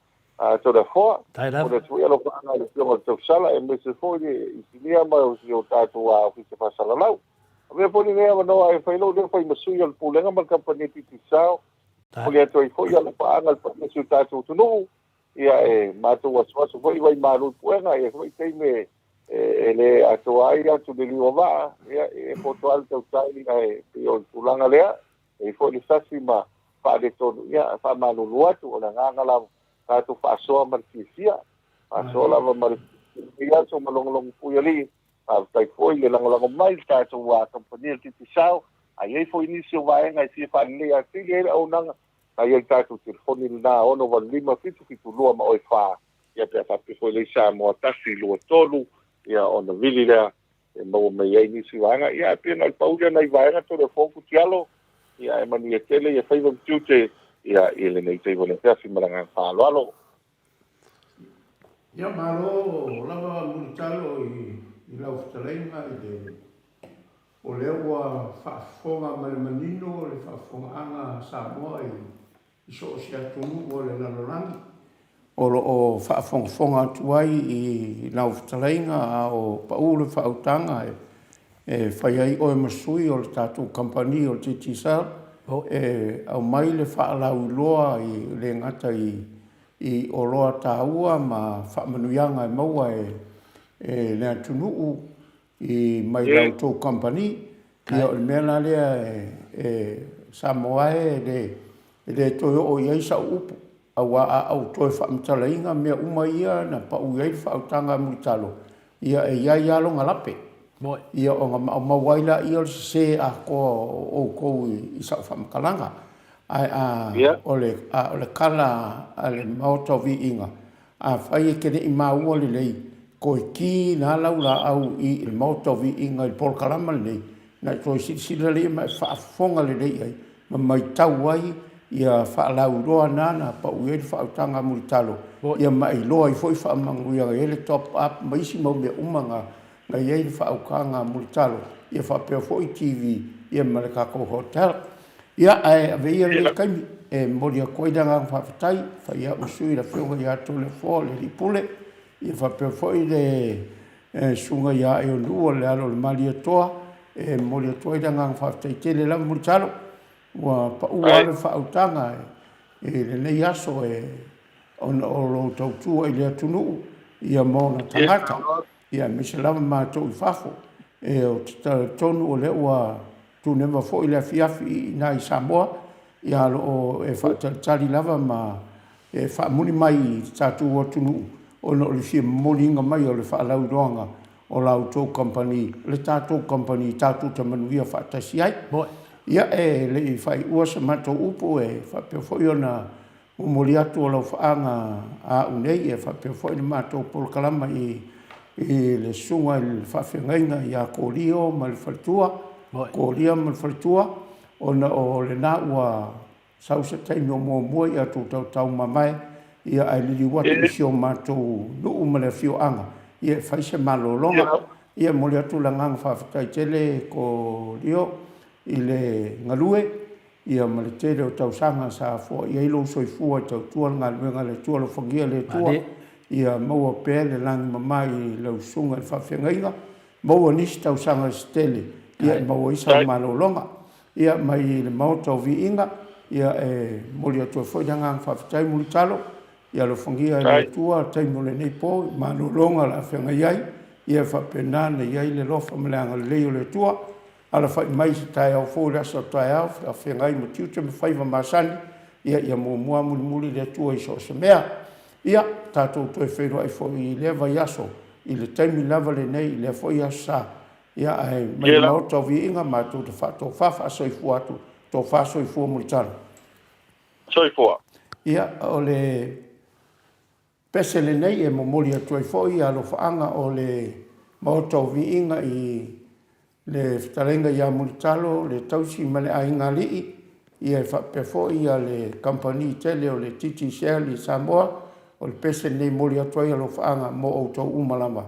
Toleafoa, momoli atu foi alofaaga i le Afioga i le Tausala, aemaise foi le Isinia ma si o tatou Ofisa Faasalalau. Avea foi lenei avanoa e fai lou leo fai ma sui o le Pulega ma le Kamupani Digicel, momoli atu ai foi alofaaga i le paia o si o tatou atunuu, Ia e matou asuasu foi vai malu i puega, ia foi taimi e le atoa ai atu le liu o vaa, ia e poto lava le tautai ae pei o le tulaga lea, e i ai foi le sasi ma faaletonu, ia e faamalulu atu, o le agaga lava tatou faasoa ma le fiafia, faasoa lava ma le fiafia aso ma logologo pui alii. Faafetai foi le lagolago mai i le tatou kamupani o le Digicel, a i ai foi nisi o vaega e fia faaleleia atili ai le auaunaga, Na i ai tatou telefoni lena 685 772 ma oe 4, ia pe a faapea foi lea i Samoa 1 2 3, ia ona vili lea e maua mai ai nisi vaega. Ia ae pei na o le pau lea nai vaega telefoni Kutialo, ia ae manuia tele ia faiva ma tiute ia i lenei taimi o le afiafi ma le agaga faaaloalo. Ia malo lava Mulitalo i lau fetalaiga i le O lea ua faafofoga ma le manino le faafofogaaga a Samoa i so o se atunuu o le lalolagi, o lo o faafogafoga atu ai i lau fetalaiga a o pau le faautaga e fai ai oe ma sui o le tatou kamupani o le Digicel e aumai le faalauiloa e le gata i oloa taua ma faamanuiaga e maua e le atunuu i mai la outou company. Ia o le mea la lea e Samoa e e le e le toe oo i ai sau upu, aua a ou toe faamatalaina mea uma ia na pau i ai le faautaga a Mulitalo, ia e i ai lava lona lape. Ia ona maumau ai laia o le sese atoa o outou i sau faamatalaga. Ae a o le a o le tala a le Maota o Viiga, Afai e te le i maua lelei, toe ki la lau laau i le Maota o Viiga i le polokalama lenei, na e toe silasila lelei ma e faafofoga lelei i ai ma maitau ai ia faalauiloa na na pau i ai le faautaga a Mulitalo, ia ma e iloa ai foi faamanuiaga e i ai le top up ma isi mau mea uma na na i ai le faautaga a Mulitalo, ia faapea foi TV ia ma le tatou hotel. Ia, ae ave ia lenei taimi e momoli atu ai le agaga faafetai, fai au ma sui le Afioga ia Toleafoa le Alii Pule, ia faapea foi le. Susuga ia Aeonuu o le alo o le Malietoa, e momoli atu ai le agaga faafetai tele lava Mulitalo, ua pau lava le faautaga i lenei aso e ona o lou tautua i le atunuu ia ma ona tagata, ia aemaise lava matou i fafo. E ou te talitonu o lea ua tuneva foi le afiafi i ina i Samoa, ia o lo o e faatalitali lava ma e faamuli mai i le tatou atunuu ona o le fia momoliina mai o le faalauiloaga o la outou kamupani, le tatou kamupani tatou te manuia faatasi ai. Ia, e le i faaiua sa matou upu, e faapea foi ona momoli atu alofaaga a au nei e faapea foi le matou polokalama i le susuga i le faafeagaiga ia Kolia ma le faletua, Kolia ma le faletua, ona o lena ua sau se taimi o muamua i atu tautaumamae, ia ae liliu atu i si o matou nuu ma le afioaga, ia e fai se malologa. Ia e momoli atu le agaga faafetai tele Kolia i le galue ia ma le tele o tausaga sa foai ai lou soifua e tautua le galuega a le Atua. Alofagia e le Atua ia maua pea le lagi mama i lau susuga i le faafeagaiga, maua nisi tausaga se tele ia e maua ai sau malologa. Ia mai le Maota o Viiga, ia e momoli atu ai foi le agaga faafetai Mulitalo, ia alofagia e le Atua le taimi o lenei po i malologa o le a feagai ai, ia e faapena ona i ai le alofa ma le agalelei o le Atua. Alafai mai i se taeao fou i le aso a taeao, faafeagai ma tiute ma faiva masani, ia ia muamua mulimuli le Atua i so o se mea. Ia, tatou toe feiloai foi i lea vaiaso i le taimi lava lenei i lea foi Aso Sa. Ia, ae mai le Maota o Viiga, matou te faatofa faasoifua atu, tofa soifua Mulitalo. Soifua. Ia, o le pese lenei e momoli atu ai foi alofaaga o le Maota o Viiga i le fetalaiga ia Mulitalo, le tausi ma le aiga alii, ia e faapea foi ia le kamupani tele o le Digicel i Samoa. O le pese lenei e momoli atu ai alofaaga mo outou uma lava.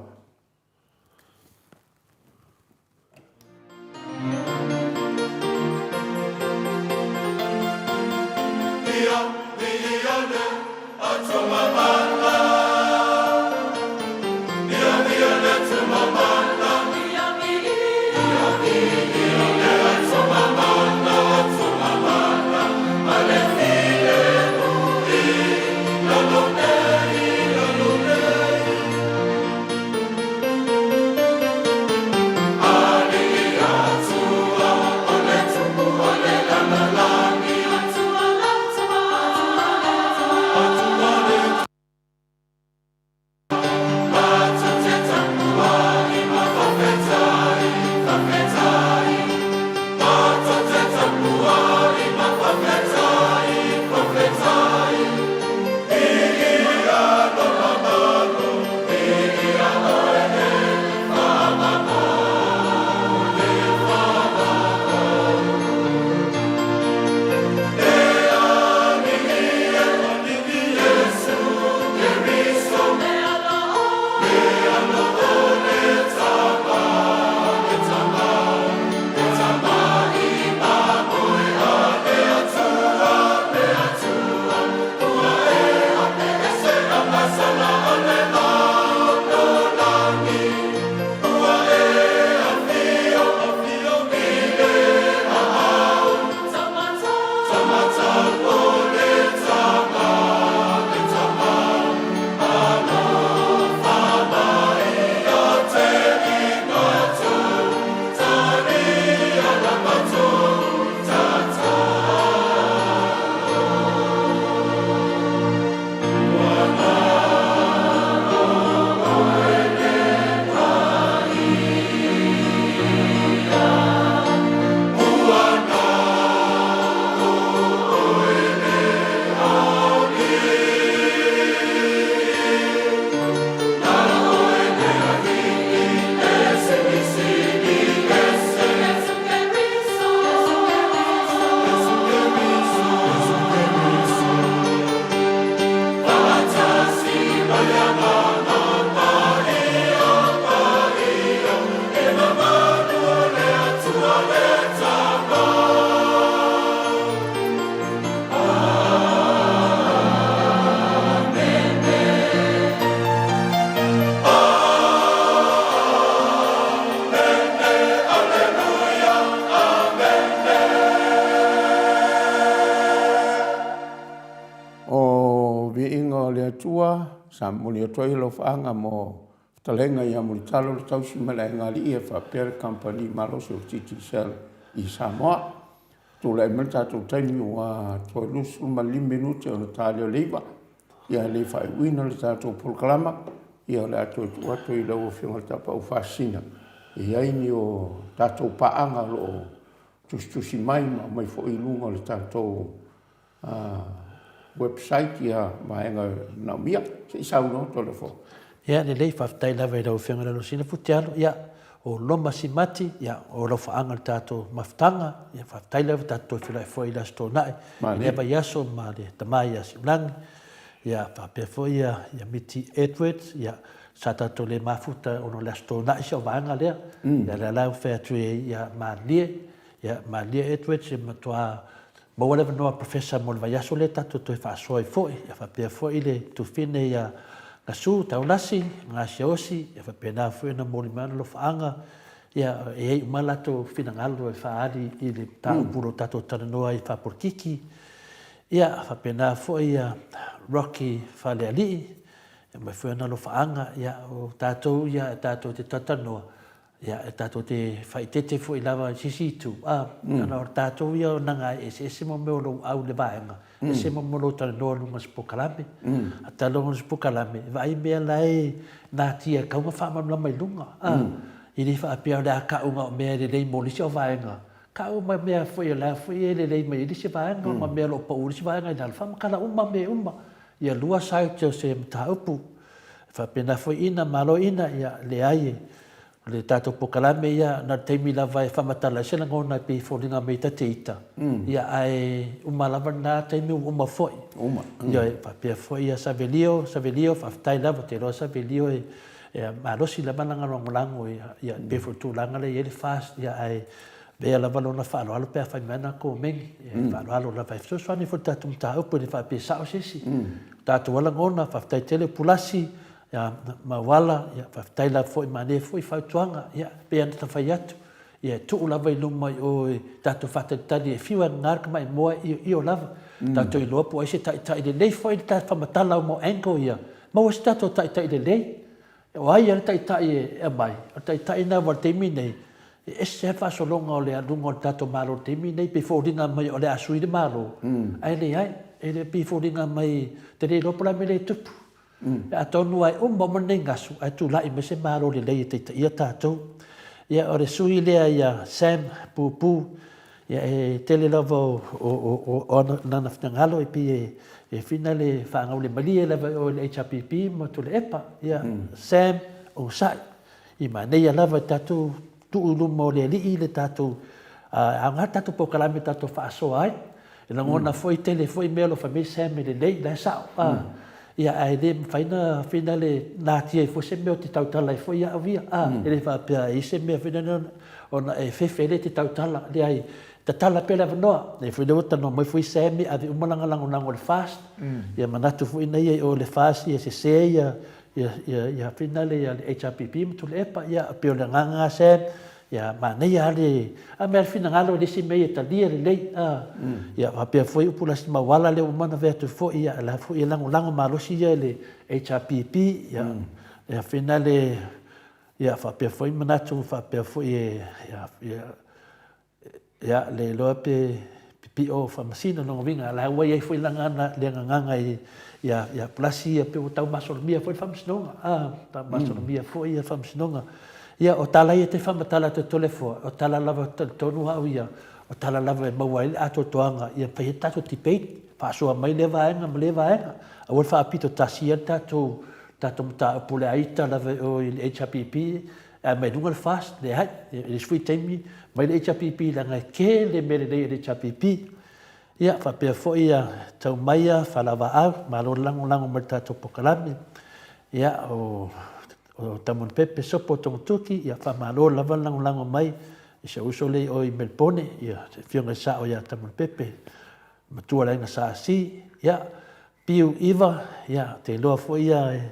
Atua, sa momoli atu ai alofaaga mo fetalaiga ia Mulitalo le Tausi ma le Aiga Alii e faapea le Kamupani malosi o le Digicel i Samoa. Tulai mai le tatou taimi ua toe 25 minute ona ta lea o le 9. Ia e le i faaiuina le tatou polokalama, ia o le a toe tuu atu i lau Afioga i le Tapaau Faasisina e i ai ni o tatou paaga o lo o tusitusi mai ma aumai foi i luga o le tatou website ia vaega e manaomia. Se i saunoa Toleafoa. Ia lelei, faafetai lava i lau Afioga i le Alosina Futialo, ia o Loma Simati, ia o lau faaga i le tatou mafutaga, ia faafetai lava tatou toe feiloai foi i le Aso Toonai i lea vaiaso ma le tama ia Siulagi, ia faapea foi ia Miti Edwards, ia sa tatou le mafuta ona o le Aso Toonai si au vaega lea, ia lea la ua fai atu ai ia malilie, Ia, malie Edwards e matua maua le avanoa Professor mo le vaiaso lea tatou toe faasoa ai foi, ia faapea foi le tufine ia Gasu Taulasi, Gasiaosi, ia faapena foi ona momoli mai ona alofaaga, ia e i ai uma latou finagalo e faaali i le mataupu o lo o tatou talanoa ai faapolokiki. Ia faapena foi ia Rocky Falealii, ia aumai foi ona alofaaga, ia o tatou ia tatou te talatalanoa, Ia, e tatou te faaeteete foi lava i se isi itu, a, ona o tatou ia o naga e eseese mo mea o lou au i le vaega, ese mo mea o lou talanoa i luga o se polokalame. A talanoa i se polokalame, e vaai mea la e natia e tatau ona faamalamalama i luga, a, e le faapea o le a tau na o mea e lelei mo le isi vaega, tau ma mea foi o la foi e lelei mai ai le isi vaega ma mea o lo o pau i le isi vaega i lalo, faamatala uma mea uma, ia lua sides o se mataupu. E faapena foi ina malo ina, ia leai o le tatou polokalame ia na o le taimi lava e faamatala ai se lagona e pei e foliga mai ta te ita, ia ae uma lava lena taimi ua uma foi. Uma. Ioe, faapea foi ia Savelio, Savelio faafetai lava, ou te iloa Savelio e malosi lava lana lagolago ia, ia pei foi o le tulaga lea e i ai le FAST, ia ae avea lava lona faaaloalo pe a fai mai ana komeni, e faaaloalo lava e fesoasoani foi i le tatou mataupu e le faapea e sao se isi. O tatou lava lagona, faafetai tele Pulasi, ia Mauala, ia faafetai lava foi manaia foi fautuaga, ia pei ona ta fai atu, ia e tuu lava i luma i o i tatou faatalitali e fiu e gagā le tamai moa e ioio lava, tatou iloa po o ai se taitai lelei foi le ta faamatala mo angle ia, maua se tatou taitai lelei. O ai le taitai e aumai? O le taitai lena aua o le taimi lenei, e ese lava le faasologa o le aluga o le tatou Malo i le taimi lenei, pei e foliga mai o le a sui le Malo, ae leai, e le pei e foliga mai, ou te le iloa po o le a le mea lea e tupu. Atonu lava e uma uma lenei gasu ae tulai mai se Malo lelei e taitaia tatou. Ia, o le sui lea ia Sam Pupu, Ia, e tele lava o lana finagalo e pei e fina le faagaulemalie lava i o i le HRPP ma Tuilaepa. Ia, Sam, onosai, i manaia lava i tatou tuu i luma o le Alii le tatou, aoga le tatou polokalame tatou faasoa ai. E lagona foi, tele foi mea o lo o fai mai Sam e lelei, la e sao. Ia, ae le mafai ona fina le natia ai foi se mea ou te tautala ai foi au ia, a, e le faapea e i ai se mea foi lea ona e fefe lea e te tautala, leai, tatala pea le avanoa. Lea foi lea ua talanoa mai foi Sammy, ave uma lana lagolago i le FAST, ia manatu foi na ia i o i le FAST ia sese ia, ia, ia, ia fina le, ia le HRPP ma Tuilaepa. Ia, pei o le agaga lena Sam, Ia, manaia lava le, a mea le finagalo e le isi mea ia talia lelei, a. Ia, faapea foi upu la si Mauala lea ua uma ona fai atu foi, ia, la foi e lagolago malosi ia i le HRPP, ia, ia finale, ia, faapea foi manatu faapea foi e, ia, ia, Ia, le iloa pe pipio faamasino lona uiga, la ua i ai foi lagana le gagaga i ia ia Palasi ia pe ua tau masalomia foi le faamasinoga, a, tau masalomia foi ia faamasinoga. Ia, o tala ia e te faamatala atu e Toleafoa, o tala lava talitonu au ia, o tala lava e maua ai le atoatoaga ia fai ai le tatou debate, faasoa mai lea vaega ma lea vaega. Aua le faapito tasi ia le tatou tatou mataupu o le a ita lava i o i le HRPP, Ae mai luga le FAST, leai, e le isi foi taimi, mai le HRPP leaga e tele mea lelei a le HRPP. Ia, faapea foi ia Taumaia, Falavaau, malo le lagolago mai le tatou polokalame. Ia, o, o Tamulipepe Sopo Togatoki, ia faamalo lava le lagolago mai i si ou uso lea i o i Melbourne, ia, le afioga i le sao ia Tamulipepe, matua le aiga Sa Asi, ia, Piu Iva, ia, te iloa foi ia,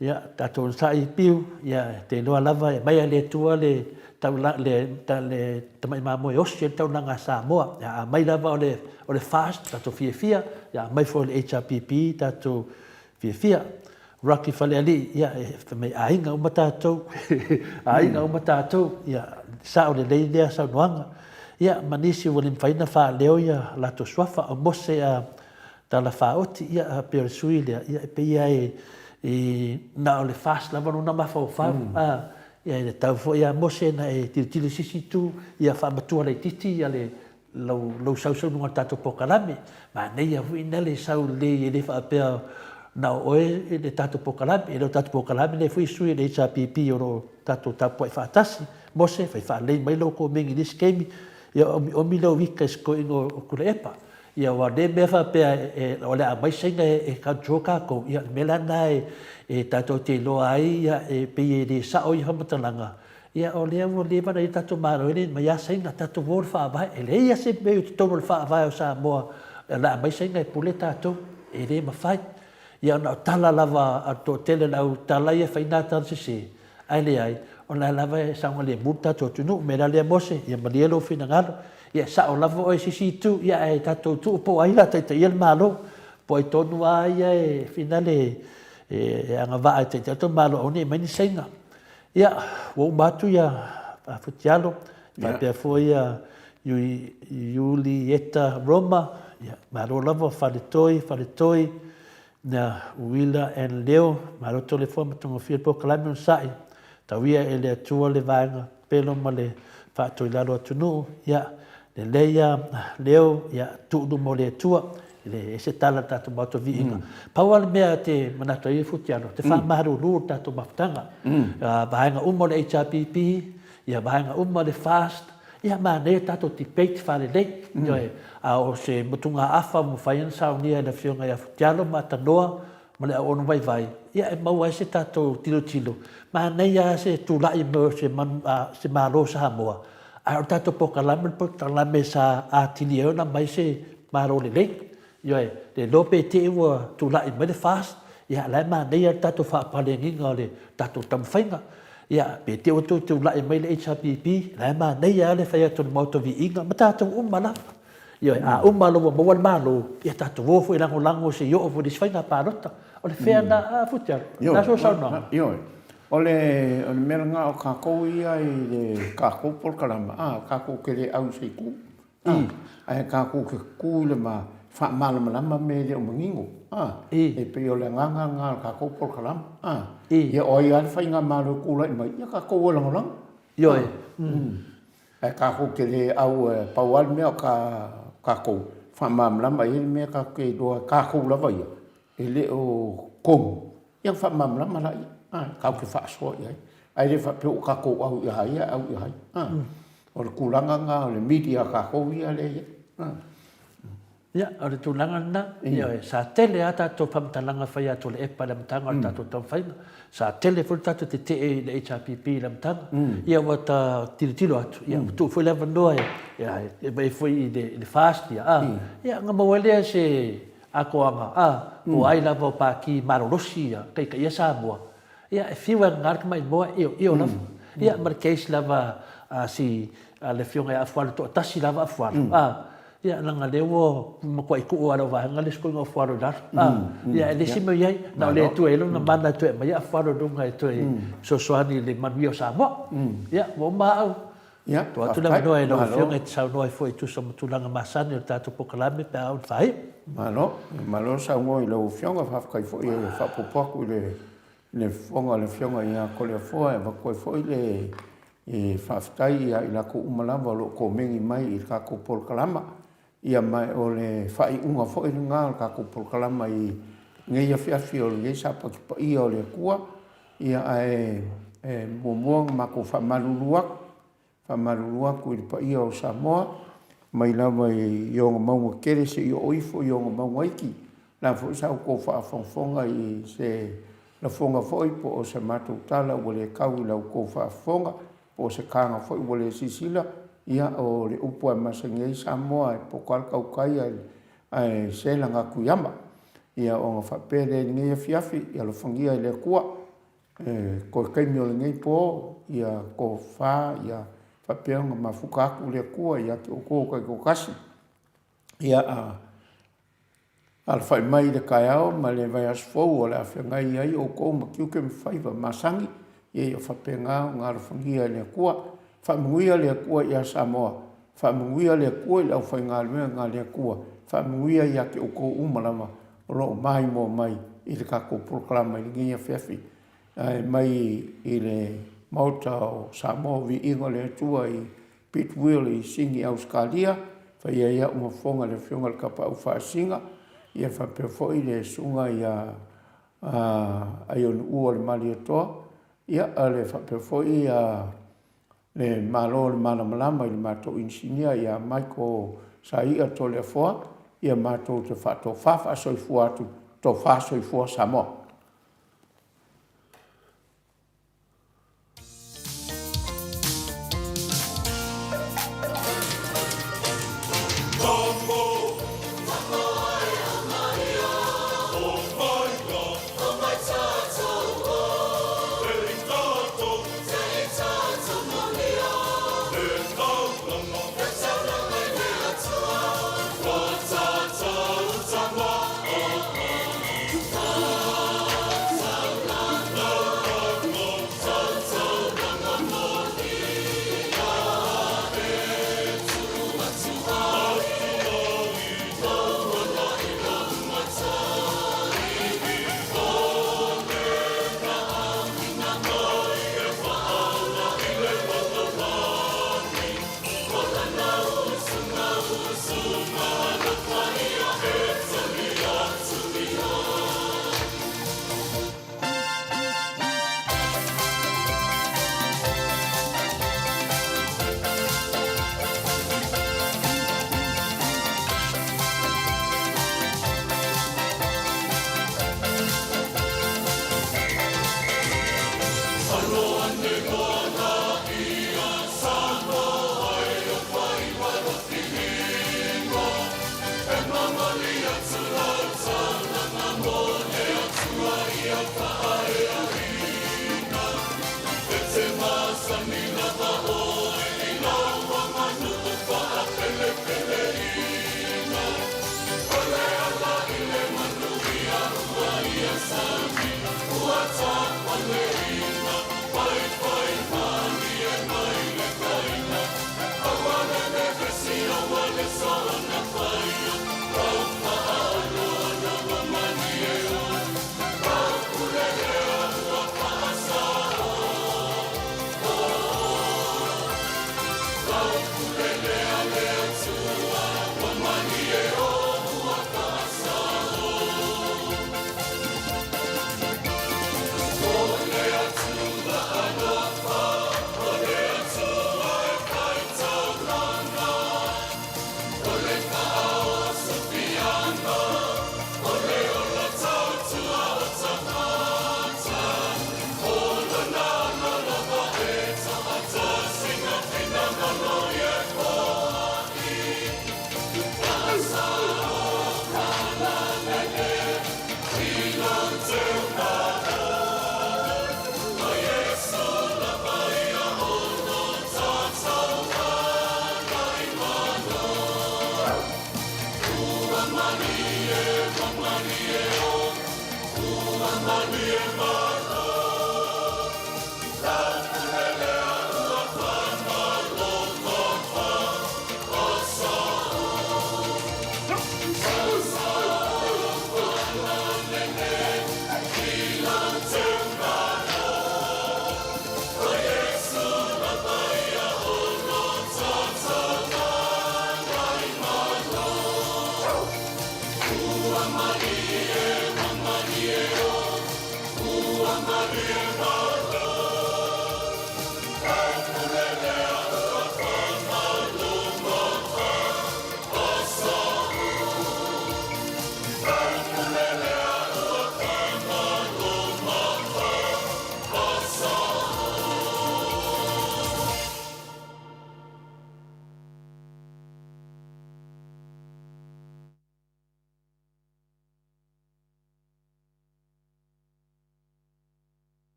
ia, tatou onosai Piu, ia, te iloa lava e aumai lava e le Atua le taula, le, le tamai mamoe e osi ai le taulaga a Samoa. Ia, a aumai lava o le, o le FAST, tatou fiafia, ia, aumai foi o le HRPP, tatou fiafia. Rocky Falealii, ia, e fai mai aiga uma tatou, aiga uma tatou, ia, sao lelei lea saunoaga. Ia, ma nisi ua le mafai ona faaleo ia latou suafa, o Mose a Tala Faaoti, ia, pei o le sui lea, ia, e pei lava e, e, na o le FAST lava lona mafaufau, a, ia, e tatau foi ia Mose ona e tilotilo i se isi itu, ia faamatua laitiiti ia le, lau, lou sausaunoga i le tatou polokalame. Manaia foi na le sau lelei e le faapea na o oe i le tatou polokalame. E le o tatou polokalame lea foi sui o le HRPP o lo o tatou tapuai faatasi. Mose, fai faalelei mai lou komeni i le isi taimi, ia omiomi lou ika i se toeaina o Tuilaepa. Ia aua o lenei mea faapea e, o le a aumai Saina e, e control tatou, ia o le mea la lena e, e tatou te iloa ai, ia, e pei e le sao ia faamatalaga, Ia, o lea ua leva ona i ai le tatou Malo e le mai lava Saina, tatou o i le Faavae. E leai lava se mea i totonu o le Faavae o Samoa o le a aumai Saina e pule tatou. E le mafai. Ia, ona o tala lava a le toatele o le au tala ia e fai na tala sese, ae leai, o la e lava e saogalemu le tatou atunuu. O le mea la lea Mose, ia malie lou finagalo, ia e sao lava oe i se isi itu, ia ae tatou tuu po o ai o le a taitaia le Malo, po o ai tonu lava ia e finale e agavaa e taitai le tatou Malo aua ne i aumai ni Saina. Ia, ua uma atu ia Futialo, faapea foi ia Iulieta Roma, ia, malo lava Faletoi, Faletoi, ia Uila and Leo, malo Toleafoa ma Togafia le polokalame onosai, tau ia e le Atua le vaega pelo ma le faatoilalo atunuu, ia, lelei ia Leo, ia, tuu luma o le Atua, E le ese tala le tatou maota viiga. Pau lava le mea te manatu ai e Futialo, te faamalulu le tatou mafutaga. Vaega uma o le HRPP, ia vaega uma o le FAST, ia manaia tatou debate faalelei. Ioe, a o se motugaafa ua mafai ona saunia e le Afioga ia Futialo ma Tanoa ma le auauna vaivai, ia e maua ai se tatou tilotilo. Manaia lava se tulai mai o se se Malo o Samoa, ae o le tatou polokalame o le polokalame sa atili ai ona aumai se Malo lelei. Ioe, le iloa pe te i ua tulai mai le FAST, ia la e manaia le tatou faapaleniga o le tatou taumafaiga. Ia, pe te i ua toe tulai mai le HRPP, la e manaia lava le fai atu o le Maota Viiga ma tatou uma lava. Ioe, a uma loa ua maua le Malo, ia tatou o foi e lagolago se i oo foi i le isi faiga palota. O le fea lena, a Futia, o le a sou saunoaga? Ioe, o le mea lena o tatou ia i le tatou polokalama, a, tatou te le au i se itu. A, ae tatou te tu i le ma faamalamalama mea e le o manino. A, e pei o le agaga lena o le tatou polokalama. A, ia o ai lava le faigamalo e tulai mai, ia tatou o e lagolago. Ioe. Ae tatou te le au e pau lava le mea o tatou faamalamalama i ai le mea tatou te iloa e tatou lava ia, e le o tonu, ia ona faamalamalama laia, a, tatou te faasoa i ai. Ae le faapea ua tatou au ia ia au ia ai. A, o le tulaga lena o le media a tatou ia lea e i ai. A. Ia, o le tulaga lena, ioe, sa tele lava tatou faamatalaga fai atu a le EPA i le amataga o le tatou taumafaiga. Sa tele foi le tatou tetee i le HRPP i le amataga. Ia ua ta tilotilo atu, ia ua tuu foi le avanoa e, e aumai foi i le FAST, ia, a, ia ona maua ai lea se atoaga, a, po o ai lava o Pati malolosi ia taitaia Samoa, ia e fiu e agana le tamaimoa e ioio lava. Ia ma le case lava a si, a le Afioga ia Afualo, toatasi lava Afualo, a, ia leaga lea ua matuai tuu lava e lau vaega le isi koiga o Afualo i lalo, a, ia e le isi mea o i ai, na o le Atua e i ai lona mana e toe aumaia Afualo i luga e toe fesoasoani i le manuia o Samoa. Ia, ua uma au. Ia, Tuu atu le avanoa i lau Afioga e te saunoa ai foi e tusa ma tulaga masani o le tatou polokalame pe a oo ina faaiu. Malo, malo saunoa i lau Afioga, faafetai foi e faaopoopo atu i le le fofoga o le Afioga ia Toleafoa e avatu ai foi le faafetai ia i latou uma lava o lo o komeni mai i le tatou polokalama. Ia ma o le faaiuga foi lena o le tatou polokalama i lenei afiafi o lenei Sapati Paia o le Atua. Ia ae e muamua ona matou faamalulu atu, faamalulu atu i le paia o Samoa, mai lava i ona mauga tele seia oo ifo i ona mauga iti. O le a foi sa outou faafogafoga i se lafoga foi po o se matou tala ua le tau i la outou faafofoga, po o se taga foi ua le silasila, ia o le upu lava e masani ai Samoa, e poto lava le tautai ae sela nai Tuiama. Ia ona faapea lea i lenei afiafi, ia alofagia e le Atua e toe taimi o lenei po, ia tofa, ia faapea ona mafuta atu le Atua ia te outou taitoatasi. Ia, a. Alafai mai i le taeao ma le vaiaso fou o le a feagai ai outou ma tiute ma faiva masani, ia ia faapena ona alofagia e le Atua. Faamanuia le Atua ia Samoa, faamanuia le Atua i le aufaigaluega a le Atua, faamanuia ia te outou uma lava o lo o maimoa mai i le tatou polokalama i lenei afiafi. Ae mai i le Maota o Samoa, viiga o le Atua i Pitwell i Sini Ausetalia, fai ai au ma fofoga i le Afioga i le Tapaau Faasisina, ia faapea foi le Susuga ia Aionuua o le Malietoa, ia le faapea foi le Malo o le Malamalama i le matou Inisinia ia Michael Saia Toleafoa, ia matou te faatofa faasoifua atu, tofa soifua Samoa.